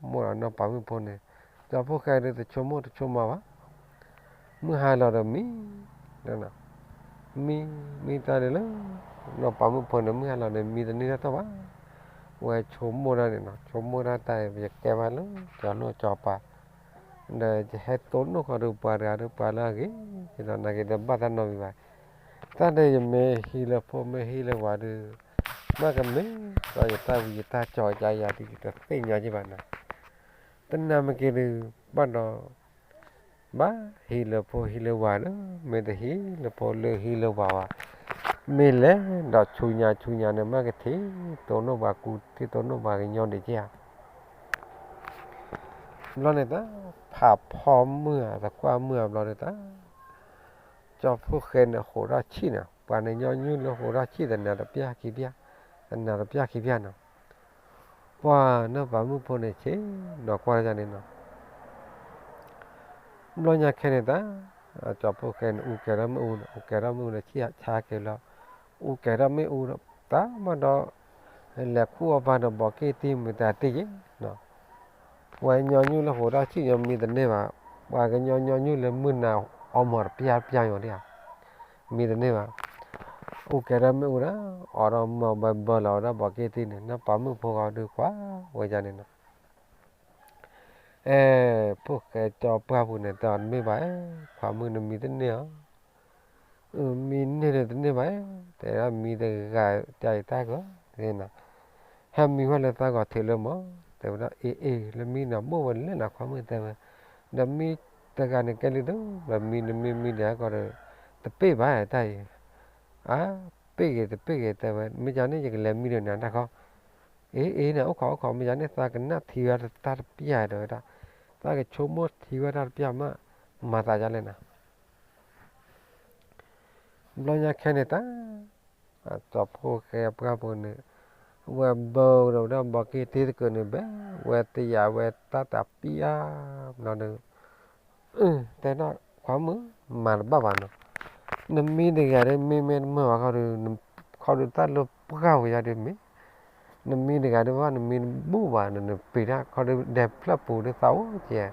မိၣ်ဒီးနီၢ်ပၤမုၣ်ဖိန့ၣ်, ဒီးဖိၣ်ဃဲဒုးတဆိကမိၣ်တဆိကမးဘၣ်, မုၢ်ဟါလီၤဒီးမံ မံ မံတၢ်ဒုးလၢ နီၢ်ပၤမုၣ်ဖိန့ၣ် မုၢ်ဟါလီၤန့ၣ် မံတန့ၢ်တၢ်တၢ်ဘၣ်, ဝဲဆိကမိၣ်ဒၣ်န့ၣ်နီၤ, ဆိကမိၣ်ဒၣ်တၢ်အံၤ ယကဲဘၣ်လၢ ကၠီၤလိၣ်ကၠီၤပၤ ဒီးယဟဲတိၢ်နီၣ်ဃီဒီးပှၤတဂၤဒီးပှၤလၢအဂ့ၤ, ဒီးနာ်က့ဒီးဘၣ်တၢ်နီတမံၤဘၣ်, တၢ်ဒ်ယမ့ၢ်ဟံးလၢဖိမ့ၢ်ဟံးလၢဝၤဒီး မ့ၢ်ကမ့ၢ်ဒီးယတၢ်ဝံၤယတၢ်ကၠီၤယၤယၤဒ် ယတသ့ၣ်ညါယဲဘၣ်နီၤ, တနာ်မ့ၢ်က့ၤဒုး ဘၣ်ဒီး ဘၣ်ဟံးလၢဖိဟံးလၢဝၤလၢ မ့ၢ်တဟံးလၢဖိလၢဟံးလၢဝၤဘၣ်, မ့ၢ်လဲၤဒီးဆူညါဆူညါန့ၣ် မ့ၢ်ကထံၣ်တိၢ်နီၣ်ပှၤကူထံၣ်တိၢ်နီၣ်ပှၤကညီဒံးက့ဧါ ဘျီန့ၣ်တၢ် ဖးဖီမုၢ်ဧါ သကွၢ်မုၢ်ဧါဘျီဒီးတၢ် ကၠီဖိၣ်ဃဲန့ၣ် ဟိးထီၣ်ဆံၣ်န့ၣ် ပှၤန့ၣ်ညီနုၢ်လၢဟိးထီၣ်ဆံၣ် တနၤတပျၢ်ခံပျၢ်, တနၤတပျၢ်ခံပျၢ်နီၤ, ပှၢ်နီၢ်ပၤမုၣ်ဖိန့ၣ်ဆ့ၣ်နီၤကွၢ်တၢ်န့ၣ်နီၤ ဘျီညါခဲန့ၣ်တၢ် ကၠီဖိၣ်ဃဲန့ၣ် အူကဲၤထီၣ်မ့ၣ်အူဒီး အူကဲၤထီၣ်မ့ၣ်အူဒီးဆံၣ်ဆါက့ၤလီၤ, အူကဲၤထီၣ်မ့ၣ်အူဒီး တၢ်မၤဒီး လဲၤခူၣ်အီၣ်ဘၣ်ဒီး ဘီးက့ၢ်တံၢ်မ့ၢ်တၢ်တ့ၢ်က့ၤ ပှၤညီနုၢ်လၢဟိးထီၣ်ဆံၣ်ညီမံတန့ၢ်ဘၣ်, ပှၤကညီညီနုၢ်လၢမုၢ်နၤအီမီၤတပျၢ်တပျၢ်ညီဒံးဧါ, မံတန့ၢ်ဘၣ်, အူကဲၤထီၣ်မ့ၣ်အူဒီး အီၣ်ဒီးမီၤဘၢဘၢလီၤဝဲဒၣ်ဘီးက့ၢ်တံၢ်န့ၣ် နီၢ်ပၤမုၣ်ဖိဂီၤဒုးကွၢ်ဝဲဒၣ်န့ၣ်နီၤ အဲ ဖိၣ်ဃဲကၠီပှၢ်ပူၤန့ၣ် တဲအီၤတမ့ၢ်ဘၣ်, ခွါမုၣ်နမံတန့ၢ်ဧါ, မံန့ၢ်ဒီးတန့ၢ်ဘၣ်, တဲဒၣ်မံတဂၤတၢ်အံၤတၢ်ကီ ဟဲမံဝဲလၢသးဂီၤထံးလၢမီၤ, တဲဝဲဒၣ်အ့ၣ်အ့ၣ် လၢမံန့ၣ်ဘိၣ်ဝဲလဲၣ်နီၤ ခွါမုၣ်တဲဝဲ, ဒီးမံတဂၤန့ၣ်ကဲလံဒုး ဒီးမံနမံမံဒံးကီဒီး တပ့ၢ်ဘၣ်တၢ်အံၤ, အါ ပ့ၢ်ဂ့ၤတပ့ၢ်ဂ့ၤတဲဝဲ မ့ၢ်ယၤန့ၣ် ယကလဲၤမံဒီးနၤတၢ်ခီ အ့ၣ်အ့ၣ်န့ၣ် အိၣ်ခိးအိၣ်ခိး မ့ၢ်ယၤန့ၣ်သးကနၣ်ထံဝဲတၢ်တပျၢ်ဒီးဝဲဒၣ်, သးကဆိကမိၣ်ထံဝဲတၢ်တပျၢ်မး, မၤသးဒ်လဲၣ်နၤ, ဘျီညါခဲန့ၣ်တၢ် ကၠီဖီၣ်ဃဲပှၢ်ဖိန့ၣ် ဝဲဘၢကဒီးဝဲဒၣ်ဘီက့တ့သကိးန့ၣ် ဘဲဝဲတယာ်ဝဲတၢ်တပံအါဘျီဒီး တဲဒၣ် ခွါမုၣ် မၤတဘၣ်ဘၣ်နီၤ, နမံတဂၤဒီး မ့မ့ၢ်တမုာ်ဘၣ်ခီဒီး ခီဒီးတၢ်လၢပှၢ်ပူၤယါဒီးမ့ၢ် နမံတဂၤဒီးဘၣ် နမံတဘူၣ်ဘၣ်ဒီး နပျံၤတၢ်ခီဒီးဒဲဖျၢၣ်ပူၤဒီးသးအိၣ်ကဲ,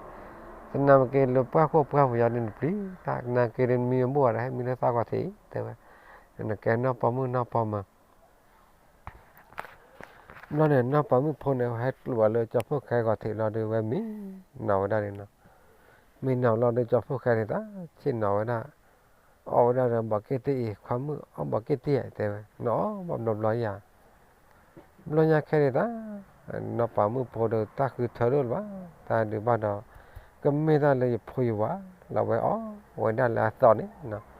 သနာ်က့လၢပှၢ်ခိၣ်ပှၢ်ပူၤယါဒီးနပျံၤတၢ် သနာ်က့ဒီးနမံတဘူၣ်ဘၣ်ဒီး ဟဲမံလၢသးကီၢ်ထံးတဲဝဲ, နကဲနီၢ်ပၤမုၣ်နီၢ်ပၤမၢ် ဘျီန့ၣ် နီၢ်ပၤမုၣ်ဖိန့ၣ် ဟဲကျိးဘၣ်လၢကၠီဖီၣ်ဃဲဂီၤထံးလီၤဒီး ဝဲမံနီၤဝဲဒၣ်န့ၣ်နီၤ, မံနီၤလီၤဒီး ကၠီဖီၣ်ဃဲန့ၣ်တၢ်ဆ့ၣ်နီၤဝဲဒၣ်, အီၣ်ဝဲဒၣ်ဒီးဘီက့တ့အံၤ ခွါမုၣ် အီၣ်ဘီက့တ့ဧါ တဲဝဲ, နအီၣ်ဘၣ်ဘျီဘျီယၤ, ဘျီညါခဲန့ၣ်တၢ် နီၢ်ပၤမုၣ်ဖိဒီးတၢ်ဃုထၢဒိၣ်လၢၤဘၣ်, တၢ်ဒုးဘၣ်ဒီး ကမ့ၢ်တၢ်လၢယဖိယဝၤလီၤ ဝဲအီၣ်ဝဲဒၣ်လၢအသီန့ၣ်နီၤ,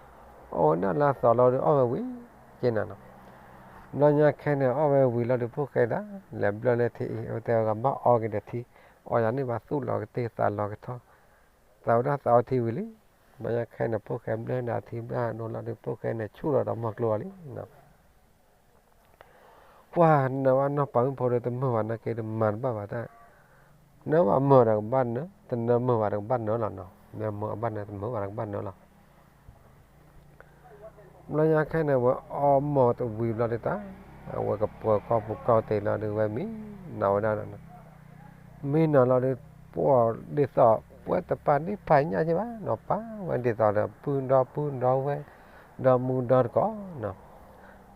အီၣ်ဝဲဒၣ်လၢအသီလီၤဒီးအီၣ်ဝဲဝံၤက့နီၤနီၤ, ဘျီညါခဲန့ၣ် အီၣ်ဝဲဝံၤလီၤဒီး ဖီၣ်ဃဲဒၣ် လဲၤဘျၢလၢထံအံၤ အဝဲတဲဝဲကဘၣ်အီက့ၤဒီးထံ, အီယၤန့ၣ်ဘၣ်သူၣ်လီၤကတ့ၢ်သးလီၤကထီၣ်, သးဝဲဒၣ်သးအီထံဝံၤလံ, ဘျီညါခဲန့ၣ် ဖီၣ်ဃဲဘျၢနၤထံဘျၢနအိၣ်လီၤဒီး ဖီၣ်ဃဲန့ၣ်ဆူၣ်လီၤဒီးမီၤကျိၤအီၤလံနီၤ ပှၢ်နဝဲနီၢ်ပၤမုၣ်ဖိဒီး တမုာ်ဘၣ်နာ်က့ဒီးမၤတဘၣ်ဘၣ်တၢ်, နၢဘၣ်မုာ်ဒီးကဘၣ်နၢ, တနၢမုာ်ဘၣ်ဒီးကဘၣ်နၢလီၤနီၤ, နမုာ်အဘၣ်နၢ တမုာ်ဘၣ်ဒီးကဘၣ်နၢလီၤ. ဘျီညါခဲန့ၣ် ဝဲအီမီၤတဝံၤဘျီဒုးတၢ်, အဝဲကပၢၤကီၢ်ပူၤကီၢ်သ့ၣ်လီၤဒီး ဝဲမံနီၤဝဲဒၣ်လီၤနီၤ, မံနီၤလီၤဒီး ပှၢ်ဒ်သိး ပှဲၤတပာ်ဒ်ဖးညၣ်က့ဘၣ်နီၤ, ပာ်ဝဲဒ်သိးဒီး ပုၢ်ဒီပုၢ်ဒီဝဲၢ် ဒီမူဒီတကိးနီၤ,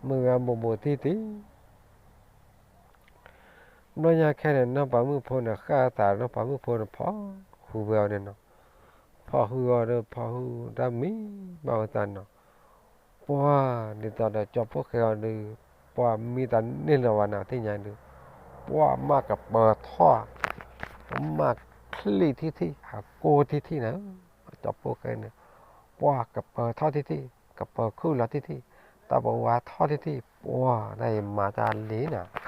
မုၢ်ဝဲဘူးဘူးတံၢ်တံၢ် ဘျီညါခဲန့ၣ် နီၢ်ပၤမုၣ်ဖိန့ၣ် ဃၣ်အသး နီၢ်ပၤမုၣ်ဖိန့ၣ် ဖီၣ်ဃုာ်ဝဲအီၤန့ၣ်နီၤ, ဖီၣ်ဃုာ်အီၤဒီး ဖီၣ်ဃုာ်တၢ်မံဘၣ်ဝဲသးနီၤ, ပှၢ်ဒ်သိးဒီးကၠီဖီၣ်ဃဲအီၤဒီး ပှၢ်မံတၢ်န့ၢ်လၢၤဝဲန့ၣ် သ့ၣ်ညါဒုး, ပှၢ်မၤကပၢၤထီၣ်, မၤချံၣ်ထံထံၣ် အကိၢ်ထံထံၣ်န့ၣ်, ကၠီဖီၣ်ဃဲန့ၣ် ပှၢ်ကပၢၤထီၣ်ထံထံၣ်, ကပၢၤခုၣ်လီၤထံထံၣ်, တၢ်ပဝါထီၣ်ထံထံၣ်, ပှၢ်တၢ်အံၤမၤတၢ်လံနၤ,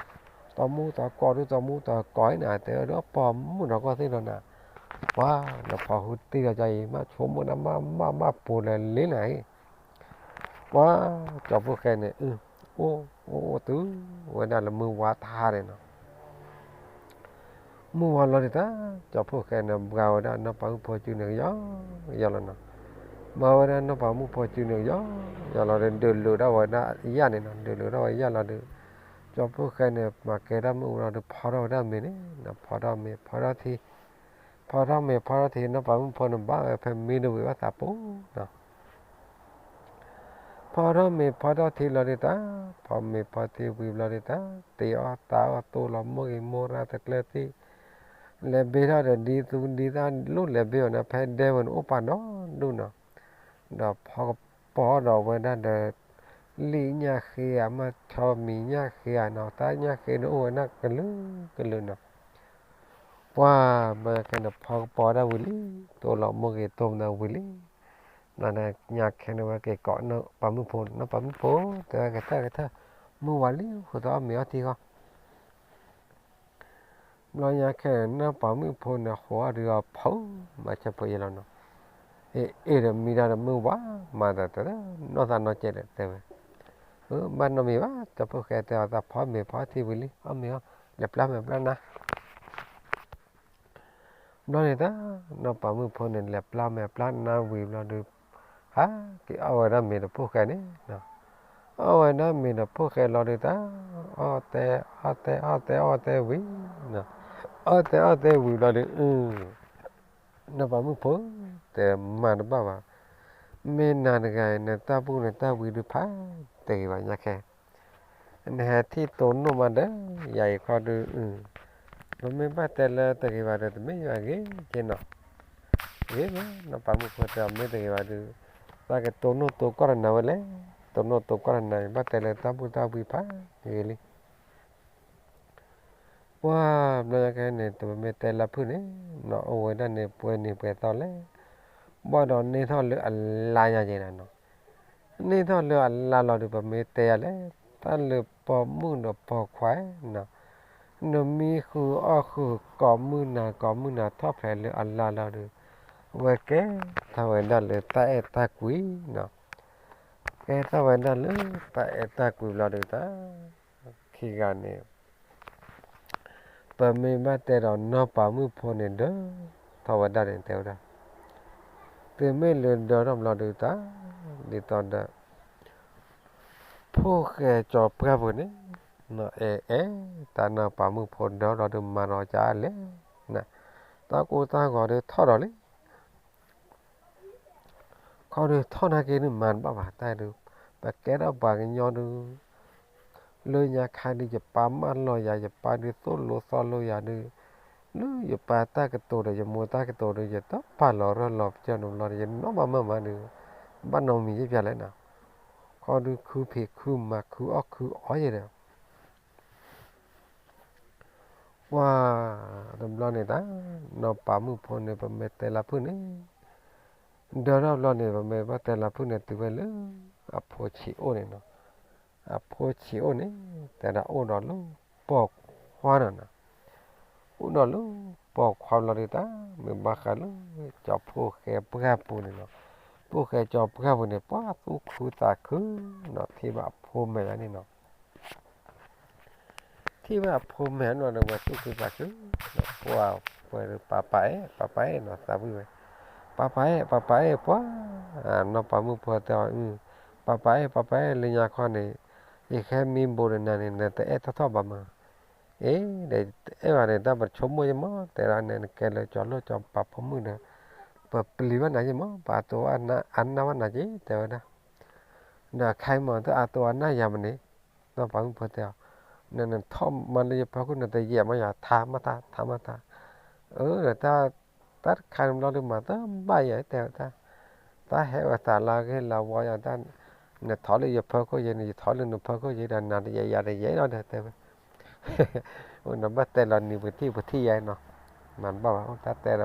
တီမူတီကီၢ်ဒုတီမူတီကီၢ်အံၤနၤ တဲဝဲဒီးပှၢ်မုၣ်ဒီးကီၢ်သ့ၣ်ဒီးနၤ, ပှၢ်နဖီၣ်ဃုာ်တံၢ်ဒီးကၠီအံၤ မ့ၢ်ဆိကမိၣ်တၢ်မၤမၤမၤပူၤလၢာ်လံနၤအံၤ, ပှၢ်ကၠီဖီၣ်ဃဲန့ၣ် အ အိၣ်အိၣ်အိၣ်တုၤဝဲဒၣ်လၢမုၢ်ဝါထါန့ၣ်နီၤ မုၢ်ဝါလီၤဒုးတၢ် ကၠီဖီၣ်ဃဲန့ၣ် ဘှါဝဲဒၣ်နီၢ်ပၤမုၣ်ဖိစုန့ၣ်ကယီယီလီၤနီၤ, ဘှါဝဲဒၣ်နီၢ်ပၤမုၣ်ဖိစုန့ၣ်ကယီယီလီၤဒီး ဒုးလိာ်ဒၣ်ဝဲဒၣ်ယၣ်န့ၣ်နီၤ, ဒုးလိာ်ဒၣ်ဝဲယၣ်လီၤဒီး ကၠီဖီၣ်ဃဲန့ၣ် မၤကဲတၢ်မုၢ်ဝါလီၤဒီး ဖီထီၣ်ဝဲဒၣ်မ့ၤန့ၣ်နီၤ, ဖီထီၣ်မ့ၤ ဖီထီၣ်ထံ ဖီထီၣ်မ့ၤ ဖီထီၣ်ထံ နီၢ်ပၤမုၣ်ဖိန့ၣ် ဘၣ်ဝဲဖဲမ့ၢ်တဝံၤဘၣ်သးပူၤနီၤ ဖီထီၣ်မ့ၤ ဖီထီၣ်ထံလီၤဒုးတၢ်, ဖီမ့ၤဖီထံဝံၤဘျီဒုးတၢ်, တ့အီၣ်သးအီၣ် တိၢ်လီၤမိၢ်ဂ့ၤမိၢ်ရၣ်တကျၢၤသံ, လဲၤဘ့ထီၣ်ဒီးဒ်သူဒ်သၣ်လိၣ်လဲၤဘ့အီၤန့ၣ် ဖဲဒဲဝဲန့ၣ်အိၣ်ပာ်ဒီဒူၣ်နီၤ, ဒီးဖီကပီၤဒီးဝဲဒၣ်ဒီး လံာ်ညၣ်ဃ့ဧါ မ့ၢ်ဆီမံၤညၣ်ဃ့ဧါနီၤ, တၢ်ညၣ်ဃ့န့ၣ်အိၣ်ဝဲဒၣ်ကလုာ်ကလုာ်နီၤ ပှၢ်ဘျီညါခဲန့ၣ် ဖီကပီၤဒၣ်ဝံၤလံ, တိၢ်လီၤမိၢ်ဂ့ၤတိၢ်မနုၤဝံၤလံ, ဘျီညါခဲန့ၣ် ဝဲက့ၤကိးနီၢ်ပၤမုၣ်ဖိန့ၣ် နီၢ်ပၤမုၣ်ဖိ, တဲဝဲကထၢၣ်ကထၢၣ်, မုၢ်ဝါလံ ဃုာ်သးအီၣ်မ့ၤအီထံဃီ ဘျီညါခဲန့ၣ် နီၢ်ပၤမုၣ်ဖိန့ၣ် ဟိးအီၣ်ဒုးအီၤဖုး မၤဆၢဖိအံၤလီၤနီၤ, အ့ၣ်အ့ၣ်ဒီးမံတၢ်ဒီးမုၢ်ဝါမၤသးတနီၢ်သးနီၢ်ကဲဒီးတဲဝဲ, ဘၣ်နီတမံၤဘၣ်, ကၠီဖီၣ်ဃဲတဲအီၤ သးဖီမ့ၤဖီထံဝံၤလံ အီၣ်မ့ၤအီၣ် လဲၤပျၢ်မ့ၤပျၢ်နါ ဘျီန့ၣ်တၢ် နီၢ်ပၤမုၣ်ဖိန့ၣ် လဲၤပျၢ်မ့ၤပျၢ်နါဝံၤဘျီဒုး, ဟးက့ၤအီၣ်ဝဲဒၣ်မ့ၤဒီးဖီၣ်ဃဲန့ၣ်, အီၣ်ဝဲဒၣ်မ့ၤဒီးဖီၣ်ဃဲလီၤဒုးတၢ်, အီၣ်တဲအီၣ်တဲအီၣ်တဲအီၣ်တဲဝံၤ, အီၣ်တဲအီၣ်တဲဝံၤဘျီဒုး, နီၢ်ပၤမုၣ်ဖိ တဲမၤတဘၣ်ဘၣ်, မ့ၢ်နၤတဂၤအံၤ နတၢ်ဘူၣ်နတၢ်ဝံဒုးဖးတဂ့ၤဘၣ်ညါခဲ နဟဲထံၣ်တိၢ်နီၣ်မးဒီး ယၤအံၤခီဒုး, ပမ့ၢ်ဘၣ်တဲလၢတဂ့ၤဘၣ်ဒီး တမ့ၢ်ယွၤဂ့ၤက့နီၤ, ဂ့ၤမး နီၢ်ပၤမုၣ်ဖိတဲအီၤ မ့ၢ်တဂ့ၤဘၣ်ဒုး, သးကတိၢ်နီၣ်တိၢ်ကီၢ်တနၤဝဲလဲၣ်, တိၢ်နီၣ်တိၢ်ကီၢ်တနၤအံၤ ဘၣ်တဲလၢတၢ်ဘူၣ်တၢ်ဝံဖးဂ့ၤလံ ပှၢ်ဘျီညါခဲန့ၣ် တမ့ၢ်တဲလၢဖုၣ်န့ၣ်, နီၢ်အိၣ်ဝဲဒၣ်န့ၣ် ပှဲၤနံၤပှဲၤသီလဲၣ်, ဘၣ်ဒီးန့ၢ်ထီၣ်လၢအလါညါက့ၤနၤနီၤ, န့ၢ်ထီၣ်လၢအလါလီၤဒုး ပမ့ၢ်တဲယၤလဲၣ်, တၢ်လၢပိာ်မုၣ်ဒီးပိာ်ခွါနီၤ, နမံဃုာ်အီၣ်ဃုာ် ကိးမုၢ်နၤ ကိးမုၢ်နၤထီၣ်ဖျဲးလၢအလါလီၤဒုး, ဝဲကဲထီၣ်ဝဲဒၣ်လၢတၢ်အဲၣ်တၢ်ကွံနီၤ ကဲထီၣ်ဝဲဒၣ်လၢ ပအဲၣ်တၢ်ကွံာ်ဘျီဒုးတၢ် ခံဂၤန့ၣ် ပမ့ၢ်ဘၣ်တဲဒီးနီၢ်ပၤမုၣ်ဖိန့ၣ်ဒီး ထီၣ်ဝဲဒၣ်န့ၣ်တဲဝဲဒၣ်, သုမ့ၢ်လၢဒီထီၣ်ဘျီဒုးတၢ် ဒ်သိးဒီး ဖိၣ်ဃဲကၠီၤပှၢ်ပူၤန့ၣ် အဲၣ်အဲၣ် တၢ်နီၢ်ပၤမုၣ်ဖိဒီဘျီဒုးမၤဒီးကလဲၣ်, တၢ်ကိၢ်တၢ်ဂီၤဒုးထီၣ်ဒီးလံ ခီဒုးထီၣ်နာ်က့ဒုးမၤတဘၣ်ဘၣ်တၢ်ဒုး, ပကဲထီၣ်ပှၤကညီဒုး လၢညါခါဒုး ယပၢ်မၢလီၤယၤ ယပၢ်ဒုးသိၣ်လိသီလိယၤဒုး, လၢယပၢ်တၢ်ကတိၤဒီး ယမိၢ်တၢ်ကတိၤဒုး ယတပာ်လီၤရၢၢ်လီၤပစီၢ်န့ၣ်ဘျီဒီး ယနီၢ်မၤမၢမၤဒုး ဘၣ်နီတမံၤယဲၢ်ပၠးလဲၣ်နီၤ, ခီဒုးခုဖံးခုမၤခုအီၣ်ခုအီယဲၢ်ဒီး ပှၤတဘျီန့ၣ်တၢ် နီၢ်ပၤမုၣ်ဖိန့ၣ် ပမ့ၢ်တဲလၢဖုၣ်န့ၣ်, ဒီထီၣ်ဘျီန့ၣ် ပမ့ၢ်ဘၣ်တဲလၢဖုၣ်န့ၣ် တုၤဝဲလၢ အဖိဆံးအိၣ်န့ၣ်နီၤ, အဖိဆံးအိၣ်န့ၣ် တဲဒၣ်အိၣ်ဒီးလၢပိာ်ခွါနီၤနီၤ, အိၣ်ဒီးလၢပိာ်ခွါဘျီဒုးတၢ် မ့ၢ်ဘၣ်ဃးလၢ ကၠီၤဖိၣ်ဃဲပှၢ်ပူၤန့ၣ်နီၤ, ဖိၣ်ဃဲကၠီၤပှၢ်ပူၤန့ၣ် ပှၤသူၣ်ခုသးခုနီၤ ထံၣ်ဘၣ်အဖိမဲာ်ညါန့ၣ်နီၤ ထံၣ်ဘၣ်အဖိမဲာ်နီၤဒီး ဝဲသူၣ်ခုသးခု, ပှၤပှဲၤဒီး ပၢ်ပၢ်အဲၣ် ပၢ်ပၢ်အဲၣ်နီၤ သးဝံၣ်ဝဲ, ပၢ်ပၢ်အဲၣ် ပၢ်ပၢ်အဲၣ် ပှၤ, နီၢ်ပၤမုၣ်ဖိတဲအီၤ, ပၢ်ပၢ်အဲၣ် ပၢ်ပၢ်အဲၣ် လၢညါခီန့ၣ် ယဟဲမံဘိးဒီးနၤန့ၣ် နတအဲၣ်ထီၣ်ထီၣ်ဘၣ်မး, အ့ ဒီးအဲၣ်ဘၣ်န့ၣ် တၢ်ပဆိကမိၣ်ယမီၢ် တဲဒၣ်န့ၣ် နကဲလၢကၠီၤလိၣ်ကၠီၤပၤဖိမုၣ်ဒီး ပပျံၤဘၣ်နၤယမီၢ် ပအတိၢ်အနၢ်ဘၣ်နၤက့ တဲဝဲဒၣ် ဒီးခဲအံၤမ့ၢ် သုအတိၢ်အနၢ်ယၤမနုၤ, နီၢ်ပၤမုၣ်ဖိတဲအီၤ, နထီၣ်မၤလၢယဖီခိၣ် နတယဲၢ်မးယၤ ထါမးထါ ထါမးထါ, အၢ ဒီးတၢ်တခါန့ၣ်ဘျီဒုးမၤတဘၣ်ယၤ တဲဝဲဒၣ်, တၢ်ဟဲဝဲသးလၢအဂ့ၢ်လၢအဝီယၤတၢ်, နထီၣ်လၢယဖီခိၣ်ယဲန့ၣ် ယထီၣ်လၢနဖီခိၣ်ယဲဒီး နၤတယဲၢ်ယၤတယဲၢ်လီၤဒီး တဲဝဲ အိၣ်နဘၣ်တဲလီၤနံၤပထံၣ်ပထံၣ်ယဲနီၤ, မၤတဘၣ်ဘၣ် အိၣ်တၢ်တဲ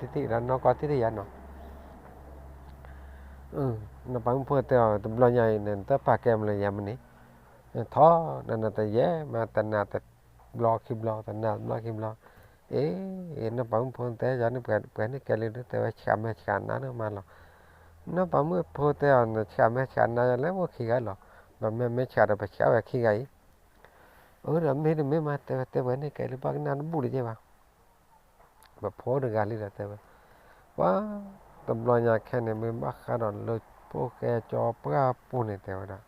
ဒီး ဘၣ်လီၤနံၤတထံၣ်ဒီး နီၢ်ကီၢ်တထံၣ်ယဲနီၤ, နီၢ်ပၤမုၣ်ဖိတဲအီၤ တဘျီညါအံၤန့ၣ် နတပာ်ကဲမနုၤယၤမနုၤ, နထီၣ်ဒီးနတယဲၢ်မး တနၤတဘျီခံဘျီ တနၤတဘျီခံဘျီ, အ့ နီၢ်ပၤမုၣ်ဖိတဲယၤန့ၣ် ပှၤန့ၣ်ကဲလံဒီး တဲဝဲဆှးမဲာ်ဆှးနါန့ၣ်မးလီၤ, နီၢ်ပၤမုၣ်ဖိတဲအီၤ နဆှးမဲာ်ဆှးနါယၤလၢပှၤခံဂၤလီၤ, ပမ့ၢ်မ့ၢ်ဆှးဒီး ပဆှးဝဲခံဂၤအံၤ အၢ ဒီးမ့ၢ်တမ့ၢ်မး တဲဝဲ တဲဝဲန့ၣ်ကဲလၢပှၤကနၣ်တဘူၣ်တယဲၢ်ဘၣ်, ပဖိတဂၤလံဒီးတဲဝဲ, ပှၤတဘျီညါခဲန့ၣ် မ့ၢ်ဘၣ်ဃးဒီးလၢဖိၣ်ဃဲကၠီၤပှၢ်ပူၤန့ၣ်တဲဝဲဒၣ်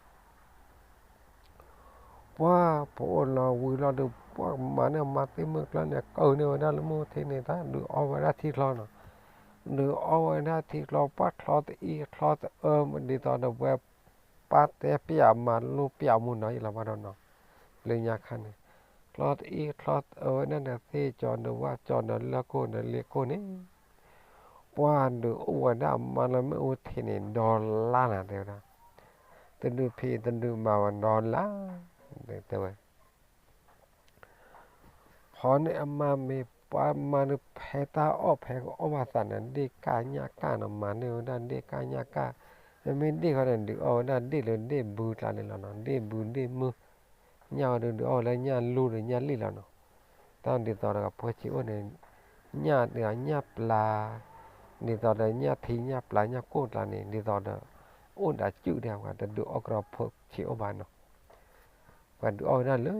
ပှၤပအိၣ်လီၤဝံၤလီၤဒီး ပှၤမၤန့ၢ်မၤသ့ၣ်မုၢ်ကျၢၢ်န့ၣ် ကိးန့ၢ်ဝဲဒၣ်လၢမုၢ်ထံန့ၣ် တၢ်ဒုးအီဝဲဒၣ်ထံချီနီၤ, ဒုးအီဝဲဒၣ်ထံချီ ပှၤချီတအံၤချီတအၢ ဒ်သိးဒီးဝဲ ပၢ်တဲပျးမၤလိပျးမူနီၤ ယလီၤဘၣ်ဒီးနီၤ, လၢညါခါန့ၣ် ချီတအံၤချီတအၢဝဲဒၣ်ဒီးသ့ၣ်ကၠီၤဒီးဝၣ်ကၠီၤဒီးလၢၢ်ခိၣ်ဒီးလ့ၣ်ခိၣ်န့ၣ် ပှၤဒုးအိၣ်ဝဲဒၣ်မၤလၢမ့ၣ်အူထံန့ၣ် ဒီလါနၤတဲဝဲဒၣ်, တဒုးဖံးတဒုးမၤဝဲဒီလါ, တဲဝဲ ဖီန့ၣ်အမါမ့ၢ်ပှၤမၤဒုးဖဲတၢ်အီၣ်ဖဲကအီၣ်ဘၣ်သးန့ၣ် ဒ့ၣ်ကၢ်ညၣ်ကၢ်နီၤ မၤန့ၢ်ဝဲဒၣ်ဒ့ၣ်ကၢ်ညၣ်ကၢ်, မ့မ့ၢ်ဒ့ၣ်ဃီန့ၣ် ဒုးအီၣ်ဝဲဒၣ်ဒ့ၣ်လၢဒ့ၣ်ဘုကျါန့ၣ်လီၤနီၤ ဒ့ၣ်ဘုဒ့ၣ်မုၢ်, ညၣ်ဝဲဒုးဒုးအီၣ်ဝဲလၢညၣ်လူဒီးညၣ်လံၣ်လီၤနီၤ, တၢ်ဒ်သိးဒီးကဖိဆံးအိၣ်န့ၣ်, ညၣ်ဒုးညၣ်ပျၢ်, ဒ်သိးဒီးညၣ်ထံညၣ်ပျၢ်ညၣ်ကိၢ်ကျါန့ၣ် ဒ်သိးဒီး, အိၣ်ဒီးစုၣ်ဒၣ်ပှၤတဒုးအီၣ်ကဒီးဖိဆံးအိၣ်ဘၣ်နီၤ ပှၤဒုးအီၣ်ဝဲဒၣ်လၢ,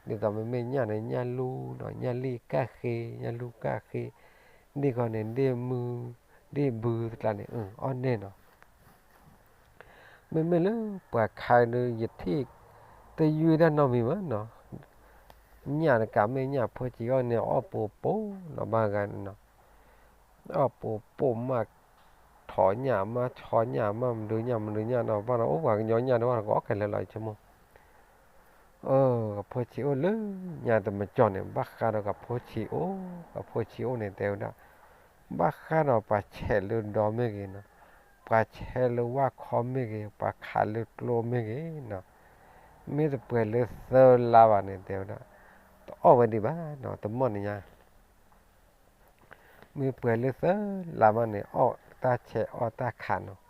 ဒ်သိးမ့မ့ၢ်ညၣ်န့ၣ် ညၣ်လူနီၤ ညၣ်လံၣ်ကၢ်ဃ့ ညၣ်လူကၢ်ဃ့, ဒ့ၣ်ဃီန့ၣ် ဒ့ၣ်မုၢ်, ဒ့ၣ်ဘုတကျါန့ၣ် အီၣ်န့ၢ်နီၤ, မ့မ့ၢ်လၢပှၤခါဒုးယထံၣ်, တယုၢ်ဒၣ်နီတမံၤဘၣ်နီၤ, ညၣ်တကးမ့ၢ်ညၣ်ဖိဆံးအီၣ်န့ၣ် အီၣ်ပူၤပူၤလီၤဘၣ်ဂၤန့ၣ်နီၤ အီၣ်ပူၤပူၤမး, ထိးညၣ်မးဆီညၣ်မး မဒုညၣ်မဒုညၣ်နီၤ ဘၣ်ဒီးအိၣ်ပှၤကညီညၣ်ဒီးဘၣ်ဒီးကအီၣ်ခဲလၢာ်လီၤ ယဆိကမိၣ်, ကဖိဆံးအိၣ်လၢညါတမကၠီၣ်န့ၣ် ဘၣ်ဃးဒီးကဖိဆံးအိၣ်, ကဖိဆံးအိၣ်န့ၣ်တဲဝဲဒၣ်, ဘၣ်ဃးဒီးပှၤဆဲးလၢဒီမ့ၢ်ဂ့ၤနီၤ, ပှၤဆဲးလၢဝၣ်ခီမ့ၢ်ဂ့ၤ ပှၤခးလၢကျိမ့ၢ်ဂ့ၤနီၤ, မ့ၢ်တပှဲၤလၢသၢလါဘၣ်န့ၣ်တဲဝဲဒၣ်, တအီၣ်ဝဲဒံးဘၣ်နီၤ တမီၢ်န့ၣ်ညါ မ့ၢ်ပှဲၤလၢသၢလါမးန့ၣ် အီၣ်တၢ်ဆဲးအီၣ်တၢ်ခးနီၤ,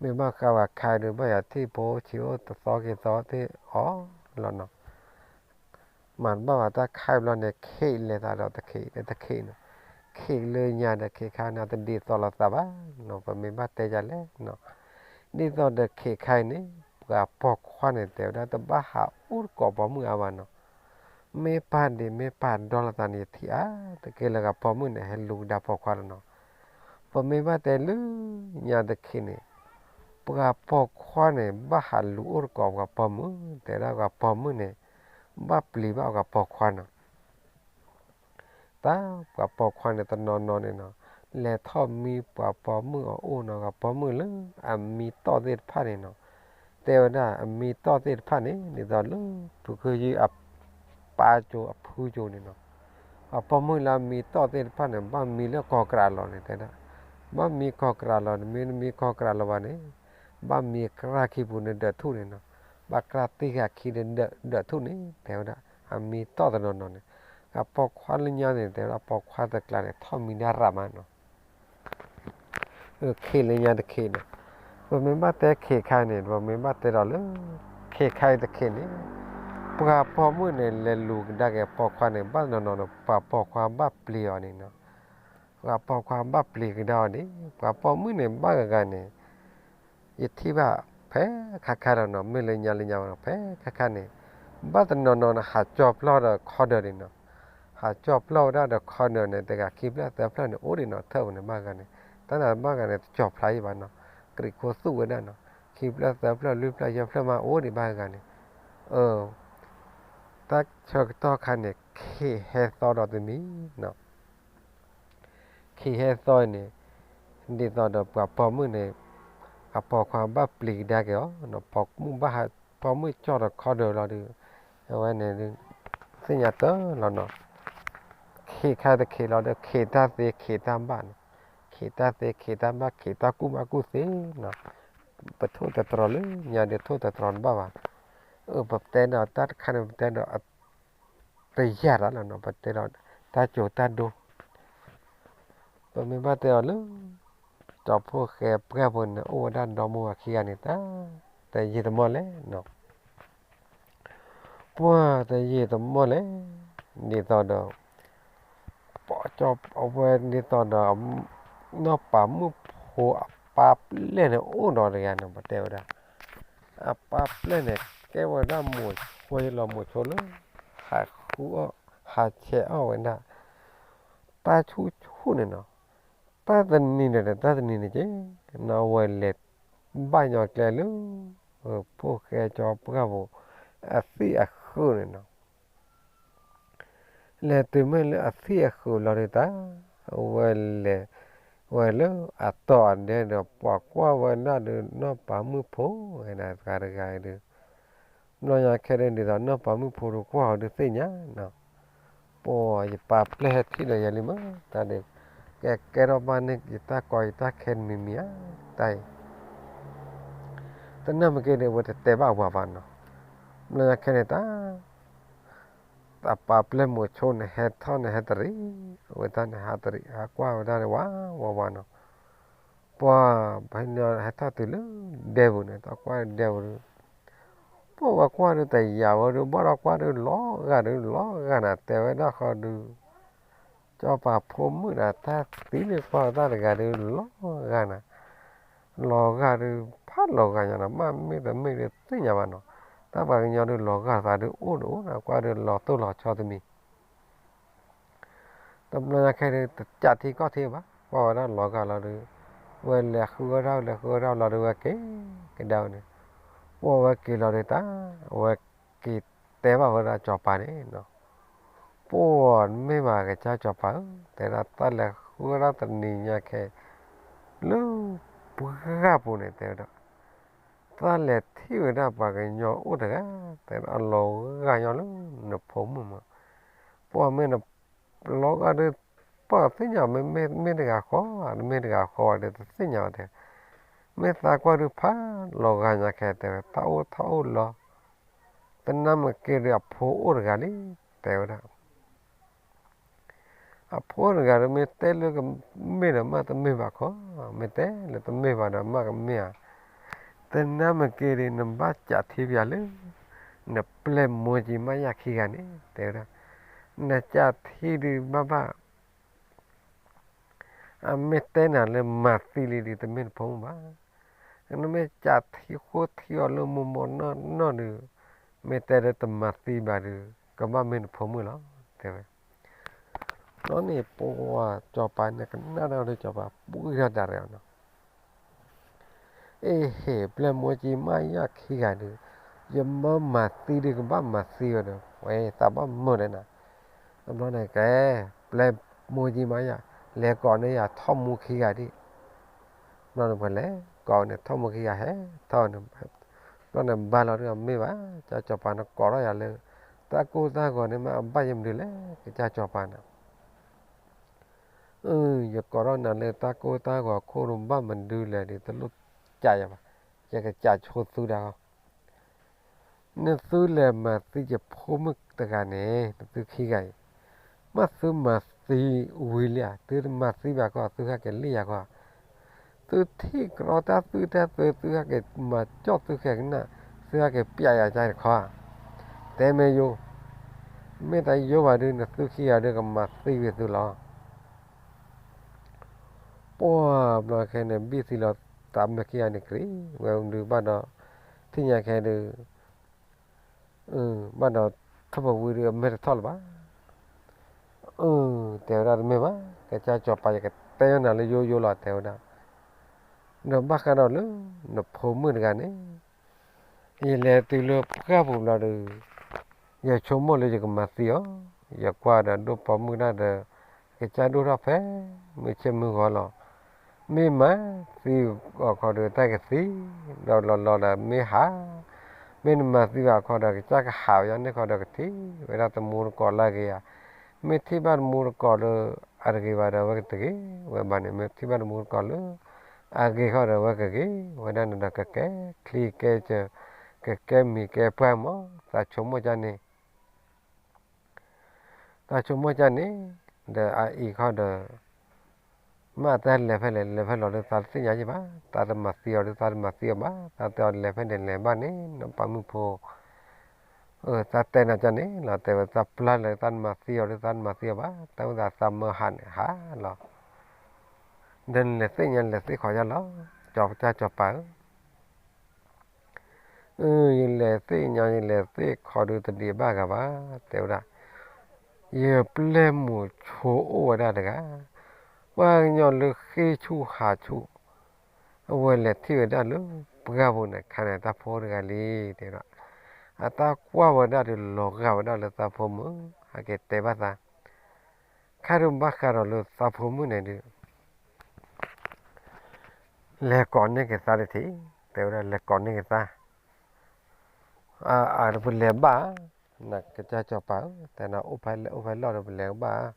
မ့ၢ်ဘၣ်ဃးဝဲခါဒုး ဘၣ်ယၤထံၣ်ဖိဆံးအိၣ်တသီက့ၤသီသ့ၣ်အီၣ်လီၤနီၤ, မၤတဘၣ်ဝဲတၢ်ခးဘျီန့ၣ် ခ့လဲၤသးဒီးတခ့တခ့နီၤ, ခ့လၢညါဒီးခ့ခါန့ၣ် တဒ်သိးလိာ်သးဘၣ်နီၤ, ပမ့ၢ်ဘၣ်တဲဒ်လဲၣ်နီၤ, ဒ်သိးဒီးခ့ခါအံၤန့ၣ် ပှၤပိာ်ခွါန့ၣ် တဲဝဲဒၣ် တဘၣ်ဟးအိၣ်တကိးပိာ်မုၣ်အါဘၣ်နီၤ, မ့ၢ်ပာ်ဒ့ၣ်မ့ၢ်ပာ်ဒီလိာ်သးန့ၣ် ယထံၣ်အါတက့ၢ်လၢဂၤပိာ်မုၣ်န့ၣ် ဟဲလူၤကဒါပိာ်ခွါလီၤနီၤ. ပမ့ၢ်ဘၣ်တဲလၢညါတခ့န့ၣ် ပှၤပိာ်ခွါန့ၣ် ဘၣ်ဟးလူၤအိၣ်တကိးပှၤပိာ်မုၣ်, တဲဝဲဒၣ်ပှၤပိာ်မုၣ်န့ၣ် ဘၣ်ပျံၤဘၣ်ပှၤပိာ်ခွါနီၤ. တၢ်ပှၤပိာ်ခွါန့ၣ်တနီၤနီၤန့ၣ်နီၤ, လဲၤထီၣ်မံပှၤပိာ်မုၣ်အအိၣ်နီၤ, ပှၤပိာ်မုၣ်လၢအမံတီၢ်သ့ၣ်တဖၣ်န့ၣ်နီၤ, တဲဝဲဒၣ်အမံတီၢ်သ့ၣ်တဖၣ်န့ၣ် ဒ်သိးလၢ ဖုခ့ယုၢ်အပၢ်ကၠိအဖုကၠိန့ၣ်နီၤ, ပှၤပိာ်မုၣ်လၢအမံတီၢ်သ့ၣ်တဖၣ်န့ၣ် ဘၣ်မံလၢကီၢ်ကရးလီၤန့ၣ် တဲဒၣ်, ဘၣ်မံကီၢ်ကရးလီၤ, နမ့ၢ်နမံကီၢ်ကရးလီၤဘၣ်န့ၣ် ဘၣ်မံကြၢးခံပူၤန့ၣ်ဒၢးထူၣ်န့ၣ်နီၤ, ဘၣ်ကြၢးတံၢ်ဃာ်ခံဒီးဒၢးထူၣ်န့ၣ် တဲဝဲဒၣ် အမံတီၢ်တနီၤနီၤန့ၣ်, အပိာ်ခွါလၢညါန့ၣ် တဲဝဲဒၣ် ပိာ်ခွါတကျါန့ၣ် ထီၣ်မံဒၣ်ရးမးနီၤ. ခ့လၢညါတခ့န့ၣ်, ပမ့ၢ်ဘၣ်တဲခ့ခါအံၤန့ၣ် ပမ့ၢ်ဘၣ်တဲဒီးလၢ ခ့ခါအံၤတခ့န့ၣ် ပှၤပိာ်မုၣ်န့ၣ် လဲၤလူၤကဒါက့ၤပိာ်ခွါန့ၣ် ဘၣ်တနီၤနီၤန့ၣ် ပှၤပိာ်ခွါဘၣ်ပျံၤအီၤန့ၣ်နီၤ, ပှၤပိာ်ခွါဘၣ်ပျံၤကဒါအီၤန့ၣ် ပှၤပိာ်မုၣ်န့ၣ် ဘၣ်ဂၤဂၤန့ၣ် ယထံၣ်ဘၣ်ဖဲခါခါလီၤနီၤ, မ့ၢ်လၢညါလၢညါဘၣ်နီၤ, ဖဲခါခါန့ၣ် ဘၣ်တနီၤနီၤန့ၣ် ဟးကၠီပျီၢ်ဒီးခီဒၢးန့ၣ်နီၤ, ဟးကၠီပျီၢ်ဝဲဒၣ်ဒီးခီဒၢးန့ၣ် တဂၤခံဖျၢၣ်သၢဖျၢၣ်န့ၣ် အိၣ်ဒံးနီၤ, ထၢၣ်ပူၤန့ၣ် ဘၣ်ဂၤန့ၣ် တၢ်န့ၣ်ဘၣ်ဂၤန့ၣ် တကၠီၤဖျါအံၤဘၣ်နီၤ, ကြံးခိသူၣ်ဝဲဒၣ်နီၤ, ခံဖျၢၣ်သၢဖျၢၣ်လွံၢ်ဖျၢၣ်ယဲၢ်ဖျၢၣ်မး အိၣ်ဒံးဘၣ်ဂၤန့ၣ်, အ တၢ်ဆၢကတီၢ်ခါန့ၣ် ခ့ဟဲသီဒီးတမံၤနီၤ, ခ့ဟဲသီန့ၣ် ဒ်သိးဒီးပှၤပိာ်မုၣ်န့ၣ် အပိာ်ခွါဘၣ်ပျံၤကဒါက့ၤအီၤ, ပိာ်မုၣ်ဘၣ်ဟး ပိာ်မုၣ်ကၠီၣ်ဒီးခီဒၢးလီၤဒီး အဝဲန့ၣ် သ့ၣ်ညါတၢ်လီၤနီၤ, ခ့ခါတခ့လီၤဒီး ခ့တၢ်သ့ခ့တၢ်ဘၣ်နီၤ, ခ့တၢ်သ့ခ့တၢ်ဘၣ် ခ့တၢ်ကူၣ်ဘၣ်ကူၣ်သ့နီၤ, ပထိၣ်သတြီၤလၢညါဒီးထိၣ်သတြီၤတဘၣ်ဘၣ်, ပတဲဒီးတၢ်တခါန့ၣ် ပတဲဒီး တယာ်တၢ်လီၤနီၤ, ပတဲဒီးတၢ်စိၤတၢ်ဒိ ပမ့ၢ်ဘၣ်တဲအီၤလၢ ကၠီဖှိၣ်ဃဲပှၢ်ဖိန့ၣ် အိၣ်ဝဲဒၣ်ဒီမါဝၤခံဂၤန့ၣ် တၢ်တယံာ်တမီၢ်လဲၣ်နီၤ, ပှၢ်တယံာ်တမီၢ်လဲၣ်, ဒ်သိးဒီး ပှၢ်ကၠီအဝဲဒ်သိးဒီး နီၢ်ပၤမုၣ်ဖိအပၢ်ပျဲၢ်န့ၣ် အိၣ်ဒီးတဂၤန့ၣ် ပတဲဝဲဒၣ် အပၢ်ပျဲၢ်န့ၣ် ကဲဝဲဒၣ်မိၤဆိလီၤမိၤဆိလၢ ဟးဃုအီၣ် ဟးဆဲးအီၣ်ဝဲဒၣ် တၢ်ဆူၣ်ဆူၣ်န့ၣ်နီၤ, တၢ်တနံၤဒီးတၢ်တနံၤန့ၣ်က့ၤ နီၢ်ဝဲလဲၤဘၣ်ညီကျဲလၢ ဖိၣ်ဃဲကၠီပှၢ်ဖိ အသံၣ်အဃုာ်န့ၣ်နီၤ လဲၤတုၤမ့ၢ်လၢအသံၣ်အဃုာ်လီၤဒုးတၢ်, အဝဲလဲၤဝဲလၢအတီၢ်အဒဲဒီး ပှၤကွၢ်ဝဲဒၣ်ဒီး နီၢ်ပၤမုၣ်ဖိဝဲဒၣ်တဂၤတဂၤအံၤဒုး, ဘျီညါခဲဒုး ဒ်သိးနီၢ်ပၤမုၣ်ဖိဒီးကွၢ်အီၤဒုးသ့ၣ်ညါနီၤ, ပှၤယပၢ်ပျဲၢ်ဟဲထံၣ်ဒီးယၤလံမး, တၢ်ဒုး ကဲကဲထီၣ်ဘၣ်န့ၣ် ယတၢ်ကီယတၢ်ခဲတမံၤမံၤဧါ, တၢ်အံၤ တနၢ်မ့ၢ်က့ၤဒီး အဝဲတတဲဘၣ်ဝၤဘၣ်နီၤ, ဘျီညါခဲန့ၣ်တၢ် အပၢ်ပျဲၢ်မိၤဆိန့ၣ် ဟဲထီၣ်န့ၣ် ဟဲတရံး, အဝဲတၢ်န့ၣ် ဟးတရံး ဟးကွၢ်ဝဲဒၣ်န့ၣ် ဝါဝါဝါနီၤ, ပှၤ ပှၤဟဲထီၣ်တုၤလၢဒဲပူၤန့ၣ် တၢ်ကွၢ်ဒဲပူၤဒီး ပှၤဝဲကွၢ်ဒီးတယာ်ဝဲဒီး ဘၣ်ဒီးကွၢ်ဒီးလီၤဂာ်ဒီးလီၤဂာ်နၤ တဲဝဲဒၣ်ဃီဒီး ကၠီပၤဖိမုၣ်ဒီး တၢ်သံန့ၣ်ကွၢ်တၢ်တဂၤဒီးလီၤဂာ်နၤ, လီၤဂာ်ဒီး ဖးလီၤဂာ်ညါနီၤ မ့ၢ်တမ့ၢ်ဒီးသ့ၣ်ညါဘၣ်နီၤ, တၢ်ပှၤကညီဒီးလီၤဂာ်သးဒီးအိၣ်ဒီးအိၣ်နီၤ ကွၢ်ဒီးလီၤတိၢ်လီၤဆီတမံၤ တဘျီညါခဲဒီး တကးထံကီၢ်ထံဘၣ် ကွၢ်ဝဲဒၣ်လီၤဂာ်လီၤဒီး ဝဲလဲၤဃုဝဲဒၣ် လဲၤဃုဝဲဒၣ်လီၤဒီး ဝဲက့ၤကဒါဝဲန့ၣ်, ပှၤဝဲက့ၤလီၤဒီးတၢ် ဝဲက့ၤတဲဘၣ်ဝဲဒၣ်ကၠီၤပၤန့ၣ်နီၤ, ပှၤမ့ၢ်မၤကစၢ်ကၠီၤပၤဧၢ, တဲဒၣ်တၢ်လဲၤဃုဝဲဒၣ်တနံၤညါခဲ လၢပှၢ်ပူၤန့ၣ် တဲဝဲဒၣ် တၢ်လဲၤထံၣ်ဝဲဒၣ်ပှၤကညီအိၣ်တဂၤ တဲဒၣ်အလီၤဂာ်ညီလၢနဖိမုၣ်မး, ပှၤမ့ၢ်နလီၤဂာ်ဒီး ပှၤသ့ၣ်ညါ မ့ၢ်မ့ၢ်တဂၤဃီ မ့ၢ်တဂၤဃီဒီးတသ့ၣ်ညါဘၣ်တဲ, မ့ၢ်သးကွၢ်ဒုးဖးလီၤဂာ်ညါခဲတဲဝဲ တၢ်အိၣ်ထီၣ်အိၣ်လီၤ, တနၢ်မ့ၢ်က့ၤဒီးအဖိအိၣ်တဂၤလံ တဲဝဲဒၣ် အဖိတဂၤဒီး မ့ၢ်တဲလၢကမ့ၢ်ဒီး မ့ၢ်တမ့ၢ်ဘၣ်ခီ, မ့ၢ်တဲလၢတမ့ၢ်ဘၣ်ဒီး မ့ၢ်ကမ့ၢ်ဧါ, တနၢ်မ့ၢ်က့ၤဒီး နဘၣ်ကးထံပယၤလၢ နပျဲၢ်မိၢ်ကံမးယၤခံဂၤန့ၣ် တဲဝဲဒၣ်, နကးထံဒုးဘၣ်ဘၣ် အမ့ၢ်တဲနၤလၢမၤသံလံဒီး တမ့ၢ်နဖိမုၣ်ဘၣ်. နမ့ၢ်ကးထံဃိထံအီၤလၢမိၢ်မိၢ်နီၢ်နီၢ်ဒီး, မ့ၢ်တဲလၢတမၤသံဘၣ်ဒီး ကဘၣ်မ့ၢ်နဖိမုၣ်လီၤ တဲဝဲ. ဘျီန့ၣ် ပှၤစီၤပၤန့ၣ် ကနၣ်ဒီးစီၤပၤပှံထီၣ်တၢ်ရဲၣ်နီၤ အ့ဟ့ၣ် ပျဲၢ်မိၢ်ကံမါယၢ်ခံဂၤဒီး, ယမၢမၤသံဒီး ကဘၣ်မၤသံဝဲဒီး ဝဲသးဘၣ်မၢလဲၣ်နၤ. တဘျီန့ၣ်ကဲ, ပျဲၢ်မိၢ်ကံမါယၢ် လဲၤကိးန့ၢ်ယၤထီၣ်မူခံဂၤဒံး. ဘျီန့ၣ်ပှၤလဲၤကိးန့ၣ် ထီၣ်မူခံဂၤဟဲထီၣ်န့ၣ်, ဘျီန့ၣ်ဘါလီၤဒီး မ့ၢ်ဘၣ် ကစၢ်စီၤပၤန့ၣ်ကိးထီၣ်ယၤလၢ တၢ်ကိၢ်တၢ်ဂီၤန့ၣ် မ့ၢ်အဘၣ်ယမနုၤလဲၣ် ကစၢ်စီၤပၤန့ၣ် အၢ ယကိးထီၣ်နၤလၢတၢ်ကိၢ်တၢ်ဂီၤအခိၣ်ဒီး ဘၣ်မနုၤလဲၣ်ဒီး တလိၣ်ကးယၤဘၣ်, ယကစးဆိသုဒၣ်အီၤ. နသုလဲၤမၤသံယဖိမုၣ်တဂၤန့ၣ် နသုခံဂၤအံၤ, မ့ၢ်သုမၤသံဝံၤလံဧါ, သုတမၤသံဘၣ်ကီး သုဟဲက့ၤလံယၤကီး, သုထံၣ်ကရီတၢ်သုတၢ်သု သုဟဲက့ၤမၤကၠီၣ်သုဃဲၤကနၣ်, သုဟဲက့ၤပျဲယၤကါတခီဧါ. တဲမ့ၢ်ယိၣ်, မ့ၢ်တယိၣ်ဘၣ်ဒီး နသုခံဂၤဒီးကမၤသံဝံၤသုလီၤ. ပှၢ်ဘျီခဲန့ၣ် ဘံၣ်သံလီၤသးမ့ၢ်ခံဂၤန့ၣ် ကြံးဝဲဒုးဘၣ်ဒီး ထံၣ်ညါခဲဒုး ဘၣ်ဒီးထီၣ်ပဝံၤဒီး အမဲာ်တထီၣ်လၢၤဘၣ်. အၢ တဲဝဲဒၣ်တမ့ၢ်ဘၣ်, ကစၢ်စီၤပၤ ယကတဲနၤလၢယိယိလီၤ တဲဝဲဒၣ်. ဒီးဘၣ်ဃးဒီးလၢ နဖိမုၣ်တဂၤန့ၣ် ယလဲၤတုၤလၢပှၢ်ပူၤဘျီဒီး ယဆိကမိၣ်လၢယကမၤသံအီၤ, ယကွၢ်ဒီးဒိၣ်ပိာ်မုၣ်ဒၣ်ဒီး ကစၢ်ဒိၣ်ထီၣ်ဖဲ မုၢ်ဆ့ၣ်မုၢ်ဂီၤလီၤ. မ့ၢ်မၤသံအီၤခီဒီး တၢ်ကသံ, ဒီးလီၤလီၤဒီးမ့ၢ်ဟး, မ့ၢ်နမၤသံဘၣ်ခီဒီး ကစၢ်ကဟးဝဲယါန့ၣ်ခီဒီး ကထံၣ်ဝဲဒၣ်တမူတကိးလၢအဂ့ၤဧါ. မ့ၢ်ထံၣ်ဘၣ်တမူတကိးလၢအတဂ့ၤဘၣ်ဒီး အဝဲကတဂ့ၤဝဲဘၣ်န့ၣ်, မ့ၢ်ထံၣ်ဘၣ်တမူတကိးလၢအဂ့ၤခီဒီး အဝဲကဂ့ၤဝဲဒၣ်န့ၣ်ဒီး ကကဲချံကဲစၢၤ, ကကဲမံၤကဲပှၢ်မး, သးဆိကမိၣ်ကန့ၣ် သးဆိကမိၣ်ကန့ၣ်, ဒီးအအံၤခီဒီး မ့ၢ်တၢ်လဲၤဖဲလဲၣ် လဲၤဖဲလဲၣ်ဒီး သးတသ့ၣ်ညါယံၣ်ဘၣ်, သးတမၤသံအီၤဒီး သးတမၤသံအီၤဘၣ်, သးတဲအီၤလဲၤဖဲန့ၣ်လဲၤဘၣ်န့ၣ် နီၢ်ပၤမုၣ်ဖိ, သးတဲနၤကန့ၣ်လီၤ, တဲဝဲသးပျၢ်လၢ သးတမၤသံအီၤဒီး သးတမၤသံအီၤဘၣ်, တၢ်ဝဲသးမၢဟးန့ၣ်ဟးလီၤ. ဒီးနလဲၤသ့ၣ်ညါလဲၤသ့ၣ်ခီယါလီၤ, ကစၢ်စီၤပၤဧၢ ယလဲၤသ့ၣ်ညါ ယလဲၤသ့ၣ်ခီဒီး တဒံးဘၣ်ဂၤဘၣ်, တဲဝဲဒၣ်, ယပျဲၢ်မိၤဆိအိၣ်ဝဲဒၣ်တဂၤ, ပှၤကညီလၢဃ့ဆူၣ်ဟးဆူၣ်, အဝဲလဲၤထံၣ်ဝဲဒၣ်လၢပှၢ်ပူၤန့ၣ် ခါန့ၣ်တၢ်ဖိတဂၤလံ, တဲဝဲဒၣ်, အတၢ်ကွၢ်ဝဲဒၣ်ဒီးလီၤဂာ်ဝဲဒၣ်လၢသးဖိမုၣ်, ဟဲက့ၤတဲဘၣ်သး, ခါဒီးဘၣ်ဃးဒီးလၢသးဖိမုၣ်န့ၣ်ဒီး လဲၤကိးန့ၢ်က့ၤသးတထံၣ်, တဲဝဲဒၣ်လဲၤကိးန့ၢ်က့ၤသး, အၢ ပလဲၤဘၣ်, နကစၢ်စီၤပၤဧၢ, တဲနၤအိၣ်ဖဲလဲၣ်အိၣ်ဖဲလဲၣ်ဒီး ပလဲၤကဘၣ်,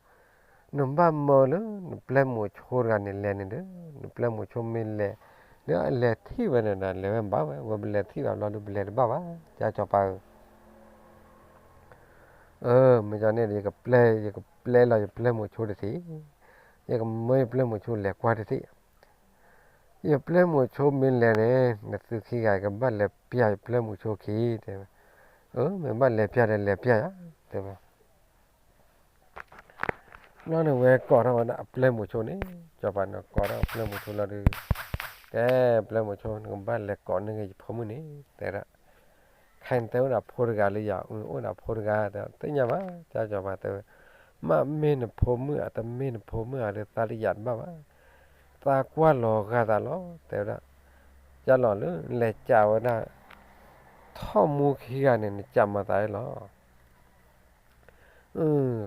နဘၣ်မၢလၢနပျဲၢ်မိၤဆိတဂၤန့ၣ်လဲၤန့ၣ်ဒီး, နပျဲၢ်မိၤဆိမ့ၢ်လဲၤ, လၢအလဲၤထံၣ်ဝဲန့ၣ်ဒီး လဲၤဝဲဘၣ်ဝဲ, ဝဲပလဲၤတထံၣ်ဘၣ်ဘျီဒီး ပလဲၤတဘၣ်ဘၣ်, ကစၢ်စီၤပၤဧၢ အၢ မ့ၢ်ကန့ၣ်ဒီး ယကပျဲ, ယကပျဲလီၤယပျဲၢ်မိၤဆိတထံၣ်, ယကမၢယပျဲၢ်မိၤဆိလဲၤကွၢ်တထံၣ်, ယပျဲၢ်မိၤဆိမ့ၢ်လဲၤန့ၣ် နသုခံဂၤကဘၣ်လဲၤပျၢ်ယပျဲၢ်မိၤဆိခံ, တဲဝဲ, အၢ မ့ၢ်ဘၣ်လဲၤပျၢ်ဒီးလဲၤပျၢ်ယၤ, တဲဝဲ ဘျီန့ၣ်ဝဲကိးထီၣ်ဝဲဒၣ်အပျဲၢ်မိၤဆိန့ၣ်, စီၤပၤန့ၣ်ကိးထီၣ်အပျဲၢ်မိၤဆိလီၤဒီး, ကဲ, ပျဲၢ်မိၤဆိ နကဘၣ်လဲၤကိးန့ၢ်က့ၤယဖိမုၣ်န့ၣ်, တဲဒၣ်, ခဲအံၤနတဲအိၣ်ဒီးဖိတဂၤလၢယၤ, အိၣ်ဒီးဖိတဂၤ, တသ့ၣ်ညါဘၣ်, ကစၢ်စီၤပၤတဲဝဲ, မ့ၢ်မ့ၢ်နဖိမုၣ်ဧါ တမ့ၢ်နဖိမုၣ်ဧါဒီး သးတယာ်တဘၣ်ဘၣ်, သးကွၢ်လီၤဂာ်သးလီၤ, တဲဝဲဒၣ်, ကလီၤလၢလဲၤကးဝဲဒၣ် ထီၣ်မူခံဂၤန့ၣ် နကးမၤသးလီၤ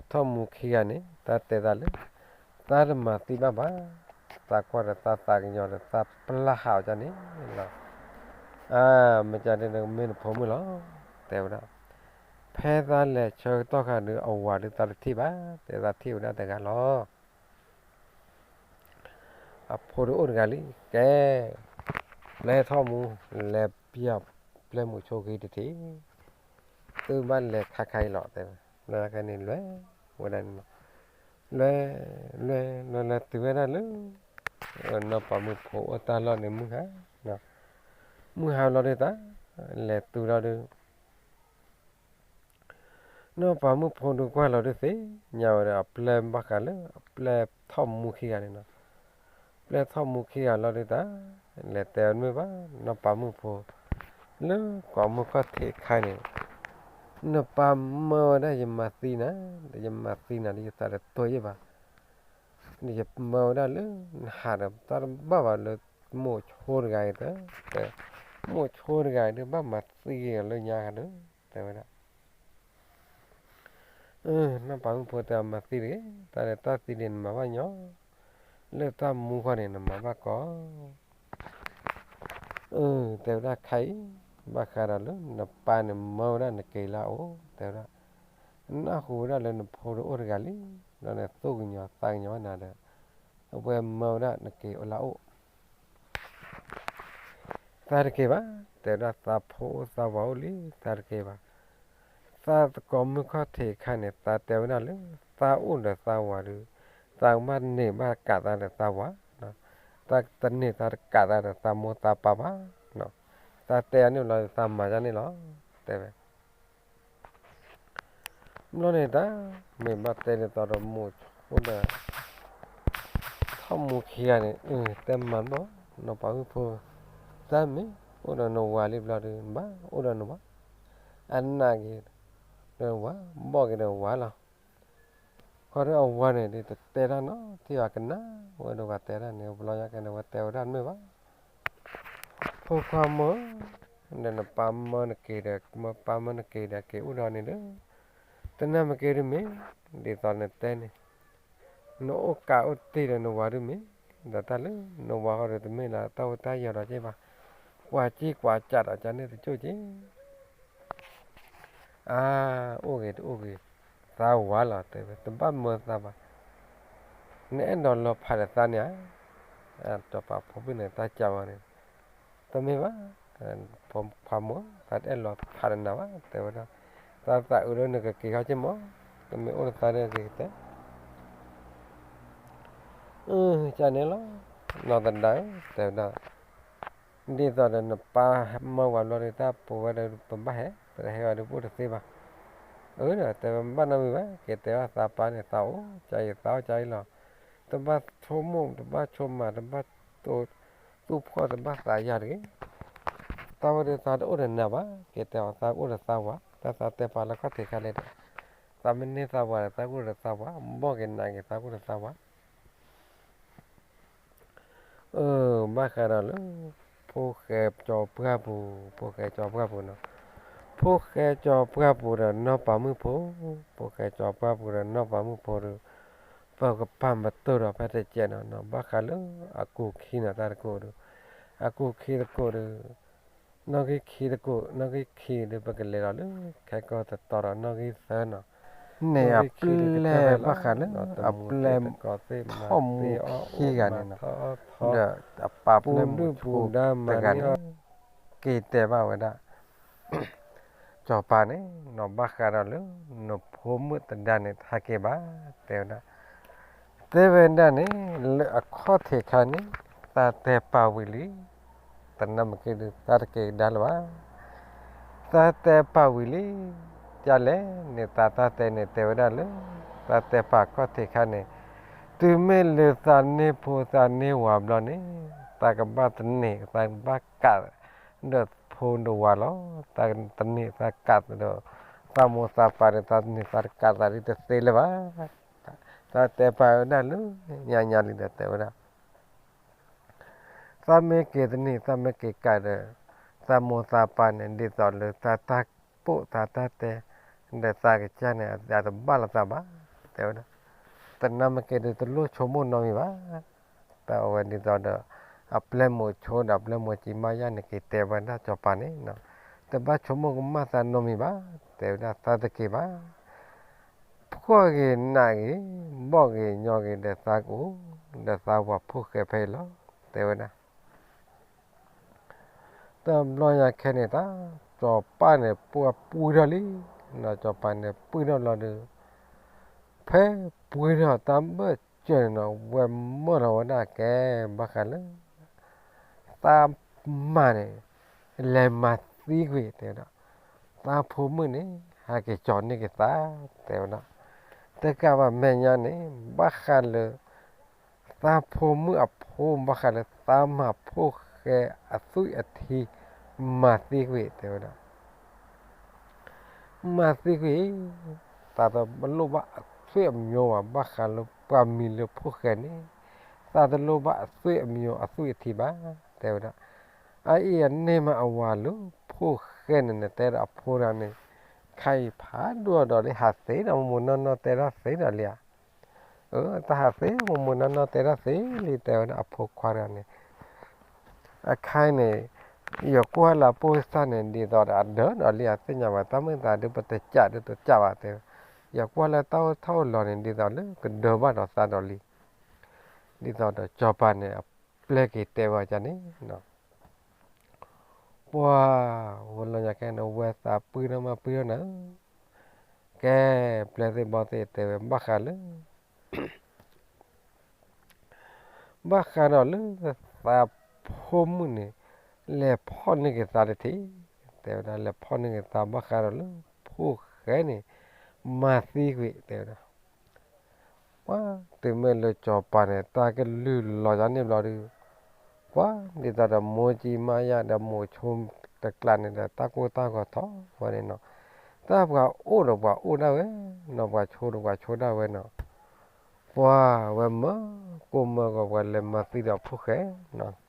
ထီၣ်မူခံဂၤန့ၣ် တၢ်တဲသးလၢ သးတမၤသံဘၣ်ဘၣ်, သးကွၢ်ဒီးသးသးကညီၤဒီး သးပျၢ်ဟးအီၤဒ်န့ၣ်လီၤ. အၢ မ့ၢ်ကန့ၣ်ဒီး မ့ၢ်နဖိမုၣ်လီၤ, တဲဝဲဒၣ်. ဖဲသးလဲၤဆၢကတီၢ်ခါဒီး အဝၤဒီးသးတထံၣ်ဘၣ်, တဲသးထံၣ်ဝဲဒၣ်တဂၤလီၤ. အဖိတအိၣ်တဂၤလံ, ကဲ, ပျဲထီၣ်မူ, လဲၤပျၢ်ပျဲၢ်မုဆိခံတထံၣ်, သုဘၣ်လဲၤခါခါအံၤလီၤ တဲဝဲ. လၢခဲန့ၣ်လဲၤဝဲဒၣ်န့ၣ်, လဲၤ, လဲၤ, လဲၤ, လဲၤတုၤဝဲဒၣ်လၢ နီၢ်ပၤမုၣ်ဖိအိၣ်တၢ်လီၢ်န့ၣ်မုၢ်ဟါ, မုၢ်ဟါလီၤဒုးသး, လဲၤတုၤလီၤဒုး နီၢ်ပၤမုၣ်ဖိဒုးကွၢ်လီၤဒုးသ့ၣ်ညါဝဲဒီး အပျဲၢ်ဘၣ်ဃးလၢအပျဲၢ်ထီၣ်မူခံဂၤန့ၣ်လီၤ. ပျဲၢ်ထီၣ်မူခံဂၤလီၤဒုးတၢ်, လဲၤတဲအီၤတမ့ၢ်ဘၣ်, နီၢ်ပၤမုၣ်ဖိ လၢကိးမုၢ်ခီၣ်ထံးအခါန့ၣ်, နပၢ်မၢဝဲဒၣ်ယမၤသံနၤ, ယမၤသံနၤဒီးယသးတတိၢ်ယဲၢ်ဘၣ်, ယမၢဝဲဒၣ်လၢနဟးဒီးတၢ်တဘၣ်ဘၣ်လၢမိၢ်ဆိတဂၤအံၤတၢ်, မိၢ်ဆိတဂၤအံၤဒုးဘၣ်မၤသံက့ၤလၢညါဂၤဒုး တဲဝဲဒၣ် နီၢ်ပၤမုၣ်ဖိတဲအီၤမၤသံတဂ့ၤ, တၢ်ဒီးတၢ်သံန့ၣ်နမၤဘၣ်ညီ, လၢတၢ်မူဃီန့ၣ် နမၤဘၣ်ကီ, တဲဝဲဒၣ်ခဲအံၤ, ဘၣ်ဃးဒီးလၢနပၢ်န့ၣ်မၢဝဲဒၣ်နက့ၤလၢအအိၣ် တဲဝဲဒၣ်, နၢ်ဟူဝဲဒၣ်လၢနဖိတအိၣ်တဂၤလံ, ဒီးနသူၣ်ကညီၤသးကညီၤဝဲနၤဒီး, အဝဲမၢဝဲဒၣ်နက့ၤအိၣ်လၢအအိၣ် သးတက့ၤဘၣ်, တဲဝဲဒၣ် သးဖိအိၣ်သးဝၤအိၣ်လံ သးတက့ၤဘၣ်, သးသကိးမုၢ်ခီၣ်ထံးအခါန့ၣ် သးတဲဝဲဒၣ်လၢ သးအိၣ်ဒီးသးဝၤဒီး, သးကဘၣ်န့ၢ်ဘၣ်ကးသးဒီးသးဝၤ, သးတန့ၢ်သးတကးသးဒီးသးမိၢ်သးပၢ်ဘၣ်, သးတဲအန့ၣ်လီၤ သးမၤဒ်န့ၣ်လီၤ, တဲဝဲ ဘျီန့ၣ်တၢ်, မ့ၢ်ဘၣ်တဲဒ်သိးဒီးမိၢ်ဆိဒီး ထီၣ်မူခံဂၤန့ၣ်, တဲမၤဘၣ်, နီၢ်ပၤမုၣ်ဖိ, တၢ်မ့ၢ်အိၣ်ဒီးနဝၤလံဘျီဒီး ဘၣ်အိၣ်ဒီးနဝၤ, အနာ်က့ၤဒီးဝၤ, ဘီၣ်က့ၤဒီးဝၤလီၤ, ခီဒီးအဝၤန့ၣ်ဒုးတတဲတၢ်နီတဘျီဘၣ်, ကနၣ်ဝဲဒီးဝၤတဲတၢ်န့ၣ် ဘျီညါကဲန့ၣ် ဝဲတဲဝဲဒၣ်တမ့ၢ်ဘၣ် ဖိခွါမိၢ်, ဒီးနပၢ်မၢနက့ၤဒီး မၢပၢ်မၢနက့ၤဒီးက့ၤအိၣ်ဒီးန့ၣ်ဒီး, တနာ်မ့ၢ်က့ၤဒုးမ့ၢ်, ဒ်သိးနတဲန့ၣ်, နအိၣ်ကးအိၣ်တ့ၢ်ဒီးနဝၤဒုးမ့ၢ်, ဒီးတၢ်လၢနဝၤဃီဒီးတမ့ၢ်လၢတၢ်အိၣ်တၢ်ယီၤဒီးက့ၤဘၣ်, ကွၢ်က့ကွၢ်ကးဒီးကန့ၣ်တကၠိၢ်က့ၤ အါ, အိၣ်ဂ့ၤတအိၣ်ဂ့ၤ, သးဝၤလီၤတဲဝဲ တဘၣ်မၢသးဘၣ်, နအဲၣ်ဒိးလီၤဖးဒီးသးန့ၣ်ဧါ, စီၤပၤဖိမုၣ်န့ၣ် တၢ်ကးဝဲန့ၣ်, တမ့ၢ်ဘၣ်, ဖိခွါမိၢ် သးတအဲၣ်လီၤဖးဒီးနၤဘၣ် တဲဝဲဒၣ်, သးသးအုးလၢနကက့ၤခီက့ၤမး, တမ့ၢ်အိၣ်ဒီးသးဒီးက့ၤကတဲ ကန့ၣ်လီၤ, နီၢ်သဒါဧၢ တဲဝဲဒၣ်, ဒ်သိးဒီးနပၢ်မၢဝၤဘျီ တၢ်ပူၤဝဲဒီးပဘၣ်ဟဲ, ပတဟဲဝဲဒီးပအိၣ်တသ့ဘၣ်, အၢ ဒီးတဲဝဲဘၣ်နီတမံၤဘၣ်, က့ၤတဲဘၣ်သးပၢ်န့ၣ် သးအိၣ်ကါအံၤ သးအိၣ်ကါအံၤလီၤ, တဘၣ်ဆိကမိၣ် တဘၣ်ဆိကမး တဘၣ်သူၣ်ဖှီၣ် တဘၣ်သးယၤတဂ့ၤ, တၢ်ဝဲဒီးသးတအိၣ်ဒီးနၤဘၣ်, က့ၤတဲအီၤသးအိၣ်ဒီးသးဝၤ, တၢ်သးတဲပာ်လၢခီၣ်ထံးခါလဲၣ်ဒီး, သးမ့ၢ်န့ၢ်သးဝၤဒီး သးအိၣ်ဒီးသးဝၤ, ဘီၣ်က့ၤနးက့ၤ သးအိၣ်ဒီးသးဝၤ အၢ ဘၣ်ဃးဒီးလၢ ဖိၣ်ဃဲကၠီၤပှၢ်ပူၤ, ဖိၣ်ဃဲကၠီၤပှၢ်ပူၤနီၤ, ဖိၣ်ဃဲကၠီၤပှၢ်ပူၤဒီးနီၢ်ပၤမုၣ်ဖိ, ဖိၣ်ဃဲကၠီၤပှၢ်ပူၤဒီးနီၢ်ပၤမုၣ်ဖိဒီး, ပကပာ်ပတုာ်ဒီးဖဲတကဲးနီၤ, ဘၣ်ဃးလၢအကူာ်ခံနီၤ တၢ်တကိးဒီး, အကူာ်ခံတကိးဒီး နီၣ်ဂံၢ်ခံတကိး, နီၣ်ဂံၢ်ခံဒီး ပကလဲၤဒီးလၢ ခဲကိာ်တတီၤဒီးနီၣ်ဂံၢ်သၢနီၤ, န့ၣ်အပျဲၢ်ဘၣ်ဃးလၢ အပျဲၢ်ထီၣ်မူခံဂၤန့ၣ်နီၤ, ဒီးအပၢ်ပျဲၢ်မုၣ်ဖိတဂၤန့ၣ် က့ၤတဲဘၣ်ဝဲဒၣ် စီၤပၤန့ၣ်နီၤ, ဘၣ်ဃးဒီးလၢ နဖိမုၣ်သဒါန့ၣ် တဟဲက့ၤဘၣ် တဲဝဲဒၣ်, တဲဝဲဒၣ်န့ၣ် လၢအခီၣ်ထံးခါန့ၣ် သးတဲပာ်ဝံၤလံ, တနၢ်မ့ၢ်က့ၤဒုး သးတက့ၤကဒါလၢၤဘၣ်, သးတဲပာ်ဝံၤလံ, ဒ်လဲၣ်န့ၣ် သးတၢ်တဲန့ၣ် တဲဝဲဒၣ်လၢ သးတဲပာ်ခီၣ်ထံးခါန့ၣ်, တုၤမ့ၢ်လၢသးန့ၢ်ဖိသးန့ၢ်ဝၤဘျီန့ၣ် သးကဘၣ်တန့ၢ် သးကဘၣ်ကး ဒီးဖိဒီးဝၤလီၤ, သးတန့ၢ်သးကးဒီး သးမိၢ်သးပၢ်ဒီး သးတန့ၢ်သးတကးသးဒ်တသ့လၢၤဘၣ်, သးတဲပာ်ဝဲဒၣ်လၢ ညါညါလံဒီးတဲဝဲဒၣ် သးမ့ၢ်က့ၤတန့ၢ် သးမ့ၢ်က့ၤကးဒီး သးမိၢ်သးပၢ်န့ၣ် ဒ်သိးလၢသးတၢ်ပိာ်သးတၢ်တဲ ဒီးသးကစၢ်န့ၣ် အတဘၣ်လီၤသးဘၣ် တဲဝဲဒၣ်, တနၢ်မ့ၢ်က့ၤဒုး တလိၣ်ဆိကမိၣ်နီတမံၤဘၣ်, တၢ်အဝဲဒ်သိးဒီး အပျဲၢ်မိၢ်ဆိဒီးအပျဲၢ်မိၢ်ကၠံမါယါန့ၣ် က့ၤတဲဝဲဒၣ်စီၤပၤန့ၣ်, တဘၣ်ဆိကမိၣ်ကမၣ်သးနီတမံၤဘၣ်, တဲဝဲဒၣ်သးတက့ၤဘၣ် ဖှီၣ်ဂ့ၤနးဂ့ၤ ဘီၣ်ဂ့ၤညီဂ့ၤဒီးသးကအိၣ် ဒီးသးဝၤဖိၣ်ဃဲဖဲအံၤလီၤ တဲဝဲဒၣ်. တဘျီညါခဲန့ၣ်တၢ် စီၤပၤန့ၣ် ပှၤပှ့ၤထီၣ်လံ, စီၤပၤန့ၣ်ပှ့ၤထီၣ်လီၤဒီး ဖဲပှ့ၤထီၣ်တၢ်ဘၢၣ်စၢၤန့ၣ်နီၤ ဝဲမၢလီၤဝဲဒၣ်ကဲ ဘၣ်ဃးလၢ သးမါန့ၣ် လဲၤမၤသံကွံာ် တဲဝဲဒၣ်, သးဖိမုၣ်န့ၣ် ဟဲက့ၤကၠီၤန့ၢ်က့ၤသး တဲဝဲဒၣ်, တကးဘၣ်မဲာ်ညါန့ၣ် ဘၣ်ဃးလၢ သးဖိမုၣ်အဖိ ဘၣ်ဃးလၢသးမၤဖိၣ်ဃဲအသွံၣ်အထံ မၤသံကွံာ် တဲဝဲဒၣ်. မၤသံကွံာ်, သးတလိၣ်ဘၣ်အသွံၣ်အမံၤဘၣ်, ဘၣ်ဃးလၢပှၤမံၤလၢဖိၣ်ဃဲန့ၣ်, သးတလိၣ်ဘၣ်အသွံၣ်အမံၤအသွံၣ်အထံဘၣ်, တဲဝဲဒၣ်. အအံၤအန့ၢ်မးအဝၤလၢဖိၣ်ဃဲန့ၣ် နတဲဒီးအဖိတဂၤန့ၣ်, ခါအံၤဖးဒိၣ်ဒီးလံ ဟးသ့ဒီးမိၢ်မိၢ်နီၢ်နီၢ်တဲတၢ်သ့ဒီးလံဧါ. အၢ တၢ်ဟးသ့ မိၢ်မိၢ်နီၢ်နီၢ်တဲတၢ်သ့လံ တဲဝဲဒၣ်အဖိခွါတဂၤန့ၣ်. အခါအံၤန့ၣ် ယကွၢ်လၢအပိၢ်စၢ်န့ၣ် ဒ်သိးဒီးအဒၢးဒီးလံ အသ့ၣ်ညါဘၣ် တၢ်မုၢ်သးဒုး ပတကးဒုးတကးဘၣ်တဲ, ယကွၢ်လၢတၢ်အိၣ်ထီၣ်အိၣ်လီၤန့ၣ် ဒ်သိးလၢကဒၢးဘၣ်ဒီးသးဒီးလံ. ဒ်သိးဒီးစီၤပၤန့ၣ် အပျဲၢ်က့ၤတဲဝဲဒ်န့ၣ် ပှၤဝဲလီၤညါခဲန့ၣ် ဝဲသးပှံၢ်ထီၣ်မးပှံၢ်ထီၣ်နၤ, ကဲ ပျဲၢ်သ့ၣ်ဘီၣ်သ့ၣ်တဲဝဲ ဘၣ်ဃးလၢ ဘၣ်ဃးဒီးလၢသးဖိမုၣ်န့ၣ် လဲၤဖီၣ်န့ၢ်က့ၤသးတထံၣ်, တဲဝဲဒၣ် လဲၤဖီၣ်န့ၢ်က့ၤသး ဘၣ်ဃးဒီးလၢဖိၣ်ဃဲန့ၣ် မၤသံကွံာ် တဲဝဲဒၣ်. ပှၤတုၤမ့ၢ်လၢစီၤပၤန့ၣ် တၢ်ကလုၢ်လီၤယါန့ၣ်ဘျီဒုး, ပှၤဒ်သိးဒီးမိၢ်ကံမါယါဒီး မိၤဆိတကျးန့ၣ်ဒီး တၢ်ကိၢ်တၢ်ဂီၤထီၣ်ဝဲန့ၣ်နီၤ, တၢ်ပှၤအိၣ်ဒီးပှၤအိၣ်ဒၣ်ဝဲနီၤ, ပှၤဆိဒီးပှၤဆိဒၣ်ဝဲနီၤ, ပှၤဝဲမၢကိၢ်မၢဂီၤ ပှၤလဲၤမၤသံဒီးဖိၣ်ဃဲနီၤ.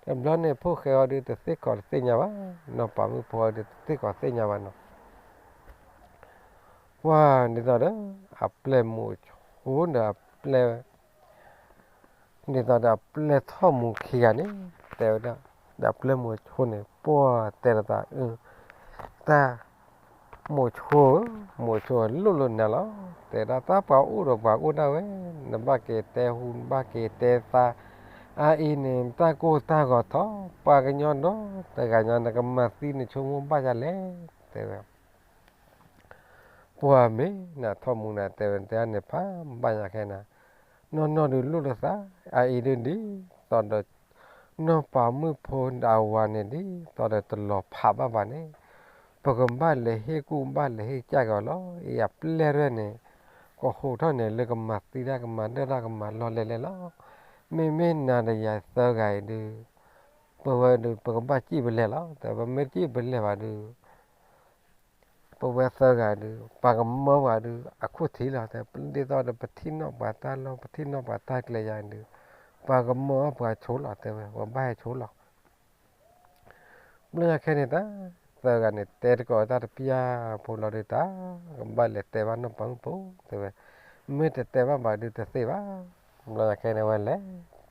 တဘျီန့ၣ် ဖိၣ်ဃဲအီၤဒုးတသ့ၣ်ခီၣ်တသ့ၣ်ညါဘၣ်, နီၢ်ပၤမုၣ်ဖိအီၤဒုးတသ့ၣ်ခီၣ်တသ့ၣ်ညါဘၣ်နီၤ. ပှၤဒ်သိးဒီး အပျဲၢ်မိၤဆိဒီးအပျဲၢ် ဒ်သိးဒီးအပျဲၢ်ထီၣ်မူခံဂၤန့ၣ် တဲဝဲဒၣ်, ဒီးအပျဲၢ်မိၤဆိန့ၣ် ပှၤတဲလိာ်သး, တၢ် မိၤဆိဧၢ, မိၤဆိလိၣ်လၢနၤလီၤ, တဲဒၣ်တၢ်ပှၤအိၣ်ဒီးပှၤအိၣ်ဒၣ်ဝဲ, နဘၣ်က့ၤတဲဟူ နဘၣ်က့ၤတဲသါ, အအံၤန့ၣ် တၢ်ကိၢ်တၢ်ဂီၤထီၣ်, ပှၤကညီဒီတဂၤညါ နကမၤသံနဆိကမိၣ်ဘၣ်ယၤလဲၣ်, တဲဝဲ ပှၤမ့ၢ်နၤထီၣ်မူနၤ တဲဝဲတဲန့ၣ် ဖးဘၣ်ညါခဲနၤ, နီၢ်နီၢ်ဒုးလိၣ်လၢသး, အအံၤဒုးဒ်သိးဒီး နီၢ်ပၤမုၣ်ဖိဒီးအဝၤန့ၣ် ဒ်သိးဒီးတလီၤဖးဘၣ်ဘၣ်န့ၣ်, ပကဘၣ်လဲၤဟ့ၣ်ကူၣ်ဘၣ်လဲၤဟ့ၣ်ကၢ်က့ၤအီၤလီၤ. အံၤအပျဲၢ်ရဲၣ်န့ၣ် ကဟူးထီၣ်န့ၣ် လၢကမၤသံတၢ်ကမၤဒၢၣ်တၢ်ကမၤလီၢ်လဲၢ်လဲၢ်လီၤ. မ့မ့ၢ်နၤဒီးယၤသၢဂၤအံၤဒုး ပဝဲဒုး ပကဘၣ်စံၣ်ပလဲၢ်လီၤ. တဲပမ့ၢ်တစံၣ်ပလဲၢ်ဘၣ်ဒုး ပဝဲသၢဂၤဒုး ပှၤကမၢပှၤဒုး အခိၣ်ထံးလီၤ. တဲ ဒ်သိးဒီးပထံၣ်နီၣ်ပှၤတၢ်လီၢ် ပထံၣ်နီၣ်ပှၤတၢ်ကျဲယါဒုး ပှၤကမၢပှၤဆိလီၤ. တဲဝဲ ပှၤဘၣ်ဟဲဆိလီၤ. ဘျီညါခဲန့ၣ်တၢ် သၢဂၤန့ၣ် တဲတကိးတၢ်တပျၢ်ဖိလီၤဒုးတၢ် ကဘၣ်လဲၤတဲဘၣ်နီၢ်ပၤမုၣ်ဖိ တဲဝဲ မ့ၢ်တတဲဘၣ်ဘၣ်ဒုးတသ့ဘၣ်. ဘျီညါခဲန့ၣ် အဝဲလဲၤ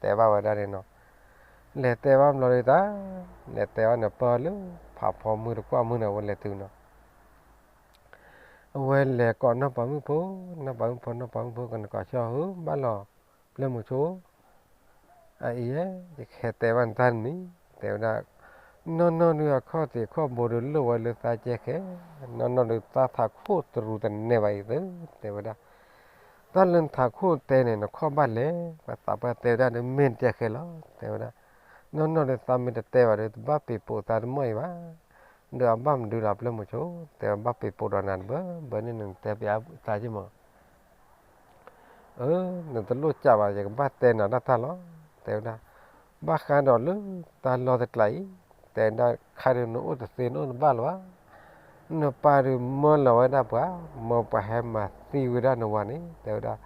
တဲဘၣ်ဝဲဒၣ်န့ၣ်နီၤ. လဲၤတဲဘၣ်ဘျီဒုးတၢ် လဲၤတဲဘၣ်န့ၣ် ပၢၢ်လၢဖးဖီမုၢ်တကွၢ်မုၢ်န့ၣ် အဝဲလဲၤတုၤနီၤ. အဝဲလဲၤကိးနီၢ်ပၤမုၣ်ဖိ, နီၢ်ပၤမုၣ်ဖိ နီၢ်ပၤမုၣ်ဖိ ကနကိးဆၢဟၢဘၣ်လီၤ ပျဲၢ်မိၤဆိ အအံၤ ယကဟဲတဲဘၣ်နတၢ်တမံၤ တဲဝဲဒၣ်, နီၢ်နီၢ်ဒုးအခီၣ်ထံးခီၣ်ဘိဒုးလိၣ်ဝဲလၢသးကဲခဲ, နီၢ်နီၢ်ဒုးသးထးခိၣ်တရူးတနဲၣ်ဘၣ်အံၤသၢ တဲဝဲဒၣ်, တၢ်လၢနထးခိၣ်တဲန့ၣ် နခီၣ်ဘၣ်လဲၣ်, ပှၤသးပှၢ်တဲဝဲဒၣ်ဒုးမ့ၢ်နတဲခဲလီၤ တဲဝဲဒၣ်, နီၢ်နီၢ်ဒုးသးမ့ၢ်တတဲဘၣ်ဒုး တဘၣ်ပ့ၤပိာ်သးတမီၢ်အံၤဘၣ်, ဒီးအဘၣ်မနုၤလီၤပျဲၢ်မိၤဆိ တဲဝဲဘၣ်ပ့ၤပိာ်ဒီးနၤတဘၢ ဘၢန့ၣ်နတဲပျဲသးက့မး အၢ နတလိၣ်ကးဘၣ် ယကဘၣ်တဲနၤဒၣ်တၢ်လီၤ တဲဝဲဒၣ်, ဘၣ်ဃးဒီးလၢတၢ်လီၢ်တကျးအံၤ တဲဒၣ်ခါဒုးနအိၣ်တသ့နအိၣ်တဘၣ်လၢၤဘၣ်, နပၢ်ဒုးမၢလီၤဝဲဒၣ်ပှၤ, မၢပှၤဟဲမၤသံဝဲဒၣ်နဝၤန့ၣ် တဲဝဲဒၣ်,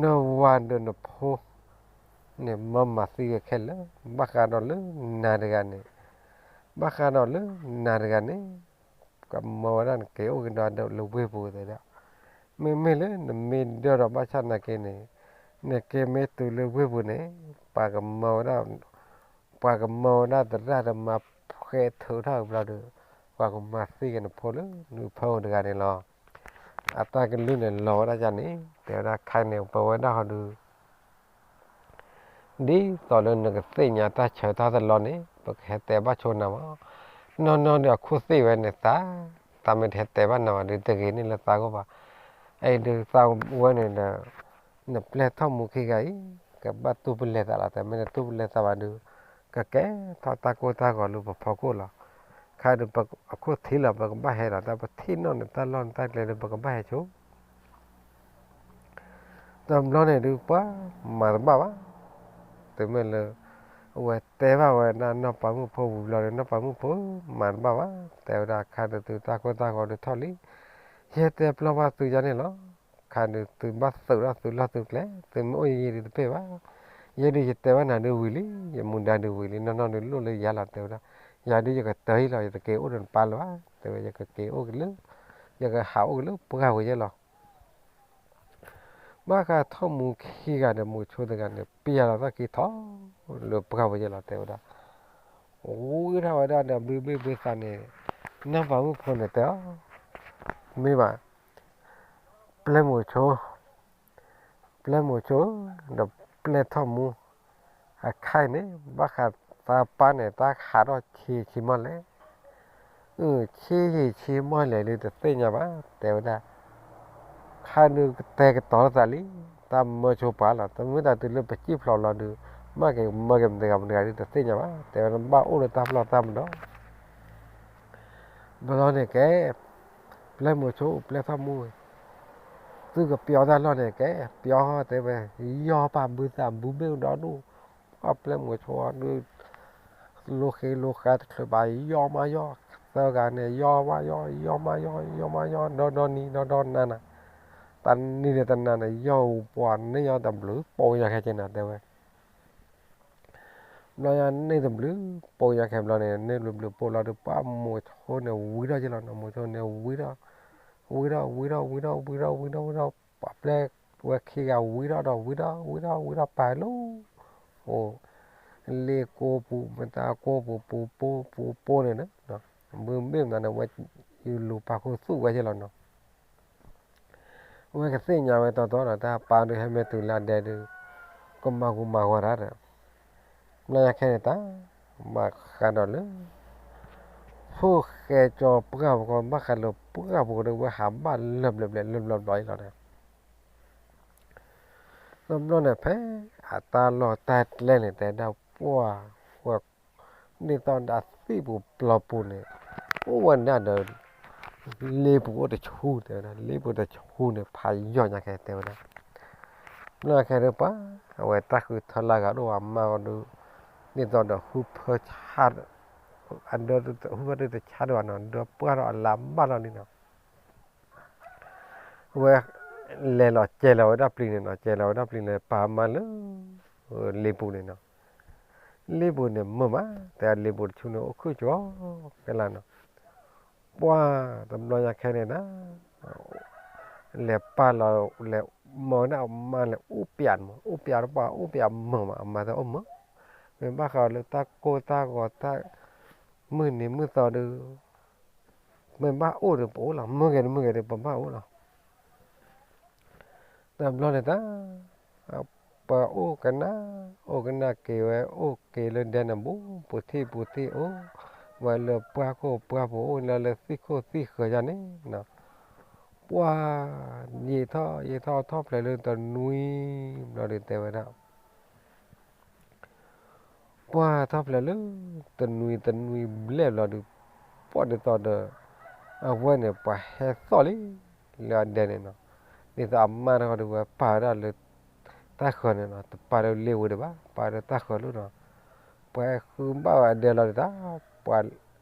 နဝၤဒီးနဖိ န့ၣ်မၢမၤသံဝဲခဲလၢာ်, ဘၣ်ဃးဒီးလၢနၤတဂၤန့ၣ်, ဘၣ်ဃးဒီးလၢနၤတဂၤန့ၣ် ကမၢဝဲဒၣ်နက့ၤအိၣ်က့ၤဒီးလၢဝ့ၢ်ပူၤတဲဒၣ်, မ့မ့ၢ်လၢနမ့ၢ်ဒၢထီၣ်ဘၣ်ဆၣ်နာ်က့န့ၣ်, နက့ၤမ့ၢ်တုၤလၢဝ့ၢ်ပူၤန့ၣ်, ပှၤကမၢဝဲဒၣ်, ပှၤကမၢဝဲဒၣ်သရၣ်ဒီးမၤဃဲးထုးထီၣ်ကဘျီဒီး, ပှၤကမၤသံက့ၤနဖိလၢနဖၢအီၤတဂၤန့ၣ်လီၤ. အတၢ်ကလုၢ်န့ၣ်လီၤဝဲဒၣ်န့ၣ် တဲဝဲဒၣ်ခါန့ၣ် ပဝဲဒၣ်ဟီဒုး ဒ်သိးလၢနကသ့ၣ်ညါတၢ်ဆၢတၢ်တလီၢ်န့ၣ် ပကဟဲတဲဘၣ်ဆိနၤမး, နီၢ်နီၢ်ဒုးအခိၣ်သ့ၣ်ဝဲန့ၣ်သး, သးမ့ၢ်တဟဲတဲဘၣ်နၤဘၣ်ဒုး တဂ့ၤန့ၢ်လၢသးဂီၢ်ဘၣ်, အအံၤဒုးသးဝဲန့ၣ်ဒီး, နပျဲၢ်ထီၣ်မူခံဂၤအံၤ, ကဘၣ်တူၢ်ပလဲၤသးလီၤ တဲမ့ၢ်နတူၢ်ပလဲၤသးဘၣ်ဒုး, ကကဲထီၣ်တၢ်ကိၢ်တၢ်ဂီၤလၢပဖီခိၣ်လီၤ, ခါဒုးပအခိၣ်ထံးလီၤ ပကဘၣ်ဟဲလီၤ တၢ်ပထံၣ်နီၣ်န့ၣ်တၢ်လီၢ်န့ၣ်တၢ်ကျဲဒုး ပကဘၣ်ဟဲဆိ တဘျီန့ၣ်ဒုးပှၤမၤတဘၣ်ဘၣ်, တမ့ၢ်လၢ အဝဲတဲဘၣ်ဝဲဒၣ်နီၢ်ပၤမုၣ်ဖိဝံၤဘျီဒီး နီၢ်ပၤမုၣ်ဖိမၤတဘၣ်ဘၣ်, တဲဝဲဒၣ် ခါဒုးသုတၢ်ကိၢ်တၢ်ဂီၤဒုးထီၣ်လံ, ယဟဲတဲပျီၢ်ဘၣ်သုယါန့ၣ်လီၤ. ခါဒုးသုဘၣ်သုးထီၣ်သုလီၢ်သုကျဲ, သုမ့ၢ်အိၣ်ယံၤဒုးတပ့ၢ်ဘၣ်. ယဲဒုးယတဲဘၣ်နၤဒုးဝံၤလံ, ယမူဒါဒုးဝံၤလံ, နီၢ်နီၢ်ဒုးလိၣ်လၢယါလီၤ တဲဝဲဒၣ်. ယၤဒုးယကတၢၢ်အံၤလီၤ, ယတက့ၤအိၣ်ဒီးနပၢ်လၢၤဘၣ်, တဲဝဲ ယကက့ၤအိၣ်က့ၤလၢ ယကဟးအိၣ်က့ၤလၢပှၢ်ပူၤယဲလီၤ. ဘၣ်ဃးထီၣ်မူခံဂၤဒီးမိၤဆိတဂၤန့ၣ် ပျဲလီၤသီၣ်ခံထီၣ်လၢပှၢ်ပူၤယဲလီၤ တဲဝဲဒၣ်. ဝံထီၣ်ဝဲဒၣ်ဒီးဘုဘ့ၣ်ဘုသးန့ၣ်, နီၢ်ပၤမုၣ်ဖိန့ၣ်တဲအီၤ, မ့ၢ်ဘၣ်, ပျဲမိၤဆိ ပျဲမိၤဆိ ဒီးပျဲထီၣ်မူ အခါအံၤန့ၣ် ဘၣ်ဃးသးပၢ်န့ၣ် တၢ်ဟးထီၣ်ဆ့ဆ့မီၢ်လဲၣ်, ဆ့ယံာ်ဆ့မီၢ်လဲၣ်ဒုးတသ့ၣ်ညါဘၣ် တဲဝဲဒၣ်. ခါဒုးကတဲာ်ကတီၤလိာ်သးလံ, တၢ်မၢဆိပှၤလီၤ, တမ့ၢ်တၢ်တုၤလၢပစံၣ်ဖျိးလီၤဒုး မ့ၢ်ကမၢက့ၤမတဂၤမတဂၤဒုးတသ့ၣ်ညါဘၣ် တဲဝဲဒၣ်, ဘၣ်အိၣ်လၢတၢ်ပျီၢ်တၢ်ပဒီ ဘျီန့ၣ်ကဲ, ပျဲမိၤဆိ ပျဲထီၣ်မူ, သုကပျီတၢ်လီၢ်န့ၣ်ကဲ, ပျီတဲဝဲ, ယီၢ်ပၢ်ဘုသးဘုဘ့ၣ်ဒီဒူၣ်, ပျဲမိၤဆိဒုး, လိဃ့လိဃါတချုးဘၣ် ယီၢ်မးယီၢ်, သၢဂၤန့ၣ် ယီၢ်မးယီၢ် ယီၢ်မးယီၢ် ယီၢ်မးယီၢ် ဒီဒီနံၤ ဒီဒီနၤနၤ, တနံၤဒီးတနၤန့ၣ် ယီၢ်ပှၤန့ၢ်ယီၢ်တဘျုးပိာ်ညါခဲကဲနၤ တဲဝဲ ဘျီညါန့ၢ်တဘျုးပိာ်ညါခဲဘျီန့ၣ် န့ၢ်ဘျုးဘျုးပိာ်လီၤဒီး ပှၤမိၤဆိန့ၣ်ဝံထီၣ်က့ၤလီၤ, မိၤဆိန့ၣ်ဝံထီၣ်, ဝံထီၣ် ဝံထီၣ် ဝံထီၣ် ဝံထီၣ် ဝံထီၣ် ဝံထီၣ် ပှၤပျဲဝဲခံဂၤဝံထီၣ်ဒီး ဝံထီၣ် ဝံထီၣ် ဝံထီၣ်ပာ်လီၤ, အိၣ်, လ့ကိပူၤ မတၤကိပူၤ ပူၤပိ ပူၤပိန့ၣ်, မ့မ့ၢ်မနုၤန့ၣ် ဝဲလူၤပာ်ခူသူၣ်ဝဲက့ၤလီၤနီၤ ဝဲကသ့ၣ်ညါဝဲတီတီဒီး တၢ်ပၢ်ဒုးဟဲမ့ၢ်တုၤလၢအဒဲဒုး, ကမၤဂူာ်မၤဂီၤတၢ်ဒီး, ဘျီညါခဲန့ၣ်တၢ်, ဘၣ်ဃးဒီးလၢ ဖိၣ်ဃဲကၠီပှၢ်ပူၤဃီ ဘၣ်ဃးလၢပှၢ်ပူၤဒီး ဝဲဟးဘၣ်လၢဘျီဘျီလၢဘျီဘျီအံၤလီၤန့ၣ် တဘျီန့ၣ် ဖဲအတၢ်လီၢ်တၢ်ကျဲန့ၣ် တဲဒၣ်ပှၢ်, ဝဲ, ဒ်သိးဒီးအသံၣ်ပူၤပျီပူၤန့ၣ်, အိၣ်ဝဲဒၣ်ဒီး လ့ပူၤအိၣ်တဆူ တဲဝဲဒၣ်, လ့ပူၤတဆူန့ၣ် ဖးယိာ်ညါခဲတဲဝဲဒၣ်, ဘျီခဲဒုးပှၤ, အဝဲတၢ်ဃုထၢလၢဂၤဒိၣ်အမါဂီၢ်ဒုး, ဒ်သိးဒီးဟူဖၢဆါ အဒၢဟူဖၢဒုးတဆါဒံးဘၣ်နီၤ, ဒၢပှၢ်ထီၣ်အလါဘၣ်လီၤလံနီၤ ဝဲလဲၤလီၤစဲၤလီၤဝဲဒၣ်ပျံၤန့ၣ်နီၤ, စဲၤလီၤဝဲဒၣ်ပျံၤန့ၣ် ပာ်မါလၢ လ့ပူၤန့ၣ်နီၤ, လ့ပူၤန့ၣ်မုာ်မး, တဲလ့ပူၤတဆူန့ၣ် အိၣ်ခုၣ်ကၠီကလါနီၤ, ပှၢ်တဘျီညါခဲန့ၣ်ဒၣ် လဲၤပာ်လီၤ လဲၤမၤဝဲဒၣ်အမါလဲၤအိၣ်ပျးန့ၣ်မး, အိၣ်ပျးဒီးပှၤအိၣ်ပျးမုာ်မး, အမါတအိၣ်မုာ်, မ့ၢ်ဘၣ်ဃးလၢတၢ်ကိၢ်တၢ်ဂီၤတၢ် မုၢ်နံၤမုၢ်သီဒုး မ့ၢ်ဘၣ်အိၣ်ဒီးပအိၣ်လီၤ, မုၢ်ဂ့ၤတမုၢ်ဂ့ၤဒီးပဘၣ်အိၣ်လီၤ. တဘျီန့ၣ်တၢ်, ပှၤအိၣ်ကနၣ်, အိၣ်ကနၣ်က့ၤဝဲ အိၣ်က့ၤလၢဒဲန့ၣ်ဘူး, ပူၤထံၣ်ပူၤထံၣ်အိၣ်, ဝဲလၢပှၢ်ခိၣ်ပှၢ်ပူၤအိၣ် လၢလၢသံၣ်ခိၣ်သံၣ်ဃၢၤယါန့ၣ်နီၤ, ပှၢ်, ယံာ်ထီၣ်ယံာ်ထီၣ်ထီၣ်ဖျဲးလၢတနွံဘျီဒုးတဲဝဲဒၣ် ပှၢ်ထီၣ်ဖျဲးလၢ တနွံတနွံဘျဲၣ်ဘျီဒုး, ပှၢ်ဒ်သိးဒီး အဝဲန့ၣ် ပှၤဟဲသီၣ်လံ လၢအဒဲန့ၣ်နီၤ, ဒ်သိးအမါတဂၤဒုးဝဲပာ်ဝဲဒၣ်လၢ တၢ်ဃၢၤန့ၣ်နီၤ, တပာ်လၢလ့ဝံၤဒံးဘၣ်, ပာ်လၢတၢ်ဃၢၤလီၤနီၤ, ပှၤဟဲဃုဘၣ်ဝဲအဒဲလီၤဒံးတၢ်, ပှၤ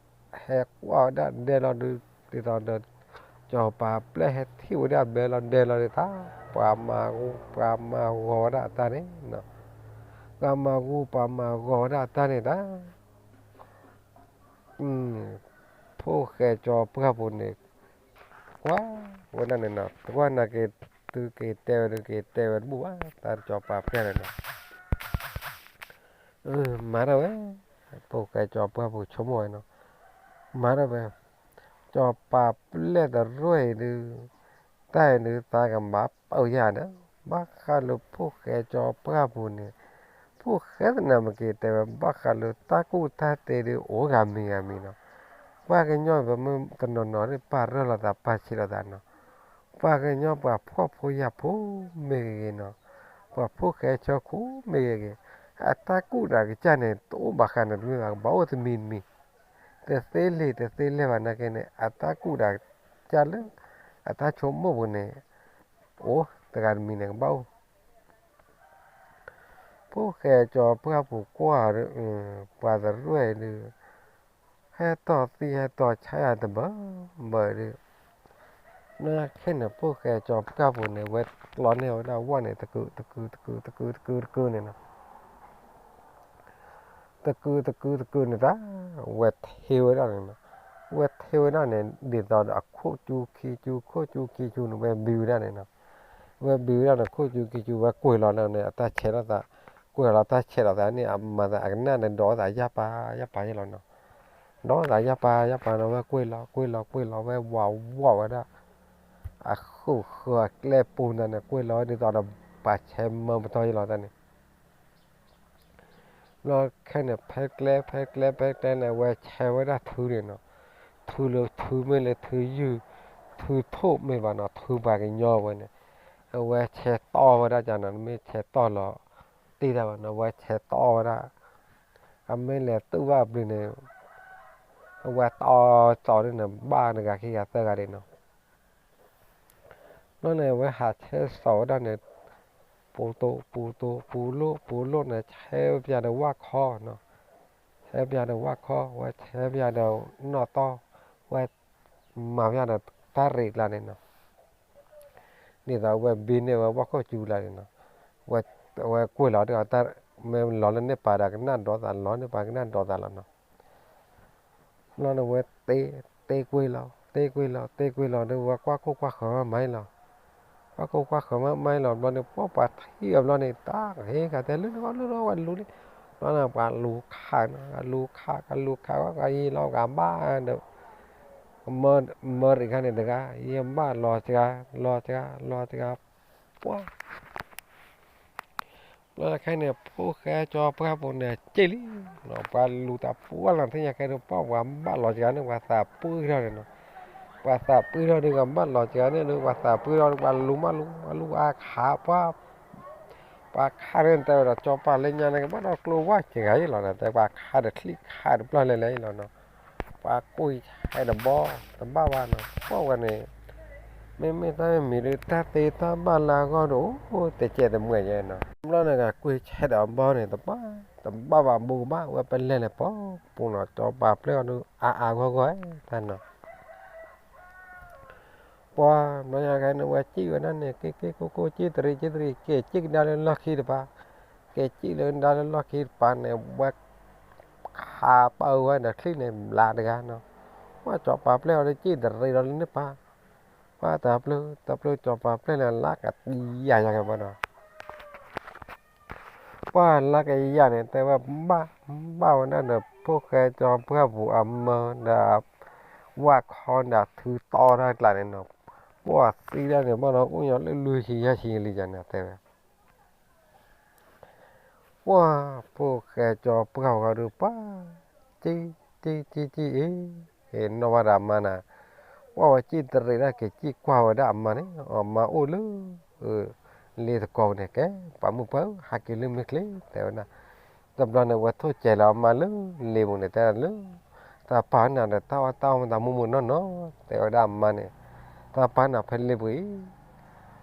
ဟဲကွၢ်ဝဲဒၣ်ဒဲလီၤဒုး, ဒ်သိးဒီး စီၤပၤပျဲၢ်ဟဲထံၣ်ဝဲဒၣ်ဘဲလီၤဒဲလီၤဒံးတၢ်, ပှၤမၤဂူာ်ပှၤမၤဂီၤဝဲဒၣ်အတၢ်န့ၣ်, ပှၤမၤဂူာ်ပှၤမၤဂီၤဝဲဒၣ်အတၢ်န့ၣ်တၢ်, ဖိၣ်ဃဲစီၤပှၢ်ပူၤန့ၣ် ကွၢ်ဝဲဒၣ်န့ၣ်နီၤ, တကွၢ်နာ်က့ၤ သုက့ၤတဲဝဲဒုးက့ၤတဲဝဲတဘူၣ်ဘၣ်, တၢ်စီၤပၤပျဲၢ်န့ၣ်နီၤ မၤထီၣ်ဝဲ, ဖိၣ်ဃဲစီၤပှၢ်ပူၤဆိကမိၣ်ဝဲနီၤ, မၤထီၣ်ဝဲ, စီၤပၤပျဲၢ်တရူၢ်အံၤဒုး, တၢ်အံၤဒုးသးကမၤပၢၢ်ယၤဒီး, ဘၣ်ဃးလၢဖိၣ်ဃဲစီၤပှၢ်ပူၤန့ၣ်, ဖိၣ်ဃဲသနာ်က့ၤတဲဝဲ ဘၣ်ဃးလၢတၢ်ကူၣ်တၢ်တ့ဒုးအိၣ်ဂၤမံၤဂၤမံၤနီၤ, ပှၤကညီပမ့ၢ်တနီၤနီၤဒုးပာ်ရၢလိာ်သးပာ်ဆံးလိာ်သးနီၤ ပှၤကညီပှၤဖှီၣ်ဖိယာ်ဖိမ့ၢ်ဂ့ၤဂ့ၤနီၤ, ပှၤဖိၣ်ဃဲဆၢခိၣ်မ့ၢ်ဂ့ၤဂ့ၤ, အတၢ်ကူၣ်တၢ်ကစၢ်န့ၣ် တအိၣ်ဘၣ်ဃးန့ၣ်တမ့ၢ်ဘၣ်, ကဘၣ်အိၣ်တမံၤတမံၤ, တသ့လံာ်တသ့လဲၢ်ဘၣ်နာ်က့န့ၣ် အတၢ်ကူၣ်တၢ်ကစၢ်လၢ အတၢ်ဆိကမိၣ်ပူၤန့ၣ် အိၣ်တဂၤတမံၤန့ၣ် ကဘၣ်အိၣ် ဖိၣ်ဃဲကၠီပှၢ်ပူၤကွၢ်ဒီး ပှၤတရူၢ်အံၤဒုး ဟဲတီၢ်သံဟဲတီၢ်ဆါယၤတဘၢဘၢဒုး ဘျီခဲန့ၣ် ဖိၣ်ဃဲကၠီပှၢ်ပူၤန့ၣ် ဝဲကျီန့ၢ်ဝဲဒၣ်ဝၣ်န့ၣ် တကုာ်တကုာ်တကုာ်တကုာ်တကုာ်တကုာ်န့ၣ်နီၤ တကုာ်တကုာ်တကုာ်န့ၣ်တၢ် ဝဲထ့ဝဲဒၣ်န့ၣ်နီၤ ဝဲထ့ဝဲဒၣ်န့ၣ် ဒ်သိးဒီးအခိၣ်ကၠူခံကၠူ ခိၣ်ကၠူခံကၠူန့ၣ် ဝဲဘံဝဲဒၣ်န့ၣ်နီၤ ဝဲဘံဝဲဒၣ်န့ၣ် ခိၣ်ကၠူခံကၠူ ဝဲကွံာ်လီၤန့ၣ် အတၢ်ဆဲးထီၣ်သး ကွံာ်လီၤတၢ်ဆဲးထီၣ်သးန့ၣ် အမၤသးအကနၣ်န့ၣ် ဒီးသးယၢ်ပၤယၢ်ပၤယဲလီၤနီၤ ဒီးသးယၢ်ပၤယၢ်ပၤနီၤ ဝဲကွံာ်လီၤကွံာ်လီၤကွံာ်လီၤ ဝဲဝးဝီၣ်ဝဲဒၣ် အဃုာ်ဃၢၤအကျဲပူၤန့ၣ် ကွံာ်လီၤဝဲဒ်သိးဒီး ပှၤဆဲးမၢပတီၢ်ယဲလီၤတၢ်န့ၣ် ဘျီခဲန့ၣ် ဖဲကျဲ ဖဲကျဲ ဖဲကျဲန့ၣ် အဝဲဆဲးဝဲဒၣ်ထုန့ၣ်နီၤ, ထုလၢထုမ့ၢ်လၢထုယုၢ်, ထုထိၣ်မ့ၢ်ဘၣ်နီၤ, ထုပှၤကညီဝဲန့ၣ်, အဝဲဆဲးတီၢ်ဝဲဒၣ်ကန့ၣ် မ့ၢ်ဆဲးတီၢ်လီၤတ့ၢ်တၢ်ဘၣ်နီၤ, အဝဲဆဲးတီၢ်ဝဲဒၣ်, အမ့ၢ်လဲၤတူၢ်ဘၣ်အဘျုးန့ၣ် အဝဲတီၢ်ကၠီဒ်န့ၣ် ဘၣ်တဂၤခံဂၤသၢဂၤဒ်နီၤ. ဘျီန့ၣ် အဝဲဟးဆဲးစိာ်ဝဲဒၣ်န့ၣ်, ပူၤတိာ် ပူၤတိာ် ပူၤလိၣ် ပူၤလိၣ်န့ၣ် ဆဲးပၠးဒီးဝၣ်ခီနီၤ, ဆဲးပၠးဒီးဝၣ်ခီ, ဝဲဆဲးပၠးဒီးနီၣ်တီၢ်, ဝဲမၤပၠးဒီးတၢ်ရံးကျါန့ၣ်နီၤ, ဒ်သိးအဝဲဘံန့ၢ်ဝဲဝၣ်ခိၣ်ကၠူကျါန့ၣ်နီၤ, အဝဲကွံာ်လီၤဒီး မ့ၢ်လီၤလၢန့ၢ်ပၤဒီးကနၣ်ဒိးသး, လီၤန့ၢ်ပၤကနၣ်ဒိးသးလီၤနီၤ. ဘျီန့ၣ် ဝဲတ့ကွံာ်လီၤ တ့ကွံာ်လီၤ တ့ကွံာ်လီၤဒီး ဝဲကွၢ်ခိၣ်ကွၢ်ဃၢၤမးအံၤလီၤ, ကွၢ်ခိၣ်ကွၢ်ဃၢၤမးအံၤလီၤ. ဘျီန့ၣ် ပှၤပှၤထံၣ်အီၤဘျီန့ၣ် တၢ်ကဟ့ၣ်ကတဲလၢနဂီၢ်လၢနဂီၢ်ဝဲလူၤလံ, ဘျီန့ၣ် ပှၤလူၤခးနီၤ, လူၤခး ကလူၤခးဝဲ ကယံာ်လီၤ ကဘၣ်ဒီး မၢရံးခါန့ၣ်တဂၤ, ယဘၣ်လီၤစှၤ လီၤစှၤ လီၤစှၤ, ပှၤ ဘျီခဲန့ၣ် ဖိၣ်ဃဲကၠီပှၢ်ပူၤန့ၣ် စ့ၢ်လံနီၤ, ပှၤလူၤတၢ်ပှၢ်လီၤသ့ၣ်ညါခဲဒီး ပှၤပှၤဘၣ်လီၤစှၤန့ၣ် ပှၤသးပှၢ်ထီၣ်န့ၣ်နီၤ, ပှၤသးပှၢ်ထီၣ်ဒီး ကဘၣ်လီၤစှၤန့ၣ်ဒီး ပှၤသးပှၢ်ထီၣ်ဒီး ပှၤလူၤမးလူၤ အလူၤအခးပှၤ ပှၤခးန့ၣ်တဲဝဲဒီး ကၠီပၤလၢညါန့ၣ် ကဘၣ်ဒီးကျိဝၣ်စှၤအံၤလီၤနီၤ, တဲပှၤခးဒီးချံခးတဖျၢၣ်လဲၤလဲၤအံၤလီၤနီၤ. ပှၤကွံာ်ဆဲးတဘီ တဘၣ်ဘၣ်နီၤ, ပှၤဝဲန့ၣ် မ့မ့ၢ်တၢ်မ့ၢ်မံၤဒီး တၢ်သ့တၢ်ဘၣ်လၢအဂီၢ်ဒီး အိၣ်တကဲးတမှဲးယဲနီၤ. ဘျီန့ၣ် ကကွံာ်ဆဲးဒီးအဘီန့ၣ် တဘၣ် တဘၣ်ဘၣ်ဘူးကဘၣ် ဝဲပလဲၢ်လဲၤပီပူၤနီၤ, ကၠီပၤပျဲၢ်အီၤဒီး အါအါဂီၢ်ဂီၢ်တၢ်နီၤ. ပှၤဘျီညါခဲန့ၣ် ဝဲစံၣ်ဝဲဒၣ်န့ၣ် က့ၤက့ၤကိၢ်ကိၢ် စံၣ်တရံးစံၣ်တရံး က့ၤစံၣ်ကဒါလၢလီၢ်ခံတပၤ, က့ၤစံၣ်လၢဒါလၢလီၢ်ခံတပၤန့ၣ် ဝဲခးပာ်ဝဲဒီးချံၣ်န့ၣ် ဘျးတဂၤနီၤ. ပှၤကၠီပၤပျဲၢ်အီၤဒီး စံၣ်တရံးဒီးလၢန့ၣ်ပၤ, ပှၤတၢ်ပျုၢ် တၢ်ပျုၢ်ကၠီပၤပျဲၢ်န့ၣ် လၢကတံၢ်ယါယါကဲဘၣ်နီၤ. ပှၤလၢကယၤန့ၣ် တဲဝဲဘၣ် ဘၣ်ဝဲဒၣ်ဒီး ဖိၣ်ဃဲကၠီပှၢ်ပူၤအမၢဒီး ဝၣ်ခီဒီးထုတီတၢ်ကျါန့ၣ်နီၤ, ပှၤသံဒၣ်န့ၣ် ဘၣ်ဒီးအိၣ်ညီလၢလွံၢ်ဆံယဲၢ်ဆံလံယၤန့ၣ် တဲဝဲ ပှၤ ဖိၣ်ဃဲကၠီပှၢ်ပူၤဒီး ပှၤ စံၣ် စံၣ် စံၣ် စံၣ်အံၤ, နီၢ်ဘၣ်ဒီးအမါန့ၣ်, ပှၤဝဲစံၣ်တရံးဒၣ်က့ၤစံၣ်ကွၢ်ဝဲဒၣ်အမါန့ၣ် အမါအိၣ်လၢ လ့တကီၢ်န့ၣ် ကဲ ပှၤမုၣ်ပှၢ်ဧၢ ဟးက့ၤလၢမ့ၢ်ချ့ တဲဝဲဒၣ်. တဘျီန့ၣ် ဝဲထိၣ်စဲးလီၤအမါလၢလ့ပူၤန့ၣ် တဲဒၣ်လၢ တၢ်ပာ်နၤဒီးတၢ်အီၣ်တၢ်အီမတၤမုၢ်မုၢ်နီၢ်နီၢ် တဲဝဲဒၣ်အမါန့ၣ်, တၢ်ပာ်နၤဖဲလ့ပူၤအံၤ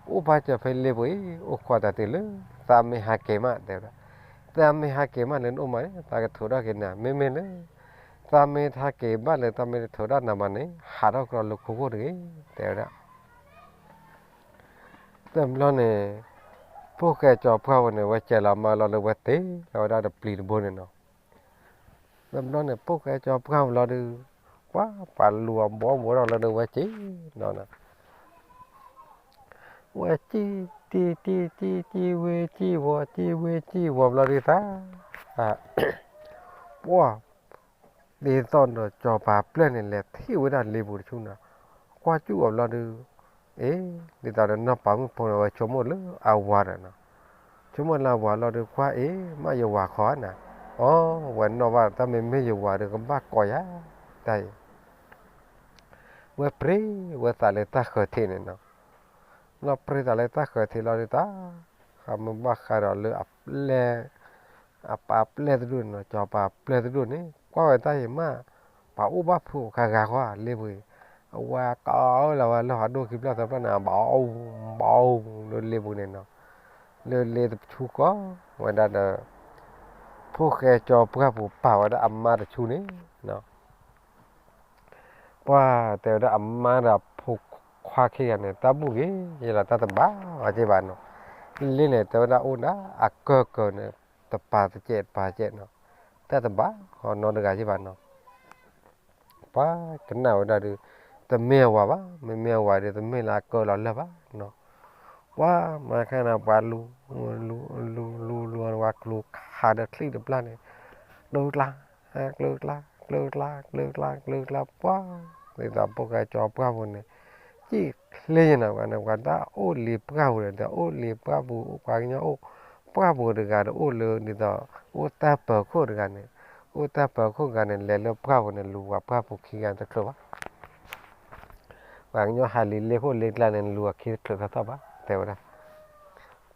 အိၣ်ဘၣ်စၢၤဖဲလ့ပူၤအံၤ အိၣ်ခိးတၢ်တုၤလၢ သးမ့ၢ်ဟးက့ၤမး တဲဝဲဒၣ်. သးမ့ၢ်ဟးက့ၤမးလၢနအိၣ်မးန့ၣ် သးကထိးထီၣ်က့ၤနၤ မ့မ့ၢ်လၢ သးမ့ၢ်တဟးက့ၤဘၣ်လၢ သးမ့ၢ်တထိးထီၣ်နၤမးန့ၣ် ဟးထီၣ်ကြီလၢခိခိၣ်တဂ့ၤ တဲဝဲဒၣ်. တဘျီန့ၣ် ဖိၣ်ဃဲကၠီပှၢ်ပူၤန့ၣ် ဝဲစဲးလီၤအမါလီၤဒီး ဝဲတ့လီၤဝဲဒၣ်တပျံၤတဘိန့ၣ်နီၤ. တဘျီန့ၣ် ဖိၣ်ဃဲကၠီပှၢ်ပူၤလီၤဒီး ကွၢ်ပှၤလူၤအဘီဘိထီၣ်လီၤဒီး ဝဲစံၣ်နီၤ ဝဲစံၣ် စံၣ် စံၣ် စံၣ် စံၣ်ဝ့စံၣ်ဝီၤ စံၣ်ဝ့စံၣ်ဝီၤဘျီဒုးသး ပှၢ် ဒ်သိးဒီးကၠီပၤပျဲၢ်န့ၣ် လဲၤထံၣ်ဝဲဒၣ်လ့ပူၤတဆူန့ၣ်, ကွၢ်စူၣ်အီၤဘျီဒုး, အ့ ဒ်သိးဒီးနီၢ်ပၤမုၣ်ဖိန့ၣ် ဝဲဆိကမိၣ်လၢအဝၤဒီးနီၤ, ဆိကမိၣ်လၢအဝၤလီၤဒီး ကွၢ်အ့ မ့ၢ်ယဝၤခီနၤ, အီ ဝဲနီၢ်ဘၣ်တၢ်မ့မ့ၢ်ယဝၤဒီး ကဘၣ်ကိးယၤ တၢ်အံၤ ဝဲပြ့ဝဲသးလၢတၢ်ဃၢၤထံးန့ၣ်နီၤ. လီၤပြ့သးလၢတၢ်ဃၢၤထံးလီၤဒုးသး, ဃးမုၢ်ဘၣ်ဃးဒီးလၢအပျဲၢ်, အပၢ်ပျဲၢ်တဒူၣ်န့ၣ်နီၤ, ကၠီပၤပျဲၢ်တဒူၣ်န့ၣ် ကွၢ်ဝဲတၢ်အံၤမး, ပှၤအိၣ်ဘၣ်ဖုးခါဂၤဃီလ့ပူၤအံၤ, အဝဲကိးလီၤဝဲလၢဟီၣ်ဒိၣ်ခံဖျၢၣ်သၢဖျၢၣ်န့ၣ် ဘၣ်အူ ဘၣ်အူလၢလ့ပူၤန့ၣ်နီၤ. လၢလ့တဆူဃီဝဲဒၣ်ဒီး ဖိၣ်ဃဲကၠီပှၢ်ပူၤပာ်ဝဲဒၣ်အမါတဆူန့ၣ် ပှၢ်တဲဝဲဒၣ်အမါဒီးအဖိခွါခံဂၤန့ၣ် တၢ်ဘူၣ်ဂ့ၤယဲလီၤ တၢ်တဘၣ်ဝဲက့ဘၣ်နီၤ. လ့န့ၣ် တဲဝဲဒၣ်အိၣ်ဒၣ်အကၢၢ်ကၢၢ်န့ၣ် တပၤတကဲးတပၤတကဲးနီၤ, တၢ်တဘၣ်ဃီနီတဂၤက့ဘၣ်နီၤ. ပှၤကနၣ်ဝဲဒၣ်ဒီး တမ့ၢ်အဝၤဘၣ်, မ့မ့ၢ်အဝၤဒီး တမ့ၢ်လၢအကၢၢ်လီၤလၢၢ်ဘၣ်နီၤ. ပှၤမၤခဲန့ၣ် ပှၤလူၤ လူၤ လူၤ လူၤ လူၤ ဝဲကျိၤခးဒီးချံၣ်တဘျၣ်န့ၣ် ကျၢကျါ ကျၢကျါ ကျၢကျါ ကျၢကျါ ကျၢကျါ ပှၤ ဒ်သိးဖိၣ်ဃဲကၠီပှၢ်ပူၤန့ၣ် စံၣ်ချ့ယဲနီၤ ပှၤန့ၣ် ပှၤတၢ်အိၣ်လ့ပှၢ်ပူၤဒီး တၢ်အိၣ်လ့ပှၢ်ပူၤ ပှၤကညီအိၣ်ပှၢ်ပူၤတဂၤဒီး အိၣ်လၢဒ်သိး အိၣ်တၢ်ပၢၤခိၣ်တဂၤန့ၣ်, အိၣ်တၢ်ပၢၤခိၣ်တဂၤန့ၣ် လဲၤလၢပှၢ်ပူၤန့ၣ် လူၤပှၤပှၢ်ပူၤခံဂၤတချုးဘၣ်. ပှၤကညီဟးလံာ်လ့ခိၣ်လ့ကျါန့ၣ် လူၤအခံတချုးထီၣ်ထီၣ်ဘၣ် တဲဝဲဒၣ်.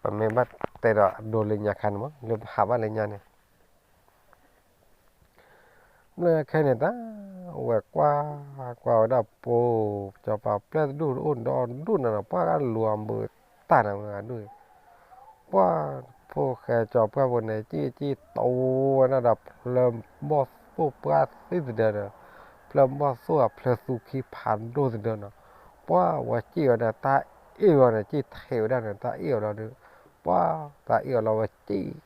ပမ့ၢ်ဘၣ်တဲဒီးအဒိလၢညါခါန့ၣ်မး လၢပဟးဘၣ်လၢညါန့ၣ် ဘျီခဲန့ၣ်တၢ် ဝဲကွၢ် ကွၢ်ဝဲဒၣ်ပှၤ ကၠီၤပၤပျဲၢ်တဒူၣ်တအိၣ်ဒီးဒူၣ်နၤနီၤ ပှၤကလူၤအဘုးတၢ်နၤဝဲဒၣ်ဒူၣ်, ပှၤ ဖိၣ်ဃဲကၠီၤပှၢ်ဖိန့ၣ် စံၣ်စံၣ်တိဝဲဒၣ်ဒီးဖျၢၣ်ဘီၣ်သိၣ်ပှၢ်သံသဒၢဒီး ဖျၢၣ်ဘီၣ်သိၣ်အဖျၢၣ်သူခံဖးဒိၣ်သဒၢနီၤ, ပှၤဝဲစံၣ်ဝဲဒၣ်တၢ်အ့ၣ်ဝဲန့ၣ် စံၣ်ထဲးဝဲဒၣ်န့ၣ် တၢ်အ့ၣ်အီၤလီၤဒီး ပှၤ တၢ်အ့ၣ်အီၤလီၤဝဲစံၣ်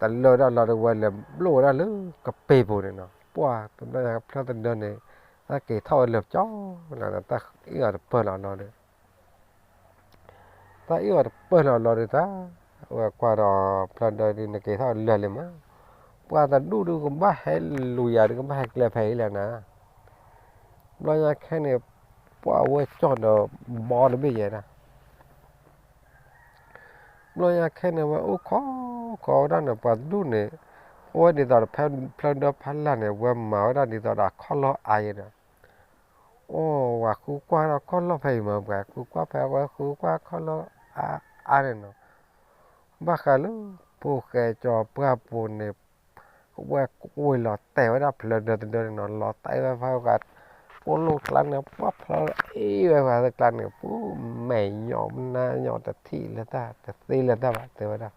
တလၢဒၣ်လီၤဒီး ဝဲလဲၤဘျိၣ်ဝဲဒၣ်လၢကပ့ၤပူၤန့ၣ်နီၤ, ပှၤ တဘျီညါဖျၢၣ်သဒၢန့ၣ် တၢ်က့ၤထီၣ်ဝဲလၢာ်ကၠီလီၤဒီး တၢ်အ့ၣ်အီၤတပၢၢ်လီၤလီၤဒီး တၢ်အ့ၣ်အီၤတပၢၢ်လီၤလီၤဒီးတၢ် ဝဲကွၢ်ဒီးဖျၢၣ်ဒီးဒ်နက့ၤထီၣ်လၢာ်လံမး, ပှၤတဒူၣ်ဒုးကဘၣ်ဟဲလူၤယၤဒုးကဘၣ်ဟဲကျဲဖဲအံၤလၢၤနၤ, ဘျီညါခဲန့ၣ် ပှၤဝဲကၠီၣ်ဒီးဘီတဘ့ၣ်ယဲဒၣ် ဘျီညါခဲန့ၣ် ဝဲအိၣ်ခိးခိးဝဲဒၣ်န့ၣ် ပှၤတဒူၣ်န့ၣ် အိၣ်ဝဲဒ်သိးဒီးဖဲဖျၢၣ်ဒၢဖးလၢ်န့ၣ် ဝဲမၤဝဲဒၣ်ဒ်သိးဒီးအခီၣ်လီၢ်အါယဲဒီး အိၣ်ဝဲဃုကွၢ်ဒီးခီၣ်လီၢ်ဖဲအံၤမး ပှၤဃုကွၢ်ဖဲဝဲဃုကွၢ်ခီၣ်လီၢ်အါအါန့ၣ်နီၤ, ဘၣ်ဃးလၢ ဖိၣ်ဃဲကၠီၤပှၢ်ပူၤန့ၣ် ဝဲကွံာ်လီၤတဲာ်ဝဲဒၣ်ဖျၢၣ်ဒၢတဒၢန့ၣ်နီၤ လီၤတဲာ်ဝဲဖဲပှၤ အိၣ်လိာ်ကျါန့ၣ် ပှၤဖျၢၣ်အ့ၣ်ဝဲပှၤသ့ၣ်ကျါန့ၣ် ပူၤမဲာ်ညိးနါညိးတထံၣ်လၢၤတၢ် တသ့လၢၤတၢ်ဘၣ် တဲဝဲဒၣ်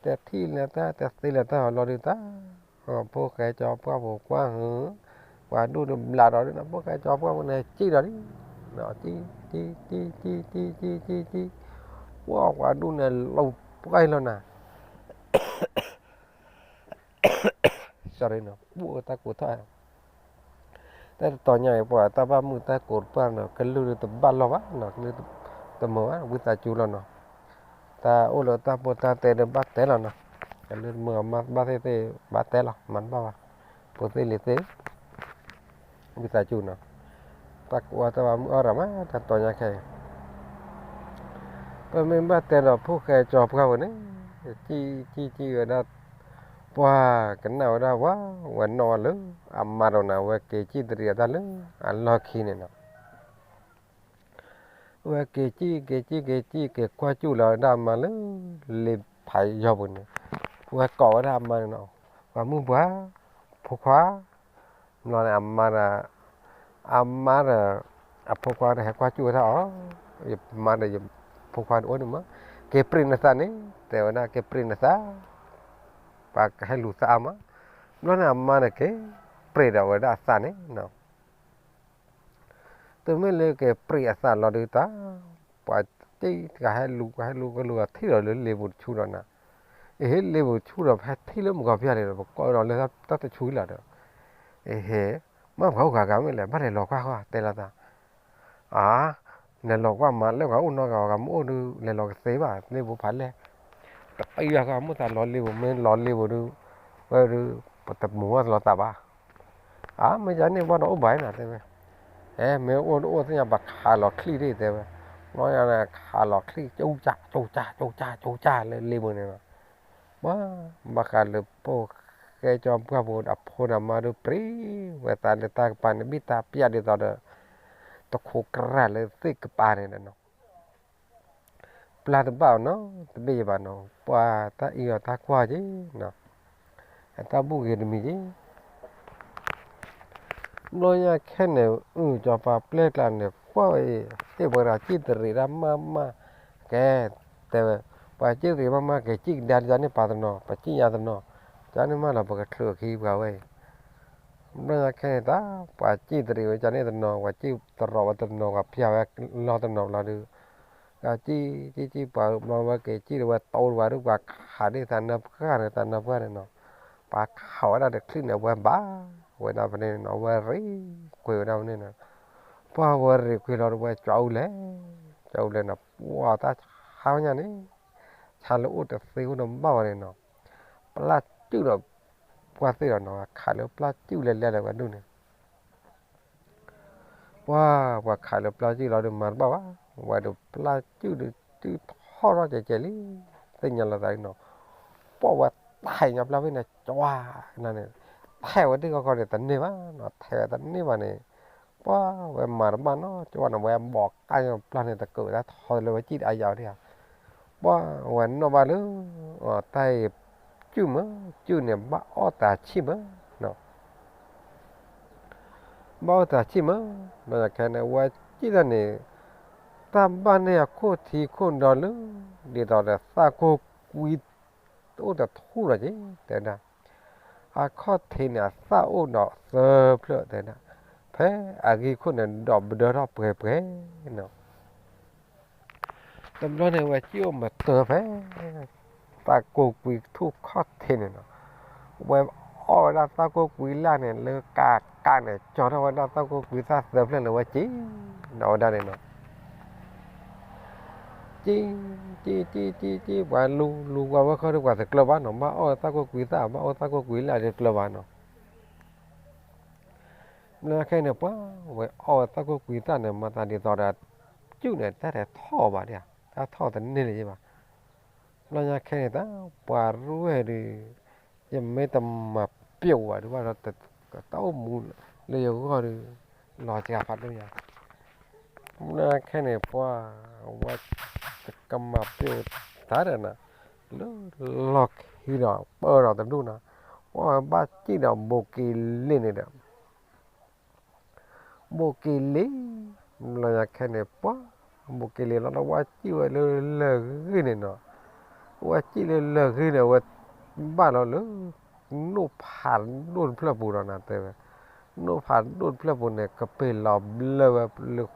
တထံၣ်လၢၤတၢ် တသ့လၢၤတၢ်လီၤဒုးတၢ် ဖိၣ်ဃဲကၠီၤပှၢ်ပူၤကွၢ်ဟု ပှၤဒူၣ်န့ၣ်ဘျးဒီးဒုး ဖိၣ်ဃဲကၠီၤပှၢ်ပူၤန့ၣ် စံၣ်ဒီးဒုး စံၣ် စံၣ် စံၣ် စံၣ် စံၣ် ပှၤ ပှၤဒူၣ်န့ၣ်လီၤပှဲၤလီၤနၤ sorry နီၤ ပူၣ်အတၢ်ကိးထီၣ် တၢ်တတီၤညါအံၤ ပှၤတၢ်ဘၣ်မုာ်တၢ်ကိးတပှၢ်နီၤ ကလုၢ်တဘၣ်လီၢ်ဘၣ်နီၤ ကလုၢ်တမုာ်ဘၣ် ဝံသးစူၤလီၤနီၤ တၢ်အိၣ်လၢတၢ်ပိၢ်တၢ်တဲဒီးဘၣ်တဲလီၤနီၤ ကလုၢ်တမုာ်ဘၣ်သ့ၣ်သ့ၣ် ဘၣ်တဲလီၤ မၤတဘၣ်ဘၣ် ဖိသ့ၣ်လံၤသ့ၣ် ဝံသးစူၤနီၤ တၢ်ကိးအီၣ်တၢ်ဘၣ်မုာ်အီၣ်ရၤမး တၢ်တီၤညါခဲအံၤ ပမ့ၢ်ဘၣ်တဲဒီးဖိၣ်ဃဲကၠီၤပှၢ်ပူၤန့ၣ် စံၣ် စံၣ် စံၣ်ဝဲဒၣ် ပှၤကနၣ်ဝဲဒၣ်ဝဲ ဝဲနီၣ်ဝဲလၢ အမါဒီးနၤ ဝဲက့ၤစံၣ်တရံးအတၢ်လၢ အလီၢ်ခံန့ၣ်နီၤ ဝဲက့ၤစံၣ် က့ၤစံၣ် က့ၤစံၣ် က့ၤကွၢ်စူၣ်လီၤဝဲဒၣ်အမါလၢ လ့ဖးယီၤပူၤန့ၣ် ဝဲကိးဝဲဒၣ်အမါန့ၣ်နီၤ ပှၤမုၣ်ပှၢ် ဖိခွါ ဘျီန့ၣ် အမါဒီး အမါဒီး အဖိခွါဒီးဟဲကွၢ်စူၣ်ဝဲဒၣ်အီၤ, ယမါဒီးယဖိခွါန့ၣ်အိၣ်န့ၣ်မး, က့ၤပြံးနသးန့ၣ် တဲဝဲဒၣ် က့ၤပြံးနသး, ပှၤကဟဲလူၤသးအါမး, ဘျီန့ၣ်အမါန့ၣ်က့ၤပြံးဒီးဝဲဒၣ်အသးန့ၣ်နီၤ တမ့ၢ်လၢက့ၤပြံးအသးလီၤဒုးတၢ်, ပှၤတကဟဲလူၤ ပှၤဟဲလူၤ ကလူၤထံၣ်ဒီးလၢလ့ပူၤတဆူဒီးနၤ, အဟ့ၣ်လ့ပူၤတဆူဒီး ပဟဲထံၣ်လၢမုၢ်ကီၤဖၠၣ်န့ၣ်ဒီး ပကိးဒီးလၢတၢ်တဆူလီၤဒီး, အဟ့ၣ် မ့ၢ်ပှၤအိၣ်ဂၤဂၤမ့ၢ်လဲၣ် ဘၣ်လဲၤလီၤကွၢ်ဃီတဲလီၤသး အါ, လဲၤလီၤကွၢ်မး လၢပှၤအိၣ်နီတဂၤ ပှၤမ့ၢ်အိၣ်ဒုး လဲၤလီၤကသ့ဘၣ် လ့ပူၤဖးလဲၢ်, တပံၤယၤဃီ မ့ၢ်သးလီၤလ့ပူၤ မ့ၢ်လီၤလ့ပူၤဒုး, ဝဲဒုး, ပတမူၤဝဲလီၤသးဘၣ်, အါ မ့ၢ်ယၤန့ၣ် ဘၣ်ဒီးအိၣ်ဘၣ်နီၤ တဲဝဲ, အဲ မ့ၢ်အိၣ်အိၣ်သ့ၣ်ညါ ပှၤခးလီၤချံၣ်ဒ်တဲဝဲ, ဘျီယၤန့ၣ် ခးလီၤချံၣ် ကၠူကၠၢ် ကၠူကၠၢ် ကၠူကၠၢ် ကၠူကၠၢ်လၢလ့ပူၤန့ၣ်လီၤ ဘၣ်ဃးလၢဖိၣ်ဃဲကၠီပှၢ်ဖိအဖိဒီးမါဒုးပြံဝဲသးလၢတၢ်ကပၤန့ၣ် ဘံၣ်တၢ်ပျၢ်ဒ်သိးဒီး တခိးကြၢ်လၢသ့ၣ်ကပၤန့ၣ်ဒီးနီၤ, ပျၢ်တဘၣ်အီၤနီတဘ့ၣ်ယဘၣ်နီၤ, ပှၤတၢ်အံၤအီၤတၢ်ကွၢ်က့ၤနီၤ, အတၢ်ဘူၣ်ဂ့ၤတမံၤက့ၤ ဘျီညါခဲန့ၣ် အုၣ်ကၠီပၤပျဲၢ်ကျါန့ၣ် ကွၢ်ဝဲအံၤ ဟ့ၣ်ပှၤတဂၤစံၣ်တရံးတၢ်မၢ်မၢ်, ကဲ, တဲဝဲ, ပှၤစံၣ်တရံးဘၣ်မး က့ၤစံၣ်ကဒါ ကန့ၣ်ပာ်တနီၤ ပစံၣ်ညါတနီၤ, ကန့ၣ်မးလီၤ ပကချုးအခံပှၤဝဲအံၤ. ဘျီညါခဲန့ၣ် တၢ်ပှၤစံၣ်တရံးဝဲ ကန့ၣ်တနီၤ ပှၤစံၣ်တရီးဝဲတနီၤ ပှၤပျၢ်ဝဲလီၤတနီၤဘျီဒီး, ကစံၣ်စံၣ်စံၣ် ပှၤဘျီဝဲက့ၤစံၣ်ဒီးဝဲတိဒီးဝဲဒီး ပှၤခးဒၣ်သးနၢပှၢ်န့ၣ် သးနၢပှၢ်န့ၣ်နီၤ, ပှၤခးဝဲဒၣ်တချုးန့ၣ် အဝဲဘၣ်ဝဲဒၣ်ဖဲန့ၣ်နီၤ အဝဲရ့ၣ်ကွံာ်ဝဲဒၣ်ဖဲန့ၣ်နီၤ. ပှၤဝဲရ့ၣ်ကွံာ်လီၤဒီး ဝဲကၠီအူလဲၣ်, ကၠီအူလဲၣ်နီၤ ပှၤတၢ်ဆါညါန့ၣ်, ဆါလၢအိၣ်တသ့အိၣ်တဘၣ်ဝဲန့ၣ်နီၤ, ပျၢ်စုၣ်ဒီး ပှၢ်သ့ၣ်ဒီးနီၤ ခးလၢပျၢ်စုၣ်လဲၤလဲၤဒီးဝဲဒၣ်န့ၣ် ပှၤ ပှၤခးလၢပျၢ်စုၣ်လီၤဒီးမၤတဘၣ်ဘၣ်, ဝဲဒီးပျၢ်စုၣ်ဒီးစုၣ်ထီၣ်ထီၣ်ကဲကဲလံ, သ့ၣ်ညါလီၤသးလံနီၤ, ပှၤဝဲထဲးညါပျၢ်ဖဲန့ၣ် ကၠီန့ၣ်, ထဲးဝဲဒၣ်ခီခီန့ၣ် တန့ၢ်ဘၣ်နီၤ, ထဲးဝဲတန့ၢ်ဘၣ်န့ၣ်, ပှၤဝဲမၤတဘၣ်နီၤ ကၠီန့ၣ် ဝဲဘိးကါညါပျၢ်န့ၣ် တကိးတၢ်ထီလၢဝဲစံၣ်တအါယၤဒၣ်ဧါ, ပှၤဝဲနီၣ်ဘၣ်လၢ တၢ်အံၤ စုၣ်မး, စုၣ်န့ၣ် ဘၣ်အီၣ်တၢ်ဆံၣ်မး ဘၣ်အီၣ်တၢ်ဆံၣ်မး, ဘျီညါခဲန့ၣ် ဝဲစံၣ်တၢ်န့ၣ်, တၢ်ဘၣ်န့ၢ်အခိၣ်ထံခိၣ်ဒီလၢ, ဒ်သိးဒီးသၣ်ကိၢ်ကွံ တအိၣ်တထူၣ်လီၤက့ၤ တဲဝဲဒၣ်, အခီၣ်ထံးန့ၣ် အသၣ်အိၣ်ဒီးသၢဖျၢၣ်တဲဝဲဒၣ်, ဖဲအဂံၢ်ခိၣ်န့ၣ် ဒီးပဒၢထီၣ်ပှဲၤပှဲၤနီၤ တဘျီန့ၣ် ဝဲစံၣ်အိၣ်မတၢၤဖဲ သၣ်ကိၢ်ကွံထူၣ်ခီၣ်ထံးန့ၣ်နီၤ, ဝဲအီၣ်ဝဲဒၣ်သၣ်ကိၢ်ကွံလၢ်န့ၣ် လၢကးကးန့ၣ် ကၠီထီၣ်ဝဲဒၣ်သၣ်ကိၢ်ကွံသၣ်သၢဖျၢၣ်လၢဝဲစံၣ်နီၤဝဲဒၣ်န့ၣ်နီၤ, စံၣ်, စံၣ်, စံၣ်, စံၣ်, ပှၤလူၤလူၤဝဲဝဲဃီဒီး ပှၤတကျၢၤဘၣ်နီၤ, ဘၣ်အီၣ်သၣ်ကိၢ်ကွံသၣ် ဘၣ်အီၣ်သၣ်ကိၢ်ကွံလၢ်တကျၢၤဘၣ်နီၤ ဘျီခဲန့ၣ် ပှၤဝဲအီၣ်ဝဲသၣ်ကိၢ်ကွံသၣ်န့ၣ် မၤသးဒ်သိးဒီး စုၣ်န့ၣ် တၢ်ထဲးထီၣ်ဘၣ်ဒၣ်, တၢ်ထီၣ်တန့ၢ်လၢၤဘၣ်. ဘျီညါခဲန့ၣ် တၢ်ပှၤရူၢ်ဝဲဒီး ယမ့ၢ်တမၤပျိာ်ဝဲဒၣ်ဘၣ်ဒီး တၢ်အိၣ်မူလၢယဂီၢ်ဒီး လီၤစှၤဖးဒိၣ်ညါ. ဘျီခဲန့ၣ် ပှၤဝဲတကမၤပျိာ်တၢ်ဒီးနၤ, လၢလီၢ်ခံဒီးပၢၢ်ဒီးတဒူၣ်နၤ, ပှၤဝဲဘၣ်စံၣ်ဒီးဘိးက့ၤလ့ၣ်န့ၣ်ဒီး ဘိးက့ၤလ့ၣ်, ဘျီညါခဲန့ၣ် ပှၤဘိးက့ၤလ့ၣ်လီၤဒီး ဝဲစံၣ်ဝဲလၢလၢၢ်ဂ့ၢ်န့ၣ်နီၤ, ဝဲစံၣ်လၢလၢၢ်ဂ့ၢ်န့ၣ် ဝဲဘၣ်လီၤလၢ နိၣ်ဖးဒိၣ်တဖျၢၣ်ပူၤဒီးနၤတဲဝဲ, နိၣ်ဖးဒိၣ်တဖျၢၣ်ပူၤန့ၣ် ကပ့ၤလီၤဘျၢဝဲလၢ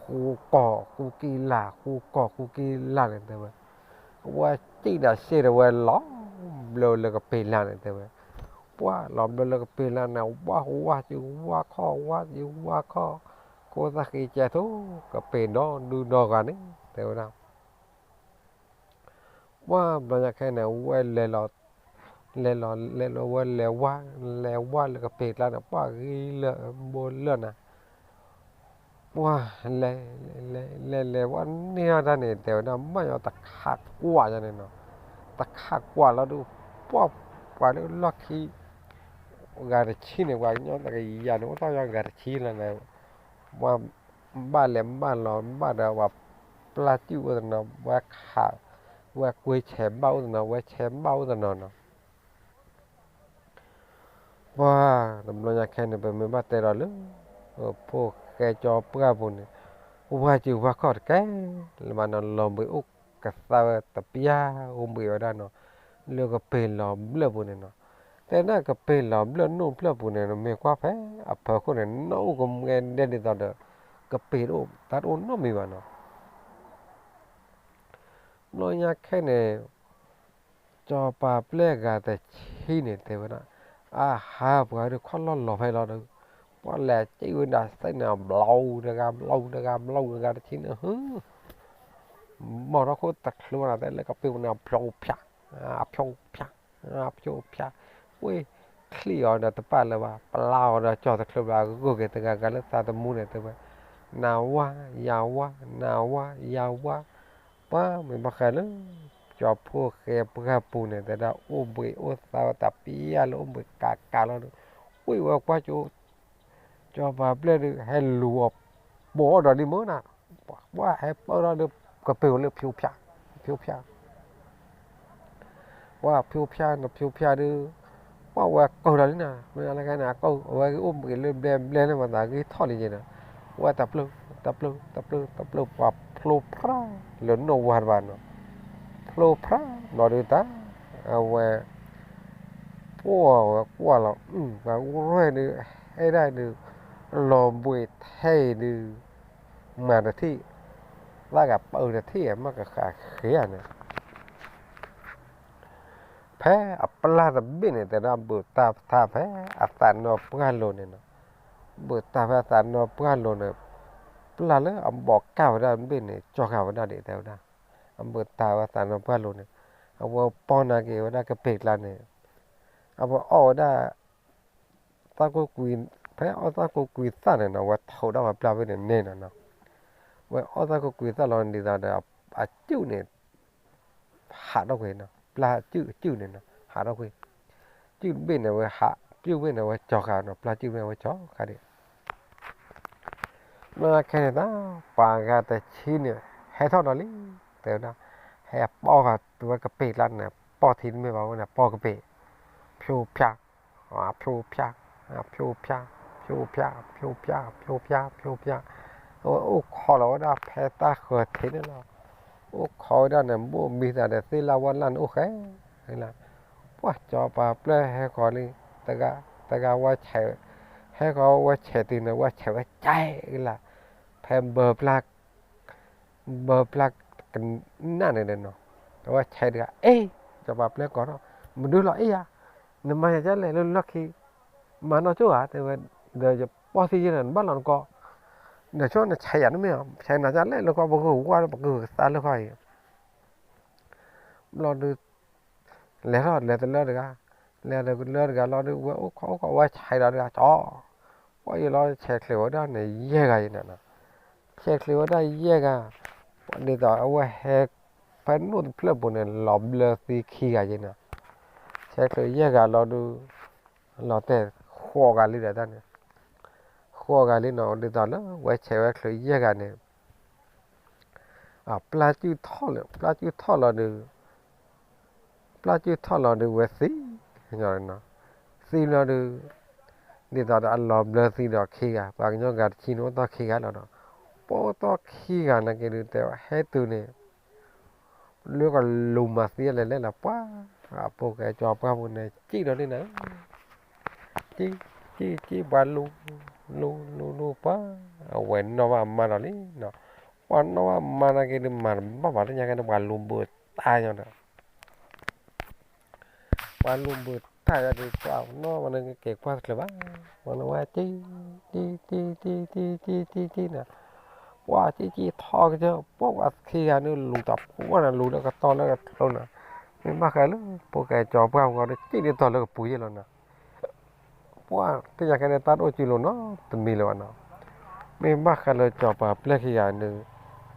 ဃူကီၢ်ဃူက့လၢ် ဃူကီၢ်ဃူက့လၢ်န့ၣ်တဲဝဲ, ဝဲစံၣ်ဒီးစ့ၢ်ဒီးဝဲလီၤဘျၢလၢကပ့ၤလၢ်န့ၣ်တဲဝဲ, ပှၤလီၤဘျၢလၢကပ့ၤလၢ်န့ၣ် ဝါဝါစ့ဝါခီၣ်ဝါစ့ဝါခီၣ်, ခိၣ်သၣ်ဃံကဲထိ ကပ့ၤဒီဒူဒီဂၤန့ၣ် တဲဝဲဒၣ် ပှၤဘျီညါခဲန့ၣ် ဝဲလဲၤလီၤ, လဲၤလီၤလဲၤလီၤဝဲလဲၤဝါ, လဲၤဝါလၢကပ့ၤကျါန့ၣ် ပှၤဂ့ၤလၢဘိလၢ်နၤ, ပှၤလဲၤ, လဲၤလဲၤဝဲန့ၢ်အီၤတၢ်န့ၣ် တဲဝဲဒၣ် မၢ်ညီတခးကွၢ်ယၤန့ၣ်နီၤ, တခးကွၢ်လီၤဒီး ပှၤပှၤလၢလီၢ်ခံ ဂၤတဆံန့ၣ် ပှၤကညီတကယၤန့ၣ် အိၣ်ထီၣ်ညီဂၤတဆံလီၤန့ၣ်, ပှၤဘၣ်လဲၤဘၣ်လီၤဘၣ်ဒီး ပှၤပျၢ်စုၣ်အိၣ်တနီၤ ပှၤခး, ပှၤကွ့ဆဲးဘၣ်အိၣ်တနီၤ ဝဲဆဲးဘၣ်အိၣ်တနီၤနီၤ ပှၤတဘျီညါခဲန့ၣ် ပမ့ၢ်ဘၣ်တဲဒီးလၢ ဖိၣ်ဃဲကၠီပှၢ်ပူၤန့ၣ် ဝါစၢၤဝါခီၣ်တကဲလၢၤဘၣ်နီၤ လီၤဘှံးအိၣ်ကသါဝဲတပျၢ်အိၣ်ဘှံးဝဲဒၣ်နီၤ လၢကပ့ၤလီၤဘျၢၣ်ပူၤန့ၣ်နီၤ. တဲဒၣ်ကပ့ၤလီၤဘျၢၣ်နိၣ်ဖျၢၣ်ပူၤန့ၣ် မ့ၢ်ကွၢ်ဖဲအဖီခိၣ်န့ၣ် နီၣ်အိၣ်ကမူၣ်ဒဲဒ်သိးဒီး ကပ့ၤတအိၣ်တၢ်တအိၣ်နီတမံၤဘၣ်နီၤ. ဘျီညါခဲန့ၣ် စီၤပၤပျဲၢ်ဂၤတဆံန့ၣ် တဲဝဲဒၣ် အဟါပှၤဒီးခီၣ်လီၢ်လီၤဖဲလီၤဒီး ပှၤလဲၤစံၣ်ဝဲဒၣ်စဲန့ၣ် ဘျီတဂၤ ဘျီတဂၤ ဘျီတဂၤတဆံန့ၣ် ဟၢ ဘီၣ်ထီၣ်ခိၣ်တချုးဘၣ်နၤ တဲလၢကပ့ၤပူၤန့ၣ် ဖျိဖျါ, ဖျိဖျါ, ဖျိဖျါ, ဝ့ၢ်ချံၣ်အီၤဒီးတပာ်လၢၤဘၣ် ပျါအီၤဒီးကၠီတချုးဘၣ် ဂိၢ်က့ၤတဂၤဂၤလၢသးသမူန့ၣ် တဲဝဲ နၤဝါ ယၤဝါ နၤဝါ ယၤဝါ, ပှၤမ့ၢ်ဘၣ်ဃးလၢ ကၠီဖိဃဲပှၢ်ပူၤန့ၣ် တဲဒၣ်အိၣ်ဘှံးအိၣ်သါဝဲတပျၢ်လၢအိၣ်ဘှံးကးကးလီၤဒီး ဝ့ၢ်ဝဲကွၢ်ကၠိ စီၤပၤပျဲၢ်ဒုး ဟဲလူၤအီၤပိာ်အီၤဒီးဒ်မုၢ်နၤ, ပှၤဟဲပၢၢ်ထီၣ်ဒီး ကပ့ၤဝဲလၢဖျိဖျါ, ဖျိဖျါ, ပှၤဖျိဖျါဒီးဖျိဖျါဒီး ပှၤဝဲကၢၢ်ဒီးလံနၤ, မ့ၢ်လၢခဲန့ၣ် အကၢၢ် အဝဲဂ့ၤအိၣ်ဘှံးလၢဘျဲဘျဲလၢမၤသးဂ့ၤထီၣ်လံက့ၤဒီး ဝဲတပျၢ် တပျၢ် တပျၢ် တပျၢ် ပှၤဖျိဖျါ လၢနီၣ်ဝါတဘၣ်နီၤ, ဖျိဖျါဘျီဒုးတၢ်, အဝဲ ပှၢ်ဝဲကွၢ်လီၤ, ပှၤဝဲဒုး ဟဲဒၣ်ဒုး လီၤဘှံးထဲအံၤဒုး မၤတထံၣ်, သးကပၢတထံၣ် မ့ၢ်ကဃးဃ့ဧါန့ၣ် ဖဲအပျၢ်တဘ့ၣ်န့ၣ် တဲဒၣ်ဘုးတၢ်ဖဲအသးနီပှၢ်လိၤန့ၣ်နီၤ, ဘုးတၢ်ဖဲအသးနီပှၢ်လိၤန့ၣ်, ပျၢ်လၢအဘီးကၢ်ဝဲဒၣ်တဘ့ၣ်န့ၣ် ကၠီဃာ်ဝဲဒၣ်ဒံး တဲဝဲဒၣ်, အဘုးတၢ်ဖဲအသးနီပှၢ်လိၤန့ၣ်, အဝဲပီၢ်နာ်က့ၤဝဲဒၣ်ကပ့ၤကျါန့ၣ်, အဝဲအီၣ်ဝဲဒၣ် သၣ်ကိၢ်ကွံ, ဖဲအီၣ်သၣ်ကိၢ်ကွံသၣ်န့ၣ်နီၤ အဝဲထိးဒၣ်ဝဲပျၢ်ဖဲန့ၣ်န့ၣ်နီၤ, ဝဲအီၣ်သၣ်ကိၢ်ကွံသၣ်လီၤဒ်သိးဒီး အစုၣ်န့ၣ် ဟးထီၣ်ကွံာ်နီၤ, ပျၢ်အစုၣ်အစုၣ်န့ၣ်နီၤ ဟးထီၣ်ကွံာ်, စုၣ်တဘ့ၣ်န့ၣ်ဝဲဟး, စုၣ်ဘ့ၣ်န့ၣ်ဝဲကၠီဃာ်နီၤ, ပျၢ်စုၣ်ဘ့ၣ်ဝဲကၠီဃာ်ဒံး ဘျီခဲန့ၣ်သး ပှၤဂၤတဆံန့ၣ် ဟဲထီၣ်ဒီးလံ, တဲဝဲဒၣ်, ဟဲပီၢ်ဃာ်ဝဲကပ့ၤကျါန့ၣ် ပီၢ်ထံတမ့ၢ်ဘၣ်ဝဲန့ၣ် ပီၢ်ကပ့ၤ, ဖျိဖျါ, ဖျိဖျါ, ဖျိဖျါ, ဖျိဖျါ, ဖျိဖျါ, ဖျိဖျါ, အဝဲအိၣ်ခိးလီၤဝဲဒၣ်ဖဲတၢ်ဃၢၤထံးန့ၣ်လီၤ, အိၣ်ခိးဝဲဒၣ်န့ၣ် ဘိၣ်မံသးဒီးသ့ၣ်လၢဝဲလၢ်န့ၣ်အိၣ်ဃဲ, ပှၢ်စီၤပၤပျဲၢ်ဟဲဃီၤလံ, တဂၤဝဲဆဲး, ဟဲဃီၤဝဲဆဲးတုၤန့ၣ် ဝဲဆဲးဝဲကဲလၢ, ဖဲဘၢပျၢ်, ဘၢပျၢ်ကနၣ်န့ၣ်ဒီးနီၤ, အဝဲဆဲးတဂၤ အ့ၣ်, စီၤပၤပျဲၢ်ကိးထီၣ်, မဒုလီၤအ့ၣ်ဧါ, နမၤယၤဒ်လဲၣ်လၢလီၢ်ခံ, မၤနီၢ်ကၠိဧါ တဲဝဲ, ဒီးယပီၢ်သံယဲန့ၣ် နဘၣ်လီၤနကီ, နဆိနဆဲးယၤတမ့ၢ်ဧါ, ဆဲးနၤဒ်လဲၣ်လၢကီၢ်ပဂုၢ်ဝါလၢပကဂုၢ်ကသါလၢကီၢ်အံၤ ဘျီဒုး လဲၤထီၣ်လဲၤတလၢတဂၤ, လဲၤတလၢတဂၤလီၤဒုး ဝဲအိၣ်ခိးအိၣ်ခိးဝဲဆဲးဒီးတဂၤကီ, ပှၢ်ယလီၤဆဲးချုးဝဲဒၣ်န့ၣ်ယဲၢ်ဂၤအံၤန့ၣ်, ဆဲးချုးဝဲဒၣ်ယဲၢ်ဂၤ, ဒ်သိးအဝဲဟဲ ဖဲနိၣ်တဖျၢၣ်ပူၤန့ၣ် လီၤဘျၢသံခံဂၤယဲၢ်န့ၣ်, ဆဲးချုးယဲၢ်ဂၤလီၤဒုး လီၤတဲာ်ဃိးဂၤလံဒီးတၢ်န့ၣ်, ဃိးဂၤလံနီၤ ဒ်သိးလၢဝဲဆဲးဝဲချုးယဲၢ်ဂၤန့ၣ် ပျၢ်စုၣ်ထီၣ်လၢ ပျၢ်စုၣ်ထီၣ်လီၤဒုး, ပျၢ်စုၣ်ထီၣ်လီၤဒုးဝဲသံ, သံလီၤဒုး, ဒ်သိးဒီးအလီၤဘျၢသံဒီးခံဂၤ ပှၤကညီဂၤတဆံန့ၣ်အိၣ်တီၢ်ခံဂၤလီၤနီၤ, ပအိၣ်တီၢ်ခံဂၤနာ်က့ဒုး တဲဝဲဟဲတုၤန့ၣ် လၢကလူၤမၤသံလဲၣ်လဲၣ်လီၤ ပှၢ်, အဖိၣ်ဃဲကၠီပှၢ်ပူၤန့ၣ် စံၣ်ဒီးလံနၤ, စံၣ်, စံၣ်, စံၣ် ပှၤလူၤ, လူၤ, လူၤ, လူၤ ပှၢ်, အဝဲနီၣ်ဘၣ်မါဒီးလံနီၤ, ပှၤနီၣ်ဘၣ်မါနာ်က့ဒုး မၤတဘၣ်ဘၣ် တညါကဲန့ၣ် ပှၤလူၤဘုးတၢ်ညီဒီး ပှၤလူၤဘုးတၢ်ယၤဒုး ပှၤနီၣ်မနုၤက့ၤကွၢ်တချုးဘၣ်, မနုၤဝဲစံၣ်, စံၣ်, စံၣ်, စံၣ်, စံၣ်, စံၣ်, စံၣ်န့ၣ်, ပှၤစံၣ်စံၣ်ထီကစၢၢ် ပှၤခံဂၤန့ၣ်လူၤတၢ်ပှၢ်န့ၣ် လူၤလၢကတီၢ်လၢကထိန့ၣ်, မ့ၢ်ဘၣ်ဃးလၢ ဖိၣ်ဃဲကၠီပှၢ်ပူၤဒီး စံၣ်ဒ်သိးလၢကပူၤယဲၢ်လီၤနီၤ ပှၢ် သ့ၣ်ညါခဲန့ၣ်တၢ်တအိၣ်စုလိၤနီတမံၤလၢၤဘၣ်နီၤ, မ့ၢ်ဘၣ်ဃးလၢစီၤပၤပျဲၢ်ခံဂၤန့ၣ်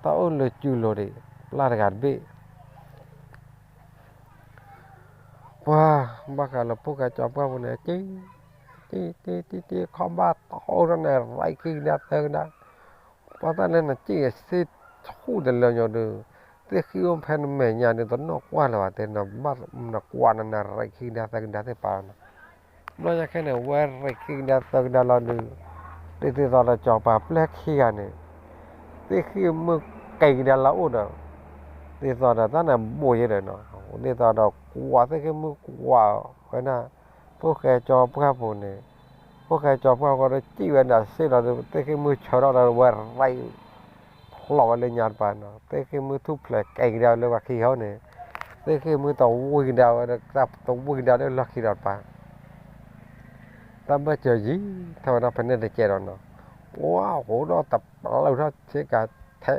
တၢ်အိၣ်လၢစုလိၤဒံး ပျၢ်တဂၤတဘ့ၣ် ပှၢ် ဘၣ်ဃးလၢဖိၣ်ဃဲကၠီပှၢ်ပူၤန့ၣ် စံၣ် စံၣ် စံၣ် စံၣ် ခီၣ်ဘၣ်ထီအိၣ်ထီၣ်န့ၣ် ရံၣ်ခံကဒါသၢကဒါ, ပှၤတၢ်လၢနစံၣ်ဆံဆူၣ်တလၢညီဒုး သ့ၣ်ဃံၣ်အိၣ်ဖဲနမဲာ်ညါဒုး တနီၣ်ကွၢ်လၢၤဘၣ် တဲနဘၣ်နကွၢ်နၤ နရံၣ်ခံကဒါသၢကဒါသ့ၣ်ပာ်လီၤနီၤ, ဘျီညါခဲန့ၣ် ဝဲရံၣ်ခံကဒါသၢကဒါလီၤဒုး ဒ်သိးဒီးစီၤပၤပျဲၢ်ခံဂၤန့ၣ် သ့ၣ်ဃံၣ်မုၣ်ကဲကဒါလၢအိၣ်ဒီး ဒ်သိးဒီးတၢ်န့ၣ်ဘိးယဲဒီးနီၤ, ဒ်သိးဒီးကွၢ်သ့ၣ်ဃံၣ်မုၣ်ကွၢ်ဝဲဒၣ် ဖိၣ်ဃဲကၠီပှၢ်ပူၤန့ၣ်, ဖိၣ်ဃဲကၠီပှၢ်ဃီဒီးစံၣ်ဝဲဒၣ်စ့ၢ်လီၤဒီး သ့ၣ်ဃံၣ်မုၣ်ဆၢထီၣ်ဒီးဝဲရံၣ် ဖျိးဝဲလၢညါတပၤနီၤ, သ့ၣ်ဃံၣ်မုၣ်ထူၣ်ဖျဲးကဲကဒါလၢပှၤခံဂၤန့ၣ်, သ့ၣ်ဃံၣ်မုၣ်တဝံၣ်ကဒါဝဲဒၣ် တဝံၣ်ကဒါလၢလီၢ်ခံဒီးတပၤ တၢ်ဘၢၣ်စၢၤယံၤထီၣ်ဝဲဒၣ်ဖဲန့ၣ်တကဲးဒီးနီၤ, ပှၢ် ဟိဒီးတပျၢ်ထီၣ်ဆ့ကၤ ထံ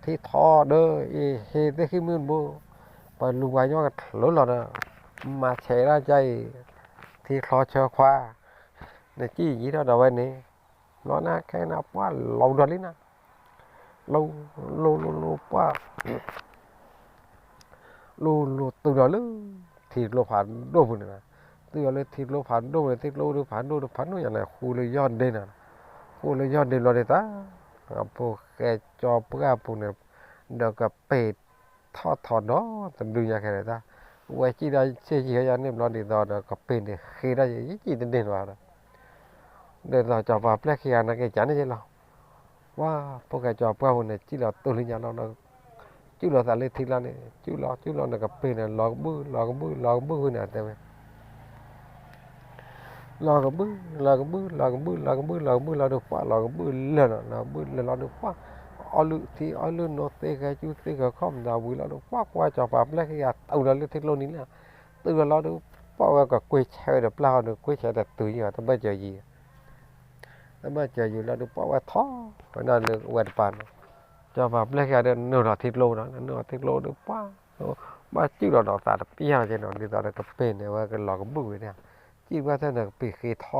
ထီဒီး အ့ၣ် ဟ့ၣ်သ့ၣ်ဃံၣ်မုၣ်တဘိ, ပှၤလူၤပှၤကညီကချုးလီၤဒီး မၤဆဲးဒၣ်ကအံၤ ထံချီဆၢခွါ နစံၣ်ယံၤထီၣ်ဒီးဝဲန့ၣ်, ဘျီန့ၣ်ခဲန့ၣ် ပှၢ်လူၤဒီးလံနီၤ, လူၤ လူၤ လူၤ လူၤ ပှၢ် လူၤ လူၤ တုၤဒီးလၢ ထံကျိဖးဒိၣ်ပူၤန့ၣ်, တုၤဒီးလၢထံကျိဖးဒိၣ်ပူၤန့ၣ် ထံကျိဒုးဖးဒိၣ်ဒုးဖးဒိၣ်ညါန့ၣ် ဃူလၢယီၢ်ဒ့နီၤ, ဃူလၢယီၢ်ဒ့ဘျီဒ်သိး အဖိၣ်ဃဲကၠီပှၢ်ပူၤန့ၣ် ဒီးကပ့ၤထီၣ်ထီဒီးတဒုညါခဲန့ၣ်တၢ်, ဝဲစံၣ်ဒီးဆ့ၣ်ယံၤဟဲယၤန့ၣ်ဘျီဒ်သိးဒီးကပ့ၤန့ၣ်ဃ့ထီၣ်ယံၤ ယံၤတန့ၢ်ဘၣ်ဒီး ဒ်သိးစီၤပၤပျဲၢ်ခံဂၤနာ်က့ၤကန့ၣ်ယဲလီၤ, ပှၢ် ဖိၣ်ဃဲကၠီပှၢ်ပူၤန့ၣ် စံၣ်လီၤတုၤလၢညါလီၤဒီး ကၠူၣ်လီၤသးလၢထံကျါန့ၣ် ကၠူၣ်လီၤ ကၠူၣ်လီၤနကပ့ၤန့ၣ် လီၤကဘုၣ် လီၤကဘုၣ် လီၤကဘုၣ်ဝဲန့ၣ် တဲဝဲ လီၤကဘုၣ် လီၤကဘုၣ် လီၤကဘုၣ် လီၤကဘုၣ် လီၤကဘုၣ်လီၤဒုး ပှၢ်လီၤကဘုၣ်လၢာ်လီၤ လီၤကဘုၣ်လၢာ်လီၤဒုး ပှၢ် အီလုၣ်ထံအီလုၣ်နိ သ့ဂဲၤကၠူၣ်သ့ဂဲၤခီၣ်မတၤဝံၤလီၤဒုး ပှၢ်ကွၢ် စီၤပၤပျဲၢ်ခံဂၤ တုၤလီၤလၢထံကျိနံၤလံ တုၤလီၤလီၤဒုး ပှၢ်ဝဲကကွ့ဆဲးဝဲဒီးပျၢ်ဃီဒုး ကွ့ဆဲးဒီးတုၤယံၤ တဘၢၣ်စၢၤယံၤ တဘၢၣ်စၢၤယံၤလီၤဒုး ပှၢ်ဝဲထီၣ်ဝဲဒၣ်လၢဝဲတပၤနီၤ စီၤပၤပျဲၢ်ခံဂၤဒီး နုာ်လီၤထံကျိနီၤ နုာ်လီၤထံကျိဒီး ပှၢ် ဘၣ်ကၠူၣ်လီၤဒီးသးတပျၢ်နီၤက့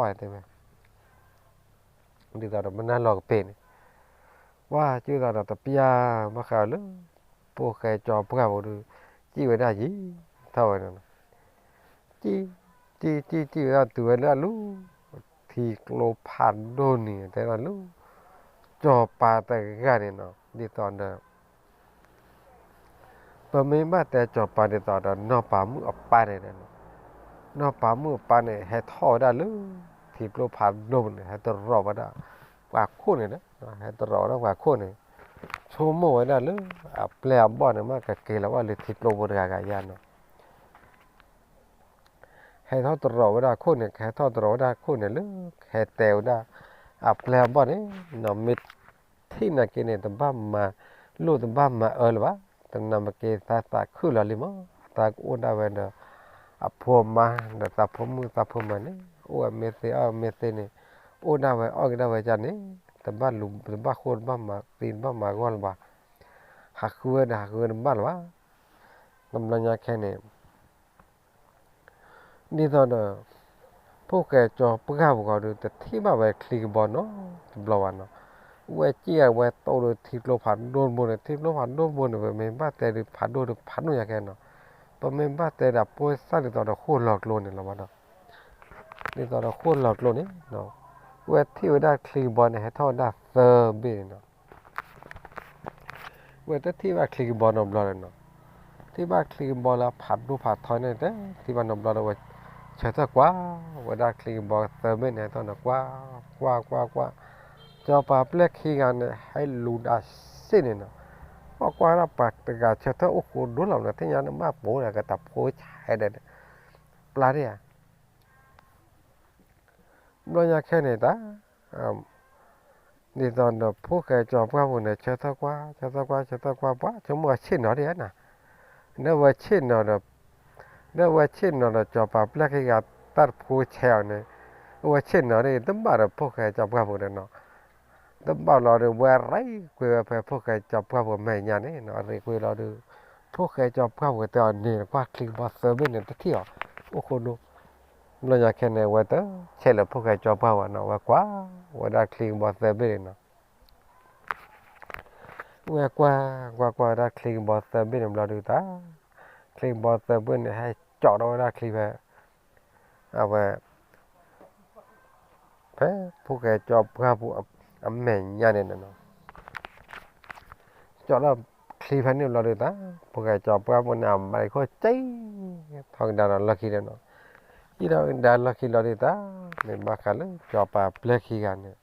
နီၤ ဒ်သိးဒီးကပ့ၤန့ၣ် အဝဲကလီၤကဘုၣ်ဝဲဒၣ် ကၠူၣ်ဘၣ်ဆၣ်န့ၣ် ကပ့ၤဃ့ထီၣ်တဲဝဲ ဒ်သိးဒီးမနုၤလီၤကပ့ၤန့ၣ် ပှၢ်ကၠူၣ်သးဒီးတပျၢ် ဘၣ်ဃးလၢ ဖိၣ်ဃဲစီၤပှၢ်ဖိဒီး ကၠူၣ်ဝဲဒၣ်ယံၤ ထီၣ်ဝဲန့ၣ်နီၤ ကၠူၣ် ကၠူၣ် ကၠူၣ် ကၠူၣ်ဝဲဒၣ်တုၤဝဲလၢအလူ ထံကျိဖးဒိၣ်န့ၣ် တဲဒၣ်လၢ စီၤပၤတဂၤန့ၣ်နီၤ ဒ်သိးဒီး ပမ့ၢ်ဘၣ်တဲစီၤပၤဒ်သိးဒီး နီၢ်ပၤမုၣ်အပၢ်န့ၣ် နီၢ်ပၤမုၣ်အပၢ်န့ၣ် ဟဲထီၣ်ဝဲဒၣ်လၢ ထံကျိဖးဒိၣ်န့ၣ် ဟဲတရီးဝဲဒၣ် ပှၤခိၣ်န့ၣ် ဟဲတရီးဝဲဒၣ်ပှၤခိၣ်န့ၣ် ဆိကမိၣ်ဝဲဒၣ်လၢ အပျဲၢ်အဘီၣ်န့ၣ် မ့ၢ်ကက့ၤလီၤဘၣ်လၢထံကျိဖိတဂၤဂၤယါနီၤ ဟဲထီၣ်တရီးဝဲဒၣ်ခိၣ်န့ၣ် ကဟဲထီၣ်တရီးဝဲဒၣ်ခိၣ်န့ၣ်လၢ ကဟဲတဲဝဲဒၣ် အပျဲၢ်အဘီၣ်န့ၣ်နီၤ မ့ၢ်ထံၣ်နာ်က့န့ၣ် တဘၣ်မၤလိၣ်တဘၣ်မၤအၢလၢၤဘၣ် တနၤမ့ၢ်က့ၤသးသးခုၣ်လီၤလံမး အသးကအိၣ်ဒၣ်ဝဲဒီး အဖိအမါ ဒီးသးဖိမုၣ်သးဖိမါန့ၣ် အိၣ်ဝဲမ့ၢ်သ့အီၣ်မ့ၢ်သ့န့ၣ် အိၣ်ဒၣ်ဝဲအီၣ်က့ၤဒၣ်ဝဲကန့ၣ် တဘၣ်လူၤတဘၣ်ဃိတဘၣ်မၤသံတဘၣ်မၤဂီၢ်လၢၤဘၣ် ဟးဃုဝဲဒီးဟးဃုဝဲတဘၣ်လၢၤဘၣ် တဘျီညါခဲန့ၣ် ဒ်သိးဒီး ဖိၣ်ဃဲစီၤပှၢ်ဖိဃီဒီး တထံၣ်ဘၣ်ဝဲချံကဘီနီတဘျီဘၣ်နီၤ, အဝဲစံၣ်အဝဲတိၢ်ဒီးထံကျိဖးဒိၣ်တဘိန့ၣ်, ထံကျိဖးဒိၣ်တဘိန့ၣ် ပမ့ၢ်ဘၣ်တဲဒီးဖးဒိၣ်ဒီးဖးဒိၣ်ညါခဲနီၤ, ပမ့ၢ်ဘၣ်တဲဒီးပိၢ်သၣ်ဒ်သိးဒီးဃိၣ်လီၤကျိန့ၣ်လီၤဘၣ်နီၤ, ဒ်သိးဒီးဃိၣ်လီၤကျိန့ၣ်, အဝဲထံၣ်ဝဲဒၣ်ချံကဘီန့ၣ် ဟဲထီၣ်ဝဲဒၣ်သၢဘ့ၣ်န့ၣ်နီၤ ဝဲတထံၣ်ဘၣ်ချံကဘီနီတဘျီန့ၣ်နီၤ, ထံၣ်ဘၣ်ချံကဘီလၢဖးဒိၣ်ဖးထီန့ၣ် တထံၣ်ဘၣ်နီတဘျီဒီးဝဲ ဆၢထၢၣ်ကွၢ်ဝဲဒၣ်ချံကဘီသၢဘ့ၣ်န့ၣ် ဟဲထီၣ်န့ၣ် ကွၢ်ကွၢ်ကွၢ်ကွၢ်, စီၤပၤပျဲၢ်ခံဂၤန့ၣ် ဟဲလူၤဒၣ်စ့ၢ်န့ၣ်နီၤ, ကွၢ်ကွၢ်ဒၣ်ပှၤတဂၤဆၢထၢၣ်အိၣ်ဃိဒိၣ်လီၤန့ၣ် သ့ၣ်ညါန့ၣ်မ့ၢ်ပိာ်ဒီးကတၢၢ်ဖိဆဲးဒီး ပျၢ်ဒၣ်ဧါ ဘျီညါခဲန့ၣ်တၢ် ဒ်သိးဒီးဖိၣ်ဃဲစီၤပှၢ်ပူၤန့ၣ် ဆၢထၢၣ်ကွၢ် ဆၢထၢၣ်ကွၢ် ဆၢထၢၣ်ကွၢ် ပှၤဆိကမိၣ်အဆ့ၣ်နီၤဒၣ်ဧါနၤ, ဒီးဝဲဆ့ၣ်နီၤဒီး ဒီးဝဲဆ့ၣ်နီၤဒီး စီၤပၤပျဲၢ်ခံဂၤတၢ်တဖိဆဲးအီၤန့ၣ်, အဝဲဆ့ၣ်နီၤဒၣ် တဘၣ်ဒီးဖိၣ်ဃဲစီၤပှၢ်ပူၤဒီးနီၤ တဘၣ်လီၤဒီး ဝဲရ့ကွံာ်ဝဲဖဲဖိၣ်ဃဲစီၤပှၢ်ပူၤမဲာ်ညါန့ၣ်နီၤ, ရ့ကွံာ်လီၤဒီး ဖိၣ်ဃဲစီၤပှၢ်ပူၤတဲအီၤန့ၣ် ကွၢ်ချံကဘီသၢဘ့ၣ်န့ၣ် တထံၣ်အီၤ အိၣ်ဃိဒိၣ်, ဘျီညါခဲန့ၣ် အဝဲတဆဲးလၢဖိၣ်ဃဲစီၤပှၢ်ပူၤနီၤ, ဝဲကွၢ်ဝဲဒၣ်ချံကဘီသၢဘ့ၣ်န့ၣ်နီၤ ဝဲကွၢ်ကွၢ်ကွၢ်ဝဲဒၣ်ချံကဘီသၢဘ့ၣ်န့ၣ်ဘျီဒုးတၢ်, ချံကဘီသၢဘ့ၣ်န့ၣ် ဟဲကၠီးထီၣ်ဝဲဒၣ်ချံဖဲ အဝဲ ဖဲဖိၣ်ဃဲစီၤပှၢ်ပူၤအမဲာ်ညါန့ၣ်နီၤ, ကၠီးထီၣ်ချံဖဲန့ၣ်ဘျီဒုးတၢ်, ဖိၣ်ဃဲစီၤပှၢ်ပူၤန့ၣ် အမၤလၢခိၣ်စံၣ်ထီၣ်ကဒါဒီးလီၢ်ခံဒီးနီၤ, စံၣ်ထီၣ်ကဒါလီၢ်ခံလီၤဒုးတၢ်, မ့ၢ်ဘၣ်ဃးလၢစီၤပၤပျဲၢ်ခံဂၤန့ၣ်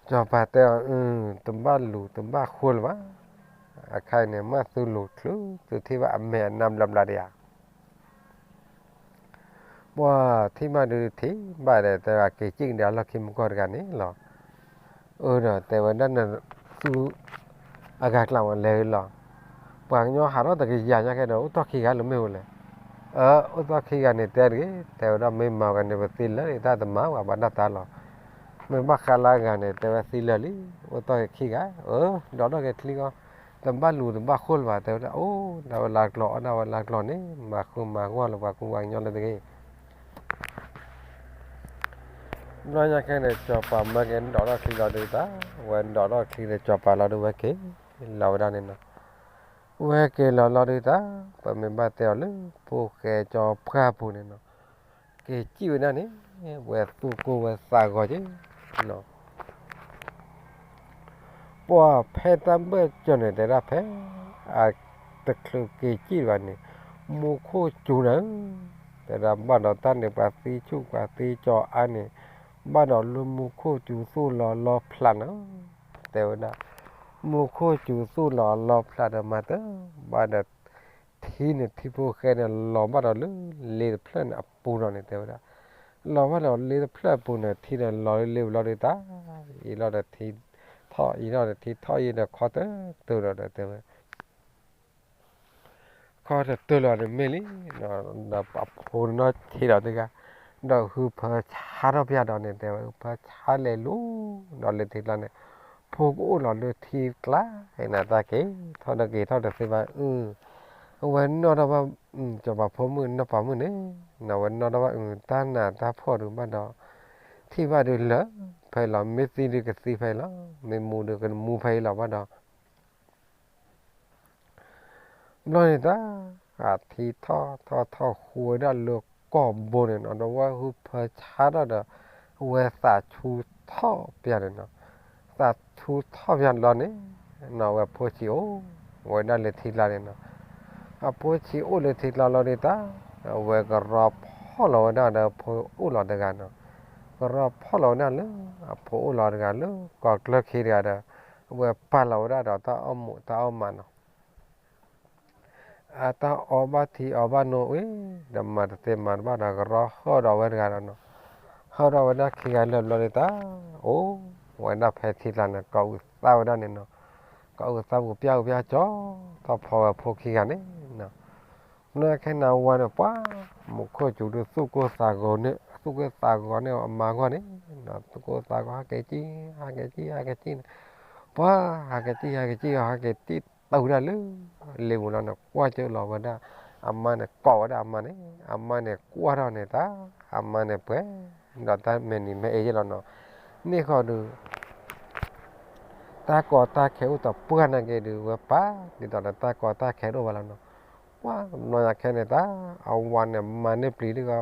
စီၤပၤတဲအီၤ တဘၣ်လူၤတဘၣ်ဃိလၢၤဘၣ်, အခါအံၤန့ၣ် မ့ၢ်သုလူၤချုး သုထံၣ်ဘၣ်အမဲာ်အနါဘျီဘျီဒံးဧါ, ပှၤထံၣ်ဘၣ်ဒုးထံၣ်ဘၣ်ဒီး တဲဝဲက့ၤစံၣ်ကဒါလီၢ်ခံမုၢ်ကီၢ်တဂၤန့ၣ်လီၤ, အၢဒီးတဲဝဲဒၣ်နသူ အဂၤကျါမးလဲၤလီၤ, ပှၤကညီဟးထီၣ်တကယၤညါခဲဒီး အိၣ်တီၢ်ခံဂၤလၢမ့ၢ်ဝဲလဲၣ်, အၢ အိၣ်တီၢ်ခံဂၤန့ၣ်တဲတဂ့ၤ, တဲဝဲဒၣ်မ့ၢ်မၤဂၤန့ၣ် ပသံလၢာ်တၢ်တမၤဝဲဘၣ်ဒၣ်တၢ်လီၤ, မ့ၢ်ဘၣ်ဃးလၢအဂၤန့ၣ် တဲဝဲသံလၢာ်လံ, အိၣ်တီၢ်က့ၤခံဂၤ, အၢ ဒိးထီၣ်က့ၤချံကီး, တဘၣ်လူၤတဘၣ်ဃိလၢၤဘၣ်, တဲဝဲဒၣ်အိၣ်ဒၣ်ဝဲလၢကျိာ် အီၣ်ဒၣ်ဝဲလၢကျိာ်န့ၣ် မၤဃုမၤဂီၢ်လၢပှၤကူပှၤကညီလၢတဂ့ၤ ဘျီညါခဲန့ၣ် စီၤပၤမၢက့ၤဒိးထီၣ်ချံလီၤဒုးတၢ်, ဝဲဒိးထီၣ်ချံဒီးစီၤပၤလီၤဒုးဝဲက့ၤလီၤဝဲဒၣ်န့ၣ်နီၤ, ဝဲက့ၤလီၤလီၤဒုးတၢ်, ပမ့ၢ်ဘၣ်တဲအီၤလၢ ဖိၣ်ဃဲစီၤပှၢ်ပူၤန့ၣ်နီၤ, က့ၤစံၣ်ဝဲဒၣ်န့ၣ်, ဝဲသူၣ်ကိၢ်ဝဲသးဂီၤက့ၤ ပှၤဖဲတၢ်ဘၢၣ်စၢၤန့ၣ် တဲဒၣ်ဖဲ အတချုးက့ၤစံၣ်ဘၣ်န့ၣ်, မူခိၣ်စူၤနၤဧၢ, တဲဒၣ်ဘၣ်ဒီးတၢ်န့ၣ် ပှၤသံဆူၣ်ပှၤသံကၠီၤအါန့ၣ်, ဘၣ်ဒီးလၢမူခိၣ်စူၤသိၣ်လီၤလီဖျးနၤ, တဲဝဲဒၣ်, မူခိၣ်စူၤသူၣ်လီၤအလီဖျးဒီးမၤတၢ်ဘၣ်ဒီး ထံန့ၣ် ထံဖိဃဲန့ၣ် လီၤဘၣ်ဒီးလၢလ့တဖျၢၣ်န့ၣ်အပူၤလီၤန့ၣ် တဲဝဲဒၣ်. လီၤဘၣ်ဒီးလ့တဖျၢၣ်အပူၤန့ၣ် ထံန့ၣ်လီၤလၢလ့ပူၤလီၤဒီးတၢ် အံၤလီၤဒီးထံထီၣ် အံၤလီၤဒီးထံထီၣ်အံၤဒီးခီတတုၤဒီးတဲဝဲ ခီတတုၤလီၤန့ၣ်မ့ၢ်လံ, ဒီးအဖိနီၢ်ဆံးဒီးတဂၤ, ဒီးဟုဖၢဆါထီၣ်ပျၢ်ဒီးန့ၣ် တဲဝဲ ဟုဖၢဆါလဲၤလူၤဒီးလၢထံကျါန့ၣ်, ဖိကအိၣ်လီၤလၢထံကျါ, နတၢ်က့ၤထီၣ်ဒီးက့ၤထီၣ်တသ့ဘၣ်, အဝဲနီၣ်ထီၣ်ဘၣ်, စီၤပၤဖိမုၣ်နီၢ်ပၤမုၣ်န့ၣ်, အဝဲနီၣ်ထီၣ်ဘၣ် တၢ်နးတၢ်ဖှီၣ်ဒုးဘၣ်ဒီး, ထံၣ်ဘၣ်ဒုးလၢာ်ဖဲအံၤလီၤ, မ့ၢ်သံဒုးကသံဖဲအံၤလီၤ, မ့ၢ်မူဒုးကမူဖဲအံၤလီၤဘၣ်ဒီး ဘျီန့ၣ်တၢ်, အထံထီၣ်ထီၣ်ထီၣ်ဃူဝဲဒၣ်လၢကီၢ်ဘိန့ၣ်နီၤ, ဒီးဝဲဟုဖၢဆါထီၣ်ဒီး, အဝဲသးဆူထီၣ်ပျၢ်န့ၣ်နီၤ, သးဆူထီၣ်ပျၢ်လီၤန့ၣ်, နီၤ အဝဲဖိဆံးအိၣ်ဝဲဒၣ်လၢထံကျါန့ၣ်နီၤ, အဖိဆံးအိၣ်လၢထံကျါလီၤဒုးတၢ်, အဝဲကရီဖီၣ်လီၤဝဲဒၣ်ဒီးဖိအိၣ်လီၤတဂၤနီၤ, ကရီဖီၣ်လီၤဝဲဒၣ်လၢ, အဖိအိၣ်လီၤတဂၤလၢကီၢ်ကျၢၢ်ခံတဂၤဒီး, အဝဲပာ်လီၤဝဲဒၣ်ဒီးတၢ်အီၣ်မူးတၢ်အီၣ်မးနီၤ အတၢ်အီၣ်ဘၣ်ထံအီဘၣ်နိဝံၤ, ဒီးမၤတသ့မၤတဘၣ်ဒီးကရီဟၢၣ်ဒီးဝဲတဂၤဒီးနီၤ, ဟၢၣ်ဒီးဝဲဒၣ်ခံဂၤလၢာ်ဘျီဒုးတၢ်, အိၣ်ဝဲဒၣ်ဖဲထံကျါန့ၣ် ကိးအုးသၣ်ဝဲဒၣ်န့ၣ်နီၤ, ကိးအုးသၣ်ပူၤပျၢ်အုးပျၢ်ကၠီ, ထီၣ်ဖီဝဲဖိခံဂၤန့ၣ်နီၤ, ဘျီခဲန့ၣ်ဝၤန့ၣ် ပှၤ, မူခိၣ်စူၤဒုးသူၣ်ကိၢ်သးဂီၤန့ၣ်, သူၣ်ကိၢ်သးဂီၤန့ၣ်အမါဂီၢ်န့ၣ်, သူၣ်ကိၢ်သးဂီၤဟးက့ၤကံၣ်, ဟးက့ၤကံၣ် ဟးက့ၤကံၣ်န့ၣ်, ပှၤ, ဟးက့ၤကံၣ် ဟးက့ၤကံၣ် ဟးက့ၤတံၢ် တုၤဝဲဒၣ်လၢ, လ့ပူၤလီၤန့ၣ် ကွၢ်ကၢလီၤဝဲဒၣ်, အမါန့ၣ်ကိးဝဲဒၣ်အမါန့ၣ်, အမါန့ၣ်ကွၢ်ထီၣ်န့ၣ်တၢ်, အမါန့ၣ်ပှဲၤ, ဒီးတၢ်မဲာ်နံၤမဲာ်အ့ယဲလီၤနီၤ, န့ၣ်ဃီဒီး, တၢ်ကီတၢ်ခဲအိၣ်တပှၢ်နာ်က့ဒုး ဝဲပာ်ဒ်သိးဒီးတၢ်ကီတၢ်ခဲတအိၣ်ဘၣ်လီၤနီၤ, ပှၤ, ဘျီညါခဲန့ၣ်တၢ်, အဝၤန့ၣ်မၤန့ၢ်ပျံၤဒ်ဂီၤ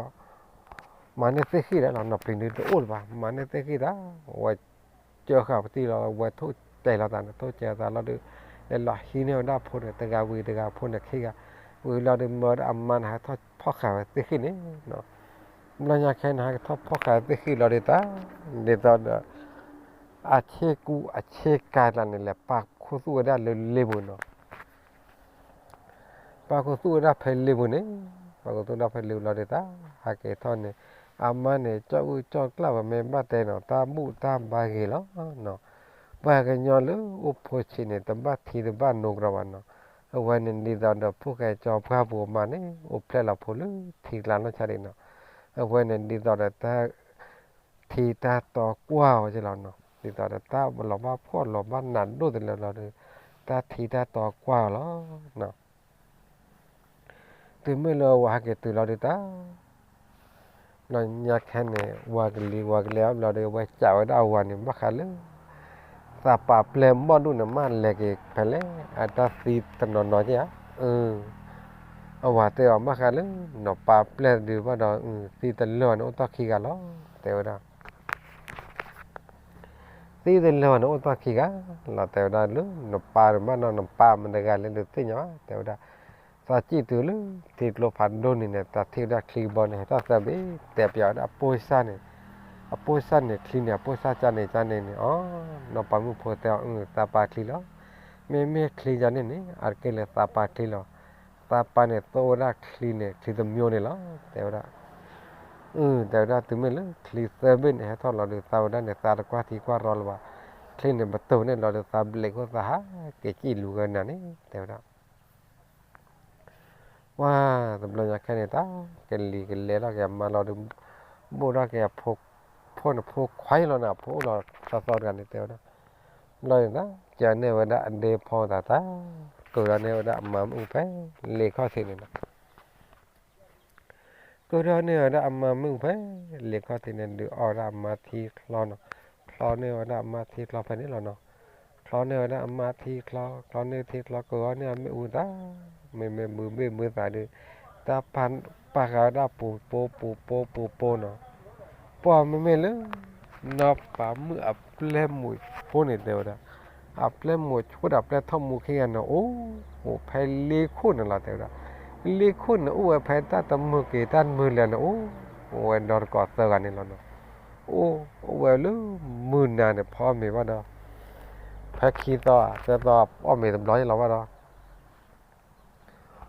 မၤန့ၢ်သ့ၣ်ဃံၣ်လီၤနီၤ, ပျံၤဒုးတအိၣ်လၢၤဘၣ်, မၤန့ၢ်သ့ၣ်ဃံၣ်တၢ်, ဝဲ, ကၢဃာ်ပတံၢ်လီၤ, ဝဲထိၣ်တဲာ်လီၤသးန့ၣ်, ထိၣ်တဲာ်သးလီၤဒီး, လဲၤလီၤဟံးန့ၢ်ဝဲဒၣ်ဖိန့ၣ် တဂၤဝံၤတဂၤဖိန့ၣ်ခံဂၤ, ဝံၤလီၤဒီးမၢဝဲဒၣ်အမါန့ၣ် ဟဲထီၣ်ဖီၣ်ဃာ်ဝဲသ့ၣ်ဃံၣ်န့ၣ်, ဘျီညါခဲန့ၣ် ဟဲကထီၣ်ဖီၣ်ဃာ်သ့ၣ်ဃံၣ်လီၤဒုးတၢ်, ဒ်သိးဒီး အဆ့ကူအဆ့ကၤကျါန့ၣ် လဲၤပာ်ခူသူၣ်ဝဲဒၣ်လၢလ့ပူၤနီၤ ပာ်ခူသူၣ်ဝဲဒၣ်ဖဲလ့ပူၤန့ၣ်, ပာ်ခူသူၣ်ဒၣ်ဖဲလ့ပူၤလီၤဒုးတၢ်, ဟးက့ၤထီၣ်န့ၣ်, အမါန့ၣ် ကၠီၣ်အုၣ်ကၠီၣ်ကျၢ်ဝဲမ့ၢ်ဘၣ်တဲနီၤ, တၢ်ဘူၣ်တၢ်ဘါဂ့ၤလီၤနီၤ, ပှၤကညီလၢအိၣ်ဖိဆံးန့ၣ် တဘၣ်ထံတဘၣ်နိကရီဘၣ်နီၤ, အဝဲန့ၣ်ဒ်သိးဒီးဖိၣ်ဃဲကၠီပှၢ်ပူၤအမါန့ၣ် အိၣ်ဖျဲၣ်လီၤဖိလၢထံကျါနီၢ်ဆါဒံးနီၤ, အဝဲန့ၣ်ဒ်သိးဒီးတၢ် ထံတၢ်တီကွၢ်အီၤက့လီၤနီၤ, ဒ်သိးဒီးတၢ်လီၤဘၣ်ဖှီၣ်လီၤဘၣ်နးဒိၣ်တလၢလီၤဒီး, တၢ်ထံတၢ်တီကွၢ်အီၤလီၤနီၤ, တုၤမ့ၢ်လၢဝၤဟဲက့ၤတုၤလီၤဒုးတၢ်, ဘျီညါခဲန့ၣ် ဝၤကလံၤဝၤကလဲၤအီၤဘျီဒီး ဝဲစံးဝဲဒၣ်အဝၤန့ၣ် ဘၣ်ဃးလၢ သးပာ်ပျဲၢ်ဘီၣ်ဒူၣ်န့ၣ် မ့ၢ်လဲၤက့ၤဖဲလဲၣ် အတၢ်သံတနီၤနီၤက့ဧါ, အၢ အဝၤတဲအီၤ ဘၣ်ဃးလၢ နပာ်ပျဲၢ်ဒုးဘၣ်ဒီး သံတလၢာ်န့ၣ်အိၣ်တီၢ်ခံဂၤလီၤ တဲဝဲဒၣ် သံတလၢာ်န့ၣ်အိၣ်တီၢ်ခံဂၤလီၤ တဲဝဲဒၣ်လၢ နပာ်ဒုးဘၣ်နီၤ နပာ်မတၤတဂၤလဲၣ်ဒုးသ့ၣ်ညါဘၣ် တဲဝဲဒၣ် သးစံၣ်တုၤလၢ ထံကျိဖးဒိၣ်န့ၣ်န့ၣ် သးထံၣ်ဝဲဒၣ်ချံကဘီန့ၣ် ဟဲထီၣ်သၢဘ့ၣ် တဲပျးဝဲဒၣ်အပိၢ်စၢ်န့ၣ်, အပိၢ်စၢ်န့ၣ် ချံန့ၣ် အပိၢ်စၢ်ကန့ၣ်ကန့ၣ်န့ၣ် အီ နီၢ်ပၤမုၣ်ဖိတဲအီၤ အၢ သးပာ်ချံလီၤ, မ့မ့ၢ်ချံကန့ၣ်န့ၣ် အတက့ၢ်လၢသးပာ်ချံလီၤ, သးပာ်န့ၣ် သိၣ်ဝဲဒၣ်ချံန့ၣ် ချံတမျိုးန့ၣ်လီၤ တဲဝဲဒၣ် အၢ တဲဝဲဒၣ် တုၤမ့ၢ်လၢချံသၢဘ့ၣ်န့ၣ် ဟဲထီၣ်လီၤဒီး သးဝဲဒၣ်န့ၣ် သးတကွၢ်ထံကွၢ်ရီလၢၤဘၣ်, ချံန့ၣ် ပတိၢ်န့ၢ်လီၤဒီး သးဘျဲးခိၣ်သးဟးက့ၤစံၣ်လူၤဂၤနၤန့ၣ် တဲဝဲဒၣ် ပှၤ တဘျီညါခဲန့ၣ် တၢ်ကလံၤကလဲၤထီၣ်က့ၤအမါလီၤဒီး ဘိၣ်ထီၣ်က့ၤအဖိ, ဖိန့ၣ် ဖိခွါအံၤလီၤန့ၣ် အဖိအိၣ်လီၤသီသီတဂၤန့ၣ် တဲဝဲဒၣ်, ဘျီန့ၣ် ကန့ၢ်ဝဲဒၣ်အဒ့ဖီတၢ်တၢ်, ကၢၤဒီးန့ၢ်ဝဲဒၣ်အမါမ့ၣ်အူဖဲ လ့ခီၣ်ထံးန့ၣ်လီၤ ကၢၤထီၣ်န့ၢ်ဝဲဒၣ်အမါမ့ၣ်အူဖဲ လ့ခီၣ်ထံးန့ၣ် ဒုးအီၣ်ဝဲဒၣ်အမါထံချီနီၤ, ချီန့ၢ်ဝဲဒၣ်အမါထံချီဖဲန့ၣ်လီၤနီၤ, ချီန့ၢ်ဝဲဒၣ်အမါထံချီ, ချီန့ၢ်ထံချီ ကၢၤအီၣ်န့ၢ်အမ့ၣ်အူတၢ်, မ့မ့ၢ်ဘုဘ့ၣ်ဘုသးဒုး, တၢ်ပာ်ဃာ်ဝဲဒၣ်ပူၤပိပူၤပိပူၤပိနီၤ, ပှၤမ့မ့ၢ်လၢ နီၢ်ပၤမုၣ်အပျဲၢ်မိၢ်ဆိန့ၣ် တဲဝဲဒၣ်, အပျဲၢ်မိၢ်ဆိဒီးအပျဲၢ်ထီၣ်မူခံဂၤန့ၣ် အိၣ်ဖဲလ့ခိၣ်န့ၣ်လီၤ တဲဝဲဒၣ်, လ့ခိၣ်န့ၣ် အိၣ်ဝဲဖဲတၢ်တမုာ်က့ၤတၢ်တမုာ်လဲၣ်န့ၣ် အိၣ်ဝဲဒီတကိးသၢဂၤန့ၣ်လီၤနီၤ, အိၣ်ဝဲလၢမုၢ်နၤန့ၣ် ဖီမ့ၤဘၣ်ဒီး ဖဲခံသီသၢသီအီၣ်မ့ၤတဘျီယလီၤဘၣ်ဒီး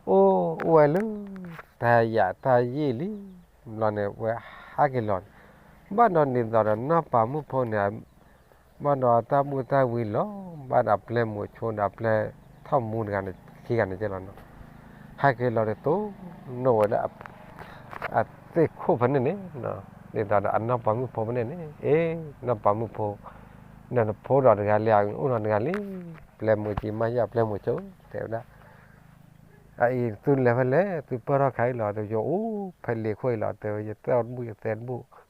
အိၣ်အိၣ်ဝဲလၢ တၢ်ယၤတၢ်ယံာ်လံ ဘျီန့ၣ် ဝဲဟးက့ၤလီၤန့ၣ် ဘၣ်ဒီးဒ်သိးဒီးနီၢ်ပၤမုၣ်ဖိန့ၣ် ဘၣ်ဒီးတၢ်ဘူၣ်တၢ်ဝံလီၤ ဘၣ်ဒီးအပျဲၢ်မုၣ်ဆိဒီးအပျဲၢ်ထီၣ်မူတဂၤန့ၣ် ခံဂၤန့ၣ်ကဲလီၤနီၤ ဟဲက့ၤလီၤဒီးတိၢ်နီၣ်ဝဲဒၣ် အသ့ၣ်ခိၣ်ဖဲန့ၣ်န့ၣ် ဒ်သိးဒီးအနီၢ်ပၤမုၣ်ဖိဖဲန့ၣ်န့ၣ် အ့ နီၢ်ပၤမုၣ်ဖိ ဒီးနဖိဒီးတဂၤလံ အိၣ်နီတဂၤလံ ပျဲၢ်မုၣ်ကံမါယၢ်ပျဲၢ်မုၣ်ဆိ တဲဝဲဒၣ် အအံၤသုလဲၤဖဲလဲၣ် သုပၢၢ်ထီၣ်ခါအံၤလီၤ တယိအိၣ်ဖဲလ့ၤခိၣ်အံၤလီၤ တဲဝဲ ယတဲအီၣ်တဘူၣ်ယတဲတဘူၣ်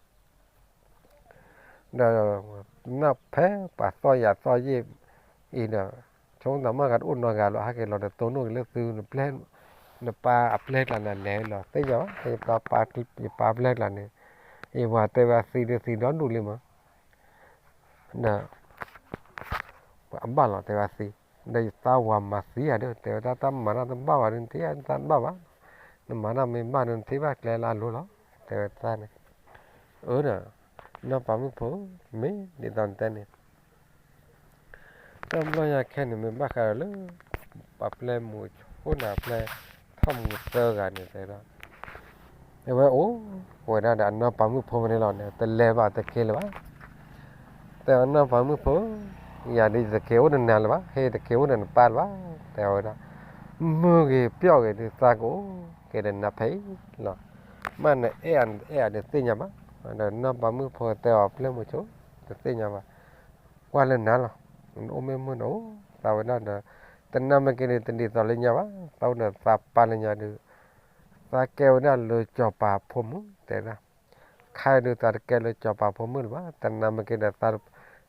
ဒီး နဖဲပှၤသီၣ်ယၤသီၣ်ယ့ၣ်အံၤဒီး ဆိကမိၣ်သးမ့ၢ်ဂၤတအိၣ်နီတဂၤလီၤ ဟဲက့ၤလီၤဒီးတိၢ်နီၣ်က့ၤလၢသု နပၢ်အပျဲၢ်ကျါန့ၣ် လဲၤလီၤ သ့ၣ်ညါဘၣ် ယပၢ်ပျဲၢ်ကျါန့ၣ် ယဝၤတဲဝဲအသံဒုးသံဒီဒူၣ်လံမး ဒီး ပှၤအဘၣ်လီၤ တဲဝဲသံ, ဒီးယသးဝၤမၤသံဧါဒီး တဲဝဲဒၣ် တၢ်မၤတၢ်တဘၣ်ဘၣ်ဒီး နထံၣ်တၢ်တဘၣ်ဘၣ်, နမၤတၢ်မ့ၢ်ဘၣ်ဒီး နထံၣ်ဘၣ်ကျဲလၢအလိၤလီၤ, တဲဝဲတၢ်န့ၣ်, အၢဒီး နီၢ်ပၤမုၣ်ဖိဧၢ, မ့ၢ်ဒ်သိးနတဲန့ၣ် တဘျီညါခဲန့ၣ် မ့ၢ်ဘၣ်ဃးဒီးလၢ ပှၤပျဲၢ်မုၣ်ဆိန့ၣ်အပျဲၢ်ထီၣ်မူသၢဂၤန့ၣ် တဲဒီး အဝဲအိၣ်ဝဲဒၣ်ဒီးအနီၢ်ပၤမုၣ်ဖိဖဲန့ၣ်လီၤန့ၣ် တလဲၤဘၣ်တက့ၤလၢၤဘၣ်, တဲအနီၢ်ပၤမုၣ်ဖိ, ယၤဒုးယတက့ၤအိၣ်ဒီးနၤလၢၤဘၣ်, ဟဲတက့ၤအိၣ်ဒီးနပၢ်လၢၤဘၣ်, တဲဝဲဒၣ်, မုာ်ဂ့ၤပျီၣ်ဂ့ၤဒုးသးကအိၣ်က့ၤဒီးနၤဖဲအံၤလီၤ, မ့ၢ်နအဲၣ်အီၤတအဲၣ်အီၤဒုးသ့ၣ်ညါဘၣ်, ဒီးနီၢ်ပၤမုၣ်ဖိတဲအီၤပျဲၢ်မုၣ်ဆိ တသ့ၣ်ညါဘၣ်, ကွၢ်လၢနၤလီၤ, နအိၣ်မ့ၢ်မုာ်ဒီးအိၣ်သးဝဲဒၣ်ဒီး, တနၢ်မ့ၢ်က့ၤဒုးတဒ်သိးလၢညါဘၣ်, သးအိၣ်ဒီးသးပၢ်လၢညါဒုး, သးကဲဝဲဒၣ်လၢစီၤပၤဖိမုၣ် တဲဒၣ်, ခါဒုးသးတကဲလၢစီၤပၤဖိမုၣ်လၢၤဘၣ်, တနၢ်မ့ၢ်က့ၤဒီးသး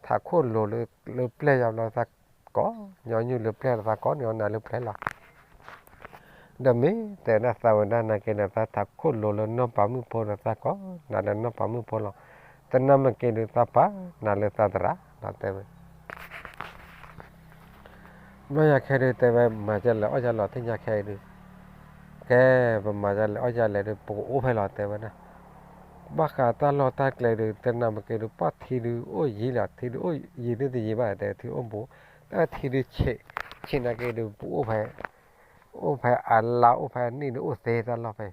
ထးခိၣ်လိၤလၢပျဲၢ်ယါဘျီသးကိးညီနုၢ်လၢပျဲၢ်ဒီးသးကိးန့ၢ်အီၤနၤလၢပျဲၢ်လီၤ ဒီးမ့ၢ်တဲဒၣ်သးဝဲဒၣ်နာ်က့ဒီး သးထးခိၣ်လိၤလၢနီၢ်ပၤမုၣ်ဖိဒီးသးကိးနၤလၢနီၢ်ပၤမုၣ်ဖိလီၤ, တနၢ်မ့ၢ်က့ၤဒုးသးပာ်နၤလၢသးသရၣ်လီၤ တဲဝဲ ဘျီညါခဲဒုးတဲဝဲ မၤကလဲၣ်အီၣ်ကလဲၣ် သ့ၣ်ညါခဲအံၤဒုး, ကဲ ပမၤကလဲၣ်အီၣ်ကလဲၣ်ဒုး ပကအိၣ်ဖဲလီၤ တဲဝဲဒၣ်, ဘၣ်ဃးတၢ်လီၢ်တၢ်ကျဲဒုး တနၢ်မ့ၢ်က့ၤဒုး ပှၢ်ထံဒုးအိၣ်ယံၤလီၤ, ထံဒုးအိၣ်ယံၤသ့ၣ်တယံၤဘၣ် တဲ ထံအိၣ်ဘူး, တၢ်ထံဒုးဆံး, ဆံးနာ်က့ဒုး ပအိၣ်ဖဲ အိၣ်ဖဲအလါအိၣ်ဖဲအနံၣ်ဒုးအိၣ်သ့တၢ်လီၢ်ဖဲ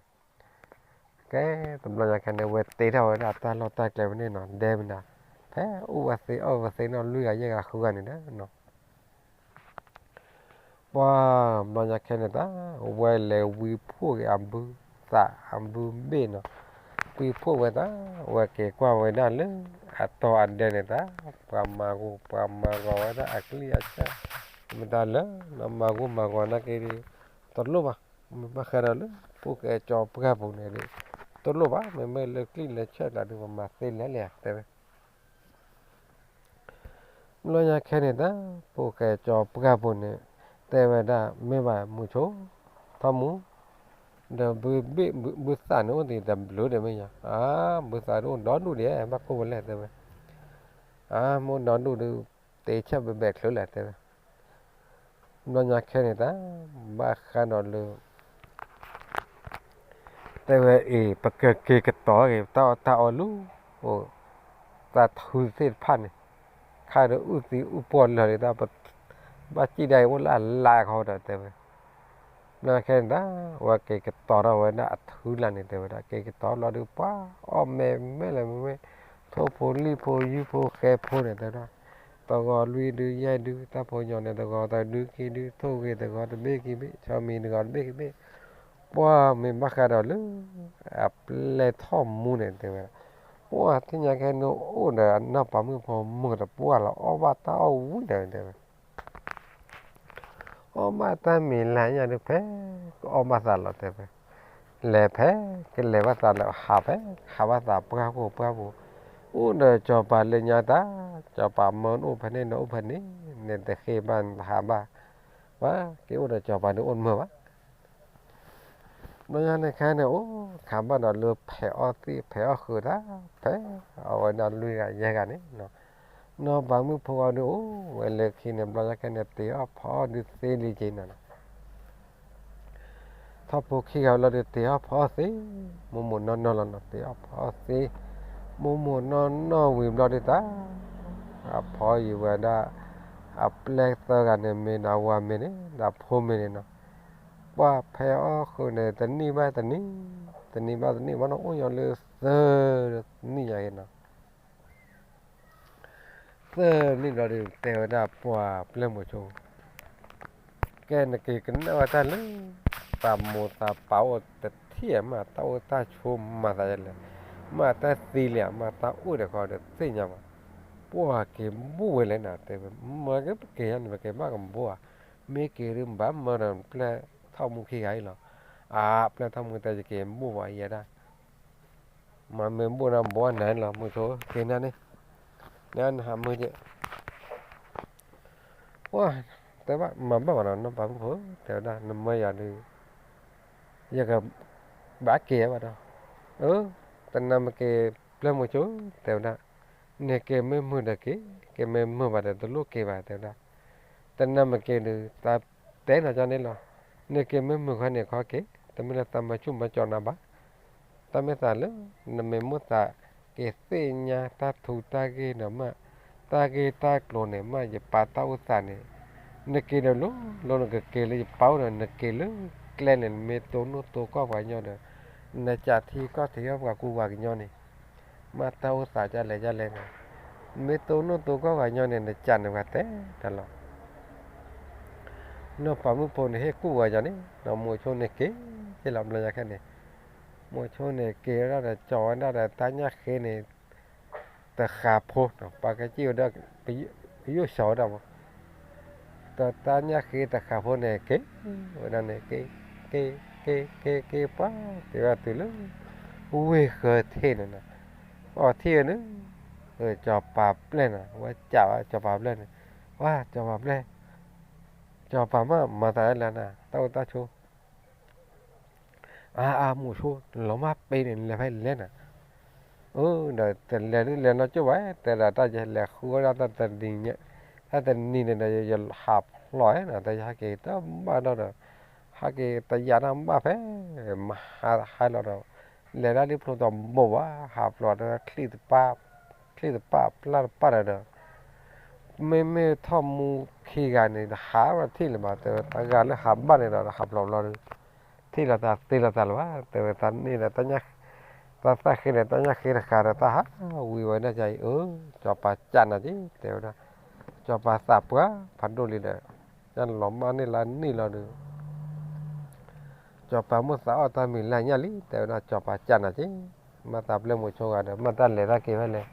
ကဲ တဘျီညါခဲန့ၣ် ဝဲတ့ထီၣ်ဝဲဒၣ်တၢ်လီၢ်တၢ်ကျဲဝဲန့ၣ်နီၤ ဒဲမနၤ, ဖဲအိၣ်ဝဲသ့အီၣ်ဝဲသ့နီၤ လွံၢ်ဂၤယဲၢ်ဂၤဃုဂၤန့ၣ်ဒီးနီၤ, ပှၢ်ဘျီညါခဲန့ၣ်တၢ် ဝဲလဲၤဝံဖှိၣ်က့ၤအဘုသးအဘုဘ့ၣ်နီၤ, ဝံဖှိၣ်ဝဲတၢ် ဝဲက့ၤကွၢ်ဝဲဒၣ်လၢ အတီၢ်အဒဲန့ၣ်တၢ် ပှၤမၤဂီၤ ပှၤမၤဂီၤဝဲဒၣ်အကျိၣ်အစၢ်, မတၤလၢ နမၤဂီၤမၤဂီၤနာ်က့ဒုး တလိၣ်ဘၣ်, မ့ၢ်ဘၣ်ဃးဒီးလၢ ပူၤကဲကၠီပှၢ်ပူၤန့ၣ်ဒုး တလိၣ်ဘၣ်, မ့မ့ၢ်လၢကျံၣ်လၢဆၢကျါဒုး ပမၤသ့လဲၣ်လဲၣ် တဲဝဲ ဘျီညါခဲန့ၣ်တၢ် ပူၤကဲကၠီပှၢ်ပူၤန့ၣ် တဲဝဲဒၣ် မ့ၢ်ဘၣ်မုၢ်ဆိ ထီမူ, ဒီးဘုဘ့ၣ်ဘုသးန့ၣ်အိၣ်တ့ၢ်တဘျုးဒီးမ့ၢ်ယါ, အါ ဘုသးဒုးအိၣ်ဒီဒူၣ်ဒံး ဘၣ်ကိၢ်ဝဲလဲၣ် တဲဝဲ, အါ မ့ၢ်အိၣ်ဒီဒူၣ်ဒုး တ့ဆၢဘဲဘဲချုးလဲၣ် တဲဝဲ ဘျီညါခဲန့ၣ်တၢ် ဘၣ်ဃးဒီးလၢ တဲဝဲအံၤ ပကက့ၤကတီၤက့ၤ တၢ်အီၣ်တၢ်အီလၢ အိၣ် တၢ်ထုသ့ၣ်တဖၣ်န့ၣ် ခါဒီးအုၣ်သံအုၣ်ပှီၢ်လၢာ်လံတၢ် ဘၣ်စံၣ်ဒၣ်အံၤအိၣ်လၢအလါခီဒီးတဲဝဲ ဘျီခဲန့ၣ်တၢ် ဝဲက့ၤကတီၤထီၣ်ဝဲဒၣ်အထုလၢ်န့ၣ် တဲဝဲဒၣ် က့ၤကတီၤလီၤဒုး ပှၤအီၣ်မဲာ်မဲာ်လဲၣ်မဲာ်မဲာ် ထိၣ်ဖိလံၣ်ဖိယုၢ်ဖိဃဲဖိန့ၣ် တဲဝဲဒၣ် တဂီၤလွံၢ်ဒုးယဲၢ်ဒုး တၢ်ဖိညီန့ၣ် တဂီၤတဒုခံဒု ထိၣ်ဂ့ၤတဂီၤတဘ့ၣ်ခံဘ့ၣ် ဆီမံၤတဂီၤတဘ့ၣ်ခံဘ့ၣ် ပှၤမ့ၢ်ဘၣ်ဃးဒီးလၢ အပျဲၢ်ထီၣ်မူန့ၣ် တဲဝဲဒၣ် ပှၤထံၣ်ညါခဲန့ၣ်အိၣ်ဒီးအနီၢ်ပၤမုၣ်ဖိမုၢ်တပှၢ်လီၤ အီၣ်ဘၣ်တၢ်အီၣ်ဝံၤဒီး တဲဝဲ အီၣ်ဘၣ်တၢ်မံၤလၢညါဒုး ဖဲကအီၣ်ဘၣ်သးလီၤ တဲဝဲ, လဲၤဖဲကလဲၤဘၣ်သးလၢ ဟးဖဲဟးဘၣ်သးပှၢ်ပူၤပှၢ်ပူၤ, အိၣ်ဒီးစီၤပၤလၢညါတၢ် စီၤပၤမၢအိၣ်ဖဲန့ၣ်ဒီးအိၣ်ဖဲန့ၣ်, နတဃ့ဘၣ်နတဟးဘၣ်, ပှၤက့ၤအိၣ်ဒီးစီၤပၤဒုးအိၣ်တမုာ်ဘၣ် ဘျီညါန့ၣ်ခဲန့ၣ် အိၣ်ခးဘၣ်ဒီးလၢဖဲးအီၣ်သ့ၣ်ဖဲးအီၣ်ဃုာ်တၢ် ဖဲအဝဲဒၣ်လွံၢ်ဂၤယဲၢ်ဂၤန့ၣ်, နီၢ်ပၤမုၣ်ဖိအီၤဒုးအိၣ်ဝဲလၢခံန့ၣ် ဘျီညါခဲန့ၣ် တ့အီၣ်ဖီအီၣ်ဒုးသ့လံက့ၤနီၤ, ထီၣ်ဖိခံဂၤလီၤဒုး တ့အီၣ်ဖီအီၣ်သ့, မိၢ်မိၢ်နီၢ်နီၢ်လီၤနီၤ တ့အီၣ်ဖီအီၣ်သ့, မိၢ်မိၢ်နီၢ်နီၢ်ဝံၤဘျီဒုးတၢ်, အဖီယံၤဝဲဒၣ်, အပျဲၢ်သၢဂၤန့ၣ်မ့ၢ်ဒီးအဝၤမ့ၢ်န့ၣ် ဒီးအဖိမ့ၢ်န့ၣ်နီၤ, ပှၤဖဲအီၣ်ဃုာ်န့ၣ် တနံၣ်ဘၣ်တနံၣ်, တနံၣ်ဘၣ်တနံၣ် ဘၣ်ဒီးအိၣ်ညီလၢသၢနံၣ်ညါက့ၤနီၤ. သၢနံၣ်ဘျီဒီး တဲဝဲဒၣ်ပှၤပျဲၢ်မိၤဆိ ကဲနက့ၤကနၣ်ဝဲတၢ်လၢ သးမိၢ်သးပၢ်အိၣ်တထံၣ်မး တၢ်အိၣ်တၢ်ဆိးမၤသးဒ်လဲၣ်, မ့ၢ်တၢ်သံလံဧါ မ့ၢ်တၢ်အိၣ်ဒီးဃီဒီးသ့ၣ်ညါဘၣ်, ပှၤက့ၤဘူၣ်ဝဲလဲၣ်နၤ တဲဝဲ, မ့ၢ်က့ၤပက့ၤညါန့ၣ် ပက့ၤဘၣ်ကဘူၣ်ဧါ, မ့ၢ်က့ၤဒုးဘၣ်မၢဒီးပျဲၢ်ထီၣ်မူခံဂၤအံၤလီၤ, အါ ပျဲၢ်ထီၣ်မူတဲယက့ၤဘူၣ်ဝဲအံၤဒၣ် မ့ၢ်ဘူၣ်နၤဘီနၤလီၤ မိၤဆိက့ၤနၤန့ၣ်, နနဟးမုာ်က့ၤ, ပှၤတဲဘၣ်မၤဘၣ်ဘၣ်နီၤ နီၢ်ပၤမုၣ်ဖိ တဲဝဲဒၣ် နမၢယၤဒုး ယကဘၣ်က့ၤဘၣ်ဒီး, အၢ တနၤမ့ၢ်က့ၤ ပျဲၢ်မိၤဆိ တဲဝဲဒၣ်, နက့ၤမ့ၢ်မုာ်ဒီးက့ၤ, က့ၤမ့ၢ်မုာ်ဘၣ်ဒီး တလိၣ်က့ၤဘၣ် တဲဝဲဒၣ်, တနၤမ့ၢ်က့ၤဒုး သးတဲနၤကန့ၣ်လီၤ, နက့ၤမ့ၢ်မုာ်ခီန့ၣ်ခီက့ၤ, တမ့ၢ်လၢသးမၤဆူၣ်မၤကၠီနၤဘၣ်, တၢ်မ့ၢ်သးလၢ နမ့ၢ်မိၣ်သးက့ၤသ့ၣ်ညါတၢ်ထူးတၢ်ဂ့ၢ်ဒီးမး, တၢ်ဂ့ၢ်တၢ်ကျိၤန့ၣ် မ့ၢ်ယပာ်တၢ်အိၣ်သးန့ၣ်, နက့ၤဒီးလိၤလိၤ နကက့ၤလၢယပာ်အိၣ်ဒီး နက့ၤလၢကျဲန့ၣ် နမ့ၢ်တိၢ်နီၣ်တိၢ်ကီၢ်ပှၤကညီဒီး နကးထံကီၢ်ထံကီၢ်ပှၤကူပှၤကညီန့ၣ်, မ့ၢ်တၢ်အိၣ်သးဒ်လဲၣ်ဒ်လဲၣ်န့ၣ်, မ့ၢ်တိၢ်နီၣ်တိၢ်ကီၢ်ပှၤကညီန့ၣ် နကးန့ၣ်ပှၤတဲတၢ်လီၤ. နီၢ်ပၤမုၣ်ဖိန့ၣ် ဟ့ၣ်ကူၣ်ဝဲယၤန့ၣ် ဒီးမိၤဆိန့ၣ်က့ၤလီၤ ဘျီညါခဲန့ၣ်, မိၤဆိန့ၣ်က့ၤဝဲဒၣ်ဒီး ကၠီၤဝဲဒၣ်ဒီးတၢ်ညၣ်ဃ့န့ၣ် တဃးဖိ, ပှၤကစံၣ်ဝဲဒၣ် ပယိၣ်စီၤဝဲဒၣ်မး, ဒီးတၢ်ညၣ်ဃ့တဃးဖိန့ၣ် က့ၤဝဲဒၣ်န့ၣ် က့ၤ က့ၤ က့ၤ က့ၤ က့ၤ ပှၤက့ၤဝဲတုၤလၢ ဝ့ၢ်ဃၢၤထံးန့ၣ်နီၤ, အီထံၣ်ဝဲန့ၣ် စီၤပၤပျဲၢ်န့ၣ် ဝဲကးဝဲစီၤပၤပျဲၢ်န့ၣ်, ဝဲစီၤပၤပျဲၢ်, စီၤပၤမ့ၢ်မၤသးဒ်လဲၣ်နၤ တၢ်အိၣ်တၢ်ဆိး အါ အါ မိၤဆိ လီၤမၢ်ပ့ၤန့ၣ် နလဲၤဖဲလဲၣ်နၤ, အၢ ဒီးတလဲၤဒ်လဲၤနီကၠိၣ်ဘၣ် တဲဒၣ်တၢ်ယလဲၤဃုဝဲဒၣ်တၢ်တနံၤညါ, တၢ်တနံၤန့ၣ်ဒီး ယဟးဖျိးနီၤ တၢ်ယဟဲက့ၤတဘၣ်ဒီး ဟဲက့ၤတယာ်တၢ်ဘၣ်ဖဲ မဟါဟါလီၤဒီး လဲၤဒၣ်လံဖျိတဘိဘၣ် ဟးဖျိးဒီး ချံၣ်တပၣ် ချံၣ်တပၣ်ပျၢ်တပၣ်ဒီး မ့မ့ၢ်ထီၣ်မူခံဂၤန့ၣ် တဟးဝဲထံၣ်လၢၤဘၣ် တဲဝဲ တဂၤလၢဟးဘၣ်န့ၣ်ဒီး ဟးဖျိးဘျီဒီး ထံၣ်လိာ်သးသ့လိာ်သးလၢၤဘၣ် တဲဝဲ တၢ်န့ၣ်ဒီး တၢ်သၣ်ဃ့န့ၣ် တၢ်ညၣ်ဃ့တဃးဒီး တၢ်ဟးဝံၤဝဲဒၣ်ကအံၤ အၢ စီၤပၤကးနၤက့ၤ တဲဝဲဒၣ် စီၤပၤသးပှၢ်ဖးဒိၣ်လံဒီး ယလီၤမၢ်န့ၢ်လၢနံၣ်လီၤဒီး စီၤပၤမိၣ်သးအီၣ်တၢ်မံၤလၢညၣ်လံ တဲဝဲဒၣ် စီၤပၤကးနၤက့ၤ မ့ၢ်သးပျဲၢ်မိၤဆိဂၤဒီး မ့ၢ်တၢ်လဲၤတၢ်က့ၤဖဲလဲၣ်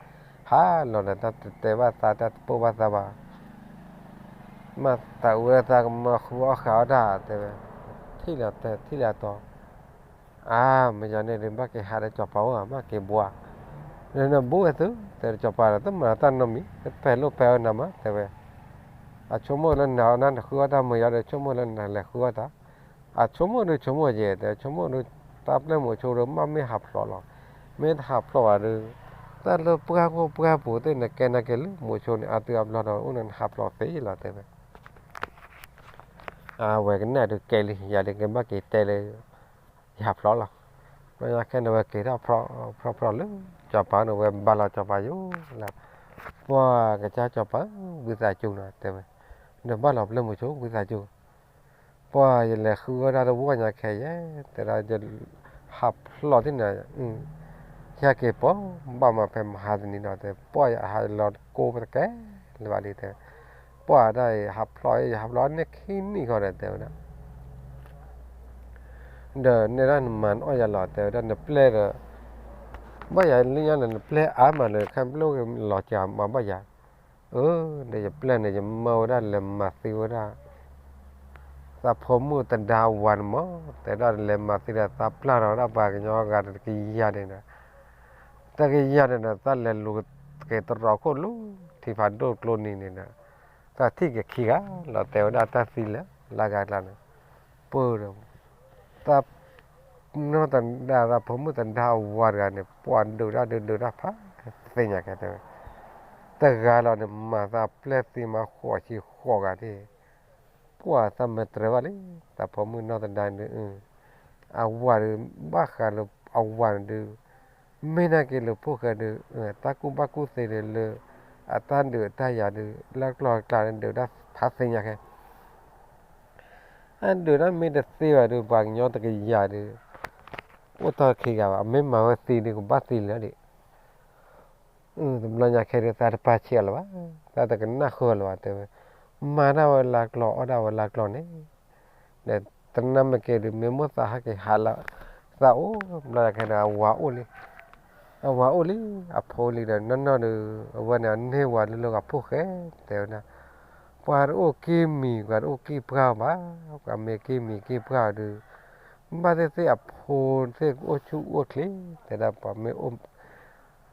ဟးလီၤဒီး တၢ်တတဲဘၣ်သး တၢ်တပိာ်ဘၣ်သးဘၣ် မ့ၢ်သးအုးဝဲသးကမၢဃုအီၣ်ဃာ်အီၣ်တၢ် တဲဝဲ ထံၣ်လီၤတဲ ထံၣ်လီၤတီၤ အါ မ့ၢ်ယၤန့ၣ်ဒီး ဘၣ်က့ၤဟးဒီးစီၤပၤအိၣ် ဘၣ်က့ၤဘှါ နဘူးဝဲသု တဲစီၤပၤဒီး တမၤတၢ်နီတမံၤ တပဲာ်လိာ်ပဲာ်အီၤနၤမး တဲဝဲ အဆိကမိၣ်လၢနၤအီၤနၤ နဃုအီၣ်တၢ်မ့ၢ်ယၤဒီး ဆိကမိၣ်လၢနလဲၤဃုအီၣ်တၢ် အဆိကမိၣ်ဒုးဆိကမိၣ်ယဲၢ် တဲဆိကမိၣ်ဒုး တၢ်ပျဲၢ်မိၤဆိဒီး မ့ၢ်မ့ၢ်ဟးဖျိးလီၤ မ့ၢ်တဟးဖျိးဘၣ်ဒီး တၢ်လၢပှၢ်ဂီၢ်ပှၢ်ပူၤသ့ၣ် နကဲနၤက့ၤလၢမိၤဆိန့ၣ် အတုၤအဘျီဒီး အိၣ်နဟးဖျိးသ့လီၤ တဲဝဲ အဝဲကနၣ်ဒုးကဲလံ ယၤဒုးကဘၣ်က့ၤတဲလၢ ယဟးဖျိးလီၤ ဘျီညါခဲန့ၣ် ဝဲက့ၤထီၣ်ဖျီဖျီလၢ စီၤပၤန့ၣ် ဝဲဘါလီၤစီၤပၤယိာ်လၢ ပှၤကစၢ်စီၤပၤ ဝံသးစူၤနီၤ တဲဝဲ နဘါလီၤပျဲၢ်မိၤဆိ ဝံသးစူၤ ပှၤယလဲၤဃုဝဲဒၣ်တဝီညါခဲယဲၢ် တဲဒၣ်ယဟးဖျိးသ့ၣ်န့ၣ် ဟဲက့ၤပိာ်ဘၣ်မးဖဲမဟါတနံၤဒီး တဲပှၤယဟးလီၤကိးပတကဲလၢၤဘၣ်လံ တဲ ပှၤဒၣ်ယဟးဖျိး ယဟးဖျိးန့ၢ်ခံနံၣ်ဃီဒီး တဲဝဲဒၣ် ဒီးနဲဒၣ်နမၤနအီၣ်ယၤလီၤ တဲဝဲဒၣ် နပျဲၢ်ဒီး ဘၣ်ယၤလၢညါန့ၣ် နပျဲၢ်အါမးလၢ ခဲဘျိက့ၤလီၤစှၤမၤဘၣ်ယၤ အၢ ဒီးယပျဲၢ်န့ၣ် ယမၢဝဲဒၣ်လဲၤမၤသံဝဲဒၣ် သးဖိမုၣ်တဒါဝၤန့ၣ်မး တဲဒၣ်လဲၤမၤသံဒီး သးပျၢ်ထီၣ်ဝဲဒၣ်ပှၤကညီဂၤတကယၤန့ၣ်ဒီး တကယၤန့ၣ်ဒီး သးလဲၤလူၤက့ၤတရီးခိၣ်လူၤ ထံဖးဒိၣ်ကျိနံၤန့ၣ်ဒီး သးထံၣ်က့ၤခံဂၤလီၤ တဲဝဲဒၣ်တၢ်သံလၢလၢဂၤကျါန့ၣ် ပၢၢ်ဒီး သး နီၢ်တဒါ သးဖိမုၣ်တဒါဝၤတဂၤန့ၣ် ပှၤဒုးတၢ်ဒုးဒုးတၢ်ဖးသ့ၣ်ညါကဲတဲဝဲ တဂၤလီၤန့ၣ် မၤသးပျဲၢ်သံမးဃိးဆံဃိးဂၤဒၣ် ပှၤသးမ့ၢ်တြဲၤဘၣ်လံ သးဖိမုၣ်နီၢ်တဒါန့ၣ် အဝၤဒီး ဘၣ်ဃးလၢအဝၤန့ၣ်ဒုး မ့ၢ်နာ်က့ၤလၢဖိၣ်ဃဲဒုး တၢ်ကူၣ်ဘၣ်ကူၣ်သ့န့ၣ်လၢ အတၢ်ဒုးတၢ်ယၤဒုး လၢကျီၢ်ကျါန့ၣ် ဒုးတၢ်ဖးသ့ညါခဲ အဒုးတၢ်မ့ၢ်တသ့ဘၣ်ဒီး ပှၤကညီတကယၤဒီး အိၣ်တ့ၢ်ခံဂၤဘၣ်, အမ့ၢ်မၤဝဲသ့ဒီး ကဘၣ်သ့လၢာ်ဒံး. တဘျီညါခဲဒီး သးတပာ်ဆံးအီၤလၢၤဘၣ်, သးတကနၣ်ဃုာ်အီၤလၢၤဘၣ် တဲဝဲ, မၤတၢ်ဝဲလၢကျီၢ် အီၣ်ဒၣ်ဝဲလၢကျီၢ်န့ၣ်, ဒီးတနၢ်မ့ၢ်က့ၤဒီး မ့ၢ်မိၢ်သးဟဲက့ၤဟးလၢ သးအိၣ်, တဘျီညါခဲဒီး အဝၤအိၣ်လံ အဝၤအိၣ်လံ အဖိလံဒီး နီၢ်နီၢ်ဒီး အဝဲန့ၣ်န့ၢ်ဝၤလၢလၢဂၤဖိၣ်ဃဲ တဲဝဲဒၣ်, ပှၤတအိၣ်က့ၢ်မံၤ ပှၤတအိၣ်က့ၢ်ပှၢ်ဘၣ်, ပှၤမ့ၢ်က့ၢ်မံၤက့ၢ်ပှၢ်ဒီး ဘၣ်သ့ၣ်သ့ၣ်အဖိသ့ၣ်ကအိၣ်ဆူၣ်အိၣ်ချ့, တဲဒၣ်ပှၤမ့ၢ်အိၣ်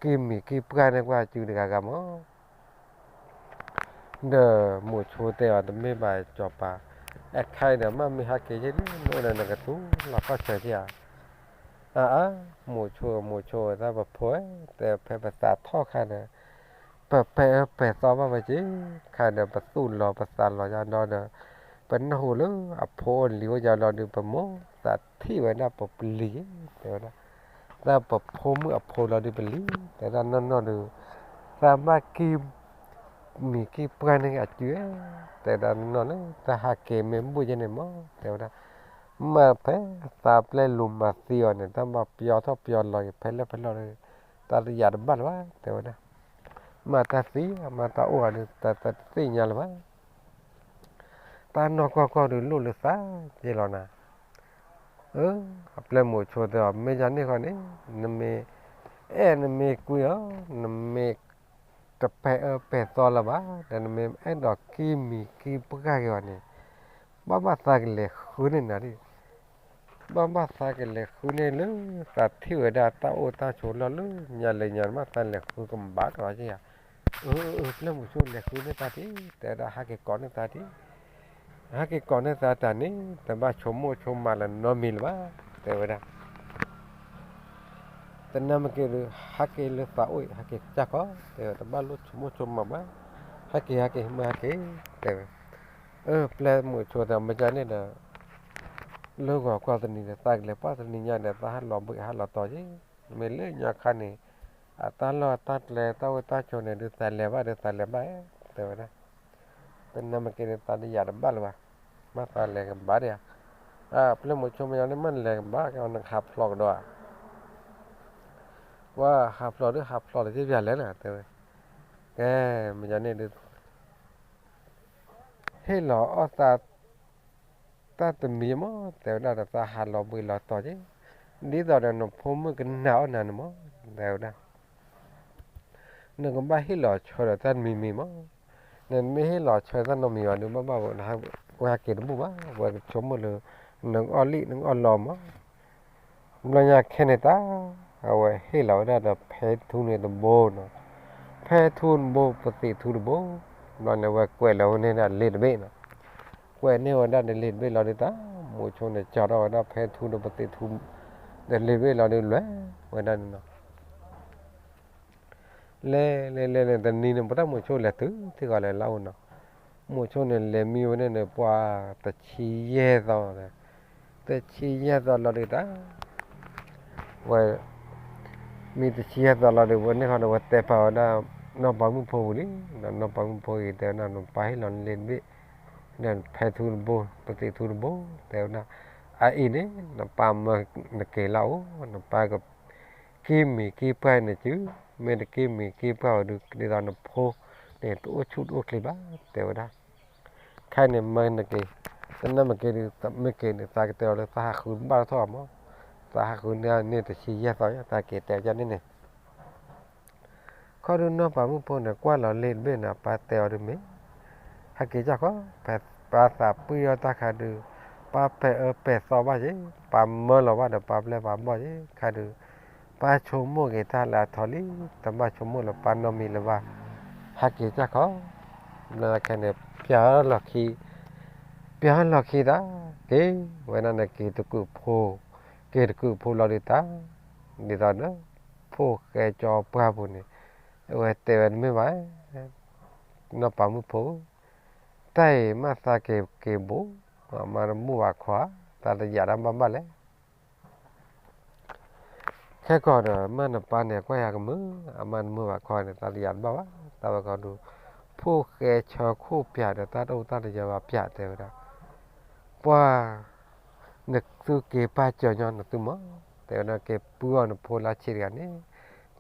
က့ၢ်မံၤက့ၢ်ပှၢ်န့ၣ် ကွၢ်စုတဂၤဂၤမး ဒီးမိၤဆိတဲအီၤ တမ့ၢ်ဘၣ်စီၤပၤ, အခါအံၤဒီး မ့ၢ်မ့ၢ်ဟဲက့ၤယဲၢ်လံ နအိၣ်ဒီးနကသူလီၤခီၣ်ဆၢက့ၤဧါ, အါအါ, မိၤဆိ မိၤဆိ တၢ်ပဖိဧၢ, တဲဖဲပသးထီၣ်ခါဒီး ပပဲာ်အၢပဲာ်သီဘၣ်ဝဲက့ၤ, ခါဒီးပသူၣ်လီၤပသးလီၤယါဒီး ပနၢ်ဟူလၢအဖိအိၣ်လံၤအိၣ်ယါလီၤဒီး ပမိၢ်သးထံၣ်ဝဲဒၣ်ပပျံၤ, တဲဝဲဒၣ်, တၢ်ပဖိမုၣ်အဖိလီၤဒီးပလံၤ, တဲဒၣ်နီၢ်နီၢ်ဒီး သးဘၣ်က့ၢ်မံၤက့ၢ်ပှၢ်န့ၣ်အစုဧၢ, တဲဒၣ်နီၢ်နီၢ်လၢ တၢ်ဟးက့ၤမ့ၢ်ဘူၣ်ယဲၢ်န့ၣ်မး တဲဝဲဒၣ်, မ့ၢ်ဖဲသးပျဲလူၤမၤသံအီၤန့ၣ် တၢ်ဘၣ်ပျီထီၣ်ပျီလီၤက့ၤဖဲလဲၣ်ဖဲလဲၣ်ဒီး တၢ်တယာ်တဘၣ်လၢၤဘၣ် တဲဝဲဒၣ်, မ့ၢ်တၢ်သံ မ့ၢ်တၢ်အိၣ်ဂၤဒီး တၢ်တသ့ၣ်ညါလၢၤဘၣ် တၢ်နီၢ်ကီၢ်ကီၢ်ဒီးလိၣ်လၢသးယဲၢ်လီၤနၤ, အၢ, အပျဲၢ်မိၤဆိတဲအီၤ မ့ၢ်ယၤန့ၣ်ဃီန့ၣ် နမ့ၢ်အဲၣ်နမ့ၢ်ကွံအီၤ နမ့ၢ်တပဲာ်အၢပဲာ်သီလၢၤဘၣ် ဒီးနမ့ၢ်အဲၣ်ဒိးက့ၢ်မံၤက့ၢ်ပှၢ်က့ၤအီၤန့ၣ် ဘၣ်ဘၣ်သးကလဲၤဃုန့ၢ်နၤဒ် ဘၣ်ဘၣ်သးကလဲၤဃုန့ၢ်လၢ သးထံၣ်ဝဲဒၣ်တၢ်အိၣ်တၢ်ဆိးလီၢ်လၢညါလၢညါ ဘၣ်သးလဲၤဃုကဘၣ်ကဒီးက့ၤယၤ, အၢ အၢ ပျဲၢ်မိၤဆိလဲၤဃုန့ၢ်သးဒ် တဲဝဲဒၣ် ဟဲက့ၤကိးန့ၢ်သးဒ်, ဟဲက့ၤကိးန့ၢ်သးတၢ်န့ၣ် တဘၣ်ဆိကမိၣ်ဆိကမးလၢၤနီတမံၤလၢၤဘၣ် တဲဝဲဒၣ် တနၢ်မ့ၢ်က့ၤဒီး ဟဲက့ၤလၢသးအိၣ်အံၤ ဟဲက့ၤကစၢ်ခီ တဲဝဲ တဘၣ်လိၣ်ဆိကမိၣ်ဆိကမးဘၣ်, ဟဲက့ၤ ဟဲက့ၤ မ့ၢ်ဟဲက့ၤ တဲဝဲ, အၢ ပျဲၢ်မိၤဆိတဲ မ့ၢ်ကန့ၣ်ဒီး လၢဂီၤကွၢ်တနံၤဒီး သးကလဲၤပှၢ်တနံၤညါဒီး သးဟးလီၤဘှံးဟးလီၤတီၤက့ၤ, မ့ၢ်လၢညါခါန့ၣ် အတၢ်လီၢ်တၢ်ကျဲတၢ်အိၣ်တၢ်ဆိးန့ၣ်ဒုး သးလဲၤဘၣ်ဒီးသးလဲၤဘၣ် တဲဝဲဒၣ်, တနၢ်မ့ၢ်က့ၤဒီး သးတယာ်တဘၣ်လၢၤဘၣ်, မ့ၢ်သးလဲၤကဘၣ်ဒံးဧါ, ပျဲၢ်မိၤဆိမ့ၢ်ယၤန့ၣ် မ့ၢ်နလဲၤကဘၣ် နကဟးဖျိးကဒီးဧါ ပှၤဟးဖျိးဒုးဟးဖျိးလၢၤက့ၤပျဲၢ်လဲၣ်နၤ တဲဝဲ, ကဲ မ့ၢ်ယၤန့ၣ်ဒုး ဟ့ၣ်လီၤအီၣ်သး တၢ်တမံၤမး တဲဝဲဒၣ်ဒီး သးဟးလီၤဘှံးလီၤတီၤက့ၤ, ဒ်သိးဒီးနဖိမုၣ်ကနာ်အီၣ်နၤန့ၣ်မး တဲဝဲဒၣ်, နကဘၣ်ဟ့ၣ်လီၤဆၢဒီးတၢ်တမံၤမံၤမး, နမ့ၢ်ဟ့ၣ်လီၤဆၢတၢ်နီတမံၤဘၣ်ဒီး ဘၣ်ဘၣ်ဝဲဟဲက့ၤတဘူၣ်ဘၣ်, ဝဲကဆိကမိၣ်လၢ နကအီၣ်လံၣ်နကအီၣ်လီမး ဘျီညါခဲန့ၣ်တၢ် အဝဲဟ့ၣ်လီၤဝဲဒၣ်ဒီးဖဲထူန့ၣ်တဘိနီၤ, ဖဲထူတဘိ ပသံးထူတဘိ, ဘျီန့ၣ် အဝဲကွဲးလီၤဝဲန့ၢ်ဒၣ်လ့တဘ့ၣ်နီၤ, ကွဲးန့ၢ်ဝဲဒၣ်ဒီးလ့တဘ့ၣ်လီၤဒုးတၢ် မိၤဆိန့ၣ် ကၠီထီၣ်ဝဲဒၣ်ဖဲထူဒီးပသံးထူ ဒီးလ့တဘ့ၣ်လီၤဒုး လဲၤဝဲဒၣ်န့ၣ်နီၤ လဲၤလဲၤလဲၤလဲၤ တနံၤန့ၣ် ပတၢ်မိၤဆိလဲၤတုၤထံၣ်ဃီလဲၤလၢအအိၣ်နီၤ, မိၤဆိန့ၣ် လဲၤမံဝဲန့ၣ်န့ၣ် ပှၤတဆံယဲၢ်သီ, တဆံယဲၢ်သီလီၤဒုးတၢ်, ဝဲ မံတဆံယဲၢ်သီလီၤဒုး ဝဲန့ၣ်ဃီဒီး ဝဲတဲပာ်ဝဲဒၣ် နီၢ်ပၤမုၣ်ဖိပူၤလံ, ဒီးနီၢ်ပၤမုၣ်ဖိအံၤ တဲဝဲဒၣ် နပၢ်ဟ့ၣ်လီၤလ့တဘ့ၣ်, ဒီးဖဲထူတဘိ ပသံးထူတဘိ, တဲဝဲဒၣ် အအံၤန့ၣ် နပၢ်မၢနက့ၤလၢအအိၣ် နပၢ်က က့ၤမံၤက့ၤပှၢ်နစု, မ့ၢ်တက့ၤမံၤက့ၤပှၢ်ဝဲဒုး ဒ်သိးနဖိန့ၣ် တအိၣ်ဆူၣ်တအိၣ်ချ့ဘၣ် တဲဝဲဒၣ်, ခဲအံၤန့ၣ် မၢနက့ၤ, တနၢ်မ့ၢ်က့ၤဒုး မ့ၢ်က့ၤန့ၣ် သးကတဲအီၤလၢသးဟးဃုတဘၣ်ထီၣ်မး, သးဟးဃုန့ၢ်န့ၢ်တဆံယဲၢ်သီ သးက့ၤတဲအီၤန့ၣ်န့ၣ် ခီဒုးနီၢ်ပၤမုၣ်ဖိန့ၣ် ကွၢ်လီၤလ့တဘ့ၣ်န့ၣ် အပၢ်တဲအီၤဒုးမ့ၢ်, ဟဲက့ၤကၢ်ခီ, ပၢ်သးပှံၢ်အီၣ်တၢ်ခါဒုး, ပၢ်ပဲာ်အၢပဲာ်သီဘၣ်က့ၤ, ပၢ်မၢလီၤဘၣ်ဒီးပၢ်ပျဲၢ်ပၢ်ဘီၣ်က့ၤ, ခါဒုး, ပၢ်ဆိကမိၣ်က့ၤတၢ်လၢအထီလံ, တဘၣ်ဆိကမိၣ်လၢပၢ်နီတမံၤလၢၤဘၣ်, ဟဲက့ၤကၢ်ခီ, ဘျီခဲန့ၣ် ပျၢၤလီၢ်ခံ, ပျၢၤလီၢ်ခံတၢ်, က့ၤဝဲဒၣ်န့ၣ် က့ၤတကုးဖိ, က့ၤတကုးဖိလီၤဒုးတၢ်, ဒ်သိးဒီး ဖိၣ်ဃဲကၠီပှၢ်ပူၤန့ၣ်, အဝဲတဲဝဲတမ့ၢ်ဘၣ်, နီၢ်ပၤမုၣ်ဖိ, တၢ်အံၤမ့ၢ်သးက့ၤက့ၤဘူး, အမါတမုာ်ဘၣ်ခွါ, သးတယာ်တၢ်ဘၣ်ဘၣ်လဲၣ်. ခဲကီးဒီး မ့ၢ်နပၢ်န့ၣ် ကွၢ်ယၤကမုာ်, အမါတမုာ်ဘၣ်ခွါန့ၣ် သးတယာ်တဘၣ်ဘၣ်, တၢ်ဝဲခီဒုး, ဖိၣ်ဃဲဆၢခိၣ်ပၠးဒီး တၢ်တအိၣ်တၢ်တယၢၤဘၣ်ပၠး တဲဝဲဒၣ်, ပှၢ်, နသုက့ၤပာ်စၢၤညီနသုမး, တဲဝဲဒၣ်, က့ၤပုၢ်အီၤနဖိလၢဆံးတဂၤန့ၣ်,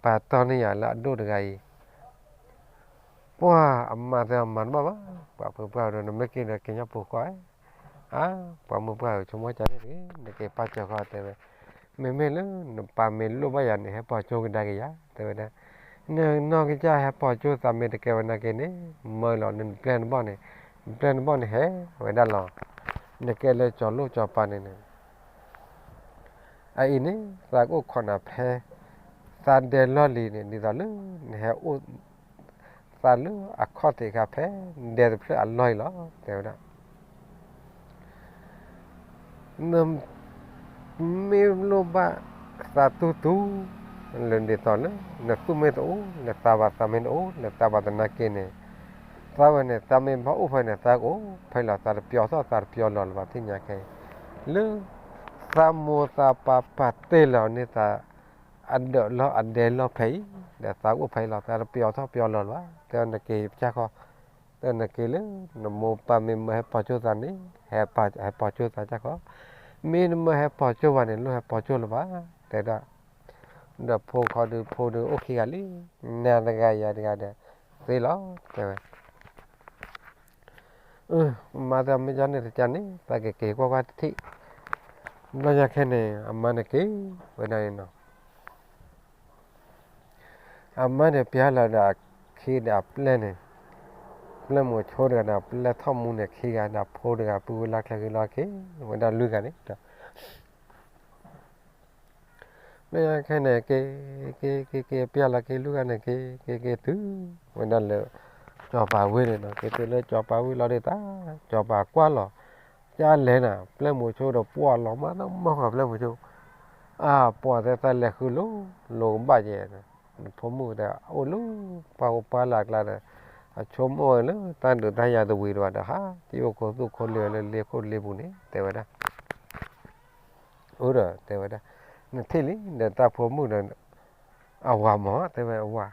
ပာ်တီၢ်န့ၢ်ယၤလၢအဒိၣ်တဂၤအံၤ ပှၢ်အမါတဲအမၤတဘၣ်ဘၣ်, ပှၤဖုပှၢ်ဒီး နမ့ၢ်က့ၤဒီးက့ၤညီပိာ်ခွါ, အါ, ပှၤမုၣ်ပှၢ်ဧၢ ဆိကမိၣ်ကန့ၣ်တဂ့ၤ, နက့ၤပာ်စၢၤဃီတဲဝဲ, မ့မ့ၢ်လၢနပၢ်မ့ၢ်လိၣ်ဘၣ်ယၤန့ၣ် ဟဲပိာ်ကၠိကဒါက့ၤယၤ တဲဝဲဒၣ်, နနီၢ်ကစၢ်ဟဲပိာ်ကၠိသးမ့ၢ်တကဲဝဲနာ်က့န့ၣ်, မၢလီၤနနပျဲၢ်နဘီၣ်န့ၣ်, နပျဲၢ်နဘီၣ်န့ၣ်ဟဲဝဲဒၣ်လီၤ, နကဲလၢကၠီၤလိၣ်ကၠီၤပၤန့ၣ်န့ၣ် အအံၤန့ၣ် သးကအိၣ်ခိးနၤဖဲ သးဒဲလီၢ်လံၤန့ၣ် ဒ်သိးလၢ နဟဲအိၣ်သးလၢအခီၣ်ထံးအခါဖဲ ဒဲတဖျၢၣ်အလီၢ်အံၤလီၤ တဲဝဲဒၣ်. နမ့ၢ်လိၣ်ဘၣ်သးတူၢ်တူၢ် လၢဒ်သိးလၢ နသူၣ်မ့ၢ်တအိၣ် နသးဘၣ်သးမ့ၢ်တအိၣ် နသးဘၣ်သနာ်က့န့ၣ် သးဝဲန့ၣ် သးမ့ၢ်ဘၣ်အိၣ်ဖဲန့ၣ် သးကအိၣ်ဖဲလီၤ သးတပျီထီၣ်သးတပျီလီၤလၢၤဘၣ် သ့ၣ်ညါခဲအံၤ လၢ သးမိၢ်သးပၢ်ပာ်တ့ၢ်လီၤန့ၢ်သး အဒၢးလီၢ်အဒဲလီၢ်ဖဲအံၤ ဒီးသးကအိၣ်ဖဲအံၤလီၤ သးတပျီထီၣ်ပျီလီၤလၢၤဘၣ် တဲနက့ၤပျၢ်ခီ တဲနက့ၤလၢ နမိၢ်ပၢ်မ့ၢ်မၢဟဲပိာ်ကၠိသးန့ၣ် ဟဲပိာ်ကၠိသးကၢ်ခီ မ့ၢ်နမၢဟဲပိာ်ကၠိဘၣ်န့ၣ် လိၣ်ဟဲပိာ်ကၠိလၢၤဘၣ် တဲဒၣ် ဒီးဖိခီဒုးဖိဒုးအိၣ်ခံဂၤလံ နၤတဂၤယၤတဂၤဒီး သ့လီၤ တဲဝဲ မါတဲမ့ၢ်ကန့ၣ်တကန့ၣ် သးကက့ၤကွၢ်ကွၢ်တထံၣ် ဘျီညါခဲန့ၣ် အမါန့ၣ်က့ၤဝဲဒၣ်န့ၣ်နီၤ အမါန့ၣ်ပျၢ်လီၤဒီးအခံဒီးအပျဲၢ်န့ၣ် ပျဲၢ်မိၤဆိတဂၤဒီးပျဲၢ်ထီၣ်မူန့ၣ်ခံဂၤဒီး ဖိတဂၤပုၢ်ဝဲလၢချၢဃံလီၤက့ၤဝဲဒၣ်လွံၢ်ဂၤန့ၣ်ဒီး မ့ၢ်ခဲန့ၣ် က့ၤ က့ၤ က့ၤ က့ၤ ပျၢ်လီၤက့ၤလွံၢ်ဂၤန့ၣ် က့ၤ က့ၤ က့ၤတုၤ ဝဲဒၣ်လၢ ကၠီၤပၤဝ့ၢ်န့ၣ်နီၤ က့ၤတုၤလၢကၠီၤပၤဝ့ၢ်လီၤဒ်သိး ကၠီၤပၤကွၢ်လီၤ ကလဲၤနၤ ပျဲၢ်မိၤဆိဒီးပှီၢ်လီၤမး တမီၢ်ဃီပျဲၢ်မိၤဆိ အပှၤတဲသးလဲၤဃုလိၤ လိၤကဘၣ်ယဲၢ် ဖိမုၣ်တဲအိၣ်လၢ ပှၤအိၣ်ပှၤလၢအကျါဒီး အဆိကမိၣ်ဝဲလၢ တၢ်ဒုးတၢ်ယၤတဝံၤတဘၣ်ဒီး ဟး တံၤအိၣ်ခိးသူၣ်ခိးလ့ၤလၢလ့ခိၣ်လ့ပူၤန့ၣ် တဲဝဲဒၣ် အိၣ်ဒီးတဲဝဲဒၣ် နထံၣ်လံ ဒီးတၢ်ဖိမုၣ်ဒီး အဝၤမး တဲဝဲအဝၤ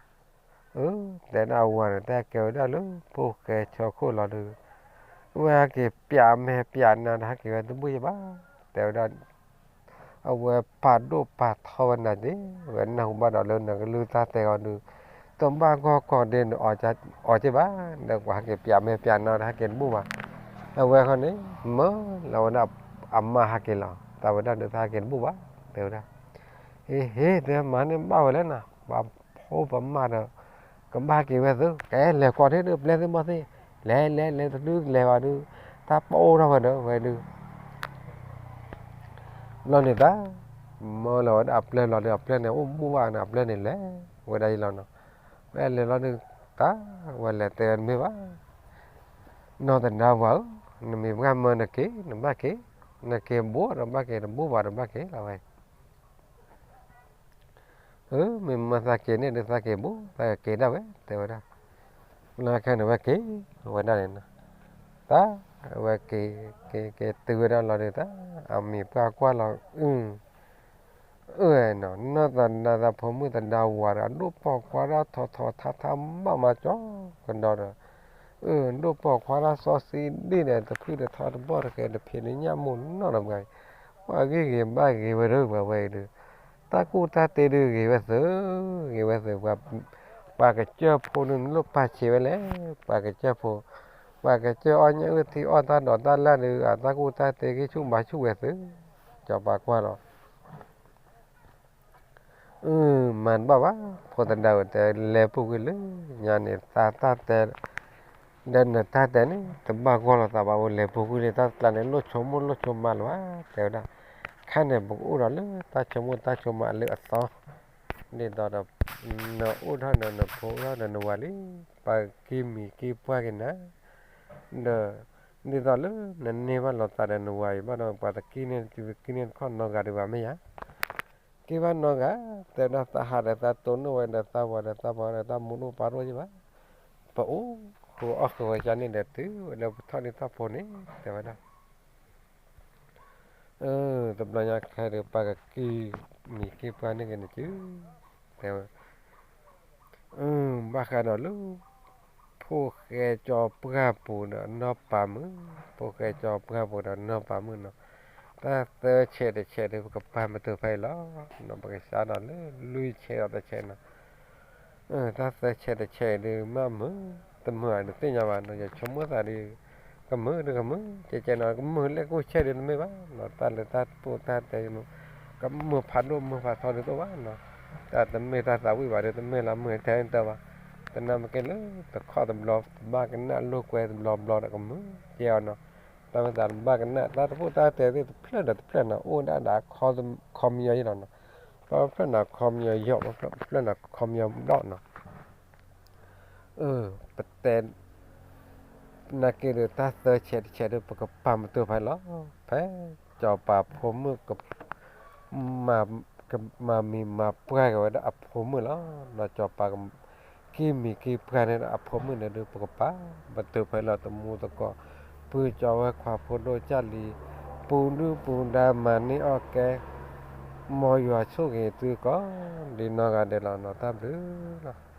အၢ တဲဒၣ်အဝၤန့ၣ် တၢ်ကဲဝဲဒၣ်လၢ ဖိၣ်ဃဲဆၢခိၣ်လီၤဒီး အဝဲဟဲက့ၤပျးမဲာ်ပျးနါဒီး ဟဲက့ၤဝဲတဘူၣ်ယဘၣ် တဲဝဲဒၣ် အဝဲပာ်ဒိၣ်ပာ်ထီဝဲနၤက့ၤ ဝဲနၢ်ဟူဘၣ်ဒီးလၢနကလုၢ်တၢ်တဲအီၤဒီး တဘၣ်ဂီၢ်ကီၢ်ဒ့နအီၤက့ၤဘၣ် ဒီးပှၤဟဲက့ၤပျးမဲာ်ပျးနါဒီး ဟဲက့ၤတဘူၣ်ဘၣ် အဝဲခီန့ၣ် မၢလီၤဝဲဒၣ်အမါဟဲက့ၤလီၤ တၢ်ဝဲဒၣ်ဒီး တၢ်ဟဲက့ၤတဘူၣ်ဘၣ် တဲဝဲဒၣ် ဟ့ ဟ့ တဲမၤန့ၢ်ဘၣ်ဝဲလဲၣ်နၤ ပှၤဖိပမါဒီး ကဘၣ်က့ၤဝဲသု ကဲလဲၤကွၢ်ထံၣ်ဒီး ပျဲၢ်သ့ၣ်ဘီၣ်သ့ၣ် လဲၤလဲၤလဲၤတဒုလဲၤဘၣ်ဒုး တၢ်ပအိၣ်ထီၣ်ဝဲဒီးဝဲဒုး ဘျီန့ၣ်တၢ် မၢလီၤဝဲဒၣ်အပျဲၢ်လီၤဒီး အပျဲၢ်န့ၣ် အိၣ်ဘူၣ်ဘၣ်န့ၣ် အပျဲၢ်န့ၣ်လဲၤဝဲဒၣ်ယလီၤနီၤ ဝဲလဲၤလီၤဒုး တၢ် ဝဲလဲၤတဲဝဲတမ့ၢ်ဘၣ် နီၢ်သဒါဝၤဧၢ နမ့ၢ်ဘၣ်မၢနက့ၤ နဘၣ်က့ၤ နက့ၤတဘူၣ်ဒီးဘၣ်က့ၤ တဘူၣ်ဘၣ်ဒီးဘၣ်က့ၤလီၤဝဲ အၢ မ့ၢ်မၢသးက့ၤန့ၣ်ဒီးသးက့ၤဘူၣ် သးက့ၤဒၣ်ဝဲ တဲဝဲဒၣ် လၢခဲန့ၣ်ဝဲက့ၤ ဝဲဒၣ်န့ၣ်နီၤ တၢ် ဝဲက့ၤ က့ၤ က့ၤတုၤဝဲဒၣ်လီၤဒီးတၢ် အမံၤပှၢ်ကွၢ်လီၤ အု အၢ နီၤ နီၢ်သဒါသးဖိမုၣ်သဒါဝၤဒီး အဒိၣ်ပိာ်ခွါတၢ်ထီထီထါထါမးမးကၠီကဒီးဒီး အၢ ဒိၣ်ပိာ်ခွါတၢ်စီဆှံဒ်န့ၣ် တဖုတထီတဘီၣ်တဃဲၤတဖံးတညၣ်မိၢ်နီၢ်တဂၤအံၤ ပှၤဂ့ၢ်ဂ့ၤဘၣ်ဂ့ၤဝဲဒၣ်ပှၤဝဲအံၤဒီး တၢ်ကူၣ်တၢ်တ့ဒုးဂ့ၤဝဲသု ဂ့ၤဝဲသု ပှၤကစၢၢ်ဖိဒုးနလိၣ်ပာ်ဆံးဝဲလဲၣ် ပှၤကစၢၢ်ဖိ ပှၤကစၢၢ်အီၣ်ညၣ်အုၣ်ထံအီၣ်တၢ်ဒိးတၢ်လၢ်ဒုး အတၢ်ကူၣ်တၢ်တ့ဂံၢ်ဆူၣ်ဘါဆူၣ်ဝဲသု ကၠီၤပၤကွၢ်လီၤ အၢ မၤတဘၣ်ဘၣ် ဖိသဒါဧၢ တဲလဲၤပူၤကွံာ်လၢညါန့ၣ် သးတၢ်တဲ ဒီးနတၢ်တဲန့ၣ် တဘၣ်ဂီၢ်လိာ်သးဘၣ် အိၣ်လဲၤပူၤကွံာ်လၢ တၢ်တကျါန့ၣ် လိၣ်ဆိကမိၣ်လိၣ်ဆိကမးလၢၤဘၣ် တဲဝဲဒၣ် ခါန့ၣ် ပကအိၣ်ဒီးလၢတၢ်ဆိကမိၣ်တၢ်ဆိကမးလၢအသီ ဒ်သိးဒီး နအိၣ်ထီၣ်ဒီးနဖိအိၣ်ထီၣ်ဒီးနဝၤလံ ပှၤကက့ၤမံၤက့ၤပှၢ်က့ၤနၤ ဒီး ဒ်သိးလၢနန့ၢ်ဘၣ်လိာ်သးဒီးနဝၤအံၤဘၣ်ဒီး ပှၤတက့ၤန့ၢ်တက့ၤန့ၢ်တခီနီတဂၤဒံးဘၣ်မ့ၢ်ဧါ က့ၤဘၣ်နီတဂၤ တဲဝဲဒၣ်သးဟးဒီးသးတိၢ်နီၣ်ဝဲဒီးသးဝၤဒီးသးပှၢ်ဒီးသးမူးဒိၣ်ပၢ်ဒိၣ်ယဘၣ် ပအိၣ်ဃုာ်အီၣ်ဃုာ်ဝဲကန့ၣ်ဒီးတုၤဝဲလၢပထီၣ်ဒ့ထီၣ်ဖိန့ၣ် တဲဝဲဒၣ် တဘျီညါခဲဒီးပှၤကက့ၤမံၤက့ၤပှၢ်န့ၢ်က့ၤန့ၣ်စု တဲဝဲ ဘၣ်ဃးဒီးလၢ ဖိၣ်ဃဲကၠီပှၢ်ပူၤဒီးနီၢ်ပၤမုၣ်, ဖိၣ်ဃဲကၠီပှၢ်ပူၤဒီးနီၢ်ပၤမုၣ်နီၤ, တၢ်သၢဆဲးတဆဲးဒီး ပကပာ်မတူာ်ဖဲအံၤလီၤ. ပကစးထီၣ်လၢလွံၢ်ဆဲးဒီးတဆဲးနီၤ. တၢ်သၢဆဲးတဆဲးအံၤဒုး မ့ၢ်မုာ်တမုာ်ဧါ တသ့ၣ်ညါဘၣ်နီၤ, ယဆိကမိၣ်သးဒုး ကမုာ်ဒုးကမုာ် ကဲကဲနီၤ, ကမုာ်လၢကအိၣ်ဆဲးဒုးတမ့ၢ်ဘၣ်နီၤ, တၢ်လၢတၢ်ပိၢ်တၢ်တဲ ကမုာ်ဖးဒိၣ်မုာ်ဖးထီဒုးတအိၣ်ဘၣ်နီၤ, တၢ်တမ့ၢ်တၢ်သးဝံၣ်ဘၣ်ဒီး တမ့ၢ်လၢမုာ်ထဲတၢ်ဘၣ်, တနာ်မ့ၢ်က့ၤလၢတခီတဘျီ တဘၣ်ကနၣ်လိာ်ကွဲတဘျီဘျီဒီးကမုာ်ကဲအီၤနီၤ, တၢ်မ့ၢ်သးတဘၣ်ကနၣ် တၢ်တပိၢ်တၢ်တဲသ့ၣ်တဖျၢၣ်ဒီးတဖျၢၣ်နီၤ အိၣ်ဒၣ်ဒၣ်ခီမညီယဲလီၤနီၤ, ပဖျၢၣ်နီၤခီမညီယီၢ် ပဖျၢၣ်နီၤခီမညီဘျီၣ်နီၤ ပတဲ နာ်က့ဒီး တၢ်သၢဆဲးတဆဲးဒီး ပကပာ်မတူာ်ဖဲလီၤ. ဖဲစီၤပၤဖိမုၣ် ကမၤမံၤမၤပှၢ်က့ၤဝဲဒၣ်အဖိမုၣ်လီၤ. ဒီးစီၤပၤကမၤက့ၤမံၤက့ၤပှၢ်န့ၣ်ဒီးအဖိမုၣ်န့ၣ်ဒီး ပကပာ်မတူာ်ဖဲလီၤ တမူသကိး, ပုၢ်ကၠီဝဲခွါဖိဒိၣ်ကၢ်လံၤ, ပူၤဒုၣ်ပူၤဒါမၤန့ၢ်အီၣ်ကဲ မ်ယွၤဆိၣ်ဂ့ၤသုကိးဒံးနီၢ်ဂၤဒဲးလီၤနီၤ, တၢ်ဘျုးလီၤ.